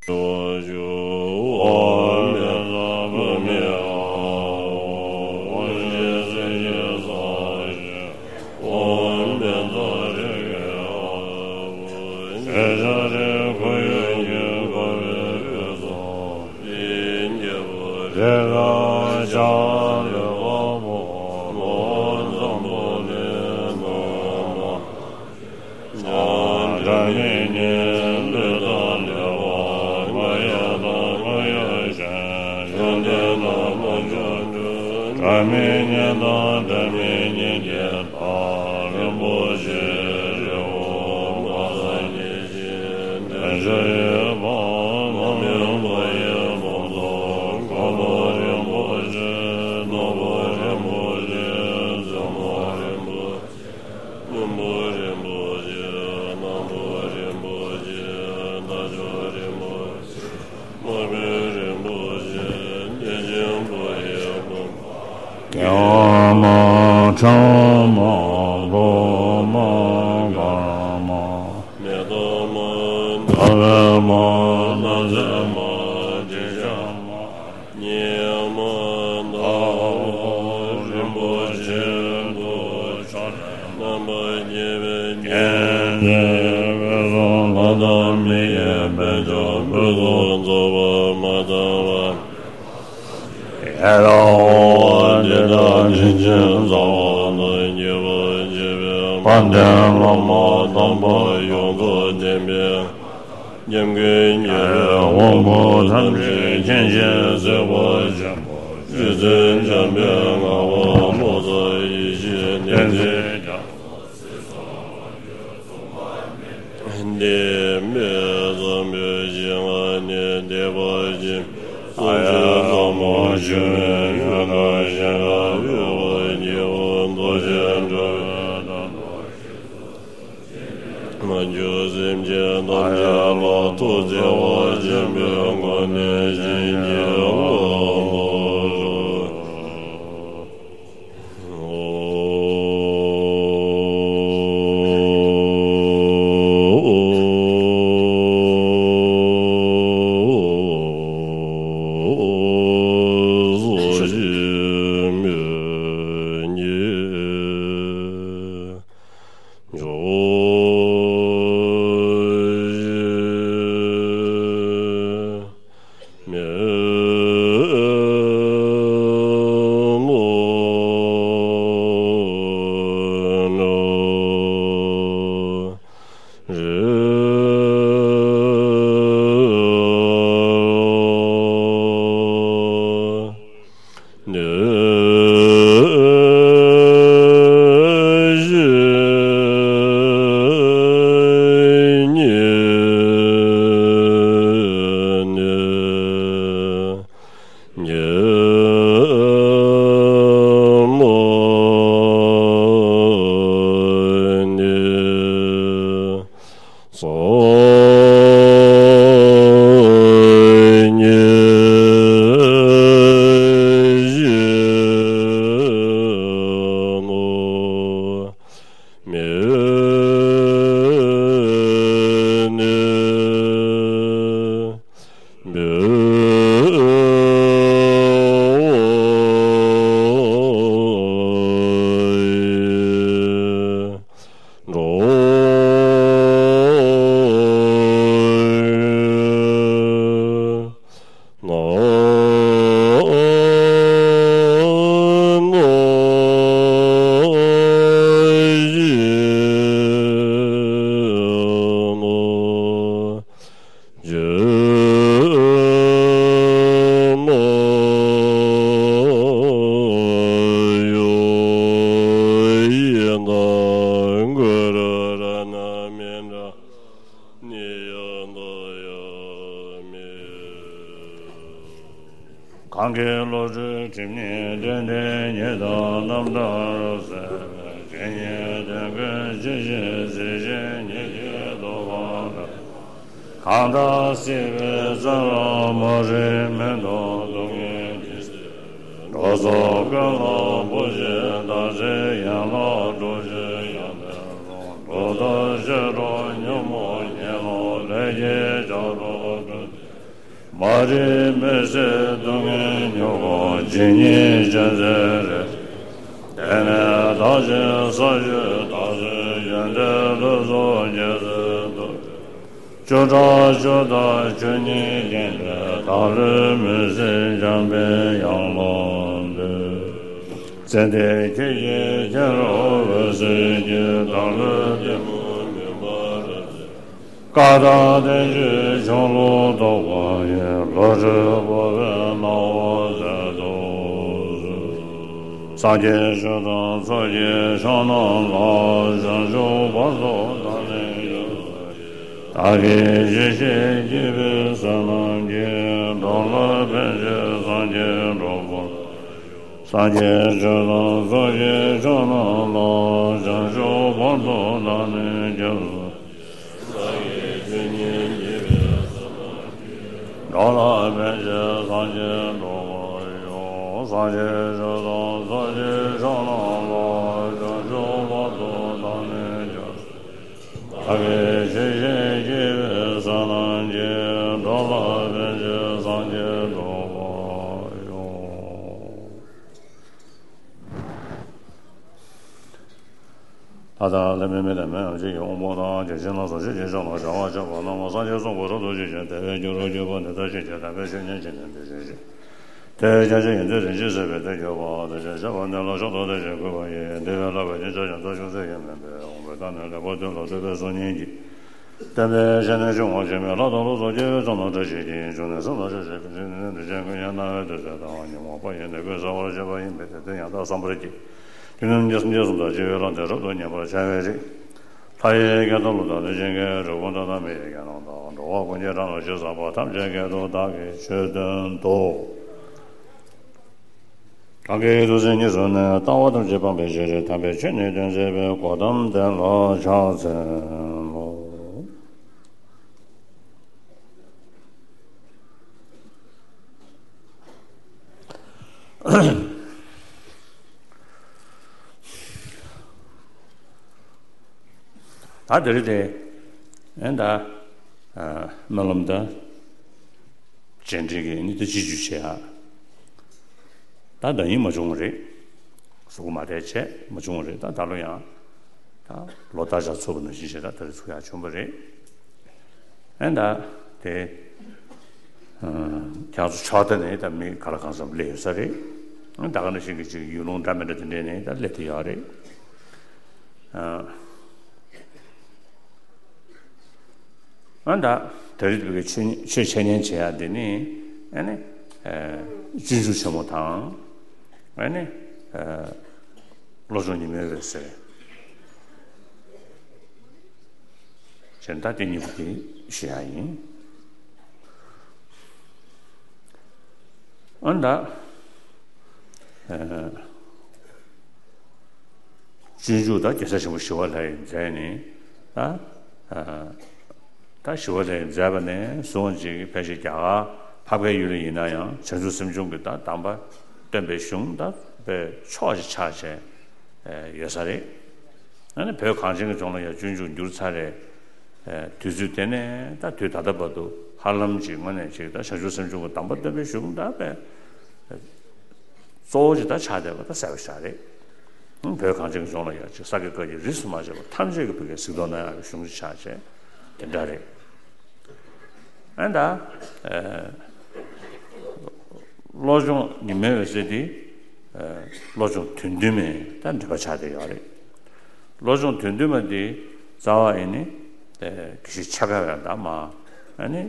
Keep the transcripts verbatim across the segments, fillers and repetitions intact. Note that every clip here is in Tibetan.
རྒྱལ་བ་མ་ཁྲ་མ་ལོ་མ་མགར་མ། མེ་ཏོག་མ་ཟླ་བའི་མ་སྣང་གསལ་མ་འཇིགས་བྱེད་མ། ཉི་མ་ཟླ་བ་རིན་པོ་ཆེ་དུ་ཆོས་རྣམ་པར་རྒྱལ་བའི་རྒྱལ་མཚན་དཔལ་གསུམ་ལྷ་དང་མི་ཡི་དཔལ་འབྱོར་ཕུན་སུམ་ཚོགས་པ་མ་ཚང་བ། ཡ་ར་འོ་བ་འདི་དག་དྲིན་ཅན་རྩ་བ་དང་རྒྱས་པར་བྱེད་པའི་དཔལ་ལྡན་བླ་མ་དམ་པ་ཡོངས་རྫོགས་བསྟན་པའི་སྐྱབས་མགོན་རྒྱལ་བའི་དབང་པོ་ཐམས་ཅད་མཁྱེན་ཅིང་གཟིགས་པ་ཆེན་པོ་རྗེ་བཙུན་འཇམ་དཔལ་ངག་དབང་ལོ་ཙཱ་ཡེ་ཤེས་བསྟན་འཛིན་རྒྱ་མཚོ། བསྟན་པའི་བཟང་པོའི་ཞིང་ཁམས་ནས་བདེ་བ་ཅན། སངས་རྒྱས་ལྷ་མོ་ཆོས་དབྱིངས་ཡུལ་དང་གཞན་ལ་འོད་དཔག་སྐྱེ་བོ་འདུ་བྱེད་འགྲོ་བའི་དོན་དུ་མ་གྱུར་སེམས་ཅན་ཐམས་ཅད་ལ་ཐུགས་བརྩེ་བ་ཆེན་པོའི་སྒོ་ནས་བྱིན་གྱིས་བརླབ་ཏུ་གསོལ། གང་གི་བློ་གྲོས་སྒྲིབ་གཉིས་བྲལ་ཏེ་ཉིད་དང་རྣམ་གྲངས་རབ་གསལ་བའི་དེ་ཉིད་དོན་ཀུན་ཇི་བཞིན་གཟིགས་ཤིང་ཉིད་ཀྱིས་རྟོགས་པ་ལ། གང་དག་སྲིད་པའི་ས་བོན་མ་རིག་མུན་དང་སྡུག་བསྔལ་གྱིས་སེལ་བའི་འགྲོ་ཚོགས་ཀུན་ལ་འབུལ་ཞིང་བདག་སྲིད་ཡན་ལག་སྒྲོག་ཅིང་ཡང་དག་སློང་། གྲོགས་དང་ཕྱིར་རོ་ཉོན་མོངས་ངན་སློང་ལས་ཀྱི་ལྕགས་སྒྲོག་དཀྲོལ་ཏེ། མ་རིག་མུན་སེལ་སྡུག་བསྔལ་མྱུ་གུ་ཇི་སྙེད་ཅན་ཟད་རེ། དེ་ནས་བདག་གཞན་ས་བཅུ་དག་ཚུལ་ཡོན་ཏན་ལུས་སྲོག་རྒྱལ་སྲིད་དུ། བཅུ་ཕྲག་བཅུ་དང་བཅུ་གཉིས་བརྒྱན་ཏེ་བདག་བློའི་མུན་སེལ་འཇམ་པའི་དབྱངས་ལ་འདུད། ཙནྡན་ཁྱེད་ཀྱི་མཁྱེན་རབ་འོད་ཟེར་གྱིས་བདག་བློའི་གཏི་མུག་མུན་པ་རབ་བསལ། བཀའ་དང་བསྟན་བཅོས་འབྱུང་ལུགས་རྟོགས་པ་ཡི། བློ་གྲོས་སྤོབས་པའི་སྣང་བ་མཛད་དུ་གསོལ། སངས་རྒྱས་ཆོས་དང་ཚོགས་ཀྱི་མཆོག་རྣམས་ལ། བྱང་ཆུབ་བར་དུ་བདག་ནི་སྐྱབས་སུ་མཆི། བདག་གིས་ཇི་བཞིན་བགྱིས་པའི་བསོད་ནམས་ཀྱིས། འགྲོ་ལ་ཕན་ཕྱིར་སངས་རྒྱས་འགྲུབ་པར། སངས་རྒྱས་ཆོས་དང་ཚོགས་ཀྱི་མཆོག་རྣམས་ལ། བྱང་ཆུབ་བར་དུ་བདག་ནི་སྐྱབས་སུ། བདག་གིས་ཇི་སྙེད་བགྱིས་པའི་བསོད་ནམས་ཀྱིས། འགྲོ་ལ་ཕན་ཕྱིར་སངས་རྒྱས་འགྲུབ་པར་ཤོག་སངས་རྒྱས་ཆོས་དང་ཚོགས་ཀྱི་མཆོག་རྣམས་ལ། བྱང་ཆུབ་བར་དུ་བདག་ནི་སྐྱབས་སུ། བདག་གིས་ཇི་བཞིན་བགྱིས་པའི་བསོད་ནམས་ཀྱིས། འགྲོ་ལ་ཕན་ཕྱིར་སངས་རྒྱས་འགྲུབ་པར་ཤོག་ད་ལྟ་ལྷ་མིན་མི་དང་མི་འམ་ཅིག་གི་དབང་པོ་དང་། བརྒྱ་བྱིན་ལ་སོགས་ཆོས་ཀྱི་མཆོག་རྣམས་བྱ་བ་བྱེད་པ་རྣམས། སངས་རྒྱས་གསུང་གི་རབ་ཏུ་བརྗོད་ཅིང་། དེ་བས་སྐྱེ་རུ་གྱུར་པ་འདི་དག་ཕྱིན་ཆད་དམ་པའི་ཆོས་ཉན་ཅིང་ནི་འདི་ཞེས་བཤད། དེ་ཡང་སྐྱབས་གནས་ཡོན་ཏན་རིན་ཆེན་ཟད་པའི་གཏེར་གྱུར་པ། དེ་ཕྱིར་བཤད་པ་འདི་ལ་མཆོག་ཏུ་དད་ཅིང་གུས་པ་ཡིས། འདི་བས་ལྷག་པའི་ཉེས་བྱས་ཀྱང་མཐོང་ཆུང་ཟད་ཀྱི་མིན་པས། འོངས་པའི་ལྟ་ན་ལེགས་པ་དོན་ལ་ལྟོས་པའི་སོམ་ཉི་གིས། བསྟན་པའི་བྱེ་བྲག་ནས་འབྱུང་བར་བྱེད་མོད། ལྷ་དང་ལོ་ཙཱ་སྐྱེ་བོའི་ཚོགས་རྣམས་བཀྲ་ཤིས་ཤིང་། འབྱུང་གནས་སེམས་དང་བཅས་པའི་ཀུན་གཞི་ནི། དེ་ཕྱིར་ཀུན་ཀྱང་སྣང་བའི་དུས་མཐའ་དང་། ཉོན་མོངས་པ་ཡིས་ནི་གོས་གསལ་བར་བྱེད་པ་ཡིན་པས། དེ་དོན་ཡང་དག་བསམ་པར་གྱིས། དུས་རྣམས་ཀྱི་སངས་རྒྱས་གསུམ་དང་བཅས་པའི་ལྷ་འདི་རབ་ཏུ་མཉེས་པར་བྱ་བའི་རིགས། ལྷ་ཡི་སྐད་དང་ཀླུ་དང་གནོད་སྦྱིན་སྐད། འགྲོ་ཀུན་དག་དང་མི་ཡི་སྐད་རྣམས་དང་། འགྲོ་བ་ཀུན་གྱི་སྒྲ་རྣམས་ཇི་ཙམ་པ། ཐམས་ཅད་སྐད་དུ་བདག་གིས་ཆོས་བསྟན་ཏོ། གང་གིས་ཐུགས་བརྩེ་ཉེར་བཟུང་ནས། ལྟ་བ་ཐམས་ཅད་སྤང་བའི་ཕྱིར། དམ་པའི་ཆོས་ནི་སྟོན་མཛད་པའི། གོའུ་ཏམ་དེ་ལ་ཕྱག་འཚལ་ལོ། ད་དེ་རིང་དེ་ཨེ་ད་སྨོན་ལམ་ད། བྱས་འབྲས་ཀྱི་ནི་ད་སྤྱི་རྒྱུ་བྱེད་ཡ། ད་ད་ཡིན་མ་བྱུང་བ་རེད། གཟུགས་མ་བསྡད་བྱས་མ་བྱུང་བ་རེད། ད་ད་ལོ་ཡང་ད་ལོ་ལྟར་བཞག་ཚུགས་པ་ནང་བཞིན་བྱས་ད་ད་རེས་ཚུགས་ཡ་བྱུང་བ་རེད། ཨེ་ད་དེ་ཁྱེད་ཚོ་ཕྱོགས་མཐའ་ནས་ད་མི་ག་ལ་གང་འཚམ་སླེབས་ཡོད་ས་རེད། ད་ག་ནང་བཞིན་གྱི་ཅིག་ཡུལ་ལུང་འདྲ་མི་འདྲ་དེ་འདྲས་ནས་ད་སླེབས་བསྡད་ཡོད་རེད། ཨ་ད་ད་རེས་བོད་ཀྱི་ཆོས་ཆོས་འཆད་ཉན་བྱེད་ཡ་དེ་ནི་ཨ་ནི་སྤྱོད་འཇུག་ཆེན་མོ་དང་ཨ་ནི་བློ་སྦྱོང་ཉི་མའི་འོད་ཟེར་བྱས་ད་དེ་གཉིས་པོ་དེ་བཤད་ཡ་ཡིན། ཨ་ད། སྤྱོད་འཇུག་དང་རྒྱལ་སྲས་ཆེན་པོ་ཞི་བ་ལྷ་ཡིས་མཛད་ནས་ད། ད་ཞི་བ་ལྷ་ཡིས་མཛད་པ་ནས་བཟུང་ཅིག་ཕལ་ཆེར་རྒྱ་གར་འཕགས་པའི་ཡུལ་ལ་ཡིན་ན་ཡང་བྱང་ཆུབ་སེམས་བྱུང་གི་ད་གདམས་པ་སྟོན་པའི་གཞུང་ད་དཔེ་ཕྱོགས་ཀྱི་ཆ་བྱས་ཡོད་ས་རེད། ཨ་ནི་བོད་གངས་ཅན་གྱི་ལྗོངས་ལ་ཡང་སྤྱོད་འཇུག་འགྱུར་ཚར་རེད། དུས་ཚོད་དེ་ནས་ད་དུས་ད་ལྟ་བར་དུ་ཧ་ལམ་ཅིག་དངོས་གནས་ཅིག་ད་བྱང་ཆུབ་སེམས་བྱུང་གི་གདམས་པ་སྟོན་པའི་གཞུང་ད་དཔེ། གཙོ་བོ་ཅིག་ད་ཆགས་བསྡད་པ་ད་གསལ་པོ་ཞིག་རེད། བོད་གངས་ཅན་གྱི་ལྗོངས་ལ་ཡང་ཅིག་ས་དགེ་བཀའ་རྒྱ་རིས་སུ་མ་ཆད་པ་ཐམས་ཅད་ཀྱི་བོད་སྐད་གཟིགས་རྟོག་གནང་ཡག་གི་གཞུང་ཅིག་ཆགས་བྱས་དེ་འདྲ་རེད། ཨ་ད། བློ་སྦྱོང་ཉི་མའི་འོད་ཟེར་དེ། བློ་སྦྱོང་དོན་བདུན་མའི་ད་འགྲེལ་པ་ཆགས་བསྡད་ཡོད་རེད། བློ་སྦྱོང་དོན་བདུན་མ་དེ་རྩ་བ་ཡིན་ནི། དགེ་བཤེས་འཆད་ཁ་བའི་ད་མ། ཨ་ནི།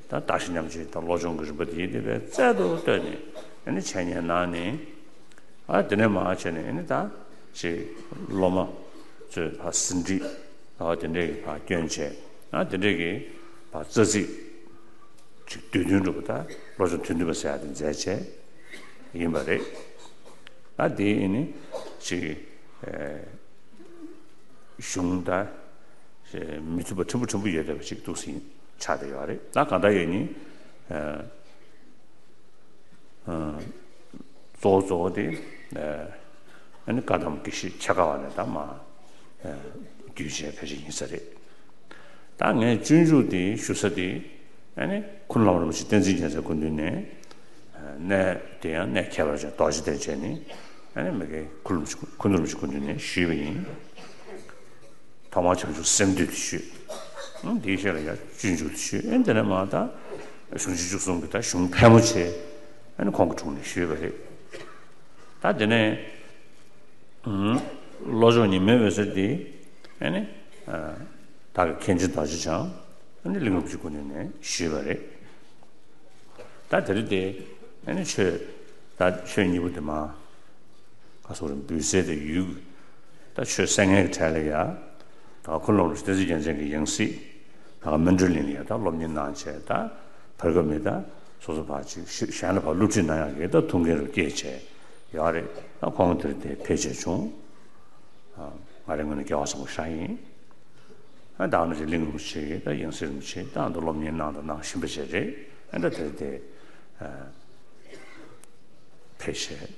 ད་བདག་གཞན་མཉམ་བརྗེ་དང་བློ་སྦྱོང་གི་རིམ་པ་དེ་ཡིན་དེ་བས་རྩལ་དུ་བཏོན་ནས་ཨ་ནི་འཆད་ཉན་གནང་ནས། ཨ་དེ་ནས་མར་བྱས་ནས་ཨ་ནི་ད་ཅིག་སློབ་མ་ཚོས་ཕར་ཟིན་བྲིས་ཨ་དེ་འདྲས་ཀྱི་ཕར་བསྐྱོན་བྱས་ཨ་དེ་འདྲས་ཀྱི་ཕར་རྩ་ཚིག་ཅིག་བསྡུས་དོན་གྲུབ་པ་ད་བློ་སྦྱོང་དོན་བདུན་པ་ཟེར་ཡ་དེ་མཛད་བྱས་ཡིན་པ་རེད། ཨ་དེ་ཨ་ནི་ཅིག་གཞུང་ད། མི་མཐུན་པ་ཕྲན་བུ་ཕྲན་བུ་ཡོད་བསྡད་པ་ཞིག་འདུག་ཟིན་ཆགས་བསྡད་ཡོད་རེད། ད་གང་ལྟར་ཡོད་ནི། གཙོ་བོ་གཙོ་བོ་དེ། ཨ་ནི་བཀའ་གདམས་དགེ་བཤེས་འཆད་ཁ་བ་ནས་ད་མ། བརྒྱུད་བྱས་ཕལ་ཆེར་ཡིན་ས་རེད། ད་ངས་སྤྱོད་འཇུག་དེ་ཞུ་ས་དེ། ཨ་ནི་ཁུ་ནུ་ལྷ་མོ་རིན་པོ་ཆེ་བསྟན་འཛིན་རྒྱལ་མཚན་སྐུ་མདུན་ནས། ཨ་གནས་དེ་ཡང་གནས་ཁྱད་པར་ཅན་རྡོ་རྗེ་གདན་བྱས་ནས། ཨ་ནི་མ་གི་ཁུ་ནུ་རིན་པོ་ཆེ་ཁུ་ནུ་རིན་པོ་ཆེ་སྐུ་མདུན་ནས་ཞུས་པ་ཡིན། ཐོག་མར་བྱང་ཆུབ་སེམས་འདུས་དེ་ཞུས། ཨང་དེའི་ཤེས་ལ་ཡང་སྤྱོད་འཇུག་དེ་ཞུས། ཨེ་དེ་ནས་མ་ད་གཞུང་ཆེན་བཅུ་གསུམ་གྱི་ད་གཞུང་ཕལ་མོ་ཆེ་ཨ་ནི་ཁོང་གི་དྲུང་ནས་ཞུས་པ་རེད། ད་དེ་ནས་ཨང་བློ་སྦྱོང་ཉི་མའི་འོད་ཟེར་དེ་ཨ་ནི་ཨ་ད་གི་མཁན་ཆེན་རྡོ་རྗེ་འཆང་ཨ་ནི་གླིང་རིན་པོ་ཆེ་སྐུ་མདུན་ནས་ཞུས་པ་རེད། ད་དེ་རིང་དེ་ཨ་ནི་ཆོས་ད་ཆོས་གཉིས་པོ་དེ་མ་ག་སོགས་རིང་འབུལ་སྲོལ་དེ་ཡུལ་ད་ཆོས་གསན་མཁན་གྱི་གྲས་ལ་ཡ་ད་ཁུ་ནུ་ལྷ་མོ་རིན་པོ་ཆེ་བསྟན་འཛིན་རྒྱལ་མཚན་གྱི་ཡང་སྲིད་ད་སྨིན་གྲོལ་གླིང་ལ་ཡ་ད་སློབ་གཉེར་གནང་བྱས། ད་བར་སྐབས་མི་ད་སོ་སོ་ཕར་ཅིག་ཤི་གཞན་ལ་ཕར་སློབ་ཁྲིད་གནང་ཡག་གི་ད་ཐུགས་འགན་རུ་བསྐྱེད་བྱས་ཡོད་རེད། ད་ཁོང་དེར་དེ་ཕེབས་བྱས་བྱུང་། ཨ་ང་རའི་ངོས་ནས་སྐལ་བ་བཟང་པོ་ཞིག་ཡིན། ཨ་ད་ནི་གླིང་རིན་པོ་ཆེ་གི་ད་ཡང་སྲིད་རིན་པོ་ཆེ་ད་འདི་སློབ་གཉེར་གནང་དང་གནང་བཞིན་པ་ཞིག་རེད། ཨ་ད་དེར་དེ་ཨ་ཕེབས་བྱས།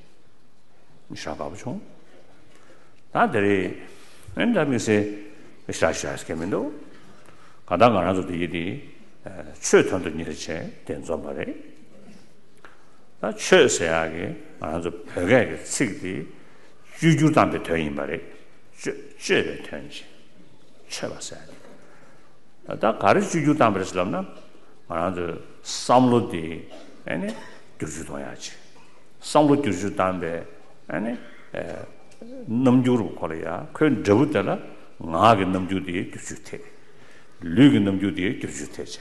ཞེ་དྲག་དགའ་པོ་བྱུང་། ད་དེ་རེད། ཨེ་ད་དམིགས་བསལ་ཞེ་དྲག་ཞུ་ཡག་གང་མི་འདུག་གང་ལྟར་ང་རང་ཚོ་འདི་ཡི་འདི་ཆོས་དོན་དུ་གཉེར་བྱས་དེ་འཛོམས་པ་རེད། ད་ཆོས་ཟེར་ཡག་གི་ང་རང་ཚོ་བོད་སྐད་ཀྱི་ཚིག་འདི་བཅོས་བསྒྱུར་བཏང་པའི་དོན་ཡིན་པ་རེད། བཅོས་བཅོས་པའི་དོན་ཅིག་ཆོས་པ་ཟེར་ཡག་གི། ད་ག་རེ་བཅོས་བསྒྱུར་བཏང་པ་རེད་ཟེར་ལབ་ན། ང་རང་ཚོའི་བསམ་བློ་འདི་ཨ་ནི་བསྒྱུར་བཅོས་གཏོང་ཡག་ཅིག་བསམ་བློ་བསྒྱུར་བཅོས་བཏང་པའི་ཨ་ནི་ཨེ་རྣམ་འགྱུར་ཁོ་ལ་ཡ་ཁོའི་འབྲས་བུ་དེ་ལ་ངག་གི་རྣམ་འགྱུར་དེ་བསྒྱུར་བཅོས་ཐེབས། ལུས་ཀྱི་རྣམ་འགྱུར་དེ་བསྒྱུར་བཅོས་ཐེབས་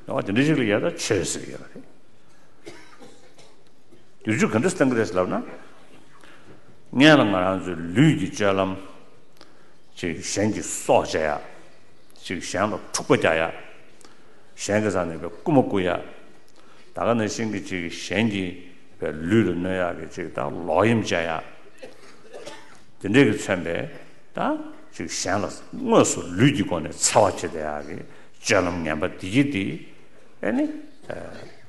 བྱས། ད་དེ་འདྲ་ཞིག་ལ་ཡ་ད་ཆོས་ཟེར་གྱི་ཡོད་པ་རེད། བསྒྱུར་བཅོས་ག་འདྲ་བཏང་གི་རེད་ལབ་ན། སྔོན་ལ་ང་རང་ཚོའི་ལུས་ཀྱི་སྤྱོད་ལམ་ཅིག་གཞན་གྱི་སྲོག་བཅད་ཡག་ཅིག་གཞན་ལ་འཁྲུག་པ་རྒྱག་ཡག་གཞན་གྱི་རྩ་ནས་པའི་རྐུ་མ་རྐུ་ཡག་ད་ག་ནང་བཞིན་གྱི་ཅིག་གཞན་གྱི་པའི་ལུས་ལ་གནོད་ཡག་གི་ཅིག་ད་ལོག་གཡེམ་བྱེད་ཡག་དེ་འདྲས་ཀྱི་མཚོན་པའི་ད་ཅིག་གཞན་ལ་དངོས་སུ་ལུས་ཀྱི་སྒོ་ནས་འཚེ་བ་བྱེད་བསྡད་ཡག་གི་སྤྱོད་ལམ་ངན་པ་འདི་གི་འདི་ཨེ་ནི་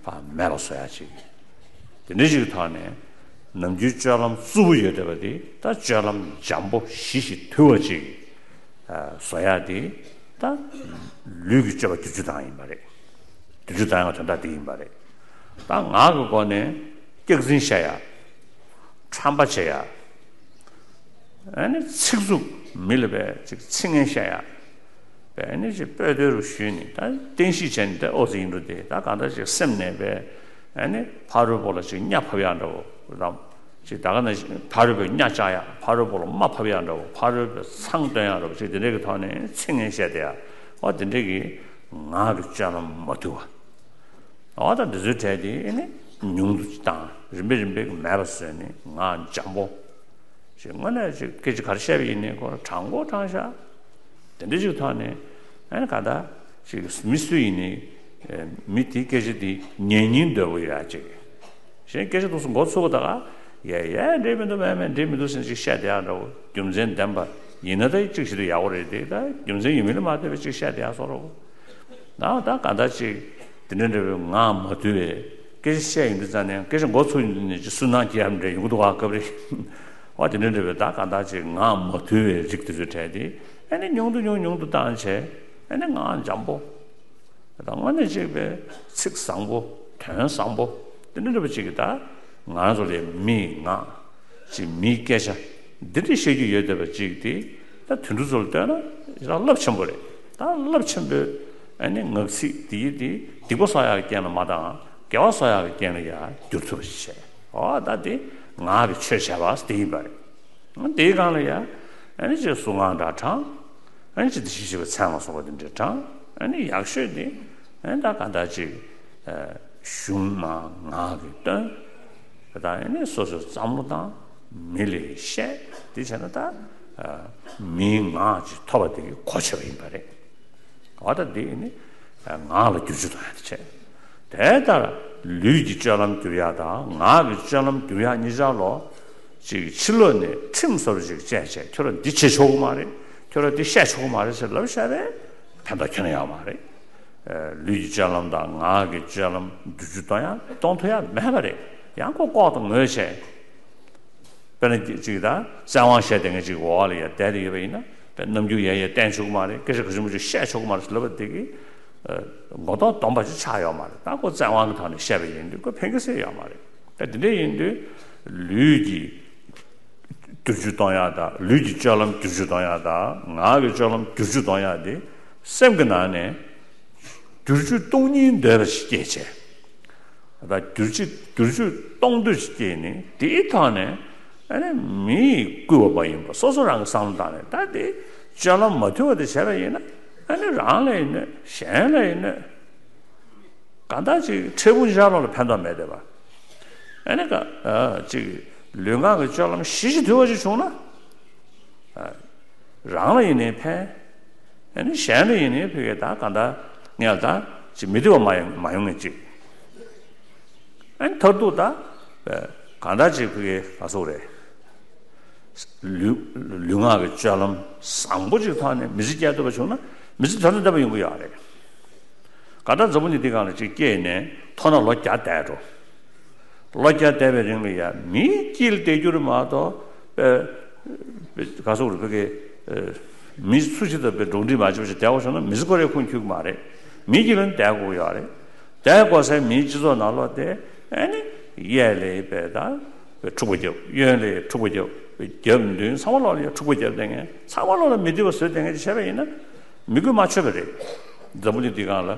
ཕར་མེད་པ་བཟོ་ཡག་ཅིག་དེ་འདྲའི་ཞིག་གི་ཐོག་ནས་ནམ་རྒྱུན་སྤྱོད་ལམ་རྩུབ་པོ་ཡོད་བསྡད་པ་དེ་ད་སྤྱོད་ལམ་འཇམ་པོ་ཞི་ཞིང་དུལ་བ་ཅིག་བཟོ་ཡག་དེ་ད་ལུས་ཀྱི་སྤྱོད་པ་བསྒྱུར་བཅོས་བཏང་ཡིན་པ་རེད། བསྒྱུར་བཅོས་བཏང་ཡག་དོན་དག་དེ་ཡིན་པ་རེད། ད་ངག་གི་སྒོ་ནས་སྐྱག་རྫུན་བཤད་ཡག་ཁྲམ་པ་བྱེད་ཡག་ཨ་ནི་ཚིག་རྩུབ་མི་ལ་བས་ཅིག་ཚིག་ངན་བཤད་ཡག་ཨ་ནི་ཅིག་སྤོས་སྟོན་རུ་ཞུས་ནས་ད་བསྟན་བཤིག་བྱས་ནས་ད་ཨོ་ཙི་ཡིན་འགྲོ་དེ་ད་གང་ལྟར་ཅིག་སེམས་ནད་པའི་ཨ་ནི་ཕ་རོལ་པོ་ལ་ཅིག་གཉའ་ཕབ་ཡག་འདྲ་བོ་དང་། ཅིག་ད་ག་ནང་བཞིན་ཕ་རོལ་པོའི་གཉའ་བཅག་ཡག་ཕ་རོལ་པོ་ལ་རྨ་ཕབ་ཡག་འདྲ་བོ་ཕ་རོལ་པོའི་མཚང་འདོན་ཡག་འདྲ་བོ་ཅིག་དེ་འདྲས་ཀྱི་ཐོག་ནས་ཚིག་ངན་བཤད་བསྡད་ཡག་ཨོ་དེ་འདྲས་ཀྱི་ངག་གི་སྤྱོད་ལམ་མ་དུལ་བ། ཨོ་ད་འདི་ཚོའི་གྲས་དེ་ཨེ་ནི་ཉུང་དུ་བཏང་རིམ་པས་རིམ་པས་ཀྱི་མེད་པ་བཟོས་ནས་ངག་འཇམ་པོ། ཞེས་དངོས་གནས་ཅིག་སྐད་ཆ་ག་རེ་བཤད་པ་ཡིན་ནའི་ཁོ་དྲང་པོ་དྲང་བཞག་དེ་འདྲ་ཅིག་ཐོག་ནས་ཨ་ནི་ག་ད་ཅིག་མི་སུ་ཡིན་ནའི་མི་དེའི་སྐད་ཆ་དེ་ཉན་སྙིང་འདོད་པོ་ཡོད་ཅིག་གཞན་སྐད་ཆ་འདུག་སེ་མགོ་ཚོས་པ་ད་ག་ཡ་ཡ་འགྲིག་མི་འདུག་མེད་མེད་འགྲིག་མི་འདུག་ཟེར་ཅིག་བཤད་བསྡད་ཡག་འདྲ་བོ་རྒྱུ་མཚན་ལྡན་པ་ཡིན་ན་ད་ཅིག་ཞིག་ཏུ་ཡག་པོ་རེད་དེ་ད་རྒྱུ་མཚན་ཡོད་མིན་ལ་མ་ལྟོས་པའི་ཅིག་བཤད་བསྡད་ཡག་བཟོ་འདྲ་བོ་ད་ད་ག་ད་ཅིག་དེ་འདྲ་འདྲ་བའི་ངག་མ་དུལ་བའི་སྐད་ཆ་བཤད་ཡོང་དུས་ཙང་ནས་སྐད་ཆ་མགོ་ཚོས་ཡོང་དུས་ནས་ཅིག་སུན་སྣང་སྐྱེ་ཡག་འདྲ་ཡོང་གི་འདུག་ག་སྐབས་རེ་བ་དེ་འདྲ་འདྲ་བའི་ད་ག་ད་ཅིག་ངག་མ་དུལ་བའི་རིགས་དེ་ཚོའི་གྲས་དེ་ཨ་ནི་ཉུང་དུ་ཉུང་ཉུང་དུ་བཏང་བྱས་ཨ་ནི་ངག་འཇམ་པོ། ད་དངོས་གནས་གཅིག་པའི་ཚིག་བཟང་པོ་དོན་བཟང་པོ་དེ་འདྲ་འདྲ་པོ་གཅིག་གིས་ད་ང་རང་ཚོ་ལས་མིའི་ངག་ཅིག་མིའི་སྐད་ཆ་འདི་འདྲ་བཤད་རྒྱུ་ཡོད་བསྡད་པ་གཅིག་དེ་ད་དུད་འགྲོ་ཚོ་ལ་ལྟོས་ན་ཡང་རླབས་ཆེན་པོ་རེད། ད་རླབས་ཆེན་པོའི་ཨ་ནི་ངག་ཚིག་འདི་ཡིས་དེ་སྡིག་པ་གསོག་ཡག་གི་རྐྱེན་ལ་མ་བཏང་དགེ་བ་གསོག་ཡག་གི་རྐྱེན་ལ་ཡང་འགྱུར་ཐུབ་པ་ཞིག་བྱས། ཨོ་ད་དེ་ངག་གི་ཆོས་བྱས་པ་དེ་ཡིན་པ་རེད། དེའི་སྒང་ལ་ཡང་ཨ་ནི་ཅིག་གསུང་ངག་འདྲ་དྲང་། ཨ་ནི་ཅིག་དེ་བཞིན་གཤེགས་པའི་མཚན་ལ་སོགས་པ་དེ་འདྲ་དྲང་། ཨ་ནི་ཡག་ཤོས་དེ་ཨ་ནི་ད་ག་འདྲ་ཅིག་གཞུང་མ་ངག་གི་སྟོན། ད་ཨ་ནི་སོ་སོའི་བསམ་བློ་དང་མི་ལ་བཤད་དེ་བྱས་ན་ད་མིའི་ངག་ཅིག་ཐོབ་པ་དེ་གི་གོ་ཆོད་པ་ཡིན་པ་རེད། འོ་ད་འདི་ནི་ངག་ལ་བསྒྱུར་བཅོས་གཏོང་ཡག་དེ་བྱས། དེ་ལྟར་ལུས་ཀྱི་སྤྱོད་ལམ་བསྒྱུར་ཡག་དང་ངག་གི་སྤྱོད་ལམ་བསྒྱུར་ཡག་གཉིས་ཆར་ལོ། ཅིག་ཕྱི་ལོགས་ནས་ཁྲིམས་བཟོ་འདྲ་ཅིག་བཅད་བྱས་ཁྱོད་རང་འདི་བྱེད་ཆོག་གི་མ་རེད། ཁྱོད་རང་འདི་བཤད་ཆོག་གི་མ་རེད་ཟེར་ལབ་བཞག་པས་ཕན་ཐོགས་ཁྱོན་ནས་ཡོད་མ་རེད། ལུས་ཀྱི་སྤྱོད་ལམ་དང་ངག་གི་སྤྱོད་ལམ་བསྒྱུར་བཅོས་གཏོང་ཡག་གཏོང་ཐུབ་ཡག་མེད་པ་རེད། ཡང་ཁོ་ལྐོག་ཏུ་ངོས་བྱས། དཔེར་ན་ཅིག་ད་བཙན་དབང་བཤད་བསྡད་མཁན་ཅིག་འོག་ལ་ཡ་བསྡད་དེ་ཡོད་པ་ཡིན་ན་དཔེ་རྣམ་འགྱུར་ཡ་ཡ་བསྟན་ཆོག་གི་མ་རེད། སྐད་ཆ་ག་ཚོད་མང་ཆེ་བཤད་ཆོག་གི་མ་རེད་ཟེར་ལབ་པ་དེ་གིས་ ངོ་ཐོག་སྟོང་པ་ཅིག་ཆགས་ཡོད་མ་རེད། ད་ཁོ་བཙན་དབང་གི་ཐོག་ནས་བཤད་པ་ཡིན་དུས་ཁོ་ཕན་གི་སྲིད་ཡོད་མ་རེད། ད་དེ་འདྲ་ཡིན་དུས་ལུས་ཀྱི་བསྒྱུར་བཅོས་གཏོང་ཡག་དང་། ལུས་ཀྱི་སྤྱོད་ལམ་བསྒྱུར་བཅོས་གཏོང་ཡག་དང་། ངག་གི་སྤྱོད་ལམ་བསྒྱུར་བཅོས་གཏོང་ཡག་དེ་སེམས་ཀྱི་ནང་ནས་བསྒྱུར་བཅོས་གཏོང་སྙིང་འདོད་པ་ཞིག་སྐྱེས་བྱས། ད་བསྒྱུར་བཅོས་བསྒྱུར་བཅོས་གཏོང་འདོད་ཅིག་སྐྱེས་ནས། དེའི་ཐོག་ནས་ཨ་ནི་མིས་བསྐུལ་བ་མ་ཡིན་པ་སོ་སོ་རང་གི་བསམ་བློ་བཏང་ནས། ད་དེ་སྤྱོད་ལམ་མ་མཐུན་པ་དེ་བྱས་པ་ཡིན་ན། ཨ་ནི་རང་ལ་ཡིན་ནོ། གཞན་ལ་ཡིན་ནོ། གང་ལྟར་ཅིག་འཕྲལ་ཕུགས་འཆར་ལོག་ལ་ཕན་ཐོགས་མེད་བསྡད་པ། ཨ་ནི་ག་ཨ་ཅིག་ལུས་ངག་གི་སྤྱོད་ལམ་ཞི་ཞིང་དུལ་བ་ཅིག་བྱུང་ན། ཨ་རང་ལ་ཡིན་ནའི་ཕན། ཨ་ནི་གཞན་ལ་ཡིན་ནའི་ཕ་གི་ད་གང་ལྟར་ངས་ད་ཅིག་མི་བདེ་བ་མ་ཡོང་མ་ཡོང་ངེས་ཅིག། ཨ་ནི་མཐར་ཐུག་ད་གང་ལྟར་ཅིག་ཕ་གི་ག་སོག་རེད། ལུས་ལུས་ངག་གི་སྤྱོད་ལམ་བཟང་པོ་ཅིག་ཐོག་ནས་མི་ཚེ་སྐྱེལ་ཐུབ་པ་བྱུང་ན། མི་ཚེ་དོན་དང་ལྡན་པ་ཡོང་གི་ཡོད་རེད། ག་ད་འཛམ་བུ་གླིང་འདི་སྒང་ལ་ཅིག་སྐྱེས་ནས་མཐོ་ན་ལོ་བརྒྱ་བསྡད་འགྲོ། ལོ་བརྒྱ་བསྡད་པའི་རིང་ལ་ཡ་མིའི་དཀྱིལ་བསྡད་རྒྱུ་རེད་མ་གཏོགས། ཨེ། ག་སོག་རེད་ཕ་གི། ཨེ། མི་སུ་ཞིག་དང་པའི་འགྲོགས་འདྲིས་མ་བྱེད་པ་ཞིག་བསྡད་དགོས་བྱུང་ན། མི་ཚེ་ཁོ་རའི་ཁུངས་འཁྱོལ་གི་མ་རེད། མིའི་དཀྱིལ་ལ་བསྡད་དགོས་ཀྱི་ཡོད་རེད། བསྡད་དགོས་སའི་མིའི་སྤྱི་ཚོགས་ནང་ལོགས་དེ་ཨ་ནི་གཡས་ལ་ཡ་དཔེ་ད་དཔེ་འཁྲུག་པ་རྒྱབ། གཡོན་ལ་ཡ་འཁྲུག་པ་རྒྱབ། རྒྱབ་མདུན་ཚང་མ་ལོགས་ལ་ཡ་འཁྲུག་པ་རྒྱབ་བསྡད་མཁན། ཚང་མ་ལོགས་ལ་མི་བདེ་བ་བཟོས་བསྡད་མཁན་ཅིག་བྱས་པ་ཡིན་ན། མི་དགོས་མ་ཆོད་པ་རེད། འཛམ་བུ་གླིང་འདི་སྒང་ལ་ལོ་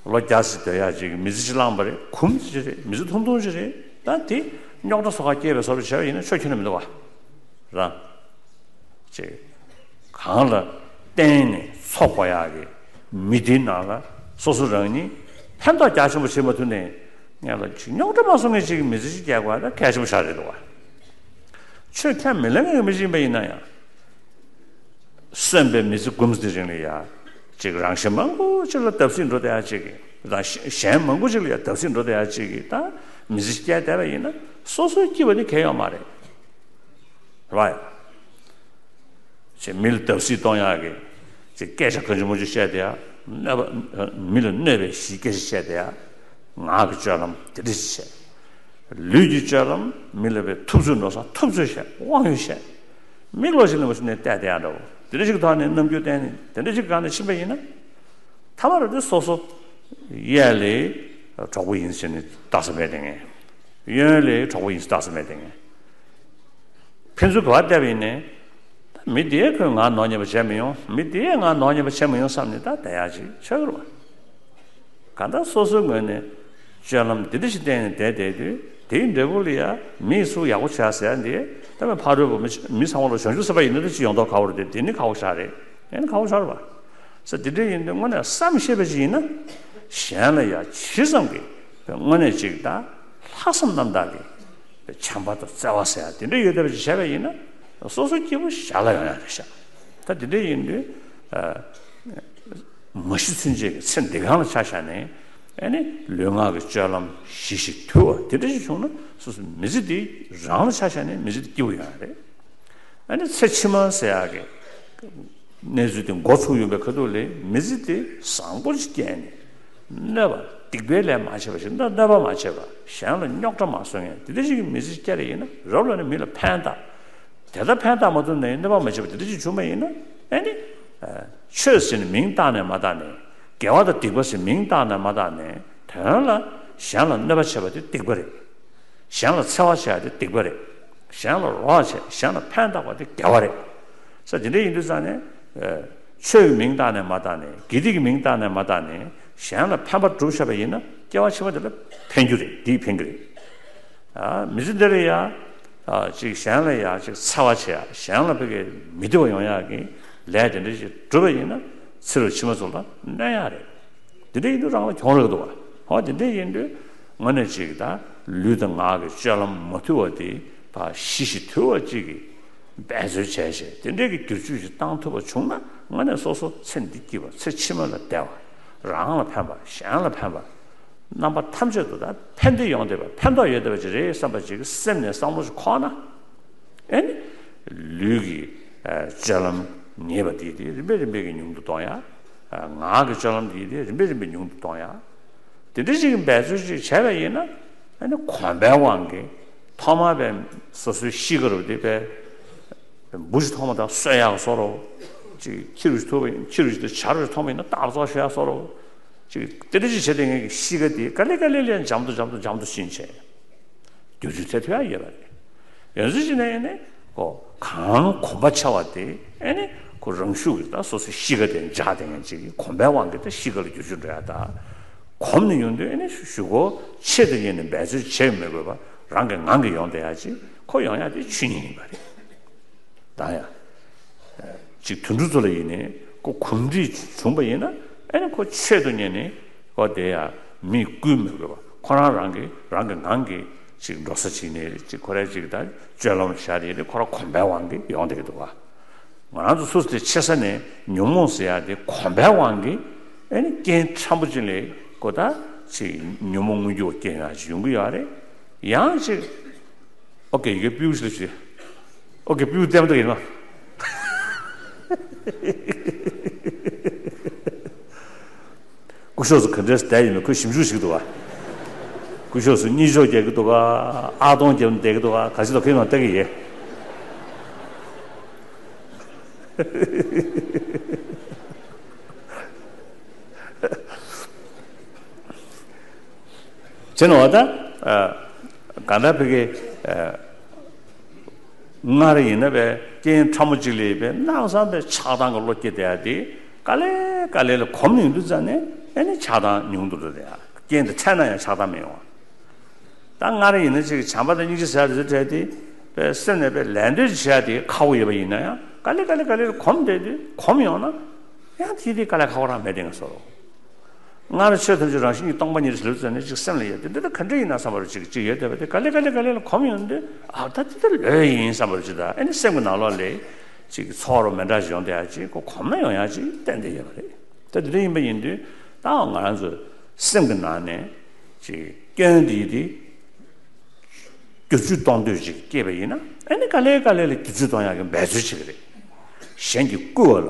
བརྒྱ་ཙམ་སྡོད་ཡག་ཅིག་གི་མི་ཚེ་ཅིག་བླངས་པ་རེད། གུང་ཅིག་རེད། མི་ཚེ་ཐུང་ཐུང་ཅིག་རེད། ད་དེ་རྙོག་དྲ་སོགས་ཁ་སྐྱེས་པའི་བཟོ་འདྲ་བྱས་པ་ཡིན་ན་ཆོ་ཁྱོན་ནས་མི་འདུག་བ། རང་ཅིག་གང་ལ་བརྟེན་ནས་འཚོ་དགོས་ཡག་གི་མི་དེའི་ནང་ལ་སོ་སོ་རང་ཉིད་ཕན་ཐོགས་རྒྱ་ཆེན་པོ་བྱེད་མ་ཐུབ་ནས། ངས་ལ་ཅིག་རྙོག་དྲ་མ་བཟོ་མཁན་ཅིག་གི་མི་ཚེ་ཅིག་སྐྱེལ་དགོས་ཡག་ད་གལ་ཆེན་པོ་ཞིག་རེད་འདུག་བ། ཆོས་ཁས་མི་ལེན་མཁན་གྱི་མི་ཞིག་ཡིན་པ་ཡིན་ན་ཡང་། གསོན་པའི་མི་ཚེ་འགུམ་ཚེ་རིང་ལ་ཡ་ཅིག་རང་གཞན་མང་པོ་ཅིག་ལ་བརྡབ་གསིག་འགྲོ་བསྡད་ཡག་ཅིག་གི་དང་། གཞན་མང་པོ་ཅིག་ལ་ཡ་བརྡབ་གསིག་འགྲོ་བསྡད་ཡག་ཅིག་གི་ད་མི་ཚེ་སྐྱེལ་བསྡད་པ་ཡིན་ན། སོ་སོའི་སྐྱིད་པ་ནི་གལ་ཡོད་མ་རེད། རེད་བ། ཅིག་མི་ལ་བརྡབ་གསིག་གཏོང་ཡག་གི་ཅིག་སྐད་ཆ་གང་ཅི་མང་ཅི་བཤད་བསྡད་ཡག། གནོད་པ། མི་ལ་གནོད་པའི་གཞི་སྐད་ཆ་བཤད་བསྡད་ཡག། ངག་གི་སྤྱོད་ལམ་དེ་འདྲ་ཞིག་བཤད། ལུས་ཀྱི་སྤྱོད་ལམ་མི་ལ་བའི་ཐུབ་ཚོད་འགྲོ་ས་ཐུབ་ཚོད་བཤད། དབང་ཡོད་བཤད། མིག་ལོག་ཞིག་ལ་མ་ཞིག་ནས་བལྟས་བསྡད་ཡག་འདྲ་བོ་དེ་འདྲ་ཞིག་གི་ཐོག་ནས་རྣམ་འགྱུར་བསྟན་ནས་དེ་འདྲ་ཞིག་སྒང་ནས་ཕྱིན་པ་ཡིན་ན། ཐ་མ་ར་དེ་སོ་སོ་གཡས་ལ་གྲོགས་པོ་ཡིན་ཟེར་ནས་ལྟ་ས་མེད་བསྡད་མཁན། གཡོན་ལ་གྲོགས་པོ་ཡིན་ཟེར་ལྟ་ས་མེད་བསྡད་མཁན། ཕན་ཚུན་ག་པར་བལྟས་པ་ཡིན་ནའི། མི་དེས་ཁོས་ང་ནོར་ཉེས་པ་བྱས་མི་ཡོང་། མི་དེས་ང་ནོར་ཉེས་པ་བྱས་མི་ཡོང་བསམ་ནས་ད་བསྡད་ཡག་ཅིག་ཆགས་ཀྱི་རེད་བ། གང་ལྟར་སོ་སོའི་ངོས་ནས་སྤྱོད་ལམ་འདི་འདྲ་ཞིག་བསྟན་ནས་བསྡད་བསྡད་དུས། དེའི་འབྲས་བུ་ལ་ཡ་མིས་སུ་ཡག་པོ་བྱས་ཟེར་ཡ་འདི། ད་མི་ཕ་རོལ་པོ་མི་མི་ཚང་མ་ལ་བྱང་ཆུབ་སེམས་དཔའ་ཡིན་ན་འདི་ཅིག་ཡོང་མདོག་ཁ་པོ་རེད་དེ། དེ་ནི་ཁག་པོ་ཞིག་རེད། ཨེ་ནི་ཁག་པོ་ཞིག་རེད་བ། ས་དེ་འདྲ་ཡིན་དུས་དངོས་གནས་བསམ་ཤེས་པ་ཞིག་ཡིན་ན། གཞན་ལ་ཡ་ཇི་ཙམ་གྱིས་དངོས་གནས་ཅིག་ད་ལྷག་བསམ་རྣམ་དག་གིས་བྱམས་པ་དང་བརྩེ་བ་ཟེར་ཡ་དེ་འདྲ་ཡོད་བསྡད་པ་ཅིག་བྱས་པ་ཡིན་ན། སོ་སོ་སྐྱིད་པོ་ཞེ་དྲག་ཡོང་ཡ་རེད་ཤག། ད་དེ་འདྲ་ཡིན་དུས། ཨ། མ་ཤི་ཚུན་ཆད་ཀྱི་ཚེ་འདི་སྒང་ལ་ཆ་བཞག་ནས། ཨ་ནི་ལུས་ངག་གི་སྤྱོད་ལམ་ཞི་ཞིང་དུལ་བ་དེ་འདྲ་ཞིག་བྱུང་ན། སོ་སོའི་མི་ཚེ་འདི་རང་ལ་ཆ་བཞག་ནས་མི་ཚེ་འདི་སྐྱིད་པོ་ཡོང་ཡ་རེད། ཨ་ནི་ཚེ་ཕྱི་མ་ཟེར་ཡག་གི་གནས་ཚུལ་དེ་འགོ་ཚུགས་ཡོང་པའི་ཁ་ཐུག་ལ་མི་ཚེ་དེ་བཟང་པོ་ཞིག་སྐྱེལ་ནས། གནོད་པ་སྡིག་པའི་ལས་མ་བྱས་པ་ཞིག་ད་གནོད་པ་མ་བྱས་པ། གཞན་ལ་རྙོག་དྲ་མ་བཟོ་མཁན་དེ་འདྲ་ཞིག་གི་མི་ཚེ་སྐྱེལ་ཡིན་ན། རབ་ལ་ནི་མི་ལ་ཕན་བཏགས། དེ་ལྟར་ཕན་བཏགས་མ་ཐུབ་ན་ཡང་གནོད་པ་མ་བྱས་པ་དེ་འདྲ་ཞིག་བྱུང་བ་ཡིན་ན། ཨ་ནི། ཨ། ཆོས་ཟེར་ནས་མིང་བཏགས་ནས་མ་བཏགས་ནས། དགེ་བ་དང་སྡིག་པ་ཟེར་མིང་བཏགས་ནས་མ་བཏགས་ནས། དོན་ལ་གཞན་ལ་གནོད་པ་བྱས་པ་དེ་སྡིག་པ་རེད། གཞན་ལ་འཚེ་བ་བྱས་པ་དེ་སྡིག་པ་རེད། གཞན་ལ་རོགས་བྱས། གཞན་ལ་ཕན་བཏགས་པ་དེ་དགེ་བ་རེད། ས་དེ་འདྲ་ཡིན་དུས་ཙང་ནས། ཨ། ཆོས་ཀྱི་མིང་བཏགས་ནས་མ་བཏགས་ནས། དགེ་སྡིག་གི་མིང་བཏགས་ནས་མ་བཏགས་ནས། གཞན་ལ་ཕན་པ་སྒྲུབ་བྱས་པ་ཡིན་ན། སྐྱེ་བ་ཕྱི་མ་དེ་ལ་ཕན་རྒྱུ་རེད། འདིས་ཕན་གྱི་རེད། ཨ། མི་ཚེ་འདི་ལ་ཡ། ཨ། ཅིག་གཞན་ལ་ཡ་ཅིག་འཚེ་བ་བྱེད་ཡ། གཞན་ལ་ཕ་གི་མི་བདེ་བ་ཡོང་ཡག་གི་ལས་དེ་འདྲ་ཞིག་བསྒྲུབས་པ་ཡིན་ན། ཚེ་རབས་ཕྱི་མ་ཚོ་ལ་གནོད་ཡག་རེད། དེ་འདྲ་ཡིན་དུས་རང་ལ་གྱོང་རག་གི་འདུག་བ། ཧོ། དེ་འདྲ་ཡིན་དུས་དངོས་གནས་ཅིག་ད་ལུས་དང་ངག་གི་སྤྱོད་ལམ་མ་མཐུན་པ་དེ་ཕར་ཞི་ཞིང་དུལ་བ་ཅིག་གི་འབད་རྩོལ་བྱས་བྱས། དེ་འདྲའི་གི་བསྒྱུར་བཅོས་ཅིག་བཏང་ཐུབ་པ་བྱུང་ན། དངོས་གནས་སོ་སོ་ཚེ་འདི་སྐྱིད་པ། ཚེ་ཕྱི་མ་ལ་བདེ་བ། རང་ལ་ཕན་པ། གཞན་ལ་ཕན་པ། རྣམ་པ་ཐམས་ཅད་དུ་ད་ཕན་བདེ་ཡོང་བསྡད་པ། ཕན་ཐོགས་ཡོད་བསྡད་པ་ཅིག་རེད་བསམ་པ་ཅིག་གི་སེམས་ནས་བསམ་བློ་ཞིག་འཁོར་ན། ཨེ་ནི། ལུས་ཀྱི། ཨ། སྤྱོད་ལམ་ཉེས་པ་དེ་དེ་རིམ་པས་རིམ་པས་ཀྱིས་ཉུང་དུ་གཏོང་ཡ། ཨ། ངག་གི་སྤྱོད་ལམ་དེ་དེ་རིམ་པས་རིམ་པས་ཉུང་དུ་གཏོང་ཡ། དེ་འདྲ་ཞིག་གི་འབད་རྩོལ་ཞིག་བྱས་པ་ཡིན་ན། ཨ་ནི་གོམས་པའི་དབང་གིས་ཐོག་མར་བས་སོ་སོའི་གཤིས་ཀ་རུ་དེ་བས་འབུ་ཞིག་མཐོང་བ་དང་གསོད་ཡག་བཟོ་འདྲ། ཅིག་ཁྱི་རུ་ཞིག་ཐུག་པ་ཡིན། ཁྱི་རུ་ཞིག་དང་བྱ་རུ་ཞིག་མཐོང་བ་ཡིན་ན་སྟག་བཟོ་ཞུ་ཡག་བཟོ་འདྲ། ཅིག་དེ་འདྲ་ཅིག་བྱས་ཏེ་ངའི་གཤིས་ཀ་དེ་ག་ལེ་ག་ལེ་ལས་འཇམ་དུ་འཇམ་དུ་འཇམ་དུ་ཕྱིན་བྱས། བསྒྱུར་བཅོས་ཐེབས་ཐུབ་ཡ་ཡོད་པ་རེད། ཡོད་ཚོད་ཅིག་ནས་ནི་ཁོ་གང་གོམས་པ་ཆེ་བ་དེ་ཨེ་ནི་ཁོ་རང་ཤུགས་ཀྱིས་ད་སོ་སོའི་གཤིས་ཀ་དེ་འཇགས་དེ་ངན་ཅིག་གོམས་པའི་དབང་གིས་ད་གཤིས་ཀ་ལ་བསྒྱུར་བཅོས་འགྲོ་ཡ། ད་གོམས་ནས་ཡོང་དུས་ཨེ་ནི་གཞུག་གུ་ཆེད་དུ་གཉེར་ནས་འབད་རྩོལ་བྱེད་མི་དགོས་པ་རང་གི་ངང་གིས་ཡོང་བསྡད་ཡ་ཅིག་ཁོ་ཡོང་ཡ་དེ་ཆོས་ཉིད་ཡིན་པ་རེད། ད་ཡང་ཅིག་དུད་འགྲོ་ཚོ་ལ་ཡིན་ནའི་ཁོ་གོམས་འདྲིས་བྱུང་བ་ཡིན་ན་ཨེ་ནི་ཁོ་ཆེད་དུ་གཉེར་ནས་ཁོ་དེ་ཡང་མིས་བསྐུལ་མི་དགོས་པ་ཁོ་རང་རང་གི་རང་གི་ངང་གིས་ཅིག་འགྲོ་ས་ཅིག་ནས་ཅིག་ཁོ་རའི་ཅིག་ད་སྤྱོད་ལམ་བཞག་དེ་ཡིན་ནའི་ཁོ་རང་གོམས་པའི་དབང་གིས་ཡོང་བསྡད་ཀྱི་འདུག་བ། ང་རང་ཚོ་སུ་དེ་ཆེ་ས་ནས་ཉོན་མོངས་ཟེར་ཡ་དེ་གོམས་པའི་དབང་གིས་ཨེ་ནི་རྐྱེན་ཕྲན་བུ་ཅིག་ལས་ཁོ་ད་ཅིག་ཉོན་མོངས་མངོན་གྱུར་རྐྱེན་ཡང་ཅིག་ཡོང་གི་ཡོད་རེད། ཡང་ཅིག་ཨོ་ཀེ། ཡི་གེ་པིའུ་ཞིག་ལ་ཞུ། ཨོ་ཀེ། པིའུ་ལྟད་མོ་ལྟ་གི་ཡིན་ནོ། སྐུ་ཞབས་སུ་ག་འདྲས་བསྡད་ཡིན་ནོ། ཁོས་ཞིབ་འཇུག་བྱེད་ཀྱི་འདུག་ག་སྐུ་ཞབས་སུ་གཉིད་ཤོག་རྒྱག་གི་འདུག་ག་ཨ་སྟོང་རྒྱབ་ནས་བསྡད་ཀྱི་འདུག་ག་ག་ཅི་ལ་ཁོས་ང་ལྟ་གི་ཡིན། བྱས་ནས་བ་ད། ཨ། གང་ལྟར་ཕ་གི། ཨ། སྔར་ཡིན་ན་བས་རྐྱེན་ཕྲ་མོ་གཅིག་ལས་བས་གནམ་ས་བས་ཆགས་སྡང་གི་བློ་སྐྱེ་བསྡད་ཡ་དེ་ག་ལེ་ག་ལེ་ལ་གོམས་ནས་ཡོང་དུས་ཙང་ནས་ཨེ་ནི་ཆགས་སྡང་ཉུང་དུ་འགྲོ་བསྡད་ཡ། རྐྱེན་དེ་འཕྲད་ན་ཡང་ཆགས་སྡང་མི་ཡོང་བ། ད་སྔར་ཡིན་ན་ཅིག་བྱམས་པ་དང་སྙིང་རྗེ་ཟེར་ཡ་དེ་ཚོ་བྲལ་ཏེ་བས་སེམས་ནས་བས་ལད་ཟློས་བྱེད་ཡ་དེ་ཁག་པོ་ཡོད་པ་ཡིན་ན་ཡང་ག་ལེ་ག་ལེ་ག་ལེ་ལ་གོམས་བསྡད་དུས་གོམས་ཡོང་ན་ཡང་དེ་དེ་དཀའ་ལས་ཁག་པོ་རང་མེད་དེ་ང་བཟོ་རོགས། སྔར་ཆོས་ཐམས་ཅད་རང་བཞིན་གྱིས་སྟོང་པ་ཉིད་ཟེར་ལབ་ཙམ་ནས་ཅིག་སེམས་ལ་ཡོད་དེ་འདི་ལྟ་ག་འདྲ་ཡིན་ན་བསམ་པ་རུ་ཅིག་ཅིག་ཡོད་བསྡད་པ་དེ་ག་ལེ་ག་ལེ་ག་ལེ་ལ་གོམས་ཡོང་དུས་ཨ་ད་འདི་ལྟ་ལོས་ཡིན་བསམ་པ་རུ་ཅིག་ད་ཨེ་ནི་སེམས་ཀྱི་ནང་ལོགས་ལས་ཅིག་ཚོར་བ་མི་འདྲ་ཞིག་ཡོང་བསྡད་ཡ་ཅིག་ཁོ་གོམས་ན་ཡོང་ཡ་ཅིག་ཏན་ཏན་ཡོད་པ་རེད། ད་འདི་འདྲ་ཡིན་པ་ཡིན་དུས་ད་ང་རང་ཚོ་སེམས་ཀྱི་ནང་ནས་ཅིག་སྐྱོན་འདི་དེ། བསྒྱུར་བཅོས་གཏོང་འདོད་ཅིག་སྐྱེས་པ་ཡིན་ན་ཨེ་ནི་ག་ལེ་ག་ལེ་ལ་བསྒྱུར་བཅོས་གཏོང་ཡག་གི་འབད་རྩོལ་བྱེད་ཀྱི་རེད། གཞན་གྱིས་བསྐུལ་བ་ལ་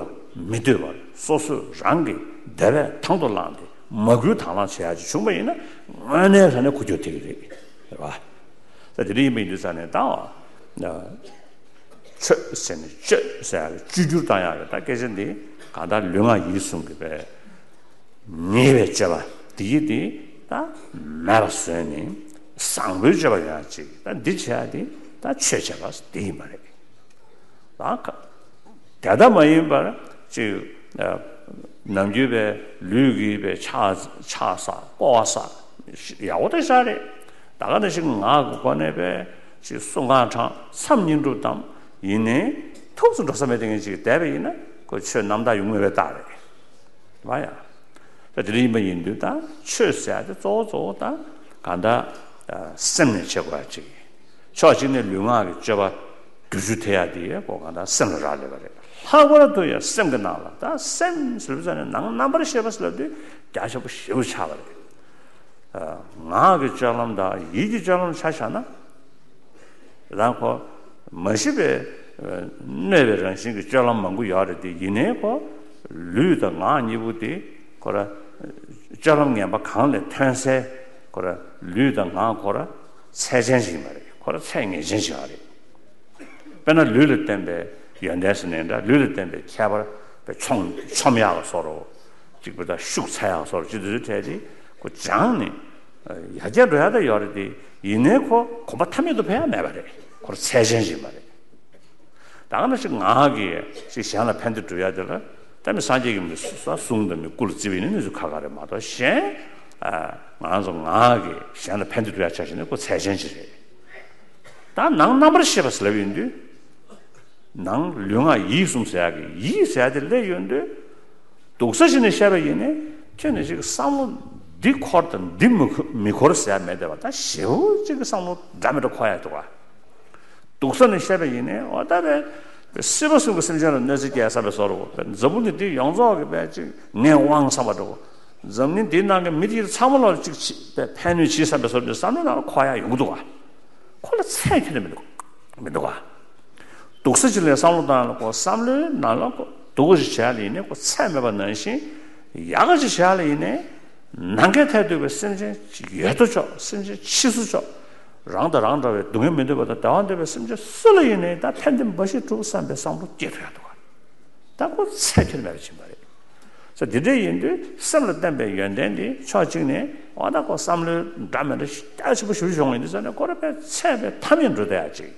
མི་ལྟོས་པར་སོ་སོས་རང་གི་འདོད་པས་དང་དུ་བླངས་ཏེ་མ་བསྐུལ་དང་བླངས་བྱེད་ཡག་ཅིག་བྱུང་པ་ཡིན་ན་དངོས་གནས་དྲང་གནས་ཁོ་རྒྱུག་ཐེག་གི་རེད། རེད་བ། ད་དེ་འདྲ་ཡིན་པ་ཡིན་དུས་ཙང་ནས་ད་བ། ཆོས་ཟེར་ནས་སྤྱོད་ཟེར་ཡག་གི་བཅོས་བསྒྱུར་བཏང་ཡག་གི་ད་སྐད་ཆ་འདི་གང་ལྟར་ལུས་ངག་ཡིད་གསུམ་གྱི་པའི། ཉེས་པའི་སྤྱོད་པ་འདི་ཡིས་འདི་ད་མེད་པ་བཟོས་ནས་བཟང་པོའི་སྤྱོད་པ་ཡོང་ཡག་ཅིག་ད་འདི་བྱེད་ཡག་འདི་ད་ཆོས་བྱེད་པ་འདི་ཡིན་པ་རེད། ད་ཁ། དེ་ལྟ་མ་ཡིན་པར་ཅིག་ཨ། ནམ་རྒྱུན་པའི་ལུས་ཀྱི་པའི་ཕྱག་ཕྱག་བསགས་བསྐོར་བ་བསགས་ཡག་པོ་ད་བཞག་རེད། ད་ག་ནང་བཞིན་ངག་གི་སྒོ་ནས་པའི་ཅིག་གསུང་གང་དྲང་མཚམས་བསྙེན་སྒྲུབ་དང་ཡིན་ནའི་ཐུགས་སུ་འགྲོ་ས་མེད་དེ་ངས་ཅིག་བསྡད་པ་ཡིན་ན་ཁོ་ཆོས་རྣམ་དག་ཡོང་མེད་པའི་རྟགས་རེད། མ་ཡ། ད་དེ་འདྲ་ཡིན་པ་ཡིན་དུས་ད་ཆོས་ཟེར་ཡ་དེ་གཙོ་བོ་གཙོ་བོ་ད་གང་ལྟར་སེམས་ནས་བྱེད་དགོས་ཡ་ཅིག་ཡིན། ཕྱོགས་གཅིག་ནས་ལུས་ངག་གི་སྤྱོད་པ་བསྒྱུར་བཅོས་ཐེབས་ཡ་དེ་ཡ་ཁོ་གང་ལྟར་སེམས་ལ་རག་ལས་པ་རེད། ལྷག་པར་དུ་ཡ་སེམས་ཀྱི་ནང་ལ་ད་སེམས་ཟེར་བ་ཙམ་ནས་ནང་རྣམ་པར་ཤེས་པ་ཟེར་ལབ་དུས་རྒྱ་ཆེན་པོ་ཞེ་པོ་ཆགས་པ་རེད། ངག་གི་སྤྱོད་ལམ་དང་ཡིད་ཀྱི་སྤྱོད་ལམ་ཆ་བཞག་ན། རང་ཁོ་མ་གཞི་པའི་གནོད་པའི་རང་བཞིན་གྱི་སྤྱོད་ལམ་མང་པོ་ཡོད་རེད་དེ་ཡིན་ནའི་ཁོ་ལུས་དང་ངག་གཉིས་པོ་དེ་ཁོ་ར་སྤྱོད་ལམ་ངན་པ་གང་ལས་ཐོན་སའི་ཁོ་ར་ལུས་དང་ངག་ཁོ་ར་ཚད་ཅན་ཞིག་མ་རེད། ཁོ་ར་ཚད་ངེས་ཅན་ཞིག་ཨ་རེད། དཔེར་ན་ལུས་ལ་བརྟེན་པའི་ཡོན་ཏན་ཟེར་ནའི་འདྲ་ལུས་ལ་བརྟེན་པའི་ཁྱད་པར་དཔེ་ཆོམ་ཆོམ་ཡག་བཟོ་འདྲ། གཅིག་པུ་དང་ཤུགས་ཚ་ཡག་བཟོ་འདྲ་གཅིག་དེ་ཚོའི་གྲས་དེ་ཁོ་སྦྱངས་ནས་ཡར་རྒྱས་འགྲོ་ཡག་ད་ཡོད་རེད་དེ་ཡིན་ནའི་ཁོ་གོམ་པ་མཐའ་མེད་དུ་འཕེལ་ཡག་མེད་པ་རེད། ཁོ་ར་ཚད་ཅན་ཞིག་མ་རེད། ད་ག་ནང་བཞིན་ངག་གིས་ཅིག་གཞན་ལ་ཕན་བདེ་སྒྲུབ་ཡག་དེ་ལ་ད་མི་སངས་རྒྱས་ཀྱི་མི་གསུང་དང་མི་སྐུ་ལ་བརྩི་བའི་ནི་གནས་ཚུལ་ཁག་ཁག་རེད་མ་གཏོགས་གཞན་ང་རང་ཚོ་ངག་གིས་གཞན་ལ་ཕན་བདེ་སྒྲུབ་ཡག་ཆ་བཞག་ན་ཁོ་ཚད་ཅན་ཅིག་རེད། ད་ནང་རྣམ་པར་ཤེས་པ་ཟེར་ལབ་ཡོང་དུས། ནང་ལུས་ངག་ཡིད་གསུམ་ཟེར་ཡག་གི་ཡིད་ཟེར་ཡག་དེ་སླེབས་ཡོང་དུས། སྡུག་ས་ཞིག་ནས་བཤད་པ་ཡིན་ནའི་ཁྱོད་ནས་ཅིག་བསམ་བློ་འདི་འཁོར་དང་འདི་མི་འཁོར་མི་འཁོར་ཟེར་ཡག་མེད་བསྡད་པ་ད་ཞེ་པོ་ཅིག་གི་བསམ་བློ་འདྲ་མི་འདྲ་འཁོར་ཡག་འདུག་ག་སྡུག་ས་ནས་བཤད་པ་ཡིན་ནའི་འོ་ད་པས་སྲིད་པ་གསུམ་གྱི་སེམས་ཅན་ལ་གནོད་འཚེ་སྐྱེལ་བསམ་པའི་བཟོ་འདྲ་བོ་འཛམ་བུ་གླིང་འདི་ཡོངས་རྫོགས་ཀྱི་པས་ཅིག་ངས་དབང་བསམ་པ་འདྲ་བོ། འཛམ་གླིང་འདིའི་ནང་གི་མི་དེ་ཚང་མ་ལ་ཅིག་ཅིག་པས་ཕན་གནོད་བྱེད་བསམ་པའི་བཟོ་འདྲ་བསམ་བློའི་ནང་ལ་འཁོར་ཡག་ཡོང་གི་འདུག་ག་ཁོ་ལ་ཚད་ཁྱོན་ནས་མི་འདུག་མི་འདུག་ག་སྡུག་ས་ཅིག་ལ་བསམ་བློ་བཏང་ཡག་ལ་ཁོ་བསམ་བློའི་ནང་ལ་ཁོ་སྡུག་པོ་ཞིག་བྱེད་ཡག་ལ་ཡིན་ནའི་ཁོ་ཚད་མེད་པ་ནང་བཞིན་ཡག་ག་ཅིག་བྱེད་ཡག་ལ་ཡིན་ནའི་ནམ་མཁའི་མཐས་གཏུགས་པའི་སེམས་ཅན་ཡོད་དོ་ཅོག་སེམས་ཅན་ཕྱིས་སུ་ཅོག་རང་དང་རང་འདྲ་བའི་སྡུག་བསྔལ་མི་འདོད་པ་དང་བདེ་བ་འདོད་པའི་སེམས་ཅན་སུ་ལ་ཡིན་ནའི་ད་ཕན་བདེ་འབའ་ཞིག་སྒྲུབ་བསམ་པའི་བསམ་བློ་སྐྱེ་ཐུབ་ཡག་འདུག་ག་ད་ཁོ་ཚད་ཁྱོན་མེད་པ་ཕྱིན་པ་རེད། ས་འདི་འདྲ་ཡིན་དུས་སེམས་ལ་བརྟེན་པའི་ཡོན་ཏན་འདི་ཕྱོགས་གཅིག་ནས་འོ་ད་ཁོ་བསམ་བློའི་འདྲ་མི་འདྲ་ཞིག་རྒྱ་ཆེན་པོ་ཞུ་ཞུ་ཡོང་ཡིན་དུས་ས་ནས་ཁོ་ར་པའི་ཚད་པའི་མཐའ་མེད་འགྲོ་བསྡད་ཡ་གཅིག་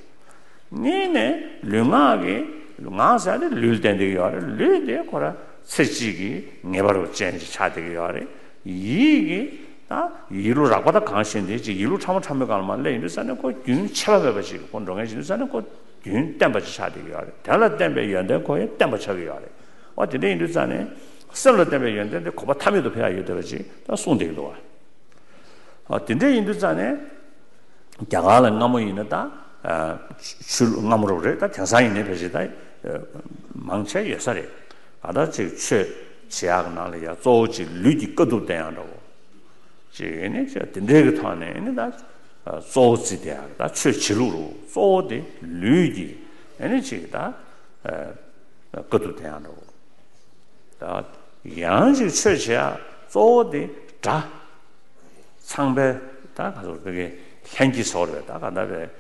གཉིས་ནས་ལུས་ངག་གི་ངག་ཟེར་ནས་ལུས་ལ་བརྟེན་བསྡད་ཀྱི་ཡོད་རེད། ལུས་དེ་ཁོ་ར་ཚེ་གཅིག་གི་ངེས་པ་རུ་ཅན་ཅིག་ཆགས་བསྡད་ཀྱི་ཡོད་རེད། ཡིད་ཀྱི་ད་ཡིད་བློ་རགས་པ་དང་གང་ཞིག་འདི་ཅིག་ཡིད་བློ་ཕྲ་མོ་ཕྲ་མོའི་སྒང་ལ་མ་སླེབས་ཡིན་དུས་ས་ནས་ཁོ་རྒྱུན་ཆད་པ་མེད་པ་ཅིག་ཁོ་འགྲོ་མཁན་ཞིག་ཡིན་དུས་ས་ནས་ཁོ་རྒྱུན་བརྟན་པ་ཅིག་ཆགས་བསྡད་ཀྱི་ཡོད་རེད། དེ་ལ་བརྟེན་པའི་ཡོན་ཏན་ཁོ་ཡང་བརྟན་པ་ཆགས་ཀྱི་ཡོད་རེད། འོ་དེ་འདྲ་ཡིན་དུས་ཙང་ནས་སེམས་ལ་བརྟེན་པའི་ཡོན་ཏན་དེ་གོ་འཕང་མཐའ་མེད་དུ་འཕེལ་ཡ་ཡོད་བསྡད་པ་ཅིག་ད་གསུངས་བསྡད་ཀྱི་འདུག་བ། འོ་དེ་འདྲ་ཡིན་དུས་ཙང་ནས་རྒྱ་གར་ལ་སྔ་མོ་ཡིན་ན་ད་ཆོས་ལུགས་སྔ་མོ་རབ་རེད། ད་དེང་སང་ཡིན་ནའི་ཕལ་ཆེར་ད་མང་ཆེ་ཡོད་ས་རེད། ད་ལྟ་ཅིག་ཆོས་བྱེད་ཡག་གི་ནང་ལ་ཡ་གཙོ་བོ་ཅིག་ལུས་ཀྱི་དཀའ་ཐུབ་བསྟེན་ཡག་འདྲ་བོ། ཅིག་ཨེ་ནི་ཅིག་དེ་འདྲའི་གི་ཐོག་ནས་ཨེ་ནི་ད་གཙོ་བོ་བརྩིས་ཏེ་ཡང་ད་ཆོས་བྱེད་ལུགས་རུ་གཙོ་བོ་དེ་ལུས་ཀྱི་ཨེ་ནི་ཅིག་ད་དཀའ་ཐུབ་བསྟེན་ཡག་འདྲ་བོ། ད་ཡང་ཅིག་ཆོས་བྱེད་ཡག་གཙོ་བོ་དེ་སྒྲ། ཚངས་པའི་ད་ག་ཚོད་བོད་སྐད་ལྷན་སྐྱེས་ཟེར་བ་རེད། ད་ག་འདྲ་རེད།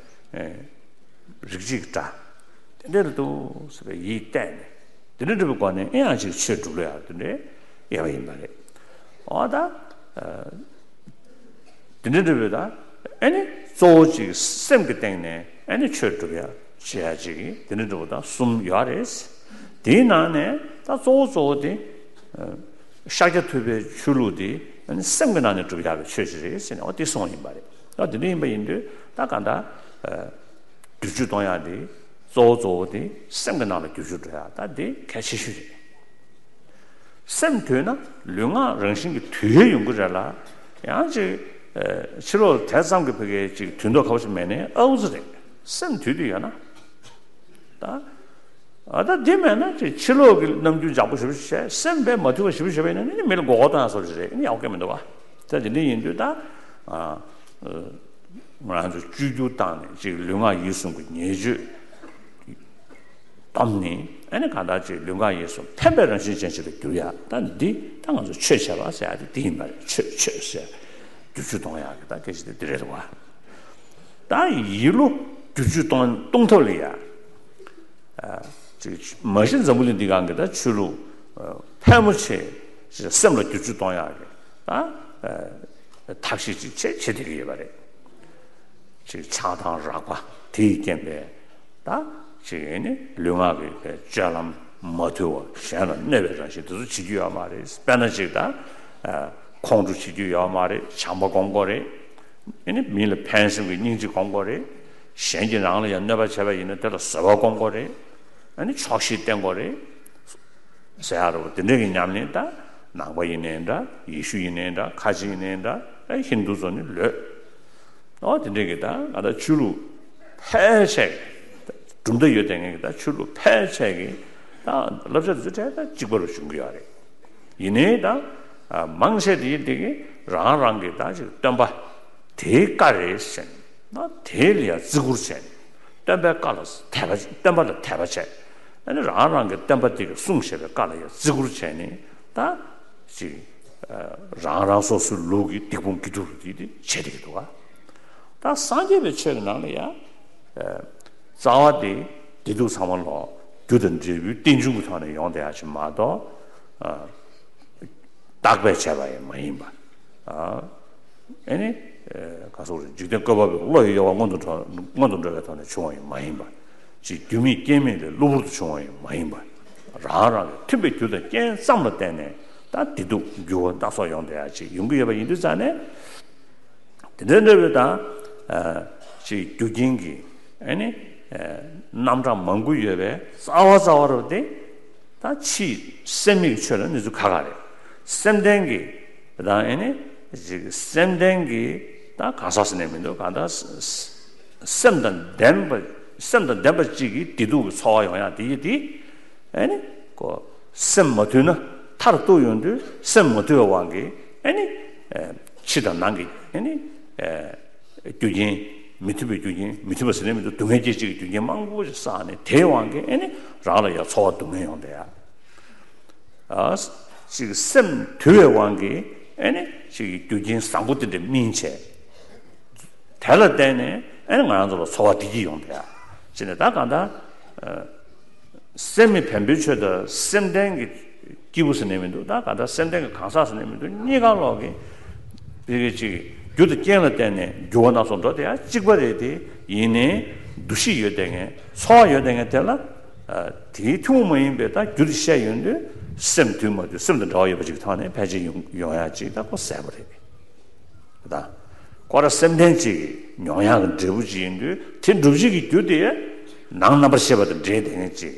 རིགས་གཅིག་སྒྲ། དེ་འདྲ་རེད་འདུག་ཟེར་བའི་ཡིད་གཏད་ནས་དེ་འདྲ་འདྲ་བའི་སྒོ་ནས་ཨེ་ཡང་ཅིག་ཆོས་སྒྲུབ་ལ་ཡག་དེ་འདྲའི་དབྱེ་བ་ཡིན་པ་རེད། འོ་ད། དེ་འདྲ་འདྲ་བོ་དང་ཨེ་ནི་གཙོ་བོ་གཅིག་སེམས་ཀྱི་སྟེང་ནས་ཨེ་ནི་ཆོས་སྒྲུབ་ཡ་བྱེད་ཡ་གཅིག་དེ་འདྲ་འདྲ་བོ་དང་གསུམ་ཡོད་རེད། དེའི་ནང་ནས་ད་གཙོ་བོ་གཙོ་བོ་དེ་ཤཱཀྱ་ཐུབ་པའི་ཆོས་ལུགས་དེ་ཨེ་ནི་སེམས་ཀྱི་ནང་ནས་སྒྲུབ་ཡ་བའི་ཆོས་ཅིག་རེད་ཟེར་ནས་འོ་དེ་གསུངས་ཡིན་པ་རེད། ད་དེ་འདྲ་ཡིན་པ་ཡིན་དུས་ད་ག་འདྲ་བསྒྱུར་བཅོས་གཏོང་ཡ་དེ་གཙོ་བོ་གཙོ་བོ་དེ་སེམས་ཀྱི་ནང་ལ་བསྒྱུར་བཅོས་འགྲོ་ཡ་ད་དེ་གལ་ཆེ་ཤོས་རེད། སེམས་དུལ་ན་ལུས་ངག་རང་བཞིན་གྱིས་དུལ་ཡོང་གི་རེད་ལ། ཡང་ཅིག་ཕྱི་ལོགས་དེ་ཙམ་གྱི་བོད་སྐད་ཅིག་དུལ་མདོག་ཁ་པོ་ཞིག་མེད་ནའི་ཨའུ་ཙི་རེད། སེམས་དུལ་དུ་ཡོད་ན། ད་ཨ་ད་འདི་མེད་ན་ཅིག་ཕྱི་ལོགས་ཀྱི་རྣམ་འགྱུར་འཇགས་པོ་ཞེ་པོ་ཞིག་བྱས་སེམས་དཔེ་མ་དུལ་བ་ཞེ་པོ་ཞེ་པོ་ཡིན་ན་ནི་མི་ལ་མགོ་སྐོར་བཏང་ཡ་བཟོ་འདྲ་ཞིག་རེད། ནི་ཡག་གི་མི་འདུག་བ། ད་དེ་འདྲ་ཡིན་དུས་ད་ང་རང་ཚོ་བཅོས་བསྒྱུར་བཏང་ནས་ཅིག་ལུས་ངག་ཡིད་གསུམ་གྱི་ཉེས་སྤྱོད། བསྡོམས་ནས་ཨ་ནི་གང་ལྟར་ཅིག་ལུས་ངག་ཡིད་གསུམ་ཕན་པའི་རང་བཞིན་ཅན་ཞིག་ལ་འགྱུར་ཡ། ད་འདི་ད་ང་ཚོ་ཆོས་བྱ་བ་ཟེར་ཡ་དེ་འདི་ཡིན་པ་རེད། ཆོས་ཆོས་ཟེར་བསྒྱུར་བཅོས་གཏོང་ཡ་གི་ད་སྐད་ཆ་དེ་འདི་རེད་འདུག་བ། ད་ཡིད་བློ་བསྒྱུར་བཅོས་གཏོང་གཏོང་ཐབས་ལ་ཡ། ཅིག་མ་གཞི་འཛམ་བུ་གླིང་འདི་སྒང་གི་ད་ཆོས་ལུགས་ཕལ་མོ་ཆེ་ཅིག་སེམས་ལ་བསྒྱུར་བཅོས་གཏོང་ཡ་གི་ད་ཐབས་ཤེས་ཅིག་བྱེད་བྱེད་བསྡད་ཀྱི་ཡོད་པ་རེད། ཅིག་ཆགས་སྡང་རགས་པ་དེ་ཡི་རྐྱེན་པས། ད་ཅིག་ཨེ་ནི་ལུས་ངག་གི་སྤྱོད་ལམ་མ་དུལ་བ་གཞན་ལ་གནོད་པའི་རང་བཞིན་དེ་ཚོ་བྱེད་རྒྱུ་ཡོད་མ་རེད། དཔེར་ན་ཅིག་ད་ཁོང་ཁྲོ་བྱེད་རྒྱུ་ཡོད་མ་རེད། བྱམས་པ་སྒོམ་དགོས་རེད། ཨེ་ནི་མི་ལ་ཕན་སེམས་ཀྱི་སྙིང་རྗེ་སྒོམ་དགོས་རེད། གཞན་གྱིས་རང་ལ་ཡང་གནོད་པ་བྱས་པ་ཡིན་ན་དེ་ལ་བཟོད་པ་སྒོམ་དགོས་རེད། ཨེ་ནི་ཆོག་ཤེས་བསྟེན་དགོས་རེད། ཟེར་ཡ་རེད་བ། དེ་འདྲའི་གི་ཉམས་ལེན་ད་ནང་པ་ཡིན་ནའི་འདྲ། ཡེ་ཤུ་ཡིན་ནའི་འདྲ། ཁ་ཆེ་ཡིན་ནའི་འདྲ། ཨ་ཧིན་དུ་ཚོ་ནི་ལོས། ཨོ་དེ་འདྲའི་གི་ད་ང་ད་ཆོས་ལུགས་ཕལ་ཆེར་གྲུབ་མཐའ་ཡོད་དེ་ངེས་གི་ད་ཆོས་ལུགས་ཕལ་ཆེར་གི་ད་བསླབ་བྱ་དེ་ཚོ་གྲས་ད་གཅིག་པ་རུ་བྱུང་གི་ཡོད་རེད། ཡིན་ནའི་ད་མང་ཆེ་དེ་ཡིན་དེ་གི་རང་རང་གི་ད་ཅིག་སྟོན་པ་དེའི་བཀའ་རེད་ཟེར་ན་དེ་ལ་ཡང་བརྩི་བཀུར་བྱས་ནས་སྟོན་པའི་བཀའ་ལ་དད་པ། སྟོན་པ་ལ་དད་པ་བྱས། ཨ་ནི་རང་རང་གི་སྟོན་པ་དེ་གིས་གསུངས་བཞག་པའི་བཀའ་ལ་ཡང་བརྩི་བཀུར་བྱས་ནས་ད་ཅིག་རང་རང་སོ་སོའི་ལུགས་ཀྱི་སྡིག་སྤོང་དགེ་སྡིག་རུ་དེ་དེ་བྱས་བསྡད་ཀྱི་འདུག་ག་ད་སངས་རྒྱས་པའི་ཆོས་ཀྱི་ནང་ལ་ཡང་རྩ་བ་དེ་བདེ་སྡུག་ཚང་མ་ལོག་རྒྱུ་དང་འབྲས་བུའི་རྟེན་འབྱུང་གི་ཐོག་ནས་ཡོང་བསྡད་ཡ་ཅིག་མ་གཏོགས། བརྟག་པས་དཔྱད་པ་ཡང་མ་ཡིན་པ། ཨ་ནི་ག་སོགས་རེད། འཇིག་རྟེན་བཀོད་པ་པོའི་བློ་ཡི་གཡོ་བ་སྔོན་དུ་འགྲོ་སྔོན་དུ་འགྲོ་བའི་ཐོག་ནས་བྱུང་བ་ཡང་མ་ཡིན་པ། ཅིག་རྒྱུ་མེད་རྐྱེན་མེད་ལས་གློ་བུར་དུ་བྱུང་བ་ཡང་མ་ཡིན་པ། རང་རང་གི་མཐུན་པའི་རྒྱུ་དང་རྐྱེན་ཙམ་ལ་བརྟེན་ནས་ད་བདེ་སྡུག་འགྱུར་བ་སྣ་ཚོགས་ཡོང་བསྡད་ཡ་ཅིག་ཡོང་གི་ཡོད་པ་ཡིན་དུས་ཙང་ནས། དེ་འདྲ་འདྲ་བའི་ད་ཅིག་རྒྱུ་རྐྱེན་གྱི་ཨ་ནི་རྣམ་གྲངས་མང་པོ་ཡོད་པའི་རྩ་བ་རྩ་བ་རུ་དེ། ད་ཕྱིའི་སེམས་མེད་ཆོས་ལ་གནས་ཚུལ་ཁ་ཁ་རེད། སེམས་ལྡན་གྱི་ད་ཨེ་ནི་ཅིག་སེམས་ལྡན་གྱི་ད་གང་ཟག་ཟེར་ནས་མི་འདུག་གང་ལྟར་སེམས་དང་ལྡན་པ། སེམས་དང་ལྡན་པ་གཅིག་གིས་བདེ་སྡུག་གི་ཚོར་བ་ཡོང་ཡ་དེ་ཡི་དེ་ཨེ་ནི་ཀོ་སེམས་མ་དུལ་ན་མཐར་གཏུགས་ཡོང་དུས་སེམས་མ་དུལ་བའི་དབང་གིས་ཨེ་ནི་ཕྱི་དང་ནང་གི་ཨེ་ནི། རྒྱུ་རྐྱེན། མི་མཐུན་པའི་རྒྱུ་རྐྱེན། མི་མཐུན་པ་ཟེར་ནས་མི་འདུག་སྡུག་བསྔལ་སྐྱེད་བྱེད་ཀྱི་རྒྱུ་རྐྱེན་མང་པོ་ཞིག་བསགས་ནས་དེའི་དབང་གིས་ཨེ་ནི་རང་ལ་ཡང་ཚོར་བ་སྡུག་བསྔལ་ཡོང་བསྡད་ཡ། ཨ་ཅིག་སེམས་དུལ་བའི་དབང་གིས་ཨེ་ནི་ཅིག་རྒྱུ་རྐྱེན་བཟང་པོ་དེ་འདྲ་སྨིན་བྱས། དེ་ལ་བརྟེན་ནས་ཨེ་ནི་ང་རང་ཚོ་ལ་ཚོར་བ་བདེ་སྐྱིད་ཡོང་བསྡད་ཡ། ཅེས་ནས་ད་གང་ལྟར། སེམས་མེད་བེམ་པོའི་ཆོས་དང་སེམས་ལྡན་གྱི་ སྐྱེས་བུ་ཟེར་ནས་མི་འདུག་ད་ག་ད་སེམས་ལྡན་གྱི་གང་ཟག་ཟེར་ནས་མི་འདུག་གཉིས་ཀ་ལོག་གི་བི་གི་ཅིག་རྒྱུ་དང་རྐྱེན་ལ་བརྟེན་ནས་འགྱུར་བ་སྣ་ཚོགས་འགྲོ་དེ་ཡང་གཅིག་པ་རེད་དེ། ཡིན་ནའི་འདུ་ཤེས་ཡོད་དེ་ངས་ཚོར་བ་ཡོད་དེ་ངས་དེ་ལ་དེའི་ཐུན་མོང་མ་ཡིན་པའི་ད་རྒྱུ་དེ་བཤད་ཡོང་དུས་སེམས་དུས་མ་དུས་སེམས་དང་འབྲེལ་བ་ཡོད་པ་ཅིག་གི་ཐོག་ནས་ཕལ་ཆེར་ཡོང་ཡོང་ཡ་ཅིག་ད་ཁོ་གསལ་པོ་རེད། ད་ཁོ་རང་སེམས་ལྡན་ཅིག་གི་མྱོང་ཡག་གི་འབྲས་བུ་ཅིག་ཡིན་དུས་དེ་འགྲུབ་བྱེད་ཀྱི་རྒྱུ་དེ་ནང་རྣམ་པར་ཤེས་པ་དང་འབྲེལ་དེ་ངས་ཅིག་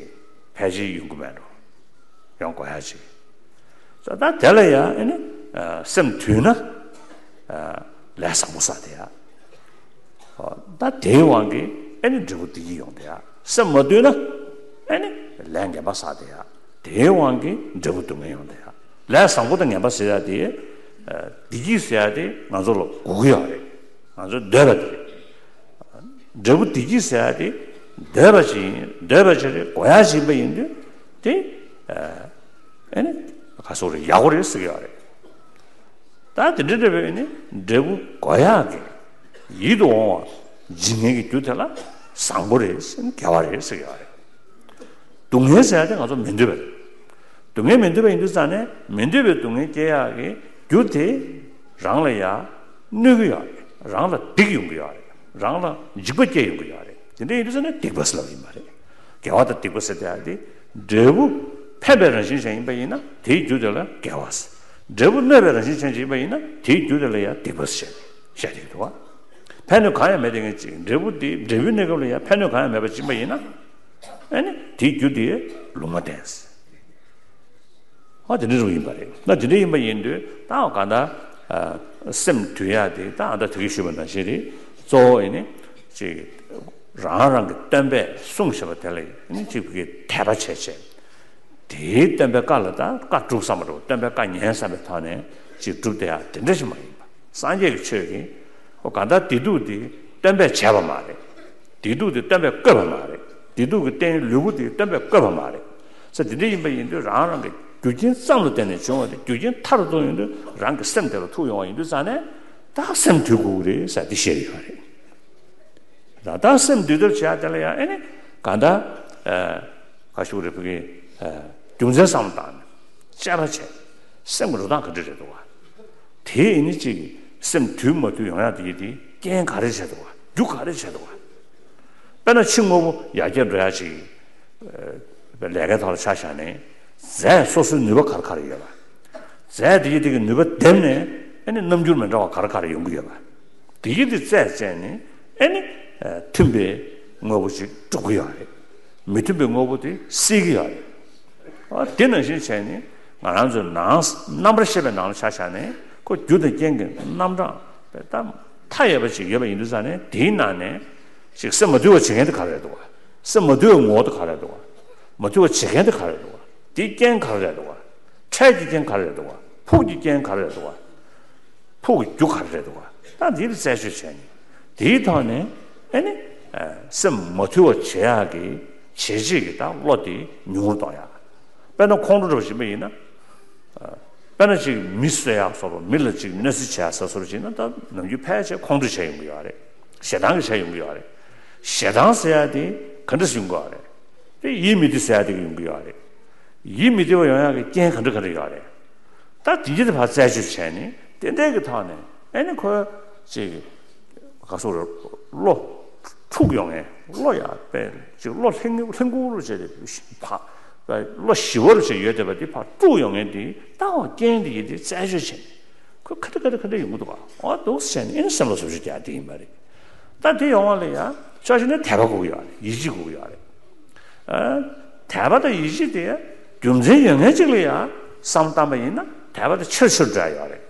ཕལ་ཆེར་ཡོང་གི་མེད་འགྲོ། ཡོང་དགོས་ཡ་ཅིག་ད་ད་དེ་ལ་ཡ་ཨེ་ནི་ཨ་སེམས་དུལ་ན་ཨ་ལས་བཟང་པོ་བསགས་དེ་ཡ། ཨོ་ད་དེའི་དབང་གིས་ཨེ་ནི་འབྲས་བུ་བདེ་སྐྱིད་ཡོང་དེ་ཡ། སེམས་མ་དུལ་ན་ཨེ་ནི་ལས་ངན་པ་བསགས་དེ་ཡ། དེའི་དབང་གིས་འབྲས་བུ་སྡུག་བསྔལ་ཡོང་དེ་ཡ། ལས་བཟང་པོ་དང་ངན་པ་ཟེར་ཡ་དེ་ཨ་བདེ་སྐྱིད་ཟེར་ཡ་དེ་ང་ཚོ་ལ་དགོས་ཀྱི་ཡོད་རེད། ང་ཚོ་འདོད་པ་དེ་རེད། འབྲས་བུ་བདེ་སྐྱིད་ཟེར་ཡ་དེ་འདོད་པ་ཞིག་ཡིན། འདོད་པ་ཞིག་རེད། དགོས་ཡ་ཞིག་ཡིན་པ་ཡིན་དུས་དེ་ཨེ་ནི་ག་སོག་རེད། ཡག་པོ་རེད་ཟེར་གྱི་ཡོད་རེད། ད་དེ་འདྲ་འདྲ་བའི་ནི་འབྲས་བུ་དགོས་ཡག་གི་ཡིད་དུ་འོང་བ་འཇིགས་ངེས་ཀྱི་རྒྱུ་དེ་ལ་བཟང་པོ་རེད་ཟེར་ནས་དགེ་བ་རེད་ཟེར་གྱི་ཡོད་རེད། སྡུག་བསྔལ་ཟེར་ཡ་དེ་ང་ཚོ་མི་འདོད་པ་རེད། སྡུག་བསྔལ་མི་འདོད་པ་ཡིན་དུས་ཙང་ནས་མི་འདོད་པའི་སྡུག་བསྔལ་སྐྱེ་ཡག་གི་རྒྱུ་དེ་རང་ལ་ཡ་གནོད་ཀྱི་ཡོད་རེད། རང་ལ་སྡིག་ཡོང་གི་ཡོད་རེད། རང་ལ་འཇིགས་པ་སྐྱེ་ཡོང་གི་ཡོད་རེད། དེ་འདྲ་ཡིན་དུས་ཙང་ནས་སྡིག་པ་ཟེར་ལབ་ཡིན་པ་རེད། དགེ་བ་དང་སྡིག་པ་ཟེར་ཡ་དེ་འབྲས་བུ་ཕན་པའི་རང་བཞིན་ཅན་ཡིན་པ་ཡིན་ན་དེའི་རྒྱུ་དེ་ལ་དགེ་བ་ཟེར། འབྲས་བུ་གནོད་པའི་རང་བཞིན་ཅན་ཅིག་ཡིན་པ་ཡིན་ན་དེའི་རྒྱུ་དེ་ལ་ཡང་སྡིག་པ་ཟེར་བཤད་བསྡད་ཀྱི་འདུག་བ། ཕན་གནོད་གང་ཡང་མེད་དེ་ངས་ཅིག་འབྲས་བུ་དེ་འབྲས་བུའི་གནས་སྐབས་ལ་ཡང་ཕན་གནོད་གང་ཡང་མེད་པ་ཅིག་ཡིན་པ་ཡིན་ན། ཨ་ནི་དེའི་རྒྱུ་དེ་ལུང་མ་བསྟན་ཟེར། ཨ་དེ་འདྲ་རུ་ཡིན་པ་རེད། ད་དེ་འདྲ་ཡིན་པ་ཡིན་དུས་ད་གང་ལྟར་ཨ་སེམས་དུལ་ཡག་དེ་ད་ཨ་ད་དེ་གི་ཞུས་པ་ནང་བཞིན་རེད། གཙོ་བོ་ཡིན་ནི་ཅིག་རང་རང་གི་སྟོན་པས་གསུངས་བཞག་པ་དེ་ལ་ཡིན་ནི་ཅིག་གི་དད་པ་བྱས་བྱས། དེའི་སྟོན་པའི་བཀའ་ལ་ད་བཀའ་སྒྲུབ་བསམ་པ་འགྲོ། སྟོན་པའི་བཀའ་ཉན་བསམ་པའི་ཐོག་ནས་ཅིག་སྒྲུབ་བསྡད་ཡག་དེ་འདྲ་ཞིག་མ་ཡིན་པ། སངས་རྒྱས་ཀྱི་ཆོས་ཀྱི་ཨོ་གང་ལྟར་བདེ་སྡུག་དེ་སྟོན་པས་བྱས་པ་མ་རེད། བདེ་སྡུག་དེ་སྟོན་པས་བཀོད་པ་མ་རེད། བདེ་སྡུག་གི་རྟེན་ལུས་པོ་དེ་སྟོན་པས་བཀོད་པ་མ་རེད། ས་དེ་འདྲ་ཡིན་པ་ཡིན་དུས་རང་རང་གི་རྒྱུ་རྐྱེན་ཙམ་ལ་བརྟེན་ནས་བྱུང་བ་དེ་རྒྱུ་རྐྱེན་མཐར་ཐུག་ཡིན་དུས་རང་གི་སེམས་དེ་ལ་ཐུག་ཡོང་བ་ཡིན་དུས་ཙང་ནས་ད་སེམས་དུལ་དགོས་ཀྱི་རེད་ཟེར་དེ་བཤད་ཀྱི་ཡོད་རེད། ད་ལྟ་སེམས་འདུལ་ཐབས་བྱེད་ཡ་དེ་ལ་ཡང་ཨེ་ནི་ག་འདྲ་ཨ་ག་ཞུ་རེ་ཕ་གི་ཨ་རྒྱུ་མཚན་བསམ་བློ་བཏང་ནས་དཔྱད་པ་བྱས། སེམས་ཀྱི་འགྲོ་སྟངས་ག་འདྲ་རེད་འདུག་བ། དེ་ཨེ་ནི་གཅིག་གི་སེམས་དུལ་མ་དུལ་ཡོང་ཡ་དེ་ཡི་དེ་རྐྱེན་ག་རེ་བྱས་འདུག་བ། རྒྱུ་ག་རེ་བྱས་འདུག་བ། དཔེར་ན་ཕྱི་དངོས་པོ་ཡར་རྒྱས་འགྲོ་ཡ་ཅིག་ལས་ཀའི་ཐོག་ལ་ཆ་བཞག་ནས་རྫས་སོ་སོའི་ནུས་པ་ག་རེ་ག་རེ་ཡོད་པ། རྫས་དེ་ཡི་དེ་གི་ནུས་པ་འདེམས་ནས་ཨེ་ནི་རྣམ་འགྱུར་མི་འདྲ་བ་ག་རེ་ག་རེ་ཡོང་གི་ཡོད་པ། དེ་ཡི་དེ་རྩད་བཅད་ནས་ཨེ་ནི་མཐུན་པའི་དངོས་པོ་ཅིག་སྒྲུབ་ཀྱི་ཡོད་རེད། མི་མཐུན་པའི་དངོས་པོ་དེ་སེལ་གྱི་ཡོད་རེད། ཨ་དེ་ནང་བཞིན་བྱས་ནས་ང་རང་ཚོའི་ནང་རྣམ་པར་ཤེས་པའི་ནང་ལ་ཆ་བཞག་ནས་ཁོ་རྒྱུ་དང་རྐྱེན་གྱི་རྣམ་གྲངས་དཔེ་ད་མཐའ་ཡས་པ་ཅིག་ཡོད་པ་ཡིན་དུས་ཙང་ནས་དེའི་ནང་ནས་ཅིག་སེམས་མ་དུལ་བ་བྱེད་མཁན་དེ་ག་རེ་རེད་འདུག་བ། སེམས་མ་དུལ་བའི་ངོ་བོ་དེ་ག་རེ་རེད་འདུག་བ། མ་དུལ་བ་བྱེད་མཁན་དེ་ག་རེ་རེད་འདུག་བ། དེའི་རྐྱེན་ག་རེ་རེད་འདུག་བ། འཕྲལ་གྱི་རྐྱེན་ག་རེ་རེད་འདུག་བ། ཕུགས་ཀྱི་རྐྱེན་ག་རེ་རེད་འདུག་བ། ཕུགས་ཀྱི་རྒྱུ་ག་རེ་རེད་འདུག་བ། ད་འདི་ལ་རྩད་གཅོད་བྱས་ནས་དེའི་ཐོག་ནས་ཨེ་ནི་སེམས་མ་དུལ་བ་བྱེད་ཡག་གི་བྱེད་བྱེད་ཀྱི་ད་བློ་དེ་ཉུང་རུ་གཏོང་ཡག་དཔེར་ན་ཁོང་ཁྲོ་འདྲ་བ་ཞིག་ཡིན་ན། དཔེར་ན་ཅིག་མི་གསོད་ཡག་བཟོ་འདྲ། མི་ལ་ཅིག་གནོད་འཚེ་བྱེད་ཡག་བཟོ་འདྲ་ཅིག་ན་ད་ནམ་རྒྱུན་ཕལ་ཆེར་ཁོང་ཁྲོ་བྱས་ཡོང་གི་ཡོད་རེད། ཞེ་སྡང་གིས་བྱས་ཡོང་གི་ཡོད་རེད། ཞེ་སྡང་ཟེར་ཡག་དེ་ག་འདྲ་ཞིག་ཡོང་གི་ཡོད་རེད། དེ་ཡིད་མི་བདེ་ཟེར་ཡག་དེ་གིས་ཡོང་གི་ཡོད་རེད། ཡིད་མི་བདེ་བ་ཡོང་ཡག་གི་རྐྱེན་ག་འདྲ་ག་འདྲ་ཡོད་རེད། ད་དེ་འདྲ་དེ་ཕར་རྩད་གཅོད་བྱས་ནས་དེ་འདྲའི་གི་ཐོག་ནས་ཨེ་ནི་ཁོ་ཅིག་ག་སོགས་རེད། བློ་འཁྲུག་ཡོང་ངེས། བློ་ཡག་པས་ཅིག་བློ་ལྷིང་ལྷིང་གུ་རུ་བྱས་ཏེ་ཕ་བློ་ཞི་བ་རུ་བྱས་ཡོད་བསྡད་པ་དེ་ཕར་དཀྲུག་ཡོང་ངེས་དེ་ལྟ་བ་རྐྱེན་དེ་ཡིན་དེ་རྩད་གཅོད་བྱས་ནས་ཁོ་ཁ་འདྲ་ཁ་འདྲ་ཁ་འདྲ་ཡོང་གི་འདུག་ག་ཨོ་འདུག་ཟེར་ནས་ཨེ་ནི་སེམས་ལ་བཟོ་བཅོས་རྒྱག་དེ་ཡིན་པ་རེད། ད་དེ་ཡོང་བ་ལ་ཡང་ཕྱོགས་གཅིག་ནས་དད་པ་དགོས་ཀྱི་ཡོད་རེད། ཡིད་ཆེས་དགོས་ཀྱི་ཡོད་རེད། ཨ། དད་པ་དང་ཡིད་ཆེས་དེ་རྒྱུ་མཚན་ཡོད་མཁན་གཅིག་ལ་ཡང་བསམ་བཏང་པ་ཡིན་ན་དད་པ་དེ་ཆེར་ཆེར་འགྲོ་ཡ་ཡོད་རེད།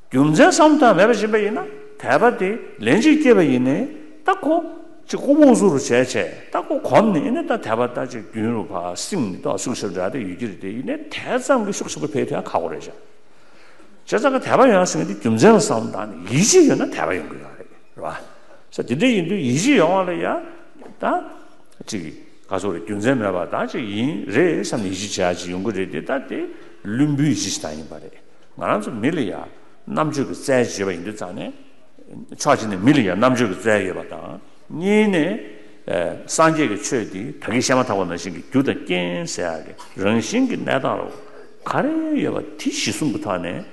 རྒྱུ་མཚན་བསམ་བཏང་མེད་པ་ཡིན་པ་ཡིན་ན་དད་པ་དེ་ལན་གཅིག་སྐྱེས་པ་ཡིན་ནའི་ད་ཁོ་ཅིག་ལྐུགས་པ་ཟུར་རུ་བྱས་བྱས་ད་ཁོ་གོམས་ནས་ཨེ་ནས་ད་དད་པ་ད་ཅིག་རྒྱུན་རུ་ཕར་སིང་ནས་ཏོག་ཤུགས་ཆེར་འགྲོ་ཡ་དེ་ཡོད་ཀྱི་རེད། དེ་ཡིན་ནའི་དེ་ཙམ་གྱིས་ཤུགས་ཆེན་པོ་འཕེལ་ཐུབ་ཡ་ཁག་པོ་རེད་ཤག་བྱས་ཙང་གི་དད་པ་ཡོང་ཟེར་མཁན་དེ་རྒྱུ་མཚན་ལ་བསམ་བཏང་ནས་ཡིད་ཆེས་ཡོད་ན་དད་པ་ཡོང་གི་ཡོད་རེད། རེད་བ། ས་དེ་འདྲ་ཡིན་དུས་ཡིད་ཆེས་ཡོང་བ་ལ་ཡ་ད་ཅིག་ག་སོགས་རེད། རྒྱུ་མཚན་མེད་པ་ད་ཅིག་ཡིན་རེད་བསམ་ནས་ཡིད་ཆེས་བྱེད་ཡ་ཅིག་ཡོང་གི་རེད་དེ། ད་དེ་བླུན་པོའི་ཡིད་ཆེས་ཤིག་ད་ཡིན་པ་རེད། ང་རང་ཚོ་མི་ལ་ཡ་རྣམ་དཔྱོད་ཀྱི་རྩལ་བྱེད་པ་ཡིན་དུས་ཙང་ནས་ཕྱོགས་གཅིག་ནས་མི་ལ་ཡ་རྣམ་དཔྱོད་ཀྱི་རྩལ་ཡོད་པ་དང་། གཉིས་ནས་ཨ་སངས་རྒྱས་ཀྱི་ཆོས་འདི་ད་གིན་བཤད་མ་ཐག་པ་ནང་བཞིན་གྱི་རྒྱུ་དང་རྐྱེན་ཟེར་ཡ་གི་རང་བཞིན་གྱི་གནས་སྟངས་ལ་ ག་རེ་ཡོད་པ་དེ་གཞི་བཟུང་གི་ཐོག་ནས་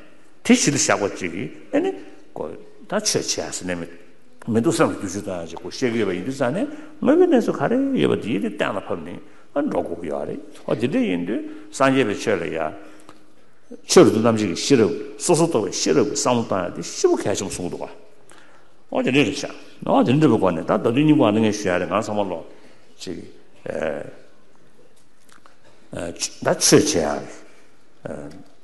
དེ་གཞི་ལ་བཞག་པ་ཅིག་གིས་ཨ་ནི་ཀོ་ད་ཆོས་བྱེད་ཡ་ཟེར་ནས་མི་མི་འདུག་བསམ་བསྡུ་ཞུ་དང་ཅིག་ཀོ་བཤད་ཀྱི་ཡོད་པ་ཡིན་དུས་ཙང་ནས་དངོས་པོའི་གནས་ཚུལ་ག་རེ་ཡོད་པ་དེ་ཡིན་དེ་གཏན་ལ་ཕབ་ནས་ཨ་འགྲོ་དགོས་ཀྱི་ཡོད་རེད། ཨོ་དེ་འདྲ་ཡིན་དུས་སངས་རྒྱས་པའི་ཆོས་ལ་ཡ། ཆོས་རབ་ཏུ་རྣམ་འབྱེད་ཀྱི་ཤེས་རབ་སོ་སོ་རྟོགས་པའི་ཤེས་རབ་ཀྱི་བསམ་བློ་བཏང་ཡ་དེ་ཞེ་པོ་གལ་ཆེན་པོ་གསུངས་འདུག་བ། ཨོ་དེ་འདྲ་རེད་ཤག་ཨོ་དེ་འདྲ་པའི་སྒོ་ནས་ད་ད་དུང་སྙིང་པོ་ཨ་ནི་ངས་ཞུ་ཡ་རེད། ང་ཚང་མ་ལོ་ཅིག་ཨེ་ཨེ་ད་ཆོས་བྱེད་ཡ་རེད།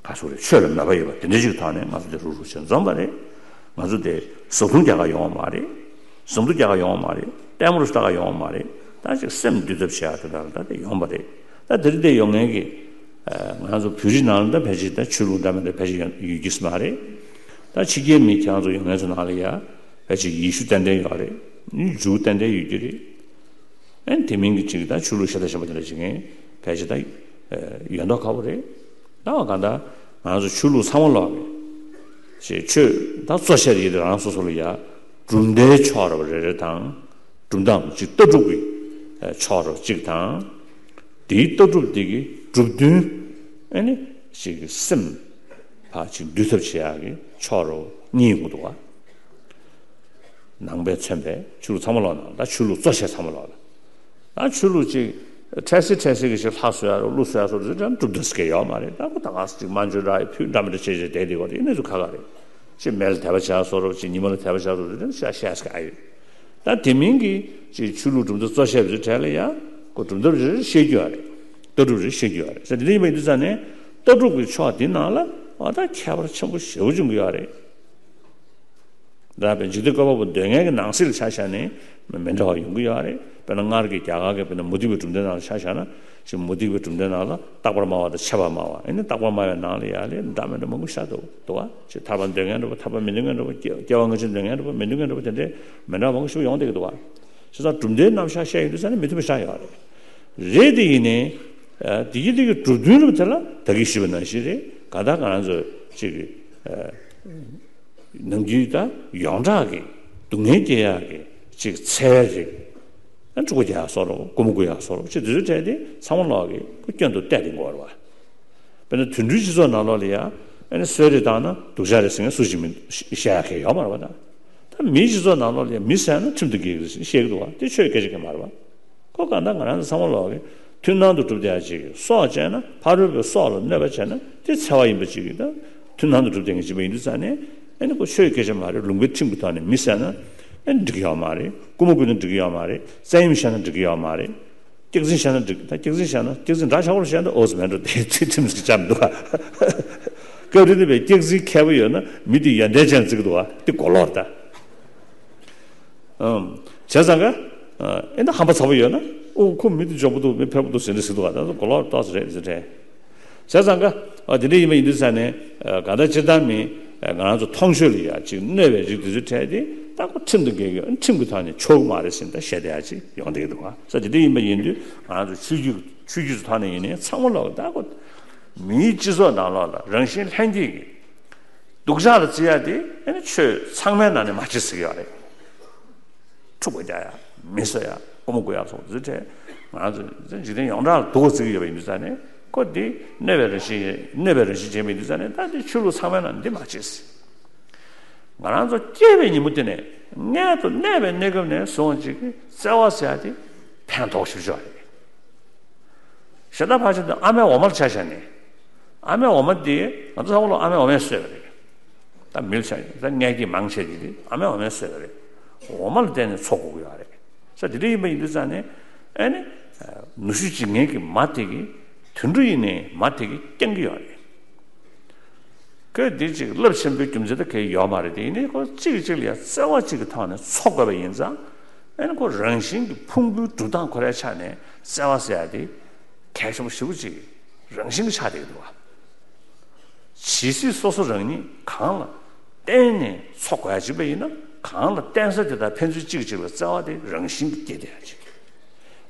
ག་སོ་རེད། ཆོས་ལ་མོས་པ་ཡོད་པ་དེ་འདྲ་ཞིག་ཐོག་ནས་ང་ཚོ་དེ་རུག་རུག་བྱས་འཛོམས་པ་རེད། ང་ཚོ་དེ་བཟའ་བཏུང་རྒྱག་ག་ཡོང་བ་མ་རེད། ཟམ་གདོང་རྒྱག་ག་ཡོང་བ་མ་རེད། ལྟད་མོ་རུ་ལྟ་ག་ཡོང་བ་མ་རེད། ད་ཅིག་སེམས་འདུལ་ཐབས་བྱེད་ཡ་དེ་དག་ད་དེ་ཡོང་བ་རེད། ད་དེ་རིང་དེ་ཡོང་མཁན་གྱི་ང་ཚོ་བོད་རིགས་ནང་ལ་ད་ཕལ་ཆེར་ད་ཆོས་ལུགས་འདྲ་མི་འདྲ་ཕལ་ཆེར་ཡོད་ཀྱི་མ་རེད། ད་ཕྱི་རྒྱལ་མི་ཁྱེད་རང་ཚོ་ཡོང་མཁན་ཚོ་ནང་ལ་ཡ་ཕལ་ཆེར་ཡེ་ཤུ་ཏན་ཏན་ཡོད་རེད། ཇུའུ་ཏན་ཏན་ཡོད་ཀྱི་རེད། ཨན་དེ་མིན་གྱི་ཅིག་ད་ཆོས་ལུགས་ཤ་སྟག་གཞན་པ་དེ་འདྲ་བྱེད་མཁན་ཕལ་ཆེར་ད་ཡོད་མདོག་ཁ་པོ་རེད། ད་བ་གང་ལྟར་ང་ཚོ་ཆོས་ལུགས་ཚང་མ་ལོག་གི་ཞེས་ཆོས་ད་གཙོ་ཆེར་ཡིན་དེ་རང་སོ་སོ་ལ་ཡ་གྲུབ་མཐའི་ཕྱོགས་རེ་བ་རེ་རེ་དང་གྲུབ་མཐའམ་ཅིག་ལྟ་གྲུབ་ཀྱི་ཕྱོགས་རེ་བ་གཅིག་དང་། དེའི་ལྟ་གྲུབ་དེ་གི་གྲུབ་དོན་ཨ་ནི་ཅིག་སེམས་ཕར་ཅིག་འདུལ་ཐབས་བྱེད་ཡག་གི་ཕྱོགས་རེ་བ་གཉིས་ཡོང་གི་འདུག་བ། ནང་པས་མཚོན་པའི་ཆོས་ལུགས་ཚང་མ་ལོག་ནང་ད་ཆོས་ལུགས་གཙོ་ཆེ་ཚང་མ་ལོག་ལ། ད་ཆོས་ལུགས་གཅིག་འཕྲལ་སེལ་འཕྲལ་སེལ་གྱི་ཞིག་ལྷ་གསོལ་ཡ་རོ་ཀླུ་གསོལ་ཡ་སོགས་དེ་ཚོ་གྲུབ་མཐའ་ཟེར་གྱི་ཡོད་མ་རེད། ད་ཁོ་ད་ག་ས་ཅིག་མ་འཇོ་ར་ཡི་ཕུད་འདྲ་མི་འདྲ་བྱེད་བྱེད་བསྡད་དེ་བ་རེད། ཨེ་ནས་ཚོ་ཁ་ཁ་རེད། ཅིག་མེ་ལ་དད་པ་བྱ་སོགས་རོ་ཅིག་ཉི་མ་ལ་དད་པ་བྱ་སོགས་དེ་ཚོ་ཤ་ཤ་ཟ་ག་ཡོད། ད་དེ་མིན་གྱི་ཅིག་ཆོས་ལུགས་གྲུབ་མཐའ་གཙོ་ཆེ་བ་ཚོའི་གྲས་ལ་ཡང་ཁོ་གྲུབ་མཐའ་རེ་རེ་བཤད་རྒྱུ་ཡོད་རེད། ལྟ་གྲུབ་རེ་བཤད་རྒྱུ་ཡོད་རེད་ཟེར། དེ་འདྲ་ཡིན་པ་ཡིན་དུས་ཙང་ནས་ལྟ་གྲུབ་ཀྱི་ཕྱོགས་དེ་ནང་ལ་ཨ་ད་ཁྱད་པར་ཆེན་པོ་ཞེ་པོ་བྱུང་གི་ཡོད་རེད། ད་དཔེ་འཇིག་རྟེན་བཀོད་པ་པོ་འདོད་མཁན་གྱི་ནང་གསེས་ལ་ཆ་བཞག་ནས་མི་འདྲ་བ་ཡོང་གི་ཡོད་རེད། དཔེར་ན་སྔར་གྱི་རྒྱ་གར་གྱི་དཔེར་ན་མུ་སྟེགས་པའི་གྲུབ་མཐའི་ནང་ལ་ཆ་བཞག་ན་ཅིག་མུ་སྟེགས་པའི་གྲུབ་མཐའི་ནང་ལ་རྟག་པར་སྨྲ་བ་དང་ཆད་པར་སྨྲ་བ། ཨེ་ནི་རྟག་པར་སྨྲ་བའི་ནང་ལ་ཡ་ལས་འདྲ་མི་འདྲ་མང་པོ་ཤར་འདུག་འདུག་བ། ཅིག་ཐར་པ་འདོད་མཁན་འདྲ་པོ་ཐར་པ་མི་འདོད་མཁན་འདྲ་པོ་སྐྱེ་སྐྱེ་བ་སྔ་ཕྱི་འདོད་མཁན་འདྲ་པོ་མི་འདོད་མཁན་འདྲ་པོ་དེ་འདྲའི་མི་འདྲ་བ་མང་པོ་ཞིག་ཡོང་བསྡད་ཀྱི་འདུག་བ། བྱས་ཙང་གྲུབ་མཐའི་རྣམ་གཞག་བཤད་ཡོང་དུས་ཙང་ནས་མི་མཐུན་པ་ཤར་ཡོང་བ་རེད། རེད་དེ་ཡིན་ནའི། ཨ་དེ་གི་དེ་གི་གྲུབ་དོན་རུ་དེ་ལ་ད་གིན་ཞུས་པ་ནང་བཞིན་རེད། ག་ད་ག་རང་ཚོ་ཅིག་གི་ཨ་ནམ་རྒྱུན་ད་ཡོངས་གྲགས་ཀྱི་སྡུག་བསྔལ་སྐྱེ་ཡག་གི་ཅིག་འཚེ་བའི་རིགས། ཨ་ཕྲུ་གུ་རྒྱག་སོགས་རུ་རྐུ་མ་རྐུ་ཡག་སོགས་རུ་ཅིག་དེ་ཚོའི་གྲས་དེ་ཚང་མ་ལོག་གི་ཁོ་སྐྱོན་དུ་བལྟས་ཏེ་འགོར་བ། དཔེར་ན་དུད་འགྲོའི་སྤྱི་ཚོགས་ནང་ལོགས་ལ་ཡང་ཨ་ནི་གསོད་རེས་བཏང་ན་སྡུག་ཅག་རེད་ཟེར་མཁན་སུ་ཞིག་མི་བཤད་ཡག་གི་ཡོད་མ་རེད་པ། ད་ད་མིའི་སྤྱི་ཚོགས་ནང་ལོགས་ལ་ཡང་མི་བསད་ན་ཁྲིམས་དང་འགལ་གྱི་རེད་ཟེར་བཤད་ཀྱི་འདུག་བ། དེ་ཆོས་སྐད་ཆ་གང་ཡང་མ་རེད་པ། ཁོ་གང་ལྟར་ང་རང་ཚོ་ཚང་མ་ལོག་གི་མཐུན་སྣང་དུ་གྲུབ་བསྡད་ཡག་ཅིག་གི་སྲོག་བཅད་ན་ཕ་རོལ་པོའི་སྲོག་ལ་གནོད་པ་བྱས་ན་དེ་འཚེ་བ་ཡིན་པ་ཅིག་གི་ད་མཐུན་སྣང་དུ་གྲུབ་བསྡད་མཁན་ཅིག་པ་ཡིན་དུས་ཙང་ནས་ཨ་ནི་ཁོ་ཆོས་སྐད་ཆ་མ་རེད། ལུང་པའི་ཁྲིམས་ཀྱི་ཐོག་ནས་མི་བསད་ན་ཨ་ནི་འགྲིག་གི་ཡོད་མ་རེད། རྐུ་མ་རྐུས་ན་འགྲིག་གི་ཡོད་མ་རེད། བཙན་གཡེམ་བྱས་ན་འགྲིག་གི་ཡོད་མ་རེད། སྐྱག་རྫུན་བཤད་ན་འགྲིག་ད་སྐྱག་རྫུན་བཤད་ན་སྐྱག་རྫུན་འདྲ་ཆགས་པོ་བཤད་ན་ཨོ་ཙི་མེད་འགྲོ། དེ་ཚིག་ཁྲིམས་ཀྱི་ཆ་མི་འདུག་ག་སྐབས་རེ་ནི་བའི་སྐྱག་རྫུན་མཁས་པོ་ཡོད་ན་མི་དེ་ཡོན་ཏན་ཅན་བརྩི་གི་འདུག་ག་དེ་གོ་ལོག་རེད་ད། ཨམ། བྱས་ཙང་ཀ་ཨེ་ད་ཧམ་པ་ཚ་པོ་ཡོད་ན་ཨོ་ཁོ་མི་དེ་འཇོན་པོ་འདུག་མི་ཕལ་པོ་འདུག་ཟེར་འདྲ་ཟེར་འདུག་ག་ད་གོ་ལོག་ཏོག་ཙམ་རེད་ཟེར་དྲན། བྱས་ཙང་ཀ་ཨ་དེ་འདྲ་ཡིན་པ་ཡིན་དུས་ཙང་ནས་གང་ལྟར་སྤྱིར་བཏང་མི་ང་རང་ཚོ་མཐོང་ཆོས་ལ་ཡ་ཅིག་གནོད་པའི་རིགས་དེ་ཚོའི་གྲས་དེ་ད་ཁོ་ཁྲིམས་དང་འགལ་གྱི་ཁྲིམས་ཀྱི་ཐོག་ནས་ཆོག་གི་མ་རེད་ཟེར་ད་བཤད་བསྡད་ཡ་ཅིག་ཡོང་བསྡད་ཀྱི་འདུག་ག་ས་དེ་འདྲ་ཡིན་པ་ཡིན་དུས་ང་རང་ཚོ་ཆོས་བརྒྱུད་ཆོས་བརྒྱུད་ཀྱི་ཐོག་ནས་ཡིན་ནའི་ཚང་མ་ལོག་ད་ཁོ་མིའི་སྤྱི་ཚོགས་ནང་ལོགས་ལ་རང་བཞིན་ལྷན་སྐྱེས་ཀྱི་སྡུག་ཅག་ལ་བརྩི་ཡ་དེ་ཨ་ནི་ཆོས་ཚང་མའི་ནང་ནས་མ་བྱེད་ཟེར་གྱི་ཡོད་རེད། ཕྲུ་གུ་རྒྱག་ཡ། མི་གསོད་ཡ། རྐུ་མ་རྐུ་ཡ་སོགས་དེ་ཚོའི་གྲས་ང་ཚོ་འཇིག་རྟེན་ཡོངས་གྲགས་ལ་སྡུག་པ་བརྩི་གི་ཡོད་པ་ཡིན་དུས་ཙང་ནས་ཁོ་འདི་གནོད་པའི་རང་བཞིན་ཡིན་གནོད་པའི་རང་བཞིན་ཅན་མིན་དུས་ཙང་ནས་ད་འདི་ཆོས་ལུགས་ཚང་མའི་ནང་འདི་མ་བྱེད་ཟེར། ང་རང་ཚོ་སྐྱེས་པའི་ཉིན་མོ་དེ་ནས་མངལ་དུ་གནས་པའི་གནས་སྐབས་ནས་བཟུང་ཅིག་གི་བརྩེ་བ་ཟེར་ཡ་དེ་ཕན་ཐོགས་ཞེ་པོ་ཅིག་ཡོད་རེད། གཞན་དག་ཕལ་ཆེར་དུ་ཨ་མའི་འོ་མ་ལ་ཆ་བཞག་ནས། ཨ་མའི་འོ་མ་དེ་ང་ཚོ་ཚང་མ་ལོ་ཨ་མའི་འོ་མས་གསོས་པ་རེད། ད་མི་ལ་ཆ་ད་མངལ་སྐྱེས་མང་ཆེ་དེ་དེ་ཨ་མའི་འོ་མས་གསོས་པ་རེད། འོ་མ་ལ་བརྟེན་ནས་འཚོ་དགོས་ཀྱི་ཡོད་རེད། ས་དེ་འདྲ་ཡིན་པ་ཡིན་དུས་ཙང་ནས་ཨ་ནི་ནུ་ཞོ་འབྱིན་མཁན་གྱི་མ་དེ་གིས་དུད་འགྲོ་ཡིན་ནའི་མ་དེ་གིས་རྐྱང་གི་ཡོད་རེད། ཁོས་འདི་ཅིག་རླབས་ཆེན་པོའི་རྒྱུ་མཚན་ད་གའི་ཡོད་མ་རེད། དེ་ཡིན་ནའི་ཁོ་གཅིག་གིས་གཅིག་ལ་ཡ་བརྩེ་བ་གཅིག་གི་ཐོག་ནས་འཚོ་དགོས་པ་ཡིན་ཙང་ཨ་ནི་ཁོ་རང་བཞིན་གྱི་ཕུང་པོའི་གྲུབ་སྟངས་ཁོ་རའི་ཆ་ནས་བརྩེ་བ་ཟེར་ཡ་དེ་གལ་ཆེན་པོ་ཞེ་པོ་ཅིག་རང་བཞིན་གྱི་ཆགས་བསྡད་ཀྱི་འདུག་བ། ཇི་སྲིད་སོ་སོ་རང་ཉིད་གང་ལ་བརྟེན་ནས་འཚོ་དགོས་ཡ་ཅིག་པ་ཡིན་ན་གང་ལ་བརྟེན་ས་དེ་དག་ཕན་ཚུན་གཅིག་གིས་གཅིག་ལ་བརྩེ་བ་དེ་རང་བཞིན་གྱིས་སྐྱེ་བསྡད་ཡ་ཅིག་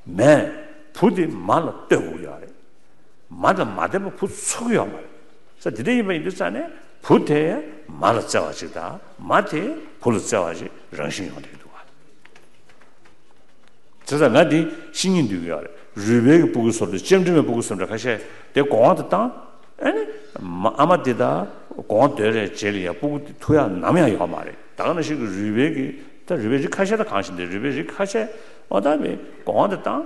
མས། བུ་དེ་མ་ལ་ལྟོས་དགོས་ཀྱི་ཡོད་རེད། མ་དང་མ་ལྡན་པ་བུ་འཚོ་གི་ཡོད་མ་རེད། ས་དེ་འདྲ་ཡིན་པ་ཡིན་དུས་ཙང་ནས་བུ་དེས་མ་ལ་བརྩེ་བ་ཅིག་དང་མ་དེས་བུ་ལ་བརྩེ་བ་ཅིག་རང་བཞིན་ཡོང་བསྡད་ཀྱི་འདུག་བ། བྱས་ཙང་ང་འདི་ཤེས་སྙིང་འདོད་ཀྱི་ཡོད་རེད། རུས་སྦལ་གྱི་སྤུ་གུ་བཟོ་འདྲ་ལྕེ་འབྲི་མའི་སྤུ་གུ་བཟོ་འདྲ་ཁ་ཤས་དེ་གོང་བ་དུ་བཏང་། ཨ་ནི་མ་ཨ་མ་འདི་ད་གོང་སྡོད་རེད་བྱས་ལ་ཡ་སྤུ་གུ་འདི་ཐུག་ཡག་ནམ་ཡང་ཡོད་མ་རེད། ད་ག་ནང་བཞིན་གྱི་རུས་སྦལ་གྱི་ད་རུས་སྦལ་རིགས་ཁ་ཤས་ད་གང་ཞིག་འདི་རུས་སྦལ་རིགས་ཁ་ཤས་འོ་ད་མི་གོང་འདི་བཏང་།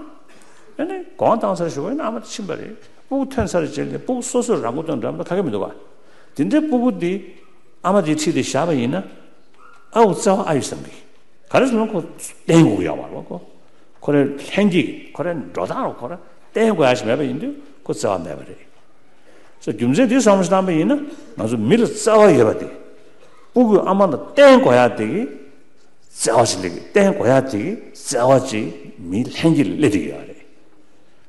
ཨ་ནི་གོང་བཏང་ཚར་ཞུ་བ་ཡིན་ན་ཨ་མ་ད་ཕྱིན་པ་རེད། སྤུ་གུ་ཐོན་ཚར་བྱས་ལ་སྤུ་གུ་སོ་སོས་རང་མགོ་ཐོན་འགྲམ་ད་ག་གེ་མི་འདུག་ག་དེ་འདྲའི་སྤུ་གུ་འདི་ཨ་མ་དེའི་འཁྲིས་དེ་བཞག་པ་ཡིན་ན། ཨའུ་བརྩེ་བ་ཨ་ཡོད་བསམ་གི། ག་རེ་ཟེར་ན་ཁོ་བརྟེན་དགོས་ཡོད་མ་རེད་པ་ཁོ། ཁོ་རེ་ལྷན་སྐྱེས་ཁོ་རེ་འགྲོ་སྟངས་རུ་ཁོ་རེ་བརྟེན་དགོས་ཡ་ཞིག་མེད་པ་ཡིན་དུས་ཁོ་བརྩེ་བ་མེད་པ་རེད། ས་རྒྱུ་མཚན་དེ་བསམ་བློ་བཏང་པ་ཡིན་ན་ང་ཚོ་མི་ལ་བརྩེ་བ་ཡོད་པ་དེ། སྤུ་གུས་ཨ་མ་ལ་བརྟེན་དགོས་ཡ་དེ་གི་བརྩེ་བ་ཞིག་སླེབས་ཀྱི། བརྟེན་དགོས་ཡ་དེ་གི་བརྩེ་བ་ཅིག་མིའི་ལྷན་སྐྱེས་ལ་སླེབས་བསྡད་ཀྱི་ཡོད་རེད།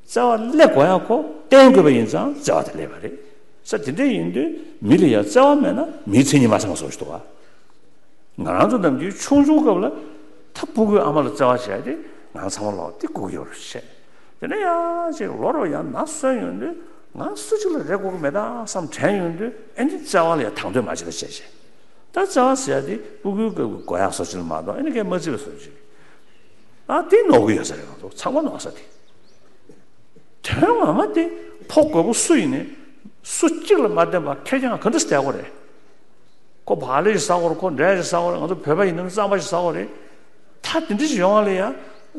བརྩེ་བ་སླེབས་དགོས་ཡ་ཁོ་བརྟེན་དགོས་པ་ཡིན་ཙང་བརྩེ་བ་དེ་སླེབས་པ་རེད། ས་དེ་འདྲ་ཡིན་དུས་མི་ལ་ཡ་བརྩེ་བ་མེད་ན་མིའི་མཚན་ཉིད་མ་ཚང་བ་བཟོ་ཞིག་འདུག་ག་ང་རང་ཚོ་ནམ་རྒྱུན་ཆུང་ཆུང་སྐབས་ལ་ད་སྤུ་གུའི་ཨ་མ་ལ་བརྩེ་བ་བྱས་ཏེ་ང་ཚང་མ་ལོག་དེ་སྒུག་ཡོད་རེད་བཤད། དེ་ནས་ཡང་ཅིག་ལོ་རོ་ཡང་ན་སོན་ཡོང་དུས་ང་སུ་གཅིག་ལ་རེ་དགོས་ཀྱི་མེད་ད་བསམ་དྲན་ཡོང་དུས་ཨེ་འདི་བརྩེ་བ་ལ་ཡང་དང་དོད་མ་བྱེད་ད་བྱས་བྱས། ད་བརྩེ་བ་ཟེར་ཡ་དེ་སྤུ་གུའི་སྐབས་ཀྱི་དགོས་ཡག་བཟོ་ཅིག་ལ་མ་གཏོགས་ཨེ་འདི་གས་མ་བརྩི་བའི་བཟོ་ཅིག་ཨ་དེ་ནོར་གི་ཡོད་ས་རེད། ང་ཚོ་ཚང་མ་ནོར་ས་དེ། དོན་ངོ་མ་དེ་ཕོ་རྒོད་པོ་སུ་ཡིན་ནའི་སུ་གཅིག་ལ་མ་བརྟེན་པར་ཁེར་རྐྱང་ག་འདྲ་བསྡད་དགོས་རེད། ཁོ་བག་ལེབ་ཞིག་ཟ་དགོས་རེད། ཁོ་འབྲས་ཞིག་ཟ་དགོས་རེད། ང་ཚོ་བོད་པ་ཡིན་ན་རྩམ་པ་ཞིག་ཟ་དགོས་རེད། ད་དེ་འདྲ་ཞིག་ཡོང་བ་ལ་ཡ་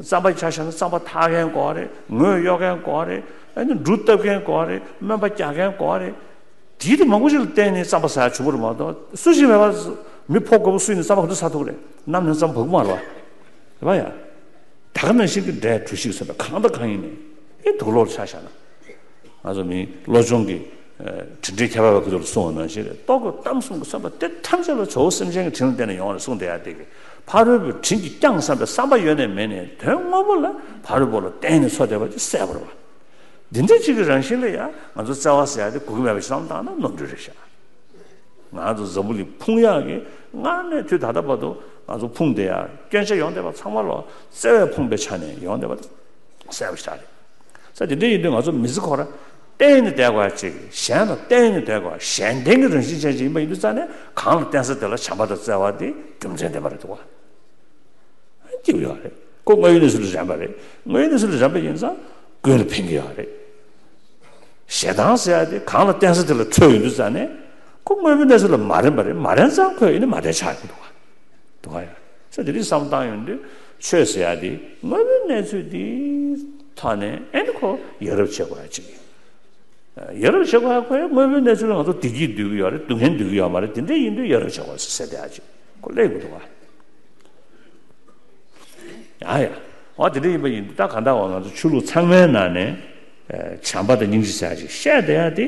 རྩམ་པ་ཆ་བཞག་ན་རྩམ་པ་འཐག་མཁན་དགོས་རེད། ངོས་གཡོག་མཁན་དགོས་རེད། ཨ་ནི་འབྲུ་བཏབ་མཁན་དགོས་རེད། སྨན་པ་རྒྱག་མཁན་དགོས་རེད། དེའི་དེ་མང་པོ་ཞིག་ལ་བརྟེན་ནས་རྩམ་པ་ཟ་ཡ་བྱུང་བ་རེད་མ་གཏོགས་སུ་ཞིག་མེད་པ། མི་ཕོ་རྒོད་པོ་སུ་ཡིན་ནའི་རྩམ་པ་ག་འདྲ་ཟ་ཐུབ་རེད། གནམ་ནས་རྩམ་པ་བབས་ཀྱི་མ་རེད་པ། རེད་པ་ཡ། ད་ག་ནང་བཞིན་གྱི་འབྲས་གྲུ་བཞི་གསུམ་པ་གང་དང་གང་ཡིན་ནའི་ཨེ་དུག་ལོག་ཆ་བཞག་ན། ང་ཚོ་མི་བློ་སྦྱོང་གི་དྲིན་ཅན་ཁྱད་པར་བའི་སྐུ་ཚབ་ལ་གསུངས་པ་ནང་བཞིན་རེད། ལྟོ་གོས་གཏམ་གསུམ་གྱིས་མཚོན་པ་དེ་ཐམས་ཅད་ལ་ཇོ་བོ་སེམས་ཅན་གྱི་དྲིན་ལ་བརྟེན་ནས་ཡོང་བ་རེད་གསུངས་བསྡད་ཡ་དེ་གི་ཕ་རོལ་པོའི་དྲིན་གྱིས་བསྐྱངས་བསམ་པའི་བསམ་པ་ཡོད་ནས་མེད་ནས་དོན་དངོས་པོ་ལ་ཕ་རོལ་པོ་ལ་བརྟེན་ནས་འཚོ་བསྡད་པ་ཅིག་གསལ་པོ་རེད་པ། འདི་འདྲ་ཅིག་གི་རང་བཞིན་ལ་ཡང་ང་ཚོ་བརྩེ་བ་ཟེར་ཡ་དེ་དགོས་ཀྱི་མེད་པ་ཞིག་བསམ་བཏང་ན་ནོར་འཁྲུལ་རེད་ཤག་ང་ཚོ་འཛམ་བུ་གླིང་ཕུང་ཡག་གི་སྔར་ནས་དུས་ད་ལྟ་བར་དུ་ང་ཚོ་ཕུང་བསྡད་ཡག་སྐྱོན་ཆ་ཡོང་བསྡད་པ་ཚང་མ་ལོ་བརྩེ་བས་ཕུང་པའི་ཆ་ནས་ཡོང་བསྡད་པ་གསལ་པོ་ཞིག་རེད། ས་དེ་འདྲ་ཡིན་དུས་ང་ཚོ་མི་ཚེ་ཁོ་ར་བརྟེན་ནས་བསྡད་དགོས་ཡ་ཅིག་གཞན་ལ་བརྟེན་ནས་བསྡད་དགོས་ཡ་གཞན་བརྟེན་གྱི་རང་བཞིན་ཅན་ཅིག་ཡིན་པ་ཡིན་དུས་ཙང་ནས་གང་ལ་བརྟེན་ས་དེ་ལ་བྱམས་པ་དང་བརྩེ་བ་དེ་རྒྱུ་མཚན་ལྡན་པ་རེད་འདུག་བ། སྐྱིད་པོ་ཡོད་རེད། ཁོ་དངོས་ཡོད་གནས་ཚུལ་ལ་རན་པ་རེད། དངོས་ཡོད་གནས་ཚུལ་ལ་རན་པ་ཡིན་ཙང་ཀུན་ལ་ཕན་གྱི་ཡོད་རེད། ཞེ་སྡང་ཟེར་ཡ་དེ་གང་ལ་བརྟེན་ས་དེ་ལ་འཕྲོད་ཡོང་དུས་ཙང་ནས་ཁོ་དངོས་པོའི་གནས་ཚུལ་ལ་མ་རན་པ་རེད། མ་རན་ཙང་ཁོས་ཡིན་ན་མ་བསྡད་ཆགས་ཡོང་གི་འདུག་ག་འདུག་ག་ཡ། ས་དེ་རིགས་བསམ་བཏང་ཡོང་དུས་ཆོས་ཟེར་ཡ་དེ་དངོས་པོའི་གནས་ཚུལ་དེའི་ཐོག་ནས་ཨེ་ནི་ཁོ་ཡ་རབས་བྱེད་དགོས་ཡ་ཅིག་ཡིན། ཡ་རབས་བྱེད་དགོས་ཡ་ཁོ་ཡ་དངོས་པོའི་གནས་ཚུལ་ལ་ང་ཚོ་བདེ་སྐྱིད་འདོད་ཀྱི་ཡོད་རེད། སྡུག་བསྔལ་འདོད་ཀྱི་ཡོད་མ་རེད། དེ་འདྲ་ཡིན་དུས་ཡ་རབས་བྱེད་དགོས་ཟེར་བསྡད་ཡ་ཅིག་ཁོ་སླེབས་ཀྱི་འདུག་ག་ཡ་ཡ། འོ་དེ་འདྲ་ཡིན་པ་ཡིན་དུས་ད་གང་ལྟར་འོ་ང་ཚོ་ཆོས་ལུགས་ཚང་མའི་ནང་ནས་ཨ་བྱམས་པ་དང་སྙིང་རྗེ་ཟེར་ཡ་ཅིག་བཤད་བསྡད་ཡ་དེ་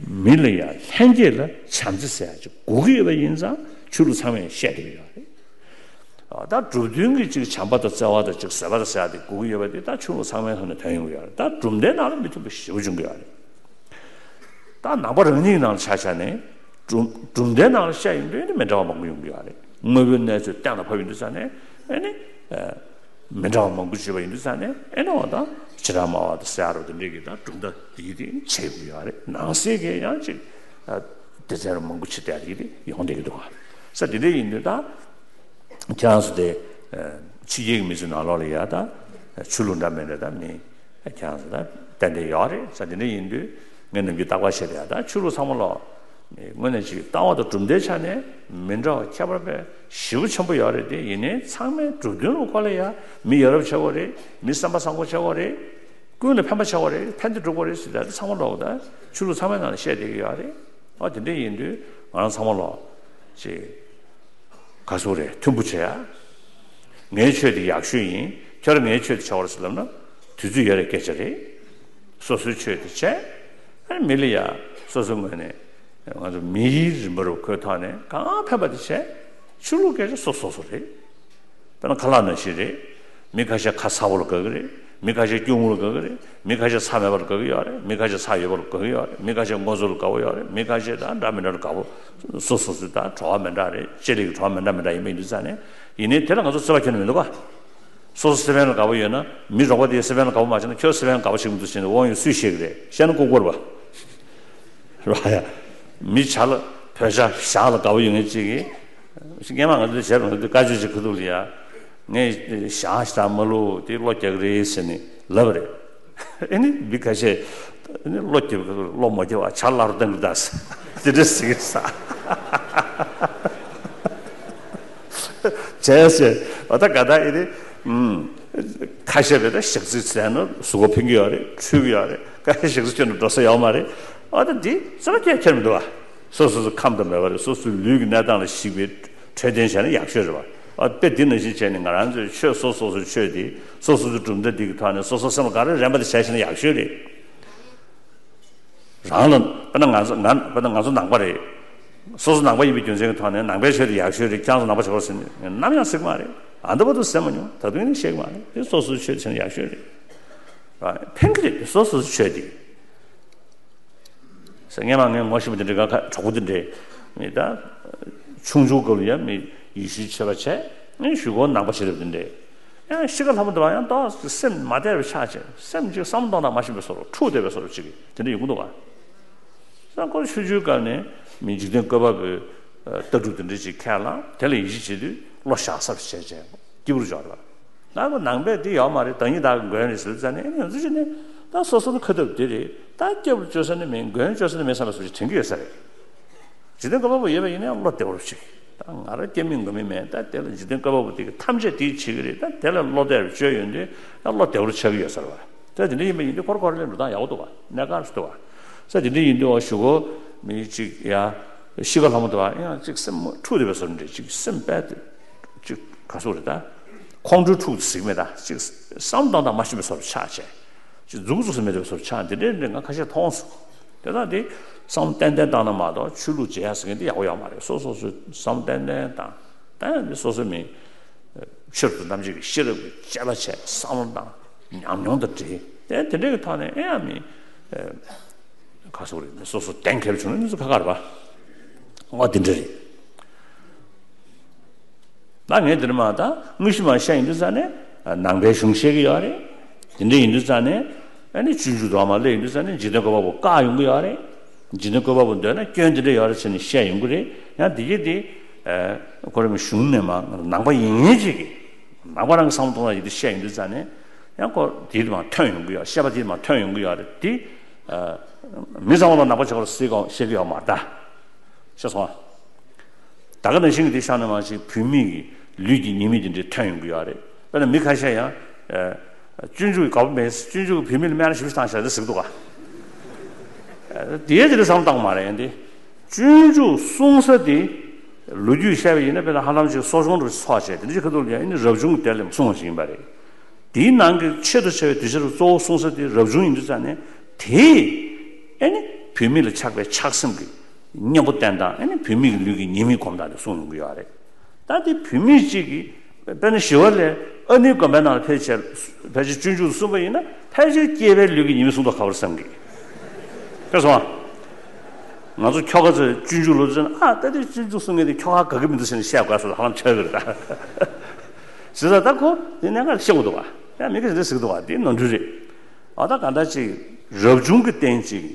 མི་ལ་ཡ་ལྷན་སྐྱེས་ལ་བྱམས་བརྩེ་ཟེར་ཡ་ཅིག་དགོས་ཀྱི་ཡོད་པ་ཡིན་ཙང་ཆོས་ལུགས་ཚང་མས་བཤད་བསྡད་ཀྱི་ཡོད་རེད། ཨ་ད་གྲུབ་དོན་གྱི་ཅིག་བྱམས་པ་དང་བརྩེ་བ་དང་ཅིག་བཟོད་པ་དང་ཟེར་ཡ་དེ་དགོས་ཀྱི་ཡོད་པ་དེ་ད་ཆོས་ལུགས་ཚང་མའི་ཐོག་ནས་ཐོན་ཡོང་གི་ཡོད་རེད། ད་གྲུབ་མཐའི་ནང་ལ་མི་མཐུན་པ་ཞེ་པོ་བྱུང་གི་ཡོད་རེད། ད་ནང་པ་རང་ཉིད་ནང་ལ་ཆ་བཞག་ནས་གྲུབ་གྲུབ་མཐའི་ནང་ལ་བཤད་ཡོང་དུས་ནི་མི་འདྲ་བ་མང་པོ་ཡོང་གི་ཡོད་རེད། དངོས་པོའི་གནས་ཚུལ་གཏན་ལ་ཕབ་ཡོང་དུས་ཙང་ནས་ཨེ་ནི་ཨ་མི་འདྲ་བ་མང་པོ་བརྗོད་པ་ཡིན་དུས་ཙང་ནས་ཨེ་ནི་འོ་ད་བྱེ་བྲག་སྨྲ་བ་དང་སེ་ཨ་རོ་དེ་འདྲས་ཀྱིས་ད་གྲུབ་མཐའ་དེ་ཡིད་དེ་འཆད་ཀྱི་ཡོད་རེད། ནང་གསེས་ཀྱིས་ཡང་ཅིག་ཨ་སྡེ་ཚན་རུ་མང་པོ་ཕྱེ་བསྡད་ཡོད་རེད། ས་དེ་འདྲས་ཡིན་དུས་ད། ཁྱེད་རང་ཚོ་དེ་ཕྱི་རྒྱལ་གྱི་མི་ཚོའི་ནང་ལོགས་ལ་ཡ་ད་ཆོས་ལུགས་འདྲ་མི་འདྲ་ད་མི་ཁྱེད་རང་ཚོ་ད་ཏན་ཏན་ཡོད་རེད། ས་དེ་འདྲ་ཡིན་དུས་ངས་ནམ་རྒྱུན་རྟག་པར་བཤད་དེ་ཡ་ད་ཆོས་ལུགས་ཚང་མ་ལོག་དངོས་གནས་ཅིག་ལྟ་བ་དང་གྲུབ་མཐའི་ཆ་ནས་མི་འདྲ་བ་ཁྱད་པར་དཔེ་ཞེ་པོ་ཆེན་པོ་ཡོད་རེད། དེ་ཡིན་ནའི་ཚང་མས་གྲུབ་དོན་ལ་ཁོ་ལ་ཡ་མི་ཡ་རབས་ཆགས་དགོས་རེད། མི་བསམ་པ་བཟང་པོ་ཆགས་དགོས་རེད། ཀུན་ལ་ཕན་པ་ཆགས་དགོས་རེད། ཕན་བདེ་སྒྲུབ་དགོས་རེད་ཟེར་ད་ཚང་མ་ལོག་ད་ཆོས་ལུགས་ཚང་མའི་ནང་ལ་བཤད་བསྡད་ཀྱི་ཡོད་རེད། ཨ་དེ་འདྲ་ཡིན་དུས་ང་རང་ཚང་མ་ལོག་ཅིག་ག་ཟེར་རེད། མཐུན་པོ་བྱེད་ཡ། ངའི་ཆོས་དེ་ཡག་ཤོས་ཡིན། ཁྱོད་རང་ངའི་ཆོས་དེ་བྱ་བར་ཟེར་ལབ་ན་དུས་ཚོད་ཡོད་རེད། སྐད་ཆ་རེད། སོ་སོའི་ཆོས་དེ་བྱས། ཨ་མི་ལ་ཡ་སོ་སོའི་ངོས་ནས་ང་ཚོ་མིའི་རིམ་པ་རུ་ཁོའི་ཐོག་ནས་གང་ཕན་པ་དེ་བྱས། ཆོས་ལུགས་སྐད་ཆ་སོ་སོ་སོ་རེད། དཔེར་ན་ཁ་ལག་ནང་བཞིན་རེད། མི་ཁ་ཤས་ཁ་ཚ་བོ་ལ་དགའ་གི་རེད། མི་ཁ་ཤས་སྐྱུར་མོ་ལ་དགའ་གི་རེད། མི་ཁ་ཤས་ཚྭ་མེད་པ་ལ་དགའ་གི་ཡོད་རེད། མི་ཁ་ཤས་ཚྭ་ཡོད་པ་ལ་དགའ་གི་ཡོད་རེད། མི་ཁ་ཤས་སྔོ་ཚོད་ལ་དགའ་པོ་ཡོད་རེད། མི་ཁ་ཤས་ད་འདྲ་མི་འདྲ་ལ་དགའ་པོ། སོ་སོ་སོའི་ད་བྲོ་བ་མི་འདྲ་རེད། ལྕེ་ལེགས་ཀྱི་བྲོ་བ་མི་འདྲ་མི་འདྲ་ཡིན་པ་ཡིན་དུས་ཙང་ནས་ཡིན་ནའི་དེ་ལ་ང་ཚོ་རྩོད་པ་ཁྱོན་ནས་མི་འདུག་ག་སོ་སོ་སེ་བན་ལ་དགའ་པོ་ཡོད་ན་མི་རོགས་པ་དེས་སེ་བན་ལ་དགའ་པོ་མ་བྱས་ན་ཁྱོད་སེ་བན་ལ་དགའ་པོ་བྱེད་ཀྱི་མི་འདུག་ཟེར་ནས་དབང་ཡོད་སུས་ཤེས་ཀྱི་རེད། བཤད་ན་ལྐུགས་པ་རེད་པ། རེད་པ་ཡ། མི་ཇ་ལ་བོད་ཇ་ཞག་ལ་དགའ་པོ་ཡོད་མཁན་གཅིག་གིས། སྔན་མ་ང་ཚོའི་གཞས་ལ་ང་ཚོས་བཀའ་ཆོས་ཅིག་ཁ་ཐུག་ལ་ཡ། ངས་ཞག་ཞག་མ་ལུས་དེ་བློ་རྒྱག་གི་རེད་ཟེར་ནས་ལབ་པ་རེད། ཨེ་ནི་མི་ཁ་ཤས་ཨེ་ནི་བློ་རྒྱབ་བློ་མ་རྒྱབ་པ་ཇ་སླར་བཏང་གི་ད་ཟེར་དེ་འདྲ་ཟེར་གི་ས། བྱས་ཟེར་བ་ད་ག་ད་ཨེ་ནི་ཁ་ཤས་བས་ད་ཞག་རྩི་ཟས་ན་གཟུགས་པོ་ཕན་གི་ཡོད་རེད། འཁྲུལ་གི་ཡོད་རེད། ཁ་ཤས་ཞག་རྩི་ཁྱོན་ནས་འགྲོ་ས་ཡོད་མ་རེད། ཨ་ད་འདི་ས་ཁྱད་ཁྱེར་མི་འདུག་བ། སོ་སོ་སོ་ཁམས་དང་མེད་པ་རེད། སོ་སོའི་ལུས་ཀྱི་གནས་སྟངས་ལ་གཞིགས་པའི་འཕྲོད་བསྟེན་བྱས་ན་ཡག་ཤོས་རེད་བ། ཨ་དཔེ་འདི་ནང་བཞིན་བྱས་ནས་ང་རང་ཚོའི་ཆོས་སོ་སོ་སོའི་ཆོས་འདི་སོ་སོ་སོའི་གྲུབ་མཐའ་འདི་གི་ཐོག་ནས་སོ་སོ་སེམས་ལ་ག་རེ་རན་པ་དེ་བྱས་ཤེ་ན་ཡག་ཤོས་རེད། རང་ལ་དཔེར་ན་ང་ཚོ་ང་དཔེར་ན་ང་ཚོ་ནང་པ་རེད། སོ་སོ་ནང་པ་ཡིན་པའི་རྒྱུ་མཚན་གྱི་ཐོག་ནས་ནང་པའི་ཆོས་དེ་ཡག་ཤོས་རེད། ཁྱེད་རང་ཚོ་ནང་པ་བྱེད་དགོས་ཟེར་ནས་ནམ་ཡང་ཟེར་གི་མ་རེད། ཨ་འདི་བར་དུ་ཟེར་མ་མྱོང་། ད་དུང་ཡིན་ན་བཤད་གི་མ་རེད། དེ་སོ་སོའི་ཆོས་བྱས་ན་ཡག་ཤོས་རེད། ཕན་གི་རེད། སོ་སོ་སོའི་ཆོས་དེ། ཟེར། སྔན་མ་ངས་ངོ་ཤེས་པ་དེ་འདྲའི་ག་གྲོགས་པོ་དེ་འདྲས་མི་ད་ཆུང་ཆུང་སྐབས་ལ་ཡང་མི་ཡེ་ཤུའི་ཆོས་པ་བྱས། ངས་གཞུག་གུ་ནང་པ་བྱེད་རབས་དེ་འདྲས་ཡང་ཤི་ཁ་ལྷ་མོ་དེ་བ་ཡང་ཏོག་ཙམ་སེམས་མ་བདེ་བའི་ཆགས་བྱས། སེམས་ཅིག་བསམ་བློ་གཏོང་སྟངས་མ་ཤེས་པའི་བཟོ་འདྲ། འཁྲུག་བསྡད་པའི་བཟོ་འདྲ་ཅིག་དེ་འདྲ་ཡོང་གི་འདུག་བ། ས་ཁོ་ཆུང་ཆུང་སྐབས་ནས་མི་འཇིག་རྟེན་བཀོད་པ་པོའི་ལྟ་གྲུབ་དེ་འདྲ་ཅིག་ཁས་བླངས། དེ་ལ་ཡིད་ཆེས་བྱེད་དུས་བློ་བཞག་ས་བྱས་བྱས་སྐྱིད་པོ་འཇོག་རེད་བ། ད་ཁོ་ནང་པས་འདི་ཡོད་མ་རེད། བདག་ཉིད་བདག་གི་མགོན་རེད་ཟེར་ཙང་ནས་ཨེ་ནི་ང་ཚོ་ཅི་ནས་ད་སོ་སོ་ལ་ཁ་ཐུབ་འདི་རེད། ད་སྐྱབས་ལ་བཅོལ་ས་ནི་མེད། མགོན་བཅོལ་ས་ནི་མེད་བསམ་པའི་བཟོ་ཅིག་དྲན་གྱི་ཡོད་ས་རེད། འཇིག་རྟེན་བཀོད་པ་པོ་ཡོད་པ་ཡིན་ན་ཡང་བློ་བདེ་བོར་བྱེད། ད་ང་རང་སྐྱབས་མེད་མགོན་མེད་མེད། ད་དེ་ལ་འཇིག་རྟེན་བཀོད་པ་པོ་དེ་གི་ཐམས་ཅད་དེས་བྱེད་ཀྱི་རེད། ད་དེ་ལ་བློ་བདེ་བར་བཅོལ་ཡོང་དུས་ཡང་བློ་བདེ་བོར་ཆགས་ཀྱི་ཡོད་ས་རེད་བ། ད་དེ་འདྲ་ཡིན་པ་ཡིན་དུས་ཁོར་ཁོར་ལས་འགྲོ་སྟངས་ཡག་པོ་འདུག་བ། གནད་འགག་རེད་འདུག་བ། ས་དེ་འདྲ་ཡིན་དུས་འོ་གཞུག་གུ་མི་གཅིག་ཡ་ཤི་ཁ་ལྷ་མོ་འདུག་བ། ཡང་གཅིག་སེམས་འཁྲུག་བསྡད་པའི་བཟོ་འདྲ་ཅིག་སེམས་པད་དེ་ཅིག་ག་ཚོད་རེད། ད་ཁོང་ཁྲོའི་འཁྲུག་ཟིག་མེད། ད་ཅིག་བསམ་བཏང་དང་མ་ཤེས་པའི་བཟོ་འདྲ་ཆགས་བྱས། ཅིག་མཛུབ་གུ་ཚུགས་སུ་མེད་པའི་བཟོ་འདྲ་ཆགས། འདི་འདྲའི་འདྲ་ང་ཁ་ཤས་མཐོང་སོང་། དེ་དག་འདི་བསམ་ཏན་ཏན་བཏང་ན་མ་གཏོགས་ཆོས་ལུགས་བྱེད་ཡ་ཟེར་མཁན་འདི་ཡག་པོ་ཡོད་མ་རེད། སོ་སོ་སོའི་བསམ་ཏན་ཏན་བཏང་། ད་ཡང་འདི་སོ་སོ་མི་ཆེད་དུ་རྣམ་འབྱེད་ཀྱི་ཤེས་རབ་ཀྱི་དཔྱད་པ་བྱས། བསམ་བློ་བཏང་། ཉམས་མྱོང་དང་འབྲེལ། དེ་དེ་འདྲའི་གི་ཐོག་ནས་ཨེ་ཡང་མི་ཁ་སོ་རེད། མི་སོ་སོ་གཏན་འཁེལ་བྱུང་ན་མི་ཚོ་ཁ་ཁ་རེད་པ། འོ་དེ་འདྲ་རེད། ད་ངས་འདིར་མ་ད་དངོས་གཞི་མ་བཤད་ཡིན་དུས་ཙང་ནས་ནང་པའི་གཞུང་བཤད་ཀྱི་ཡོད་རེད། དེ་འདྲ་ཡིན་དུས་ཙང་ནས་ཨ་ནི་སྤྱོད་འཇུག་དོག་མ་སླེབས་ཡིན་དུས་ཙང་ནས་འཇིག་རྟེན་བཀོད་པ་པོ་བཀག་ཡོང་གི་ཡོད་རེད། འཇིག་རྟེན་བཀོད་པ་པོ་འདོད་ན་སྐྱོན་དེ་འདྲ་ཡོད་རེད་ཟེར་ནས་བཤད་ཡོང་གི་རེད། ཡང་དེ་གྱིས་དེ་ཁོ་རང་གི་གཞུང་ནས་མ་ནང་པ་ཡིན་མཁན་ཅིག་གིས་ནང་པ་རང་གི་བསམ་བློ་གཏོང་ཡ་ཡིན་དུས་བཤད་ཡོང་དུས་ཙང་ནས་ཡང་ཁོ་དེ་མ་ཐོན་ཡོང་གི་ཡོད། བཤད་པ་དེ་མ་ཐོན་ཡོང་གི་ཡོད་རེད། དེ་མི་ཚང་མ་ལ་ནང་པ་ཆགས་པར་སྲིད་གོ་བཤད་ཀྱི་ཡོད་མ་རེད་ད། ཤེས་སོང་ཨ། ད་ག་ནང་བཞིན་གྱི་དེ་ཤ་ན་མ་ཞིག་བུད་མེད་ཀྱི་ལུས་ཀྱི་ཉེས་དམིགས་དེ་འདྲའི་ཐོན་ཡོང་གི་ཡོད་རེད། དཔེར་ན་མི་ཁ་ཤས་ཡང་། སྤྱོད་འཇུག་གི་དགའ་པོ་མེད། སྤྱོད་འཇུག་གི་བུད་མེད་ལ་སྨན་ར་ཞིབ་ཞིབ་བཏང་བཞག་རེད་ཟེར་གི་འདུག་ག་དེའི་དེ་འདྲ་བསམ་བཏང་མ་རེད། ཡང་དེ་སྤྱོད་འཇུག་གསུང་ས་དེ་ལོ་རྒྱུས་བཤད་པ་ཡིན་ན་དཔེར་ན་ཧ་ལམ་ཅིག་གསོ་སྦྱོང་འདྲ་ཚོགས་བྱས་དེ་འདྲ་ཞིག་ཁ་ཐུག་ལ་ཡང་ཨ་ནི་རབ་བྱུང་གི་དེ་ལ་གསུང་བ་ཞིག་ཡིན་པ་རེད། དེའི་ནང་གི་ཆེད་དུ་བྱ་བའི་གདུལ་བྱ་རུ་གཙོ་བོ་གསུང་ས་དེ་རབ་བྱུང་ཡིན་དུས་ཙང་ནས་དེས་ཨ་ནི་བུད་མེད་ལ་ཆགས་པའི་ཆགས་སེམས་ཀྱི་གཉེན་པོ་བསྟེན་སྟངས། ཨ་ནི་བུད་མེད་ཀྱི་ལུས་ཀྱི་ཉེས་དམིགས་སྒོམ་སྟངས་དེ་གསུངས་ཡོང་གི་ཡོད་རེད། ད་དེ་བུད་མེད་ཅིག་གིས་དཔེར་ན་ཞི་བ་ལྷས་ཨ་ནུའི་དགོན་པའི་ནང་ལ་ཕལ་ཆེར་ཕལ་ཆེར་སྤྱོད་འཇུག་གསུངས་པ་ཡིན་ན་ཕལ་ཆེར་སྐྱེས་པའི་ལུས་ཀྱི་ཉེས་དམིགས་གསུངས་མདོག་ཁ་པོར་བསམ་གི། ཕེབས་སོང་ཨ། ང་ཚོ་ཁྱོ་ག་ཚོས་སྤྱོད་འཇུག་ལོ་ཚོད་ན་ཨ་ད་དེ་སྤྱོད་འཇུག་གསུང་མཁན་དེ་ཁྱོ་ག་དགའ་གི་མི་འདུག་ཟེར་ནས་བཤད་དགོས་སོ། ཧ་ལམ་ཆགས་ཀྱི་རེད་ད། ཟེར་ད་ད་ཁོ་དེ་གནད་འགག་ཤེས་དགོས་འདུག་བ། ཡང་མི་སྒེར་ཟེར་གི་འདུག་བ། དེ་ནོར་འཁྲུལ་རེད། ཨ་ད་ག་འདྲ་ཅིག་རབ་བྱུང་གི་རྟེན་ཅིག་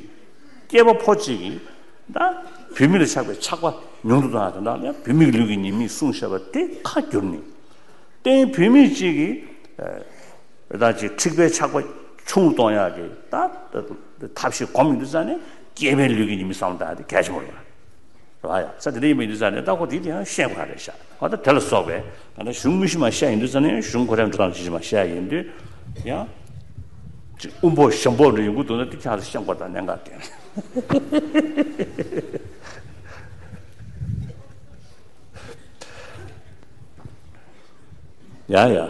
སྐྱེས་པ་ཕོ་གཅིག་གིས་ད་བུད་མེད་ལ་ཆགས་པའི་ཆགས་པ་ཉུང་དུ་བཏང་ཡ་དང་། ད་ཡང་བུད་མེད་ཀྱི་ལུས་ཀྱི་ཉེས་དམིགས་གསུངས་བཞག་པ་དེ་ཁ་བསྒྱུར་ནས་རྟེན་བུད་མེད་གཅིག་གིས་ད་ཅིག་འཁྲིག་པའི་ཆགས་པ་ཆུང་རུ་གཏོང་ཡག་གི་ད་ཐབས་ཤེས་སྒོམ་ཡོང་དུས་ཙང་ནས་སྐྱེས་པའི་ལུས་ཀྱི་ཉེས་དམིགས་བསམ་བློ་བཏང་ཡ་དེ་གལ་ཆེན་པོ་རེད། རེད་བ། ཡ་ས་དེ་འདྲ་ཡིན་པ་ཡིན་དུས་ཙང་ནས་ད་ཁོ་དེ་དེ་ཡང་ཤེས་དགོས་རེད་ཤག་འོ་ད་དེ་ལ་སོགས་པའི་ད་ལྟ་གཞུང་དངོས་གཞི་མ་བཤད་ཡིན་དུས་ཙང་ནས་གཞུང་ཁོ་རང་འགྲོ་སྟངས་ཅི་ཞིག་མ་བཤད་ཡིན་དུས་ཡང་ཅིག་དབུ་འབོག་ཞྭ་འབོག་འདྲ་ཡོང་གི་འདུག་ན་དེ་ཁྱེད་ཚོ་ཤེས་དགོས་ད་གནད་འགག་དེ། ཡ་ཡ།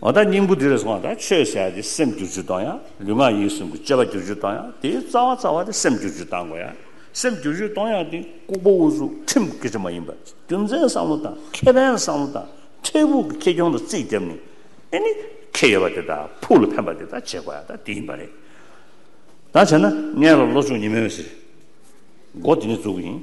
འོ་ད་སྙིང་པོ་འདི་རེད་སོང་། ད་ཆོས་ཟེར་ཡ་དེ་སེམས་བསྒྱུར་བཅོས་གཏོང་ཡ། ལུས་ངག་ཡིད་གསུམ་གྱི་སྤྱོད་པ་བསྒྱུར་བཅོས་གཏོང་ཡ། དེའི་རྩ་བ་རྩ་བ་དེ་སེམས་བསྒྱུར་བཅོས་གཏོང་དགོས་ཡ། སེམས་བསྒྱུར་བཅོས་གཏོང་ཡ་དེ་ལྐུགས་པ་ཨུ་ཚུགས་ཁྲིམས་སྐད་ཆ་མ་ཡིན་པ། རྒྱུ་མཚན་བསམ་བློ་དང་ཁེ་ཕན་བསམ་བློ་དང་འཕྲལ་ཕུགས་ཀྱི་ཁེ་གྱོང་དང་རྩིས་བརྒྱབ་ནས་ཨེ་ནི་ཁེ་ཡོད་པ་དེ་དང་ཕུགས་ལ་ཕན་པ་དེ་དག་བྱེད་དགོས་ཡ་ད་དེ་ཡིན་པ་རེད། ད་བྱས་ན་སྔོན་ལ་བློ་སྦྱོང་ཉི་མའི་འོད་ཟེར། འགོ་དེ་ནས་འཛུགས་ཀྱི་ཡིན།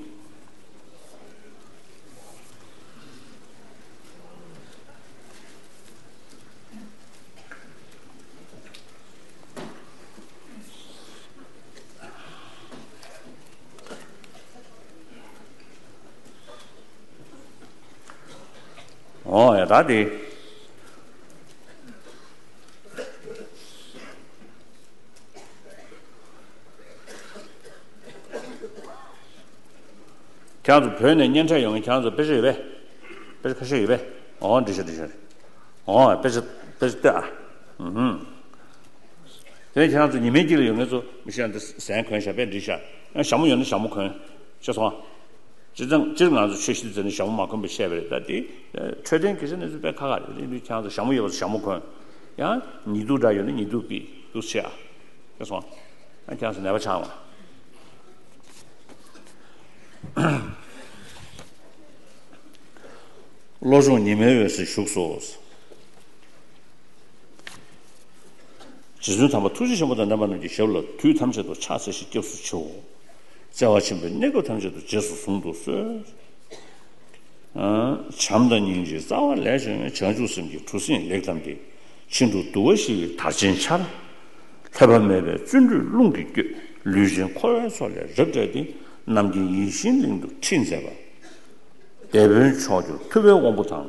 ཨོ་ཡ་ད་དེ། ཁྱེད་རང་ཚོ་བོད་ནས་གཉེན་འཕྲད་ཡོང་མཁན་ཁྱེད་རང་ཚོ་དཔེ་ཆ་ཡོད་པས། དཔེ་ཆ་ཁ་ཤས་ཡོད་པས། འོ་འགྲིག་ཤག་འགྲིག་ཤག་འོ་དཔེ་ཆ་དཔེ་ཆ་ལྟོས་ཨ། ཨུ་ཧུམ། དེ་ནས་ཁྱེད་རང་ཚོ་ཉི་མའི་དཀྱིལ་ལ་ཡོད་མཁན་ཚོ་མི་ཤེས་ཨ། འདི་ཟན་གོན་བཞག་དཔེ་འགྲིག་ཤག་ཨ། ཞྭ་མོ་ཡོད་ན་ཞྭ་མོ་གོན། ཤེས་སོང་ཨ། སྤྱིར་བཏང་སྤྱིར་ང་ཚོ་ཆོས་ཤིག་འཛིན་ནས་ཞྭ་མོ་མ་གོན་པའི་བཤད་པ་རེད། ད་དེ་འཕྲོད་བསྟེན་སྐད་ཆ་ནས་ཚུལ་དཔེ་ཁག་ཁག་རེད། དེ་ལས་ཁྱེད་རང་ཚོ་ཞྭ་མོ་ཡོད་པ་ཚོ་ཞྭ་མོ་གོན། ཡང་ཉི་གདུགས་འདྲ་ཡོད་ན་ཉི་གདུགས་ཕུད། འདུག་སེ་བྱེད་ཨ། ཤེས་སོང་ཨ། ཁྱེད་རང་ཚོ་ནད་པ་ཆགས་མ། བློ་སྦྱོང་ཉི་མའི་འོད་ཟེར་བཞུགས་སོ། རྗེ་བཙུན་དམ་པ་ཐུགས་རྗེ་ཆེན་པོ་དང་ལྡན་པ་རྣམས་ཀྱི་ཞབས་ལ་དུས་ཐམས་ཅད་དུ་ཕྱག་འཚལ་ཞིང་སྐྱབས་སུ་མཆིའོ། བརྩེ་བ་ཆེན་པོས་གནས་སྐབས་ཐམས་ཅད་དུ་རྗེས་སུ་བཟུང་དུ་གསོལ། བྱམས་དང་སྙིང་རྗེའི་རྩ་བ་ལས་བྱུང་བའི་བྱང་ཆུབ་སེམས་ཀྱི་གྲུ་གཟིངས་ལེགས་བསྡམས་ཏེ། ཕྱི་དྲོ་དུ་བ་ཞིག་གི་དར་ཆེན་འཕྱར། ལྷོད་པ་མེད་པའི་བརྩོན་འགྲུས་རླུང་གིས་བསྐྱོད། ལུས་ཅན་འཁོར་བའི་མཚོ་ལས་རབ་བསྒྲལ་ཏེ། རྣམ་མཁྱེན་ཡིད་བཞིན་གླིང་དུ་ཁྲིད་མཛད་པ། དེད་དཔོན་མཆོག་གྱུར་ཐུབ་པའི་དབང་པོ་དང་།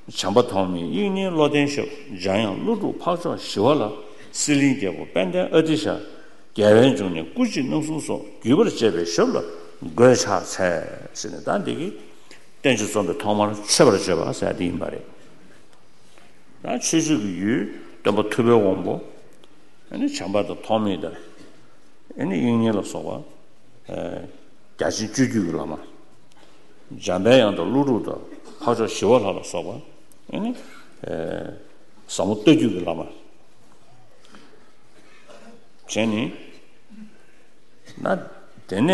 བྱམས་པ་ཐོགས་མེད་དབྱིག་གཉེན་བློ་ལྡན་ཞབས། འཇམ་དབྱངས་ཀླུ་སྒྲུབ་འཕགས་མཆོག་ཞི་བ་ལྷ། གསེར་གླིང་རྒྱལ་པོ་དཔལ་ལྡན་ཨ་ཏི་ཤ། རྒྱལ་བའི་འབྱུང་གནས་སྐུ་བརྙེས་རྣམ་གསུམ་སོགས། བརྒྱུད་པར་བཅས་པའི་ཞབས་ལ་མགོས་ཕྱག་འཚལ། ཟེར་ནས་ད་འདི་གི་བསྟན་བཅོས་རྩོམ་པའི་ཐོག་མར་མཆོད་པར་བརྗོད་པ་ཟེར་ཡ་འདི་ཡིན་པ་རེད། ད་མཆོད་བརྗོད་ཀྱི་ཡུལ་སྟོན་པ་ཐུབ་པའི་དབང་པོ། ཨ་ནི་བྱམས་པ་དང་ཐོགས་མེད་དང་། ཨ་ནི་དབྱིག་གཉེན་ལ་སོགས་པ། བརྒྱ་བྱིན་སྤྱོད་བརྒྱུད་ཀྱི་བླ་མ། འཇམ་དཔལ་དབྱངས་དང་ཀླུ་སྒྲུབ་དང་འཕགས་མཆོག་ཞི་བ་ལྷ་ལ་སོགས་པ། ཨ་ནི་ཟབ་མོ་བསྟོད་བརྒྱུད་ཀྱི་བླ་མ། བྱས་ནས། ན། དེ་ནས།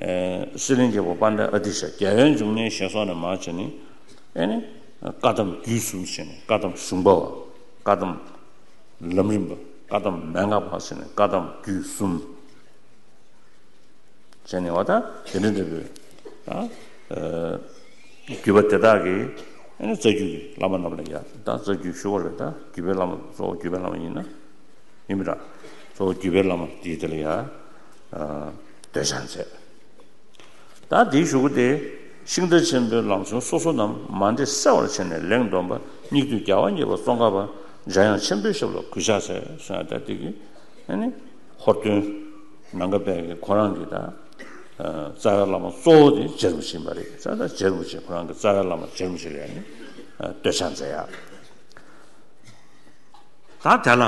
ཨེ། གསེར་གླིང་རྒྱལ་པོ་དཔལ་ལྡན་ཨ་ཏི་ཤ། རྒྱལ་བའི་འབྱུང་གནས་ཞེས་སོགས་ནས་མར་བྱས་ནས། ཨེ་ནི། བཀའ་གདམས་རྒྱུད་གསུམ་བྱས་ནས་བཀའ་གདམས་གཞུང་པ་བ། བཀའ་གདམས་ལམ་རིམ་པ། བཀའ་གདམས་མན་ངག་པ་བྱས་ནས་བཀའ་གདམས་རྒྱུད་གསུམ། བྱས་ནས་བ་ད་དེ་འདྲ་འདྲ་པོའི། ད། ཨེ། བརྒྱུད་པ་དེ་དག་གི། ཨེ་ནི་རྩ་རྒྱུད་ཀྱི་བླ་མ་རྣམས་ལ་ཡ། ད་རྩ་རྒྱུད་ཞུ་བ་རེད། ད་བརྒྱུད་པའི་བླ་མ་གཙོ་བོ་བརྒྱུད་པའི་བླ་མ་ཡིན་ན། ཡིན་པ་འདྲ། གཙོ་བོ་བརྒྱུད་པའི་བླ་མ་དེའི་དེ་ལ་ཡ། ཨ། འདོད་ཆགས་མཛད། ད་དེའི་གཞུག་གུ་དེ། ཤིང་རྟ་ཆེན་པོའི་ལམ་སྲོལ་སོ་སོ་རྣམས་མ་འདྲེས་གསལ་བར་བྱས་ནས་ལེགས་འདོམས་པ། སྙིགས་དུས་རྒྱལ་བ་གཉིས་པ་ཙོང་ཁ་པ་འཇམ་དབྱངས་ཆེན་པོའི་ཞབས་ལ་གུས་ཕྱག་འཚལ་ཟེར་ཡ། ད་དེ་གི། ཨ་ནི། ཧོར་སྟོན། ནམ་མཁའ་དཔལ་གྱི་ཁོ་རང་གི་ད། ཨ། རྩ་བའི་བླ་མ་གཙོ་བོ་དེ་རྗེ་རིན་པོ་ཆེ་ཡིན་པ་རེད། ད་ད་རྗེ་རིན་པོ་ཆེ་ཁོ་རང་གི་རྩ་བའི་བླ་མ་རྗེ་རིན་པོ་ཆེ་ལ་ཡ་ནི། ཨ། འདོད་ཆགས་མཛད་ཡ། ད་དེ་ལ།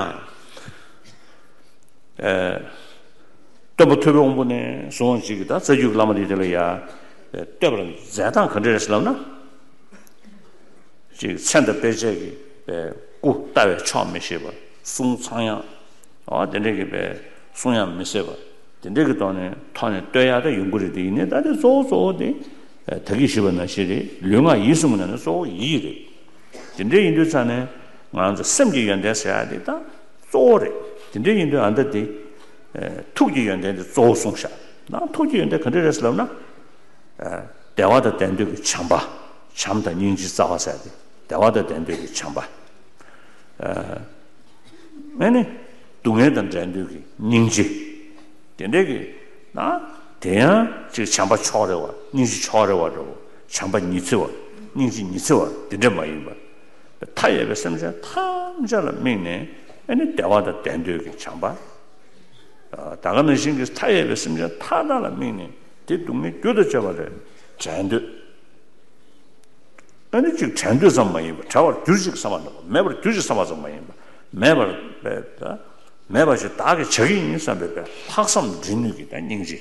ཨེ། སྟོན་པ་ཐུབ་པའི་དབང་པོ་ནས་བཟུང་བ་ཅིག་གིས་ད་རྩ་རྒྱུད་ཀྱི་བླ་མ་དེ་དེ་ལ་ཡ། ཨེ། བསྟོད་པར་མཛད་སྟངས་ག་འདྲ་རེད་ཟེར་ལབ་ན། ཅིག་མཚན་དང་དཔེ་བྱད་ཀྱི་པའི་སྐུ་ལྟ་བས་ཆོག་མི་ཤེས་པ། གསུང་ཚངས་དབྱངས། འོ་དེ་འདྲ་གི་པའི་གསུང་ཡང་མི་གསལ་བ། དེ་འདྲ་གི་ཐོག་ནས་ཐོག་ནས་བསྟོད་ཡག་ད་ཡོང་གི་རེད། དེ་ཡིན་ནའི་ད་དེ་གཙོ་བོ་གཙོ་བོ་དེ། ཨེ། ད་གིན་ཞུས་པ་ནང་བཞིན་རེད། ལུས་ངག་ཡིད་གསུམ་གྱི་ནང་ནས་གཙོ་བོ་ཡིད་རེད། དེ་འདྲ་ཡིན་དུས་ཙང་ནས་ང་རང་ཚོ་སེམས་ཀྱི་ཡོན་ཏན་ཟེར་ཡག་དེ་ད་གཙོ་བོ་རེད། དེ་འདྲ་ཡིན་དུས་ཨ་ད་དེ། ཨེ། ཐུགས་ཀྱི་ཡོན་ཏན་དེ་གཙོ་བོ་གསུངས་ཤག་ན་ཐུགས་ཀྱི་ཡོན་ཏན་ག་འདྲ་རེད་ཟེར་ལབ་ན། ཨེ། བདེ་བ་དང་ལྡན་འདོད་ཀྱི་བྱམས་པ། བྱམས་དང་སྙིང་རྗེའི་རྩ་བ་ཟེར་ཏེ། བདེ་བ་དང་ལྡན་འདོད་ཀྱི་བྱམས་པ། ཨེ། ཨ་ནི། སྡུག་བསྔལ་དང་བྲལ་འདོད་ཀྱི་སྙིང་རྗེ། དེ་འདྲ་གི། ན། དེ་ཡང་ཅིག་བྱམས་པ་ཕྱོགས་རེ་བ། སྙིང་རྗེ་ཕྱོགས་རེ་བ་འདྲ་བོ། བྱམས་པ་ཉི་ཚེ་བ། སྙིང་རྗེ་ཉི་ཚེ་བ་དེ་འདྲ་མ་ཡིན་པ། མཐའ་ཡས་པའི་སེམས་ཅན་ཐམས་ཅད་ལ་དམིགས་ནས། ཨ་ནི་བདེ་བ་དང་ལྡན་འདོད་ཀྱི་བྱམས་པ། ཨ། ད་ག་ནང་བཞིན་གྱི་མཐའ་ཡས་པའི་སེམས་ཅན་མཐའ་དག་ལ་དམིགས་ནས་དེ་སྡུག་བསྔལ་རྒྱུ་དང་བཅས་པ་ལས་བྲལ་འདོད། ཨ་ནི་ཅིག་བྲལ་འདོད་ཙམ་མ་ཡིན་པར་བྲལ་བར་གྱུར་ཅིག་བསམ་པ་འདྲ་བོ། མེད་པར་གྱུར་ཅིག་བསམ་པ་ཙམ་མ་ཡིན་པར། མེད་པར་མེད་པ་ཞིག་བདག་གིས་བྱ་གི་ཡིན་བསམ་པའི་ལྷག་བསམ་འདྲེན་ནུས་ཀྱི་ད་སྙིང་རྗེ།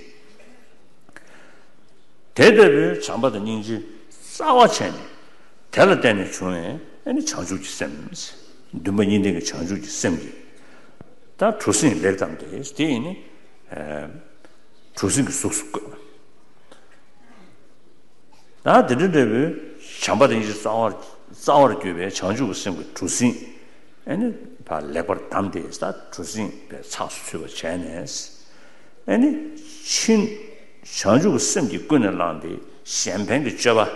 དེ་ལྟ་བུའི་བྱམས་པ་དང་སྙིང་རྗེ་རྩ་བ་ཆད་ནས། དེ་ལ་བརྟེན་ནས་བྱུང་བའི་ཨ་ནི་བྱང་ཆུབ་ཀྱི་སེམས། འདུན་པ་གཉིས་ལྡན་གྱི་བྱང་ཆུབ་ཀྱི་སེམས་ཀྱི་ད་གྲུ་གཟིངས་ལེགས་བསྡམས་ཏེ། དེ་ཡིན་ནི། ཨ། གྲུ་གཟིངས་ཀྱི་གཟུགས་སུ་བཀོད། ད་དེ་འདྲ་འདྲ་བོའི་བྱམས་པ་དང་སྙིང་རྗེ་རྩ་བར་རྩ་བར་གྱུར་པའི་བྱང་ཆུབ་ཀྱི་སེམས་ཀྱི་གྲུ་གཟིངས། ཨ་ནི་ཕར་ལེགས་པར་བསྡམས་ཏེ། ད་གྲུ་གཟིངས་པའི་ཚགས་སུ་ཚུད་པར་བྱས་ནས། ཨ་ནི་ཕྱིན། བྱང་ཆུབ་ཀྱི་སེམས་ཀྱིས་ཀུན་ནས་བསླངས་ཏེ་གཞན་ཕན་གྱི་སྤྱོད་པ།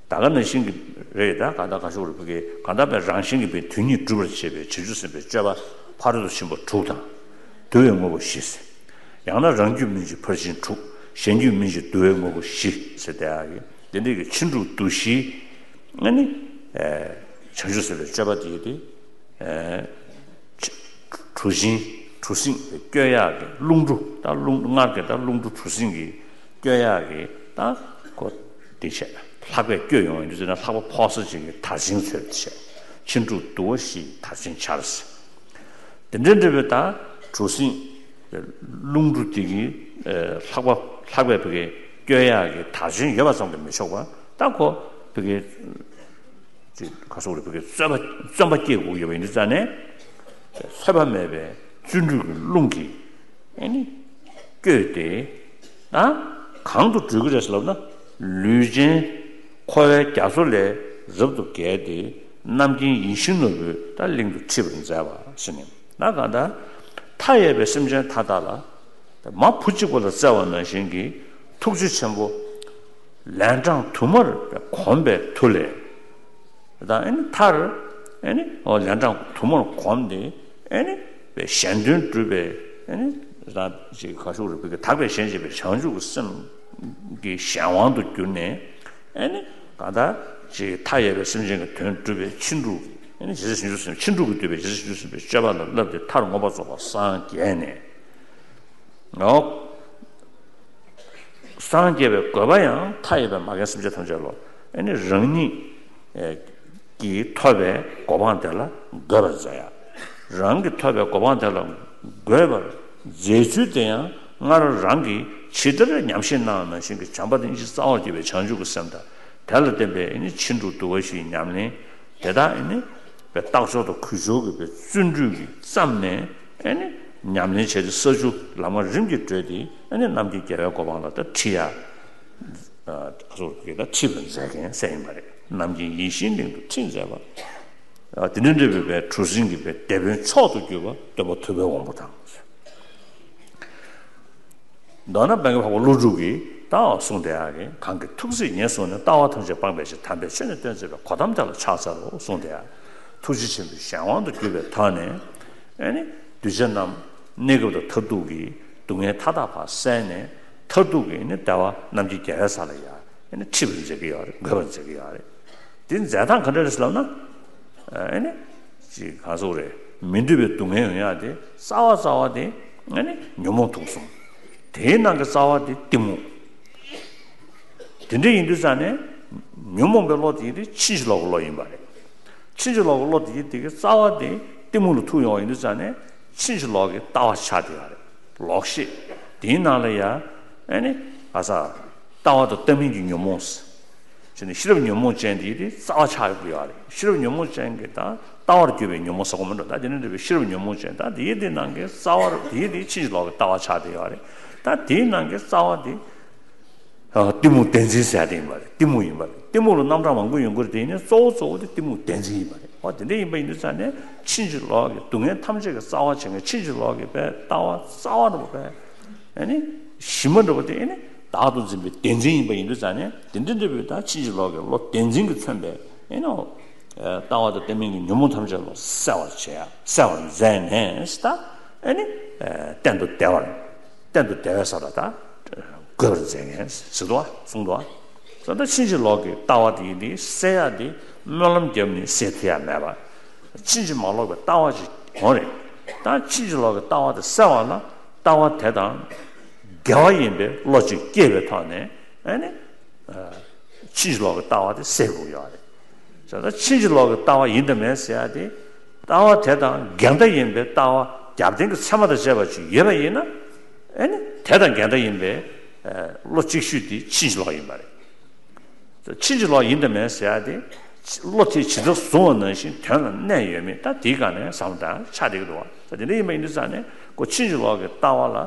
ད་ག་ནང་བཞིན་གྱི་རེད། ད་གང་ལྟར་གང་ཞུ་རེད། ཕ་གི་གང་ལྟར་པའི་རང་གཞན་གྱི་བའི་དོན་གཉིས་སྒྲུབ་པར་བྱེད་པའི་བྱང་ཆུབ་སེམས་དཔའི་སྤྱོད་པ་ཕ་རོལ་ཏུ་ཕྱིན་པ་དྲུག་དང་། བསྡུ་བའི་དངོས་པོ་བཞི་ཟེར། ཡང་ན་རང་རྒྱུད་སྨིན་བྱེད་ཕར་ཕྱིན་དྲུག་གཞན་རྒྱུད་སྨིན་བྱེད་བསྡུ་བའི་དངོས་པོ་བཞི་ཟེར། དེ་ཡང་གི་དེ་འདྲའི་གི་ཕྱིན་དྲུག་བསྡུ་བཞིའི་ཨ་ནི། ཨེ། བྱང་ཆུབ་སེམས་དཔའི་སྤྱོད་པ་དེ་ཡིན་ཏེ། ཨེ། གྲུ་གཟིངས། གྲུ་གཟིངས་བསྐྱོད་ཡག་གི་རླུང་གྲུ། ད་རླུང་སྔར་གྱི་ད་རླུང་གྲུ་གྲུ་གཟིངས་ཀྱི་བསྐྱོད་ཡག་གི་ད་ཁོ་དེ་བྱས། ལྷགས་པས་བསྐྱོད་ཡོང་ཡིན་དུས་ཙམ་ན་ལྷགས་པ་ཕོག་ས་ཅིག་གི་དར་ཆེན་ཚོད་བྱས། ཕྱིན་དྲུག་དུ་བ་བཞིའི་དར་ཆེན་འཕྱར། དེ་འདྲའི་འདྲ་བའི་ད་གྲུ་གཟིངས་རླུང་གྲུ་དེ་གི་ལྷགས་པ་ལྷགས་པས་བོད་ཀྱི་བསྐྱོད་ཡག་གི་དར་ཆེན་ཡོད་པ་ཙམ་གྱིས་མི་ཆོག་པ། ད་ཁོ་བོད་ཀྱི་ཅིག་ག་སོགས་རེད། བོད་ཀྱི་བརྩོན་པ་བརྩོན་པ་སྐྱེ་དགོས་ཡོད་པ་ཡིན་དུས་ཙང་ནས། ལྷོད་པ་མེད་པའི་བརྩོན་འགྲུས་ཀྱི་རླུང་གིས་ཨེ་ནི་བསྐྱོད་དེ། ད་གང་དུ་བགྲོད་ཀྱི་རེད་ཟེར་ལབ་ན། ལུས་ཅན་འཁོར་བའི་རྒྱ་མཚོ་ལས་རབ་ཏུ་བརྒལ་ཏེ་རྣམ་མཁྱེན་ཡིད་བཞིན་ནོར་བུའི་ད་གླིང་དུ་ཁྲིད་པར་མཛད་པ་ཟེར་ནས། ད་གང་ལྟར་མཐའ་ཡས་པའི་སེམས་ཅན་མཐའ་དག་ལ་མ་བུ་གཅིག་པོ་ལ་བརྩེ་བ་ནང་བཞིན་གྱི་ཐུགས་རྗེ་ཆེན་པོ་ལན་གྲངས་དུ་མར་གོམས་པའི་མཐུ་ལས། ད་ཨེ་ནི་མཐར་ཨེ་ནི་ཨོ་ལན་གྲངས་དུ་མར་གོམས་ཏེ་ཨེ་ནི་གཞན་དོན་སྒྲུབ་པའི་ཨེ་ནི་ད་ཅིག་ག་ཤུག་རེ་བོད་ཀྱི་དག་པའི་ཞེན་བྱེད་པའི་བྱང་ཆུབ་ཀྱི་སེམས་ཀྱི་གཞན་དབང་དུ་གྱུར་ནས། ཨེ་ནི་གང་ལྟར་ཅིག་མཐའ་ཡས་པའི་སེམས་ཅན་གྱི་དོན་སྒྲུབ་པའི་ཕྱིན་དྲུག་ཨེ་ནི་རྗེ་བཙུན་བྱང་ཆུབ་སེམས། ཕྱིན་དྲུག་གིས་བསྡུས་པའི་རྗེ་བཙུན་བྱང་ཆུབ་སེམས་དཔའི་སྤྱོད་པ་ལ་བསླབས་ཏེ་མཐར་མངོན་པར་རྫོགས་པར་སངས་རྒྱས་ནས། ཨོ། སངས་རྒྱས་པའི་དགོས་པ་ཡང་མཐའ་ཡས་པའི་མ་རྒན་སེམས་ཅན་ཐམས་ཅད་ལ་ཨེ་ནི་རང་ཉིད་ཀྱིས་ཐོབ་པའི་གོ་འཕང་དེ་ལ་འགོད་པར་མཛད་ཡ། རང་གིས་ཐོབ་པའི་གོ་འཕང་དེ་ལ་འགོད་པར་མཛད་ཚུལ་དེ་ཡང་སྔར་རང་གིས་ཇི་ལྟར་ཉམས་བཞེས་གནང་བ་ནང་བཞིན་གྱི་བྱམས་པ་དང་སྙིང་རྗེ་རྩ་བར་གྱུར་པའི་བྱང་ཆུབ་ཀྱི་སེམས་དང་། དེ་ལ་བརྟེན་པའི་ཨེ་ནི་ཕྱིན་དྲུག་དུ་བ་བཞིའི་ཉམས་ལེན། དེ་དག་ཨེ་ནི་རྟག་སྦྱོར་དང་གུས་སྦྱོར་གྱི་བརྩོན་འགྲུས་ཀྱིས་བརྩམས་ནས་ཨེ་ནི་ཉམས་ལེན་བྱས་ཏེ་ས་བཅུ་ལམ་ལྔ་རིམ་གྱིས་བགྲོད་དེ་ཨེ་ནི་རྣམ་མཁྱེན་རྒྱལ་བའི་གོ་འཕང་ལ་ད་ཁྲིད་ཡ། ཨ་སོགས་ཀྱི་ད་ཁྲིད་པར་མཛད་མཁན་ཟེར་ཡིན་པ་རེད། རྣམ་མཁྱེན་ཡིད་བཞིན་གླིང་དུ་ཁྲིད་མཛད་པ། ཨ་དེ་འདྲ་འདྲ་བའི་བའི་གྲུ་གཟིངས་ཀྱི་བའི་དེད་དཔོན་མཆོག་ཏུ་གྱུར་པ་སྟོན་པ་ཐུབ་པའི་དབང་པོ་དང་། མདོར་ན་མདང་གི་འཕགས་པ་ཀླུ་སྒྲུབ་ཀྱིས་ད་གསུངས་དེ་ཡག་གི། གང་གིས་ཐུགས་བརྩེས་ཉེར་བཟུང་ནས། ལྟ་བ་ཐམས་ཅད་སྤངས་པའི་ཕྱིར། དམ་པའི་ཆོས་ནི་སྟོན་མཛད་པའི། གོ་ཏམ་དེ་ལ་ཕྱག་འཚལ་ལོ་གསུངས་དེ་ཡག། ཐུགས་རྗེ་ཆེན་པོའི་གཞན་དབང་དུ་གྱུར་པའི་ཐོག་ནས་ཨེ་ནི་གདུལ་བྱ་རྣམས་གནས་སྐབས་དང་མཐར་ཐུག་གི་སྡུག་བསྔལ་མཐའ་དག་ཕར་བསལ་ནས་མཐར་ཐུག་གི་ཨེ་ནི་བདེ་བ་རྣམ་མཁྱེན་རྒྱལ་བའི་ས་ལ་ཡ་ཨེ་ནི་ཁྲིད་པར་མཛད་ཀྱི་ཡོད་རེད། འགོད་པར་མཛད་ཀྱི་ཡོད་རེད། དེ་མཛད་སྟངས་ག་འདྲ་རེད་ཟེར་ལབ་ན། ཨེ་ནི། ཅིག་གང་ཟེར་རེད། མི་འདོད་པའི་སྡུག་བསྔལ་ཡོང་ཡག་དེ་རྩ་བ་རྩ་བ་དེ་ཨེ་ནི་ཉོན་མོངས་དུག་གསུམ། དེའི་ནང་གི་རྩ་བ་དེ་གཏི་མུག་དེ་འདྲ་ཡིན་དུས་ཙང་ནས་ཉོན་མོངས་པའི་བློ་དེ་དེ་ཕྱིན་ཅི་ལོག་གི་བློ་ཡིན་པ་རེད། ཕྱིན་ཅི་ལོག་གི་བློ་དེ་དེ་གི་རྩ་བ་དེ་གཏི་མུག་ལ་ཐུག་ཡོང་བ་ཡིན་དུས་ཙང་ནས་ཕྱིན་ཅི་ལོག་གི་ལྟ་བ་ཆགས་བསྡད་ཡོད་རེད། ལོག་ཤེས། དེའི་ནང་ལ་ཡ་ཨེ་ནི་ག་ས། ལྟ་བ་དང་ལྟ་མིན་གྱི་ཉོན་མོངས། བྱས་ནས་ཤེས་རབ་ཉོན་མོངས་ཅན་དེ་དེ་རྩ་བ་ཆགས་ཡོད་པ་ཡོད་རེད། ཤེས་རབ་ཉོན་མོངས་ཅན་གྱི་ད་ལྟ་བར་གྱུར་པའི་ཉོན་མོངས་ཟེར་གོ་མི་འགྲོ། ད་དེ་ནི་འདྲ་བའི་ཤེས་རབ་ཉོན་མོངས་ཅན་ད་དེའི་དེ་ནང་གི་རྩ་བར་དེའི་དེ་ཕྱིན་ཅི་ལོག་གི་ལྟ་བ་ཆགས་བསྡད་ཡོད་རེད། ད་དེའི་ནང་གི་རྩ་བ་དེ་ཨ་གཏི་མུག་བདེན་འཛིན་ཟེར་ཡ་དེ་ཡིན་པ་རེད། གཏི་མུག་ཡིན་པ་རེད། གཏི་མུག་ལ་རྣམ་གྲངས་མང་པོ་ཡོང་གི་རེད། དེ་ནི་གཙོ་བོ་གཙོ་བོ་དེ་གཏི་མུག་བདེན་འཛིན་ཡིན་པ་རེད། ཨོ་དེ་འདྲ་ཡིན་པ་ཡིན་དུས་ཙང་ནས་ཕྱིན་ཅི་ལོག་གི་སྡུག་བསྔལ་ཐམས་ཅད་ཀྱི་རྩ་བ་བྱེད་མཁན་ཕྱིན་ཅི་ལོག་གི་པའི་ལྟ་བ་རྩ་བ་འདྲ་པོ་པའི་ཨ་ནི་གཞི་མ་འདྲ་པོ་དེ་ཨ་ནི་བདག་ཏུ་འཛིན་པའི་བདེན་འཛིན་ཡིན་པ་ཡིན་དུས་ཙང་ནས་དེ་འདྲ་འདྲ་པོའི་ད་ཕྱིན་ཅི་ལོག་གི་བློ་བདེན་འཛིན་གྱིས་མཚོན་པའི་ཨ་ནི་ལྟ་བ་དང་ལྟ་མིན་གྱི་ཉོན་མོངས་ཐམས་ཅད་ལ་བསལ་བར་བྱེད་ཡ་བསལ་བར་མཛད་ནས་ད་ཨ་ནི་གཏན་དུ་བདེ་བར། གཏན་དུ་བདེ་བའི་ས་ལ་ད་འགོད་པར་མཛད་མཁན་ཟེར་འདུག་གསུངས་འདུག་ད་ཕྱིན་ཅི་ལོག་གི་ལྟ་བ་དེ་ཡིན་དེ་བསལ་ཡ་དེ་སྨོན་ལམ་བརྒྱབ་ནས་བསལ་ཐུབ་ཡ་མེད་པ། ཕྱིན་ཅི་མ་ལོག་པའི་ལྟ་བ་ཅིག་ཡོང་རེད། ད་ཕྱིན་ཅི་ལོག་གི་ལྟ་བ་དེ་བསལ་བ་ལ་ལྟ་བ་དེ་དང་འགལ་བ་ཡིན་པའི་བློ་ཅིག་སྐྱེས་པའི་ཐོག་ནས་ཨ་ནི། ཕྱིན་ཅི་ལོག་གི་ལྟ་བ་དེ་བསལ་དགོས་ཡོད་རེད། ད་ཕྱིན་ཅི་ལོག་གི་ལྟ་བ་ཡིན་དང་མིན་ཟེར་ཡ་དེ། ལྟ་བ་དེ་དང་འགལ་ཟླ་ཡིན་པའི་ལྟ་བ་རྒྱབ་རྟེན་གྱི་ཚད་མ་དང་བཅས་པ་ཅིག་ཡོད་པ་ཡིན་ན། ཨེ་ནི་དེ་དང་འགལ་ཟླ་ཡིན་པའི་བློ་གཅིག་ཤོས་དེ་ཕྱིན་ཅི་ལོག་ཡིན་པ་རེད། ཕྱིན་ཅི་ལོག་ཡིན་དང་མིན་ཟེར་ཡ་དེ། བློ་དེ་ཇི་ལྟར་བཟུང་བ་ནང་བཞིན་དོན་ལ་གནས་ཡོད་མེད་ད་དེའི་སྒང་ནས་བསམ་བློ་བཏང་ཆགས་བསྡད་ཀྱི་འདུག་བ། ད་དེ་འདྲ་ཡིན་པ་ཡིན་དུས་ཙང་ནས་ཁོ་ཕྱིན་ཅི་ལོག་གི་ལྟ་བ་ལ།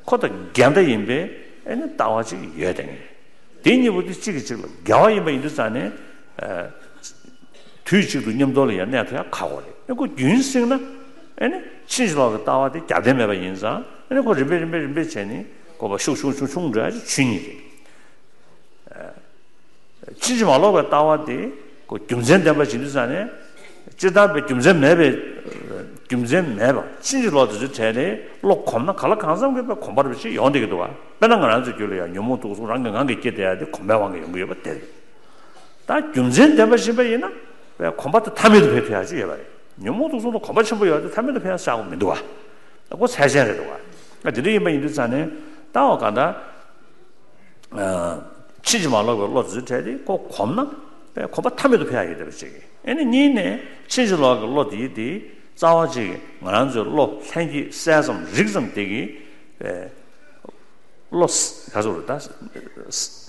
ཁོ་དང་འགལ་ཟླ་ཡིན་པའི་ཨེ་ནི་ལྟ་བ་ཅིག་ཡོད་དེ། དེ་གཉིས་པོ་དེ་གཅིག་གིས་གཅིག་ལ་འགལ་བ་ཡིན་པ་ཡིན་དུས་ཙང་ནས། དུས་གཅིག་ཏུ་མཉམ་དུ་ལ་ཡང་གནས་ཐུབ་ཡ་ཁག་པོ་རེད། ཨེ་ཁོ་རྒྱུན་བསྲིངས་ན། ཨེ་ནི་ཕྱིན་ཅི་ལོག་གི་ལྟ་བ་དེ་རྒྱབ་རྟེན་མེད་པ་ཡིན་ཙང་ཨེ་ནི་ཁོ་རིམ་པས་རིམ་པས་རིམ་པས་བྱས་ནས་བཀོད་པ་ཤུགས་ཆུང་ཆུང་ཆུང་འགྲོ་ཡ་ཅིག་ཆོས་ཉིད་རེད། ཕྱིན་ཅི་མ་ལོག་པའི་ལྟ་བ་དེ་ཁོ་རྒྱུ་མཚན་ལྡན་པ་ཞིག་འདུག་ཙང་ནས། སྤྱིར་བཏང་པའི་རྒྱུ་མཚན་མེད་པའི། རྒྱུ་མཚན་མེད་པ་ཕྱིན་ཅི་ལོག་དེ་ཚོའི་གྲས་ནས་བློ་གོམས་ན་ག་ལ་གང་འཚམ་གྱི་པའི་གོམས་པ་རེ་ཞིག་ཡོང་བསྡད་ཀྱི་འདུག་བ། དཔེར་ན་ང་རང་ཚོའི་རྒྱུད་ལ་ཡང་ཉོན་མོངས་དུག་གསུམ་རང་གི་ངང་གིས་སྐྱེས་བསྡད་ཡ་དེ་གོམས་པའི་དབང་གིས་ཡོང་གི་ཡོད་པ་དེ་རེད། ད་རྒྱུ་མཚན་ལྡན་པ་ཞིག་ཡིན་པ་ཡིན་ན། པའི་གོམས་པ་དེ་མཐའ་མེད་དུ་འཕེལ་ཐུབ་ཡ་ཅིག་ཡོད་པ་རེད། ཉོན་མོངས་དུག་གསུམ་དུ་གོམས་པ་ཆེན་པོ་ཡོད་དེ་མཐའ་མེད་དུ་འཕེལ་ཡ་ཆགས་ཀྱི་མི་འདུག་བ། ཁོ་ཚད་ཆེན་རེད་འདུག་བ། དེ་འདྲ་ཡིན་པ་ཡིན་དུས་ཙང་ནས་ད་འོ་གང་ལྟར། ཕྱིན་ཅི་མ་ལོག་པའི་བློ་དེ་ཚོའི་གྲས་དེ་ཁོ་གོམས་ན་དཔེ་གོམས་པ་ཐ་མེད་དུ་འཕེལ་ཡག་ཡོད་བསྡད་པ་ཅིག་ཨེ་ནི་གཉིས་ནས་ཕྱིན་ཅི་ལོག་གི་བློ་དེ་དེ་རྩ་བ་ཅིག་ང་རང་ཚོའི་བློ་ལྷན་སྐྱེས་གསལ་ཙམ་རིག་ཙམ་དེ་གི་བློ་ག་ཚོད་རེད་ད་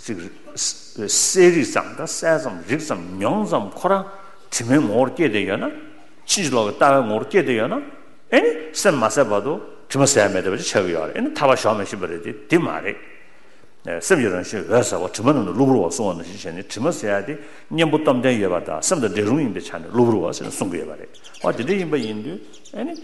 ཅིག་གསལ་རིག་ཙམ་ད་གསལ་ཙམ་རིག་ཙམ་མྱོང་ཙམ་ཁོ་རང་དྲི་མའི་ངོ་བོར་སྐྱེས་བསྡད་ཡོད་ན། ཕྱིན་ཅི་ལོག་གི་ལྟ་བའི་ངོ་བོར་སྐྱེས་བསྡད་ཡོད་ན། ཨེ་ནི་སེམས་མ་ཟད་བར་དུ་དྲི་མ་ཟད་ཡ་མེད་བསྡད་པ་ཅིག་ཆགས་ཀྱི་ཡོད་རེད། ཨེ་ནི་ཐར་པ་ཞོག་མི་ཤེས་པ་རེད་དེ་དེ་མ་རེད། སེམས་ཀྱི་རང་བཞིན་འོད་གསལ་བ་དྲི་མ་རྣམས་ནི་གློ་བུར་བ་གསུངས་པ་ནང་བཞིན་བྱས་ནས་དྲི་མ་ཟེར་ཡ་དེ་གཉེན་པོ་སྟོབས་ལྡན་ཡོད་པ་དང་སེམས་དང་འབྲལ་རུང་ཡིན་པའི་ཆ་ནས་གློ་བུར་བ་ཟེར་ནས་གསུང་གི་ཡོད་པ་རེད། འོ་དེ་འདྲ་ཡིན་པ་ཡིན་དུས་ཨ་ནི།